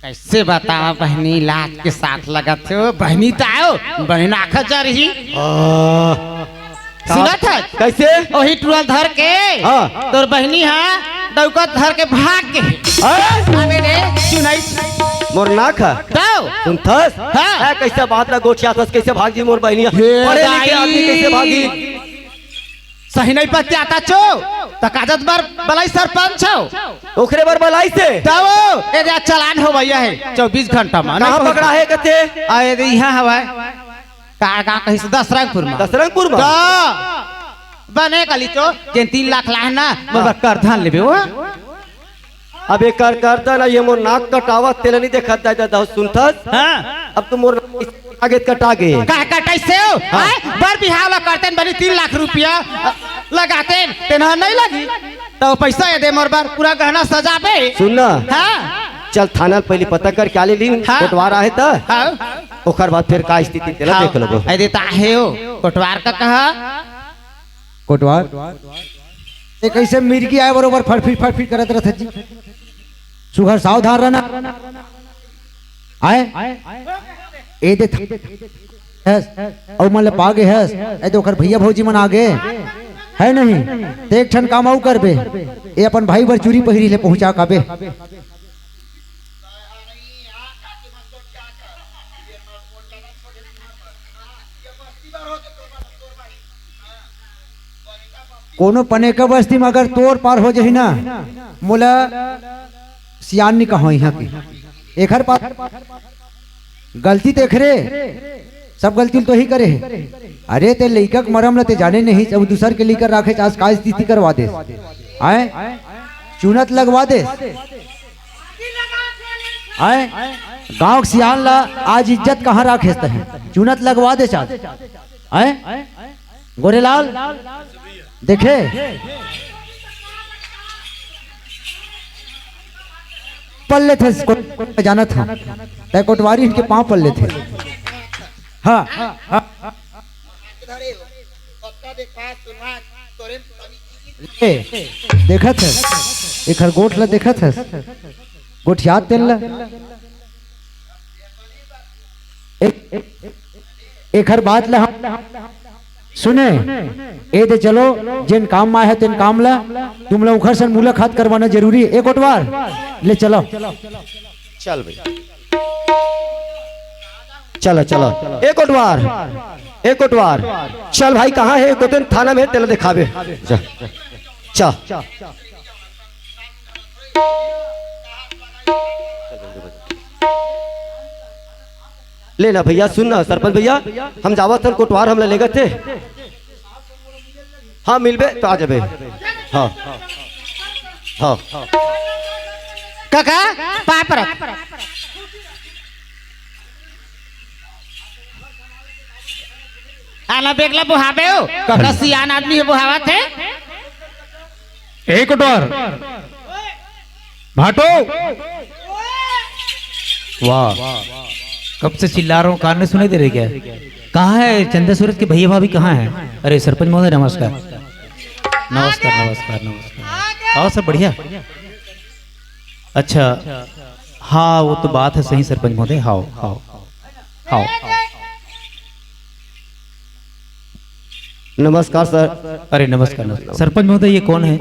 कइसे बतावँव बहिनी, लाज के साथ लगथे ओ बहिनी, त आयो बहिनी आँखा जरही। आ, सुनत हस? कइसे? ओही टूरा ल धर के हाँ। तोर बहिनी हा डौका ल धर के भाग गे। हाँ? अबे रे, सुनई। मोर नाक ह। तव? सुनथस? हाँ। ए, कइसे बात ला गोठियाथस, कइसे भाग जही मोर बहिनी? हे पढ़े लिखे दाई। आदमी कइसे भागी? सही नइ पतियाथस ओ, त काजत बर बलाइस सरपंच हो। ओखरे बर बलाइस हे? तव, ए दे चलान होवइया हे, चौबीस घंटा म। कहाँ पकड़ा हे कथे? आ, ए दे इहाँ हवय। का, का कहिस? दसरंगपुर म। दसरंगपुर म? त, बने कलिस ओ, जेन तीन लाख लाहे ना, मोर बर करधन लेबे ओ। अब एकर करधन, ये मोर नाक कटावत, तेला नइ देखत दाई ददा, सुनथस? हाँ। अब तो मोर आगे कटा गे। का कटाइस ओ? हाँ। आय, बर बिहाव ला करतेन बने तीन लाख रुपया, अ, लगातेन, तेन हा नइ लगिस। त ओ पइसा ए दे मोर बर, पूरा गहना सजाबे। सुन ना। हाँ। चल थाना ल पहिली पता करके आ ले लीन, हाँ। कोटवार आहे त। हाँ। ओकर बाद फेर का स्थिति तेला हाँ। देख लेबो। ए दे त आहे ओ, कोटवार का कहा? कोटवार? ए कइसे मिर्गी आय बरोबर फड़फिर फड़फिर करत रथे जी। सुघर सावधान रहना। आय? ए दे थ-, हस, अउ मन ल पागे हस, ए दे ओकर भैया भौजी मन आगे, है नहीं? ते एक ठन काम अउ करबे, ए अपन भाई बर चूरी पहिरी ले पहुंचा काबे। कोनो पनेका बस्ती में अगर तोर पार हो जाही ना, मोला सियान नी कहो इहाँ के। एखर पार गलती तो एखरे, सब गलती तो ही करे हे। अरे ते लइका के मरम ल ते जाने नहीं, अब दूसर के लइका राखे आज का स्थिति करवा दे, आए चुनत लगवा दे, आए गांव के सियान ला आज इज्जत कहाँ राखे तहे, चुनत लगवा दे आज, आए गोरेलाल, देखे पल्ले थे, को-, जानत हूँ। तय कोटवारी इनके पाँव पल्ले थे। हाँ। ए, देखत हस, एखर गोठ ला देखत हस, गोठियात तेन ला। ए-, एखर बात ला हम सुने, ए दे चलो, जेन काम में आए हे तेन काम ला, तुम लोग उखर सन मुलाकात करवाना जरूरी हे। ए कोटवार, ले चलो। चल भाई, चलो चलो। ए कोटवार, ए कोटवार, चल भाई, कहाँ हे? गोतेन थाना में हे, तेला देखाबे। जा, चल। ले ना भैया, सुन ना सरपंच भैया, हम जावत हन कोटवार, हमला लेगत हे। हाँ, मिलबे तो आ जाबे। हाँ, हाँ। काका, पाँय परत। आला बेगला बोहाबे हो। काका सियान आदमी हे, बोहावत हे। ए कोटवार, भाटो। वाह, कब से चिल्ला रहा हूँ, कान नहीं सुनाई दे रहे क्या? कहाँ है चंदा सूरज के भैया भाभी, कहाँ है? अरे सरपंच महोदय, नमस्कार। नमस्कार, नमस्कार, नमस्कार। आओ सर, बढ़िया। अच्छा, हाँ, वो तो बात है सही सरपंच महोदय। हाओ, हाओ, हाओ। नमस्कार सर। अरे नमस्कार, नमस्कार। सरपंच महोदय, ये कौन है? ये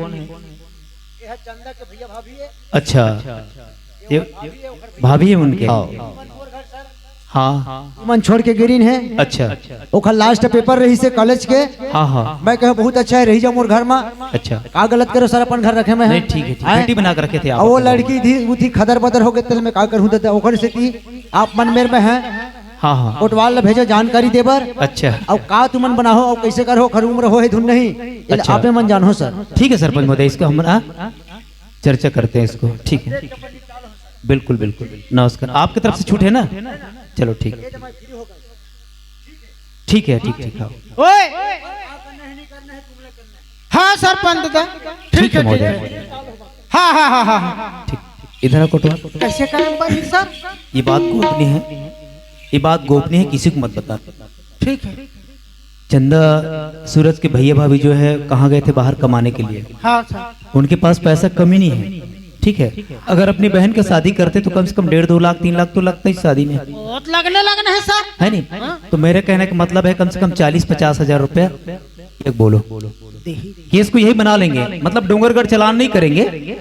है चंदा के भैया भाभी है। अच्छा, ये भाभी है उनके? हाँ। हाँ। मन छोड़ के गिरिन है। अच्छा। ओखर लास्ट पेपर रहिसे कॉलेज के। हाँ, हाँ। मैं कहे बहुत अच्छा है, रही जाओ मोर घर में। अच्छा। का गलत करो सर, अपन घर रखे में है। नहीं, ठीक है, ठीक है। हैं? बेटी बना के रखे थे आप और वो अपने घर में। लड़की थी, वो थी खदर बदर हो गए, तेल में का करूँ दादा, ओकर से कि आप मन मेर में हैं। हाँ, हाँ। कोटवाल ला भेजो जानकारी दे बर। अच्छा। अउ का तुमन बनाहो अउ कइसे करहो, ओखर उम्र हो हे धुन नहीं, एला अच्छा। आपे मन जानहो सर। ठीक है सरपंच महोदय, इसका हम ना चर्चा करते हैं इसको, ठीक है। बिल्कुल, बिल्कुल। नमस्कार। आपकी तरफ से छूट है ना? चलो, ठीक। ठीक है, ठीक, ठीक, हाँ। ओए! हाँ सरपंच दादा। ठीक ठीक है, है, ठीक महोदय। है। हाँ, हाँ, हाँ, हाँ, हाँ। ठीक। इधर आ कोटवार। कैसे करम बनी सर? ये बात गोपनीय है, ये बात गोपनीय है, किसी को मत बता। ठीक है। चंदा सूरज के भैया भाभी जो है, कहाँ गए थे बाहर कमाने के लिए। हाँ सर। उनके पास पैसा कमी नहीं है, ठीक है। अगर अपनी बहन की शादी करते तो कम से कम डेढ़ दो लाख, तीन लाख तो लगता ही शादी में। बहुत लगने लगने हैं सर। है नहीं? हाँ। तो मेरे कहने का मतलब है कम से कम चालीस पचास हजार रुपया। एक बोलो। केस को यही बना लेंगे, मतलब डोंगरगढ़ चालान नहीं करेंगे। ठीक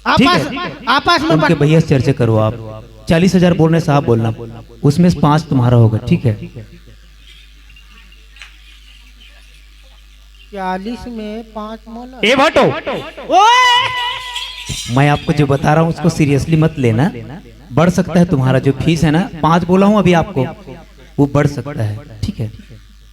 आपस, है? आपस में उनके बन- भैया से चर्चा करो आप। चालीस हजार बोल रहे साहब, बोलना, उसमें से पाँच तुम्हारा होगा, ठीक है? चालीस में पाँच मोला। ए भाटो, ओए! मैं आपको जो बता रहा हूँ उसको सीरियसली मत लेना। बढ़ सकता है तुम्हारा जो फीस है ना, पाँच बोला हूँ अभी आपको, वो बढ़ सकता है, ठीक है?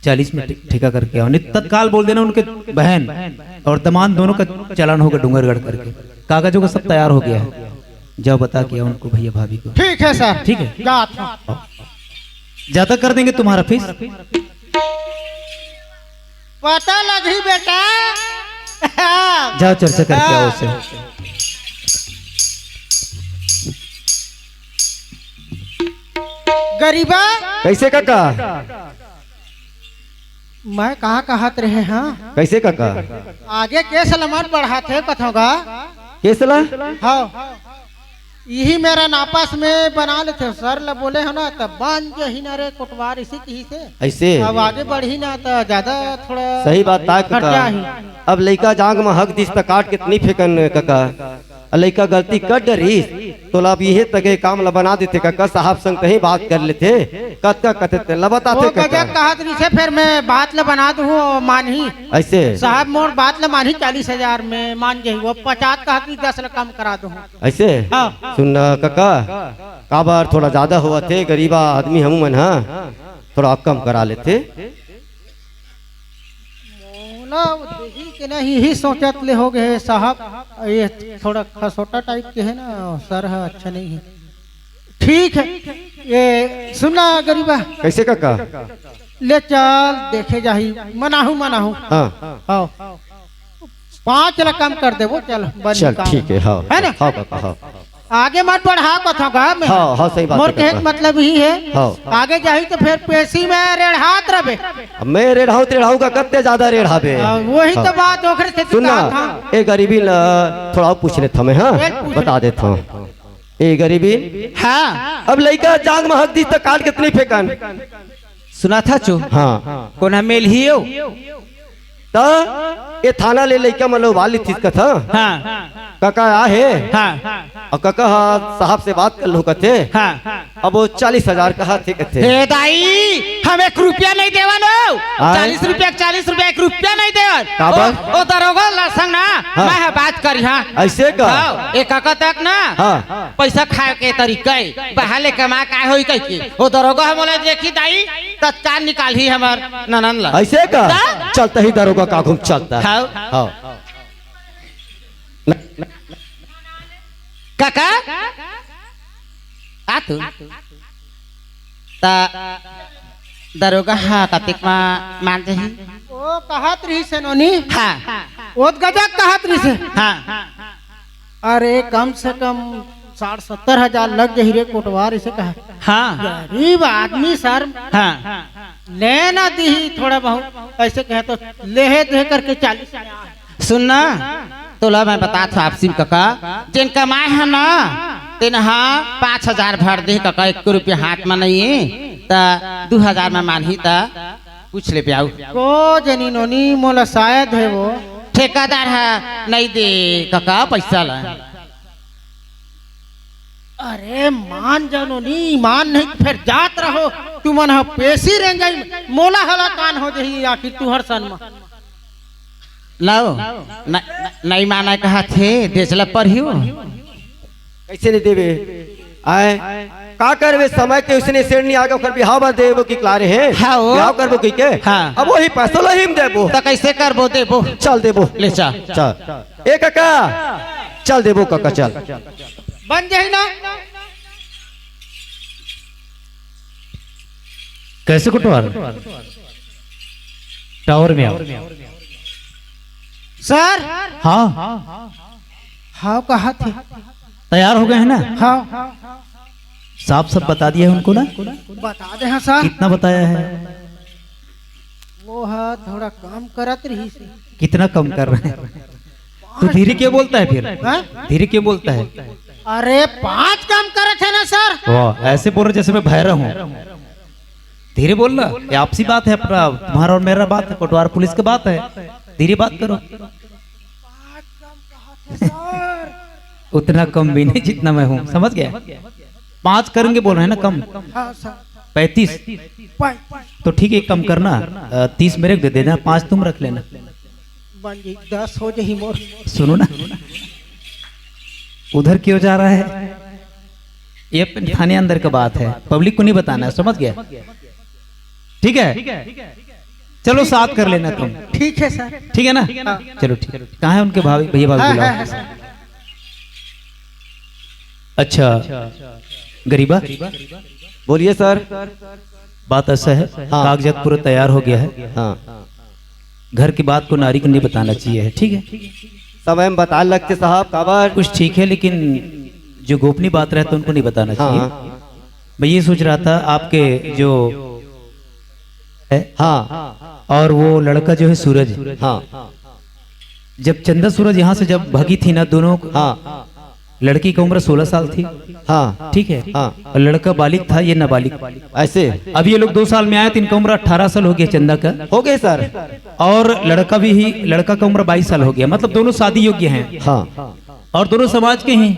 चालीस में ठे-, ठेका करके आओ, नहीं तत्काल बोल देना उनके बहन और दमांद दोनों का चालान होगा डूंगरगढ़ करके, कागजों का सब तैयार हो गया है। जाओ बता के आओ उनको, भैया भाभी को। ठीक है सर। ठीक है। जात हूँ। ज्यादा कर देंगे तुम्हारा फीस। पता लगही बेटा। जाओ चर्चा करके आओ उससे। गरीबा। कैसे काका? मैं कहाँ कहत रहे हाँ? कैसे काका? आगे केस ला मत बढ़ाते कथों गा। केस ला? हाँ। इही मेर आपस में बना लेथे। सर ल बोले हो ना, त बन जही ना रे कोटवार, इसी की से। ऐसे? अब आगे बढ़ी ना, त ज्यादा थोड़ा सही बात, ताक खर्चा का। ही। अब लइका जांग म हक दिस त काट के त नइ फेंकन कका। अ लइका गलती कर डरिस, तोला अब इहे तक ए काम ल बना देथे कका, साहब संग कहीं बात कर लेथे। कतका कथे तेला बताथे वो कका। गजब कहत रहिसे, फेर मैं बात ल बना दूँ, मानही। ऐसे? साहब मोर बात ल मानही, चालीस हजार में मान जही। वो पचास कहत रहिस, दस ल कम करा दूँ। ऐसे? हाँ। सुन न कका, काबर थोड़ा ज्यादा होवत हे, गरीबा आदमी हमू मन ह, थोड़ा कम करा लेथे। मोला देही के नहीं, ही सोचत ले हो गए साहब, ये थोड़ा खसोटा टाइप के है ना, सर ह अच्छा नहीं है। ठीक है, ये सुन ना गरीबा। कैसे कका? ले चल, देखे जाही, मनाहू, मनाहू। हाँ। हाँ। पाँच ला कम कर देबो, चल, बनी चल, काम। ठीक है, हाँ, है ना? हाँ, कका, हाँ। आगे मत बढ़ा कथों गा मैं। हाँ, हाँ, सही बात मोर है, कहे के कका। मतलब ही है। हाँ। आगे जाही तो फेर पेशी में रेढ़ात रबे। अब मैं रेढ़ाऊ, रेढ़ाऊ का कत्ते ज्यादा रेढ़ाबे। हाँ, वही तो हाँ। बात ओखरे से सुन ना, कहा था। ए गरीबी ल थोड़ा पूछ लेथों मैं, हाँ? ए, पूछ बता ले। देथों। ए गरीबी। हाँ। अब लइका जांग म हक दिस त काट के त नइ फेंकन। सुनाथा चो। हाँ। कोन ह मेलही हो? त ए थाना ले लइका मन ल उबाल लिथिस कथा। हाँ। कका आहे। हाँ। अउ कका ह साहब से बात कर लूँ कथे। हाँ। अब वो चालीस हजार कहा थे कथे। हे दाई, हम एक रुपया नहीं देवन हो। आय? चालीस रुपया, चालीस रुपया, एक रुपया नहीं देवन। काबर? ओ, ओ दरोगा ला संग ना, हाँ। मैं ह बात करी, हाँ। ऐसे का? हाँ, ए कका तक ना, हाँ। पैसा खाए के तरीका है। बाहर ले कमा का होई कह के। ओ दरोगा ह मोला देखी दाई, तत्काल निकालही हमर ननन ला। ऐसे का? हाँ। चलता ही दरोगा का घूम चलता। हाँ। हाँ। कका? आ तू। त दरोगा ह कतिक म मान जही? ओ कहत रहिसे नोनी। हाँ। ओत गजब कहत रहिसे। हाँ। अरे कम से कम साठ सत्तर हजार लग जही रे कोटवार, इसे कहा। हाँ। गरीब आदमी सर। हाँ। लेना दिही थोड़ा बहुत, ऐसे कहे तो लेहे दे करके चालीस। सुन ना, तोला मैं बतात हँव आपसी म कका, जेन कमाए ह ना, तेन ह पाँच हजार भर दे कका, एक रुपया हाथ म नइ हे, त दू हजार म मानही त पूछ ले प्याऊ। को जनी नोनी मोला शायद हे वो। ठेकेदार ह नइ दे कका पैसा ला। अरे मान जानो नी, मान नहीं तो फिर जात रहो। तुमन ह पेशी रेंगई, मोला हलाकान हो जही आखिर तुहर सन म। लाओ, न-, न-, नहीं माना कहा थे, देचला पर ही हो। कैसे नहीं देवे? आए, का करबे, समय के उसने सेठ नहीं आगे, ओकर बिहाव बर देबो की लारे हे? हाँ, ओ। बिहाव करबो की के? हाँ। अब वही पैसा ला ही हम देबो। त कैसे करबो, देबो? चल देबो। ले चल। चल। ए कका, चल देबो कका, चल। बन जाही ना। कैसे कुटवार? टावर में आओ। सर। हाँ। हाँ, कहा थे। तैयार हो गए हैं ना? हाँ। साफ सब बता दिया है उनको ना? बता दे हाँ सर। कितना बताया है? वो हा थोड़ा कम करत रहिस। कितना कम कर रहे हैं? तो धीरे क्यों बोलता है फिर? हाँ? धीरे क्यों बोलता है? अरे पाँच कम करत हे ना सर। वाह, ऐसे बोल रहे जैसे मैं भैरव हूँ। धीरे बोल ना, ये आपसी बात है अपना, तुम्हारा और मेरा बात है, कोटवार पुलिस की बात है, धीरे बात करो। पाँच कम कहा थे सर। उतना कम भी नहीं जितना मैं हूँ, समझ गया? पाँच करेंगे बोल रहे हैं ना कम। हाँ सर। पैंतीस। पैंतीस। तो ठीक है, एक कम करना, अ, तीस मेरे को दे देना, पाँच तुम रख लेना। बन जी, दस हो जाही मोर। सुनो ना, उधर क्यों जा रहा है? ये अपने थाने अंदर का बात है, पब्लिक को नहीं बताना है, समझ गया? ठीक है, चलो सात कर लेना तुम। ठीक है सर। ठीक है ना? हाँ। चलो ठीक। कहाँ है उनके भाभी, भैया भाभी? हाँ, बुलाओ। हाँ, हाँ, सर। अच्छा गरीबा, बोलिए सर। बात ऐसा है, हाँ। कागजात पूरा तैयार हो गया है। हाँ। घर की बात को नारी को नहीं बताना चाहिए है, ठीक है? समय में बता लगते साहब, काबर? कुछ ठीक है, लेकिन जो गोपनीय बात रहता है उनको नहीं बताना हाँ, चाहिए। हाँ। मैं ये सोच रहा था, आपके जो है हाँ। और वो लड़का जो है सूरज, हाँ। जब चंदा सूरज यहाँ से जब भागी थी ना दोनों, हाँ। लड़की की उम्र सोलह साल थी। हाँ। ठीक है। हाँ। और लड़का बालिग था, ये नाबालिग। ऐसे? अब ये लोग दो साल में आए तो इनका उम्र अठारह साल हो गया चंदा का। हो गए सर। और लड़का भी ही, लड़का का उम्र बाईस साल हो गया, मतलब दोनों शादी योग्य हैं। हाँ। और दोनों समाज के ही।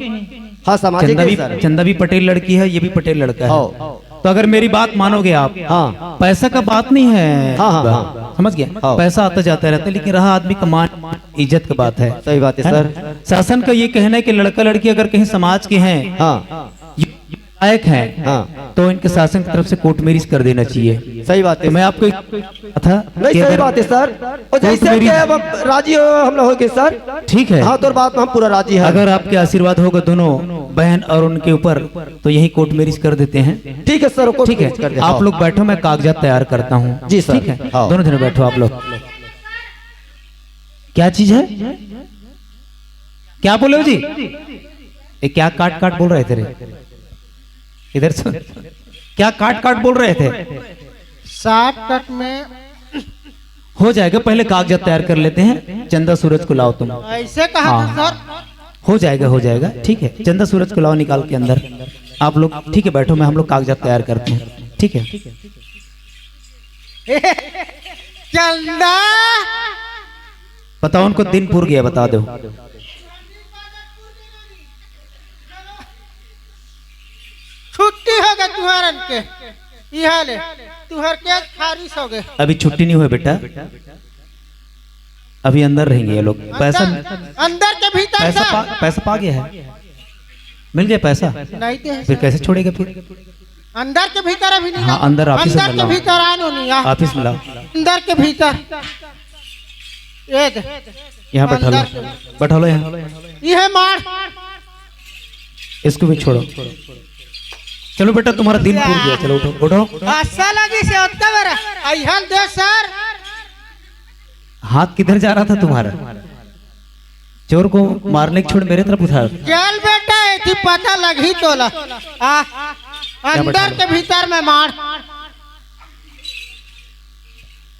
हाँ, समाज के चंदा ही भी, सर। चंदा भी पटेल लड़की है, ये भी पटेल लड़का है। हाँ। तो अगर मेरी बात मानोगे आप, हाँ। पैसा का बात नहीं है। हाँ, हाँ, हाँ। समझ गया? हाँ। पैसा आता जाता रहता है, लेकिन रहा आदमी का मान, इज्जत की बात है। सही बात है, है ना? सर। शासन का ये कहना है कि लड़का लड़की अगर कहीं समाज के हैं, हाँ। लायक हैं, हाँ। तो इनके शासन की तरफ से कोर्ट मैरिज कर देना चाहिए। सही बात है। तो मैं आपको एक था नहीं, कि सही अगर बात है सर। और जैसे कोर्ट मैरिज कि अब आप राजी हो हम लोगों के सर। ठीक है। हाँ, तो बात में हम पूरा राजी हैं। अगर आपके आशीर्वाद होगा दोनों बहन और उनके ऊपर, तो यही कोर्ट मैरिज कर देते हैं। ठीक है सर, कोर्ट ठीक है। मैरिज कर देते हैं। आप लोग बैठो, मैं कागजात तैयार करता हूँ। जी सर। ठीक है, हाँ। दोनों जने बैठो आप लोग। क्या चीज है? क्या बोले हो जी? ये क्या काट काट बोल रहे थे रे? इधर से क्या काट काट बोल रहे थे? शॉर्टकट में हो जाएगा, पहले कागजात तैयार कर लेते हैं। चंदा सूरज को लाओ तुम। ऐसे कहा था हाँ। सर। हो जाएगा, हो जाएगा, ठीक है। चंदा सूरज को लाओ निकाल के अंदर। आप लोग ठीक है, बैठो, मैं, हम लोग कागजात तैयार करते हैं, ठीक है। चंदा। बताओ, उनको दिन पूर गया, बता दो। छुट्टी हो गए तुम्हारन के। इहा ले, तुहर के खारिश हो गए। अभी छुट्टी नहीं हुआ बेटा, अभी अंदर रहेंगे ये लोग। पैसा अंदर, अंदर के भीतर पैसा सर। पा, पैसा पा गया है, मिल गया पैसा। नहीं थे फिर सर। कैसे छोड़ेगा फिर? अंदर के भीतर अभी नहीं हाँ, ना। अंदर ऑफिस अंदर में के लाओ। भीतर आनो नहीं यार। ऑफिस में लाओ। अंदर के भीतर। ये दे। यहाँ बैठा लो, अंदर के। बैठा लो यहाँ। ये है मार। इसको भी छोड़ो। चलो बेटा, तुम्हारा दिन पूर गया, चलो उठो, उठो। अच्छा लगी से ओतका बेरा। अइहन दे सर। हाथ किधर जा रहा था तुम्हारा? चोर को मारने के छोड़ मेरे तरफ उठा। चल बेटा, एती पता लगही तोला। आ, अंदर के भीतर में मार।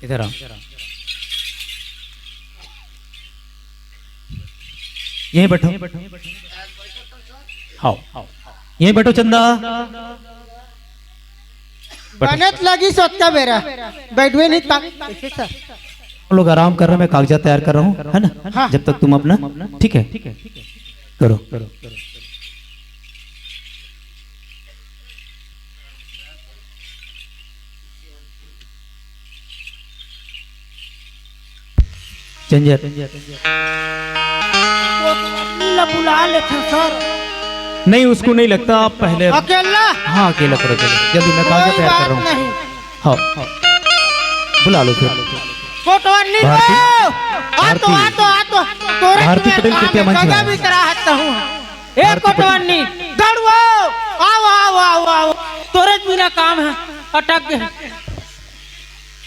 इधर आओ, यहीं बैठो। हाँ, यहीं बैठो चंदा। बैठो। बनत लगी सोचता मेरा। बैठवे नहीं तक। ऐसे सर। हम लोग आराम कर रहे हैं, मैं कागजात तैयार कर रहा हूँ, है ना? हाँ। जब तक तुम अपना, ठीक है, करो। झंझट। कोटवानी ला बुला लेथे सर। नहीं, उसको नहीं लगता, आप पहले अकेला? हाँ, अकेला करो, चलो। जल्दी, मैं कागज कोई तैयार कर बात रहा हूँ। नहीं। हाँ, हाँ। बुला लो फिर। कोटवानी भारती, लो! आ तो, भारती, आ तो, आ तो। तोरे भारती तुम्हें पटेल काम कृपया है, मंच में गंगा आए। भी करा हटता हूँ। ए भारती पटेल। कोटवानी, दौड़ो, आओ, आओ, आओ, आओ। तोरे बिना काम है, अटक गए।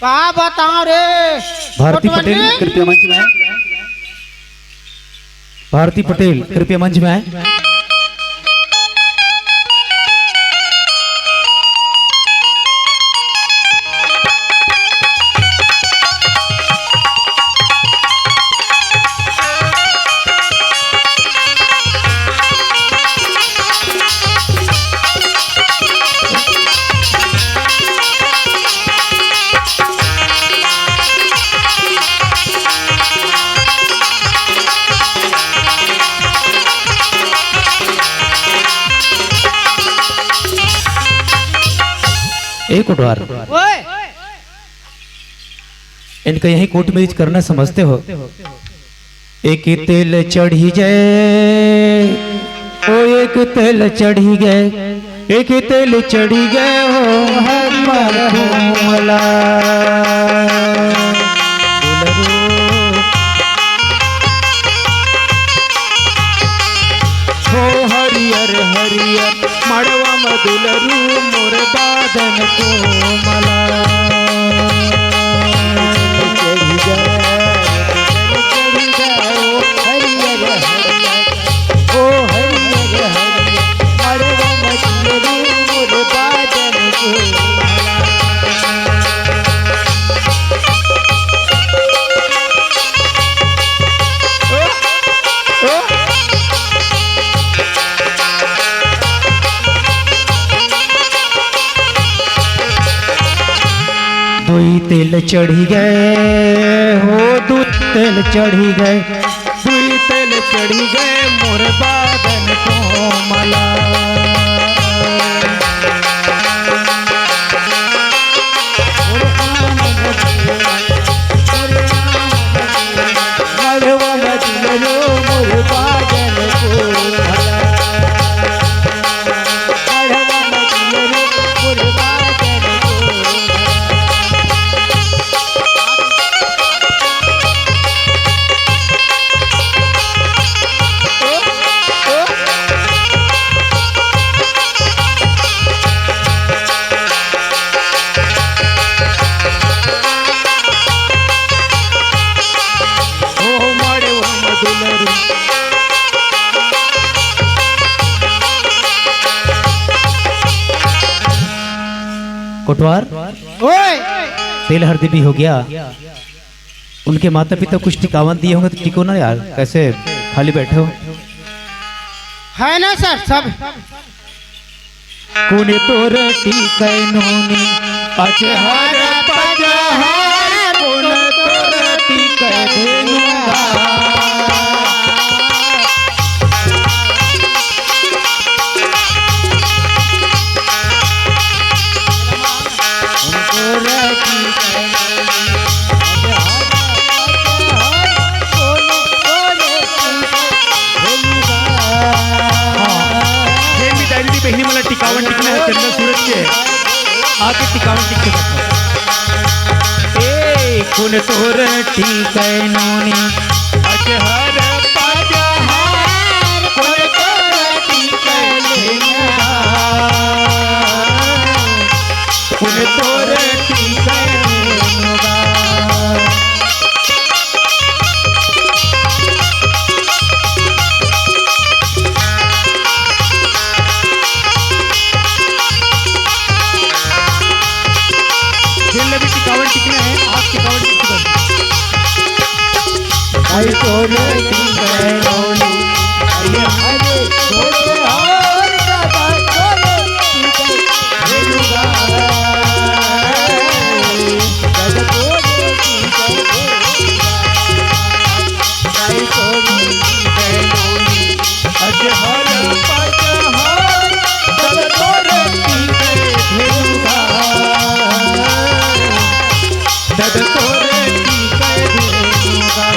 का बताओ रे? भारती पटेल, कोटवानी। कृपया मंच में आए। भारती पटेल, कृपया मंच में आए। एक उठवार। ओए! इनका यहीं कोर्ट मैरिज करना समझते हो? एक तेल चढ़ी गए, ओ एक तेल चढ़ी गए, एक तेल चढ़ी गए हो हमर कोमला। हो हरियर हरियर मड़वा म दुलरू मोर बादन कोमला। चढ़ी जा, चढ़ी जा, ओ हरियर हरियर, ओ हरियर हरियर मड़वा म दुलरू मोर बादन कोमला। दुई तेल चढ़ी गए हो, दुई तेल चढ़ी गए, दुई तेल चढ़ी गए मोर बादन कोमला। कोटवार, ओए, तेल हरदी भी हो गया। उनके माता पिता कुछ टिकावन दिए होंगे तो टिको ना यार, कैसे खाली बैठे हो? है ना सर, सब। कुन तोर टिकै नोनी, अचहर पचहर, कुन तोर टिकै धेनुगा। हाँ, ये भी दाई दीदी बहिनी मन ला टिकावन टिकना हे, चंदा सूरज के आके टिकावन टिक के बताओ। ए, कुन तोर टिकै नोनी, अचहर पचहर, कुन तोर टिकै धेनुगा। कुन तोर टिकै धेनुगा। जेन ल भी टिकावन टिकना हे, आप टिकावन टिक सकत हो। भाई तोरे टिकै नोनी, अरे हरे छोटे और दादा तोरे टिकै धेनुगा। दादा तोरे टिकै धेनुगा। भाई तोरे टिकै नोनी, अचहर पचहर, दादा तोरे टिकै धेनुगा। दादा तोरे टिकै धेनुगा।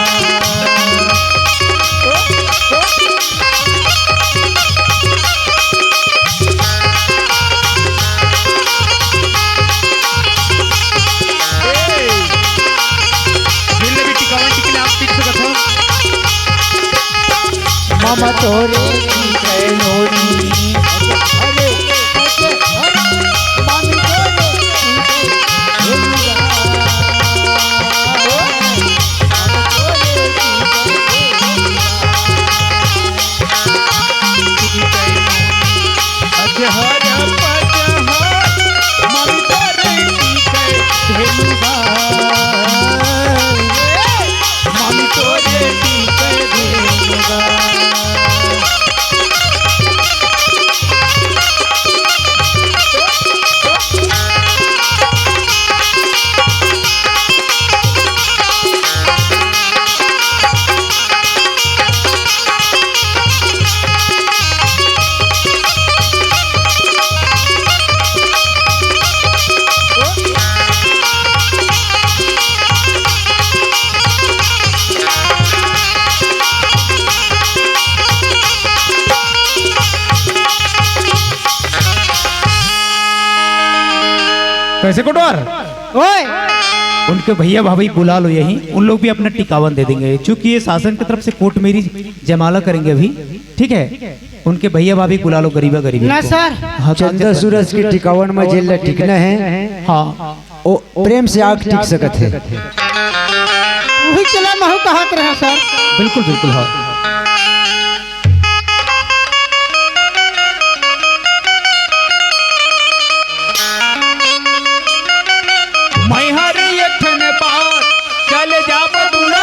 ए, जेन ल भी टिकावन टिकना हे, आप टिक सकत हो। मामा तोरे टिकै नोनी। अरे, अरे, अरे, मामी तोरे टिकै नोनी। अचहर पचहर, मामी तोरे टिकै धेनुगा। मामी तोरे टिकै धेनुगा। कैसे कोटवार? ओए! उनके भैया भाभी बुला लो यहीं, उन लोग भी अपना टिकावन दे देंगे, क्योंकि ये शासन की तरफ से कोर्ट मैरिज जयमाला करेंगे अभी, ठीक है? उनके भैया भाभी बुला लो, गरीबा गरीबी ना को। सर। हाँ, चंदा सूरज के टिकावन में जेन ल टिकना हे। हाँ। ओ, प्रेम से आके टिक सकत हे। वही चला महू कहत रहे सर। बिल्कुल, बिल्कुल, हाँ। मैं हर एक ठन बात चल जाब दूल्हा।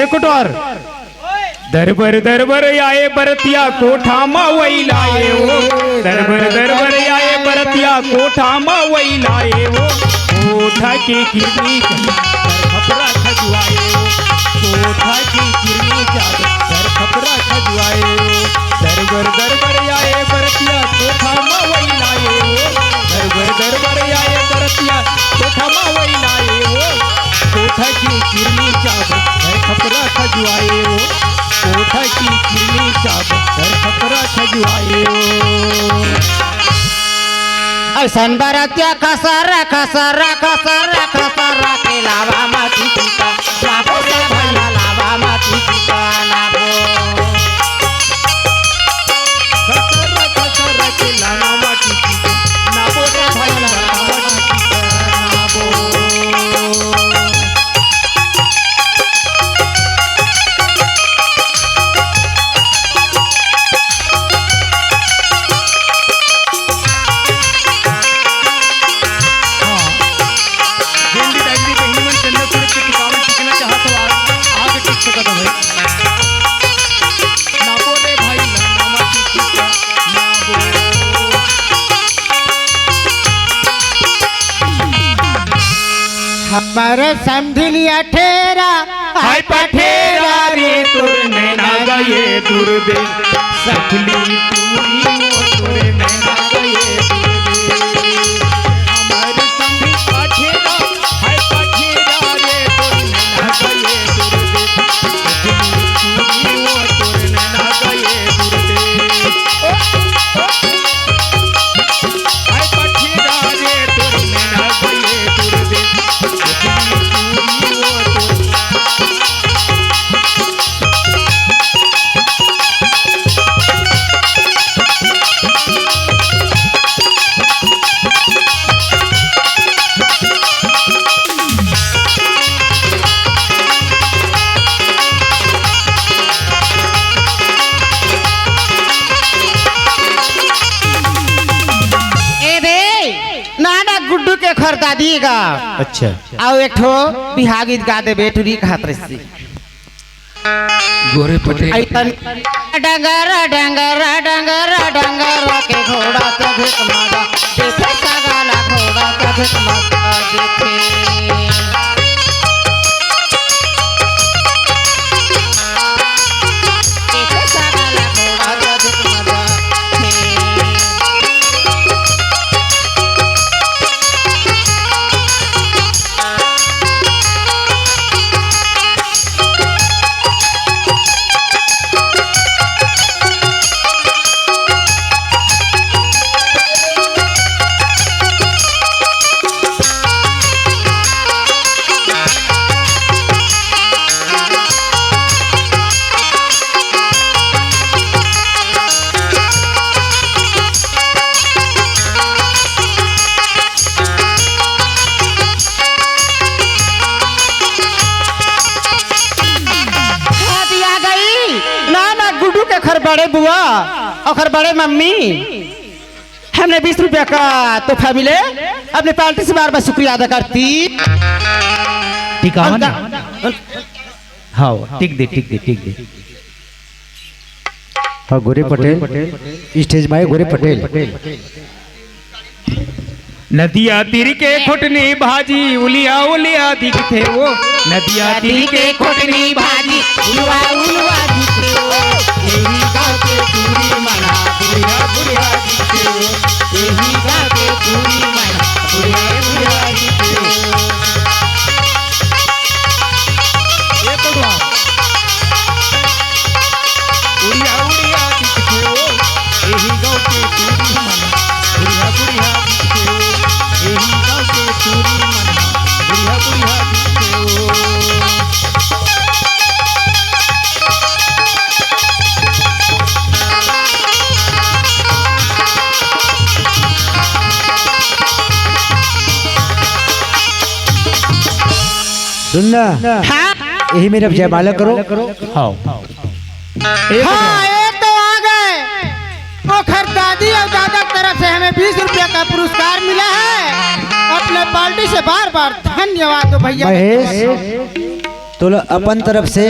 एक और। दरबर दरबर आए बरतिया कोठा मा वई लाए ओ। दरबर दरबर आए बरतिया कोठा मा वई लाए ओ। कोठा के किरनी चादर खपरा खजुआए ओ। कोठा के किरनी चादर खपरा खजुआए ओ। दरबर दरबर आए बरतिया कोठा मा वई लाए ओ। दरबर दरबर आए बरतिया कोठा मा वई लाए ओ। कोठा के किरनी चादर खपरा खजुआए ओ। कोठा के किरनी चादर खपरा खजुआए ओ। अइसन बरतिया खसर खसर खसर खसर के लावा माटी टीका, लावो रे भाई लावा माटी टीका, लावो। खसर खसर के लावा माटी टीका, लावो रे भाई लावा माटी टीका, लावो। हाँ। जेन भी डागरी बहिनी मन चंदा सूरज के टिकावन सीखना चाहत हो, आ-, आके सीख सकत हो भाई। नापो रे भाई, नामा की सीखा, नापो। हमर समधिनिया ठेरा, हाय पठेरा रे, तोर नैना गए दूर दे। सखली पूरी वो तोरे नैना गए दूर दे। हमर संग पठेरा, हाय पठेरा रे, तोरे नैना गए दूर दे। सखली पूरी वो तोरे नैना गए दूर दे। ओ, ओ, ओ। हाय पठेरा रे, तोरे नैना गए दूर दे। सखली पूरी वो तोरे ए बे, नाना गुड्डू के खरदादी गा। अच्छा। अउ एक ठो बिहाव गीत गा देबे, टुरी कहत रहिस। गोरे पटेल। अइसन डंगर, डंगर, डंगर, डंगर के घोड़ा से भिक मांगा, देखे सगाला घोड़ा से भिक मांगा, देखे। देखे सगाला घोड़ा से भिक मांगा, देखे। शादी आ गई। ना, ना, गुड्डू के घर बड़े बुआ, ओकर बड़े मम्मी, हमने बीस रुपया का तोहफा मिले, अपने पार्टी से बार बार शुक्रिया अदा करती। टिकावन। हाँ, टिक दे, टिक दे, टिक दे। हाँ, गोरे पटेल, स्टेज में आए गोरे पटेल। नदिया तीर के खोटनी भाजी उलिया उलिया दिखथे वो। नदिया तीर के खोटनी भाजी उलवा उलवा दिखथे वो। एही गाँव के टूरी मन बुढ़िया बुढ़िया दिखथे वो। एही गाँव के टूरी मन बुढ़िया बुढ़िया दिखथे वो। ए कोटवा। उड़िया उड़िया दिखथे वो, एही गाँव के टूरी मन। बुढ़िया बुढ़िया दिखथे वो, एही गाँव के टूरी मन। बुढ़िया बुढ़िया दिखथे वो। सुन ना। हाँ। यही मेरा जयमाला करो। हाँ। हाँ, ये तो आ गए। ओखर दादी और दादा की तरफ से हमें बीस रुपया का पुरस्कार मिला है। अपने पार्टी से बार बार धन्यवाद दो भैया। महेश, तोला अपन तरफ से,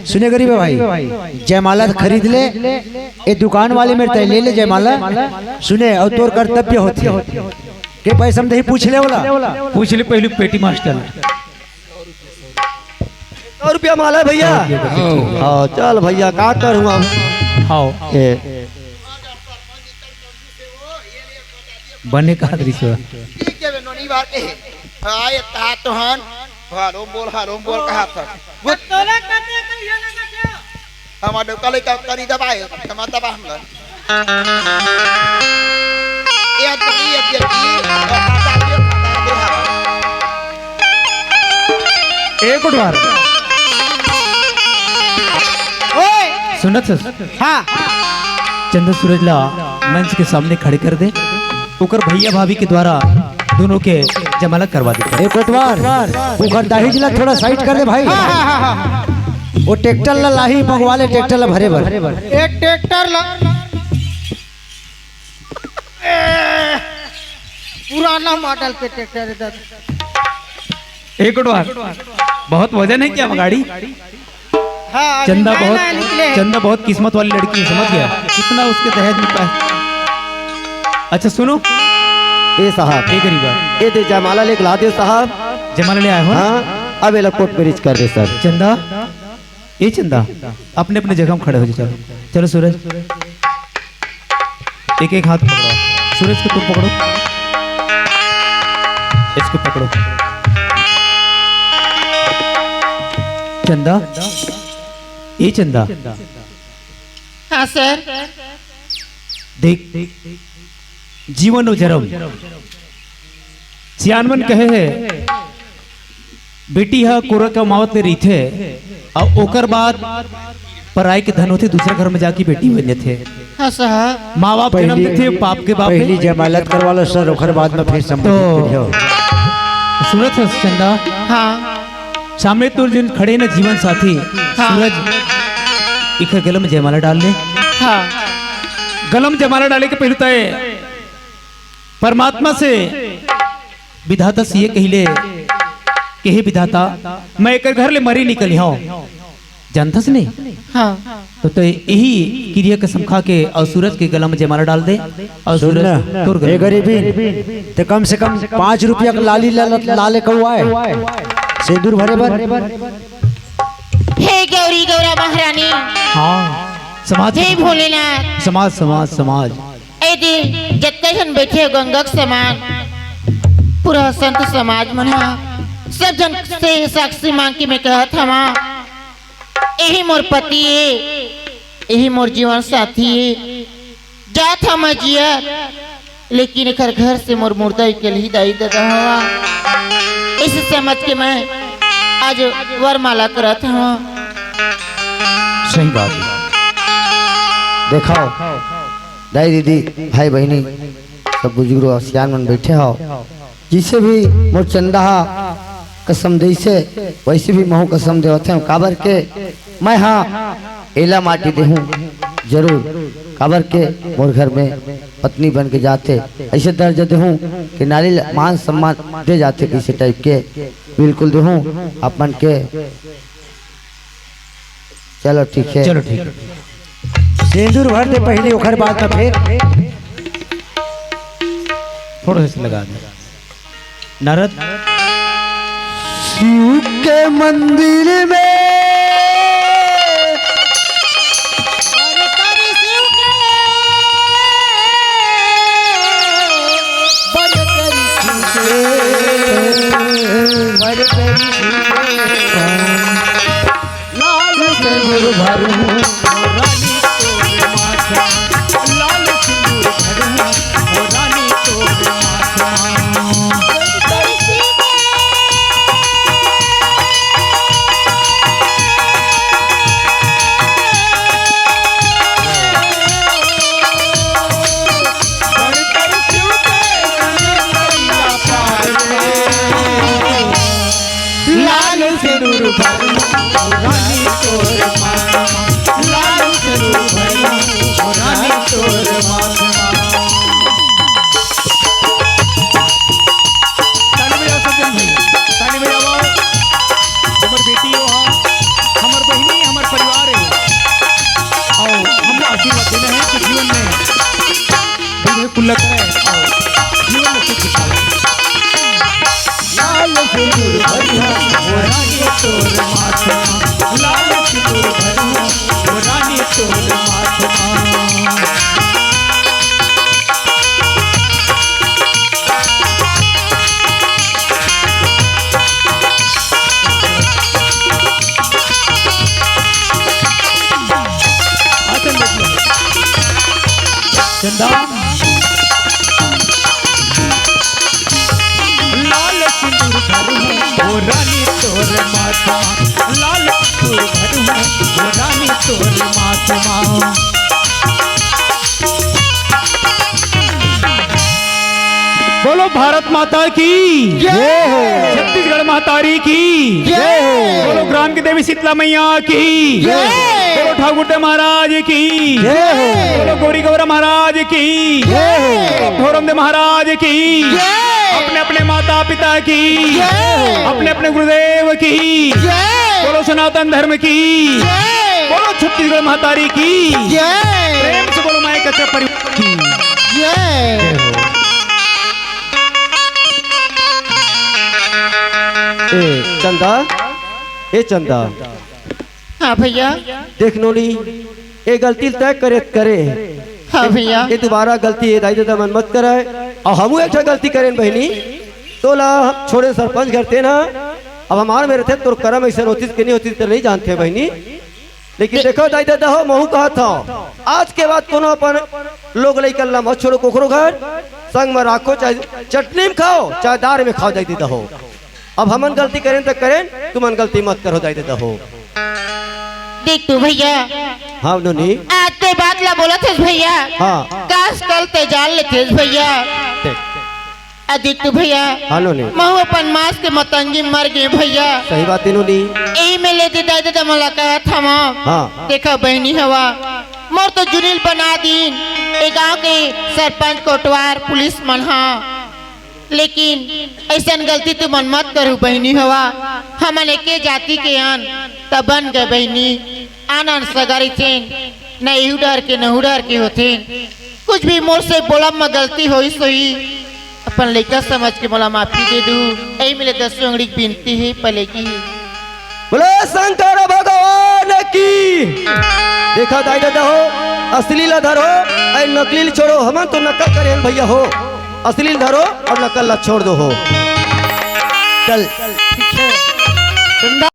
सुने गरीब भाई, जयमाला खरीद ले, ए दुकान वाले मेर तय ले ले जयमाला, सुने, अउ तोर कर्तव्य होथे, के पैसा में दही पूछ ले वाला। पूछ ले पहले पेटी मास्टर। सौ रुपया माला है भैया। हाँ, चल भैया, का करूँगा हम? हाँ। ए। बने कहा दृश्य। ठीक है, बे, नोनी बात है। हाँ, ये कहा तो हन। हलो बोल, हलो बोल, कहा था। वो तोला कते कहिया लगा क्या? हमारे डोका लेकर करी दबाए, क्षमा दबा हम लोग। ये तो, ये तो, ये तो, खाता दे, खाता दे, हाँ। एक बार। ओए! सुनत हस? हाँ। चंदा सूरज ला मंच के सामने खड़े कर दे, ओकर भैया भाभी के द्वारा दोनों के जयमाला करवा दे। ए कोटवार, ओकर दहेज ला थोड़ा साइड कर दे भाई। हाँ, हाँ, हाँ, हाँ। वो ट्रैक्टर ला लाही मंगवा ले, ट्रैक्टर ला भरे बर। एक ट्रैक्टर ला, ए, पुराना मॉडल के ट्रैक्टर इधर। एक कोटवार, बहुत वजन है क्या गाड़ी? हाँ, अभी चंदा नया बहुत, नया निकले हैं। चंदा बहुत किस्मत वाली लड़की है, समझ गया? कितना उसके दहेज मिलता है। अच्छा सुनो, ए साहब, ए गरीबा, ए दे जयमाला लेके ला दे साहब। जयमाला ले आए हो ना? हाँ, अब एला कोर्ट मैरिज कर दे सर। चंदा, ए चंदा, अपने अपने जगह में खड़े हो जाओ। चलो, चलो सूरज, एक एक हाथ पकड़ो। सूरज को तुम पकड़ो, इसको पकड़ो। चंदा, ए चंदा, हाँ सर। देख, जीवन अउ जरम, सियान मन कहे हे, बेटी ह कोरा कमावत ले रहिथे, अउ ओकर बाद पराई के धन होथे, दूसरा घर में जाके बेटी बन जथे। हाँ साहब। माँ बाप जन्म पहली, देथे, पाप के बाप हे। पहली जयमाला करवा लो सर, ओकर बाद में फिर संबंधित तो करियो। सूरज हस चंदा। हाँ। सामने तोर जिन खड़े न जीवन साथी, हाँ। सूरज, इखर गला में जयमाला डाल ले। हाँ। गला में जयमाला डाले के पहले तय परमात्मा से, विधाता से ये कहिले कि हे विधाता, मैं एकर घर ले मरी निकली हूँ, जानथस नहीं? हाँ। तो, तो यही किरिया कसम खा के अउ सूरज के गला में जयमाला डाल दे, अउ सुन सूरज ना, तोर गला ए में। गरीबी, ते कम से कम पाँच रुपया के लाली ला, ला, लाले कौआ है, सिंदूर भरे बर। हे गौरी गौरा महारानी, हाँ, समाज हे के, भोलेनाथ। समाज, समाज, समाज। ए दे, जतका झन बैठे हो गंगा के समान, पूरा संत समाज मन ह, सब झन से साक्षी मांग के मैं कहत हवा, यही मोर पति हे, यही मोर जीवन साथी हे, जात हवा मैं जियत, लेकिन एकर घर से मोर मुर्दा इकल ही दाई ददा हवा। इसे समझ के मैं आज वरमाला करत हवा। सही बात है। देखो, दाई दीदी, भाई बहिनी, सब बुजुर्ग अउ सियान मन बैठे हो, जइसे भी मोर चंदा हा कसम देइसे, वइसे भी महूँ कसम देवत हँव, काबर के मैं हा एला माटी देहूँ जरूर, काबर के मोर घर में पत्नी बन के जाथे, अइसे दर्जा देहूँ कि नारी ला मान सम्मान दे जाथे, कइसे टाइप के बिल्कुल देहूँ आप मन के। चलो ठीक है। चलो ठीक है। सिंदूर भर दे पहली, ओखर बाद में फिर। थोड़ा सा लगा दे। नारद। शिव के मंदिर में। लाल सिंदूर भरूं, रानी तोरे माथा। लाल सिंदूर भरूं, रानी तोरे माथा। लाल सिंदूर भरूं, रानी तोर माथा। लाल सिंदूर भरूं, रानी तोर माथा। ताली बजाओ सज्जन भाई, ताली बजाओ। हमर बेटी हो, हाँ। लग रहे हो, जीवन में सुख पाओ। लाल सिंदूर भरिया, वो रानी तोर माथ मा। लाल सिंदूर भरिया, वो रानी तोर माथ मा। चंदा। लाल सिंदूर भरू, वो रानी तोर माथ मा। लाल सिंदूर भरू, वो रानी तोर माथ मा। बोलो भारत माता की जय हो। छत्तीसगढ़ महतारी की जय हो। बोलो ग्राम की देवी शीतला मैया की जय। बोलो ठाकुर महाराज की जय हो। बोलो गौरी गौरा महाराज की जय हो। बोलो भोरम दे महाराज की जय। अपने अपने माता पिता की जय। अपने अपने गुरुदेव की जय। बोलो सनातन धर्म की जय। बोलो छत्तीसगढ़ महतारी की जय। प्रेम से बोलो माई कच्चा परिवार की जय। ए चंदा, ए चंदा। हाँ भैया। देख नोनी, ए गलती तय करे करे। हाँ भैया। ए दोबारा गलती ए दाई ददा मन मत कराए। अउ हमू एक ठा गलती करेन बहिनी, तोला छोड़े सरपंच घर ते ना। अब हमार में रहते तोर करम ऐसे होतिस कि नहीं होतिस, तो नहीं जानते बहिनी। लेकिन देखो दाई ददा हो, महू कहत हव, आज के बाद कोनो अपन लोग लइका ला मत छोड़ो कोखरो घर, संग में राखो, चाहे चटनी में खाओ, चाहे दार में खाओ दाई ददा हो। अब हमन गलती करेन त करेन, तुमन गलती मत करो दाई ददा हो। देख तू भैया, हाँ नोनी। आज ते बात ला बोलत हस भैया, हाँ। काश कल ते जान लेतेस भैया। देख। आ देख तू भैया, हाँ नोनी। महू अपन मास के मतंगी मर गे भैया। सही बात है नोनी। एही में ले दे दाई ददा मन ला कहत हवं। हाँ। देखा बहिनी हवा, मोर तो जुनील बना दीन ए गांव के सरपंच कोटवार पुलिस मन हा। लेकिन अइसन गलती तुमन मत करू बहिनी हवा। हमन एके जाति के अन, त बन गए बहिनी। आन आन सगा रहिथें, न एहू डहर के, न ओहू डहर के होथें। कुछ भी मोर से बोलब म गलती होइस होही, अपन लइका समझ के मोला माफी दे दू। एही मेर ले दसों अंगड़ी के बिनती हे, पलेगी हे। बोलो शंकर भगवान की। देखा दाई ददा हो, असली ला धरो, अउ नकली ला छोड़ो। हमन तो नकल करेन भैया हो, असली ला धरो अउ नकल ला छोड़ दो हो। चल। ठीक है। चंदा।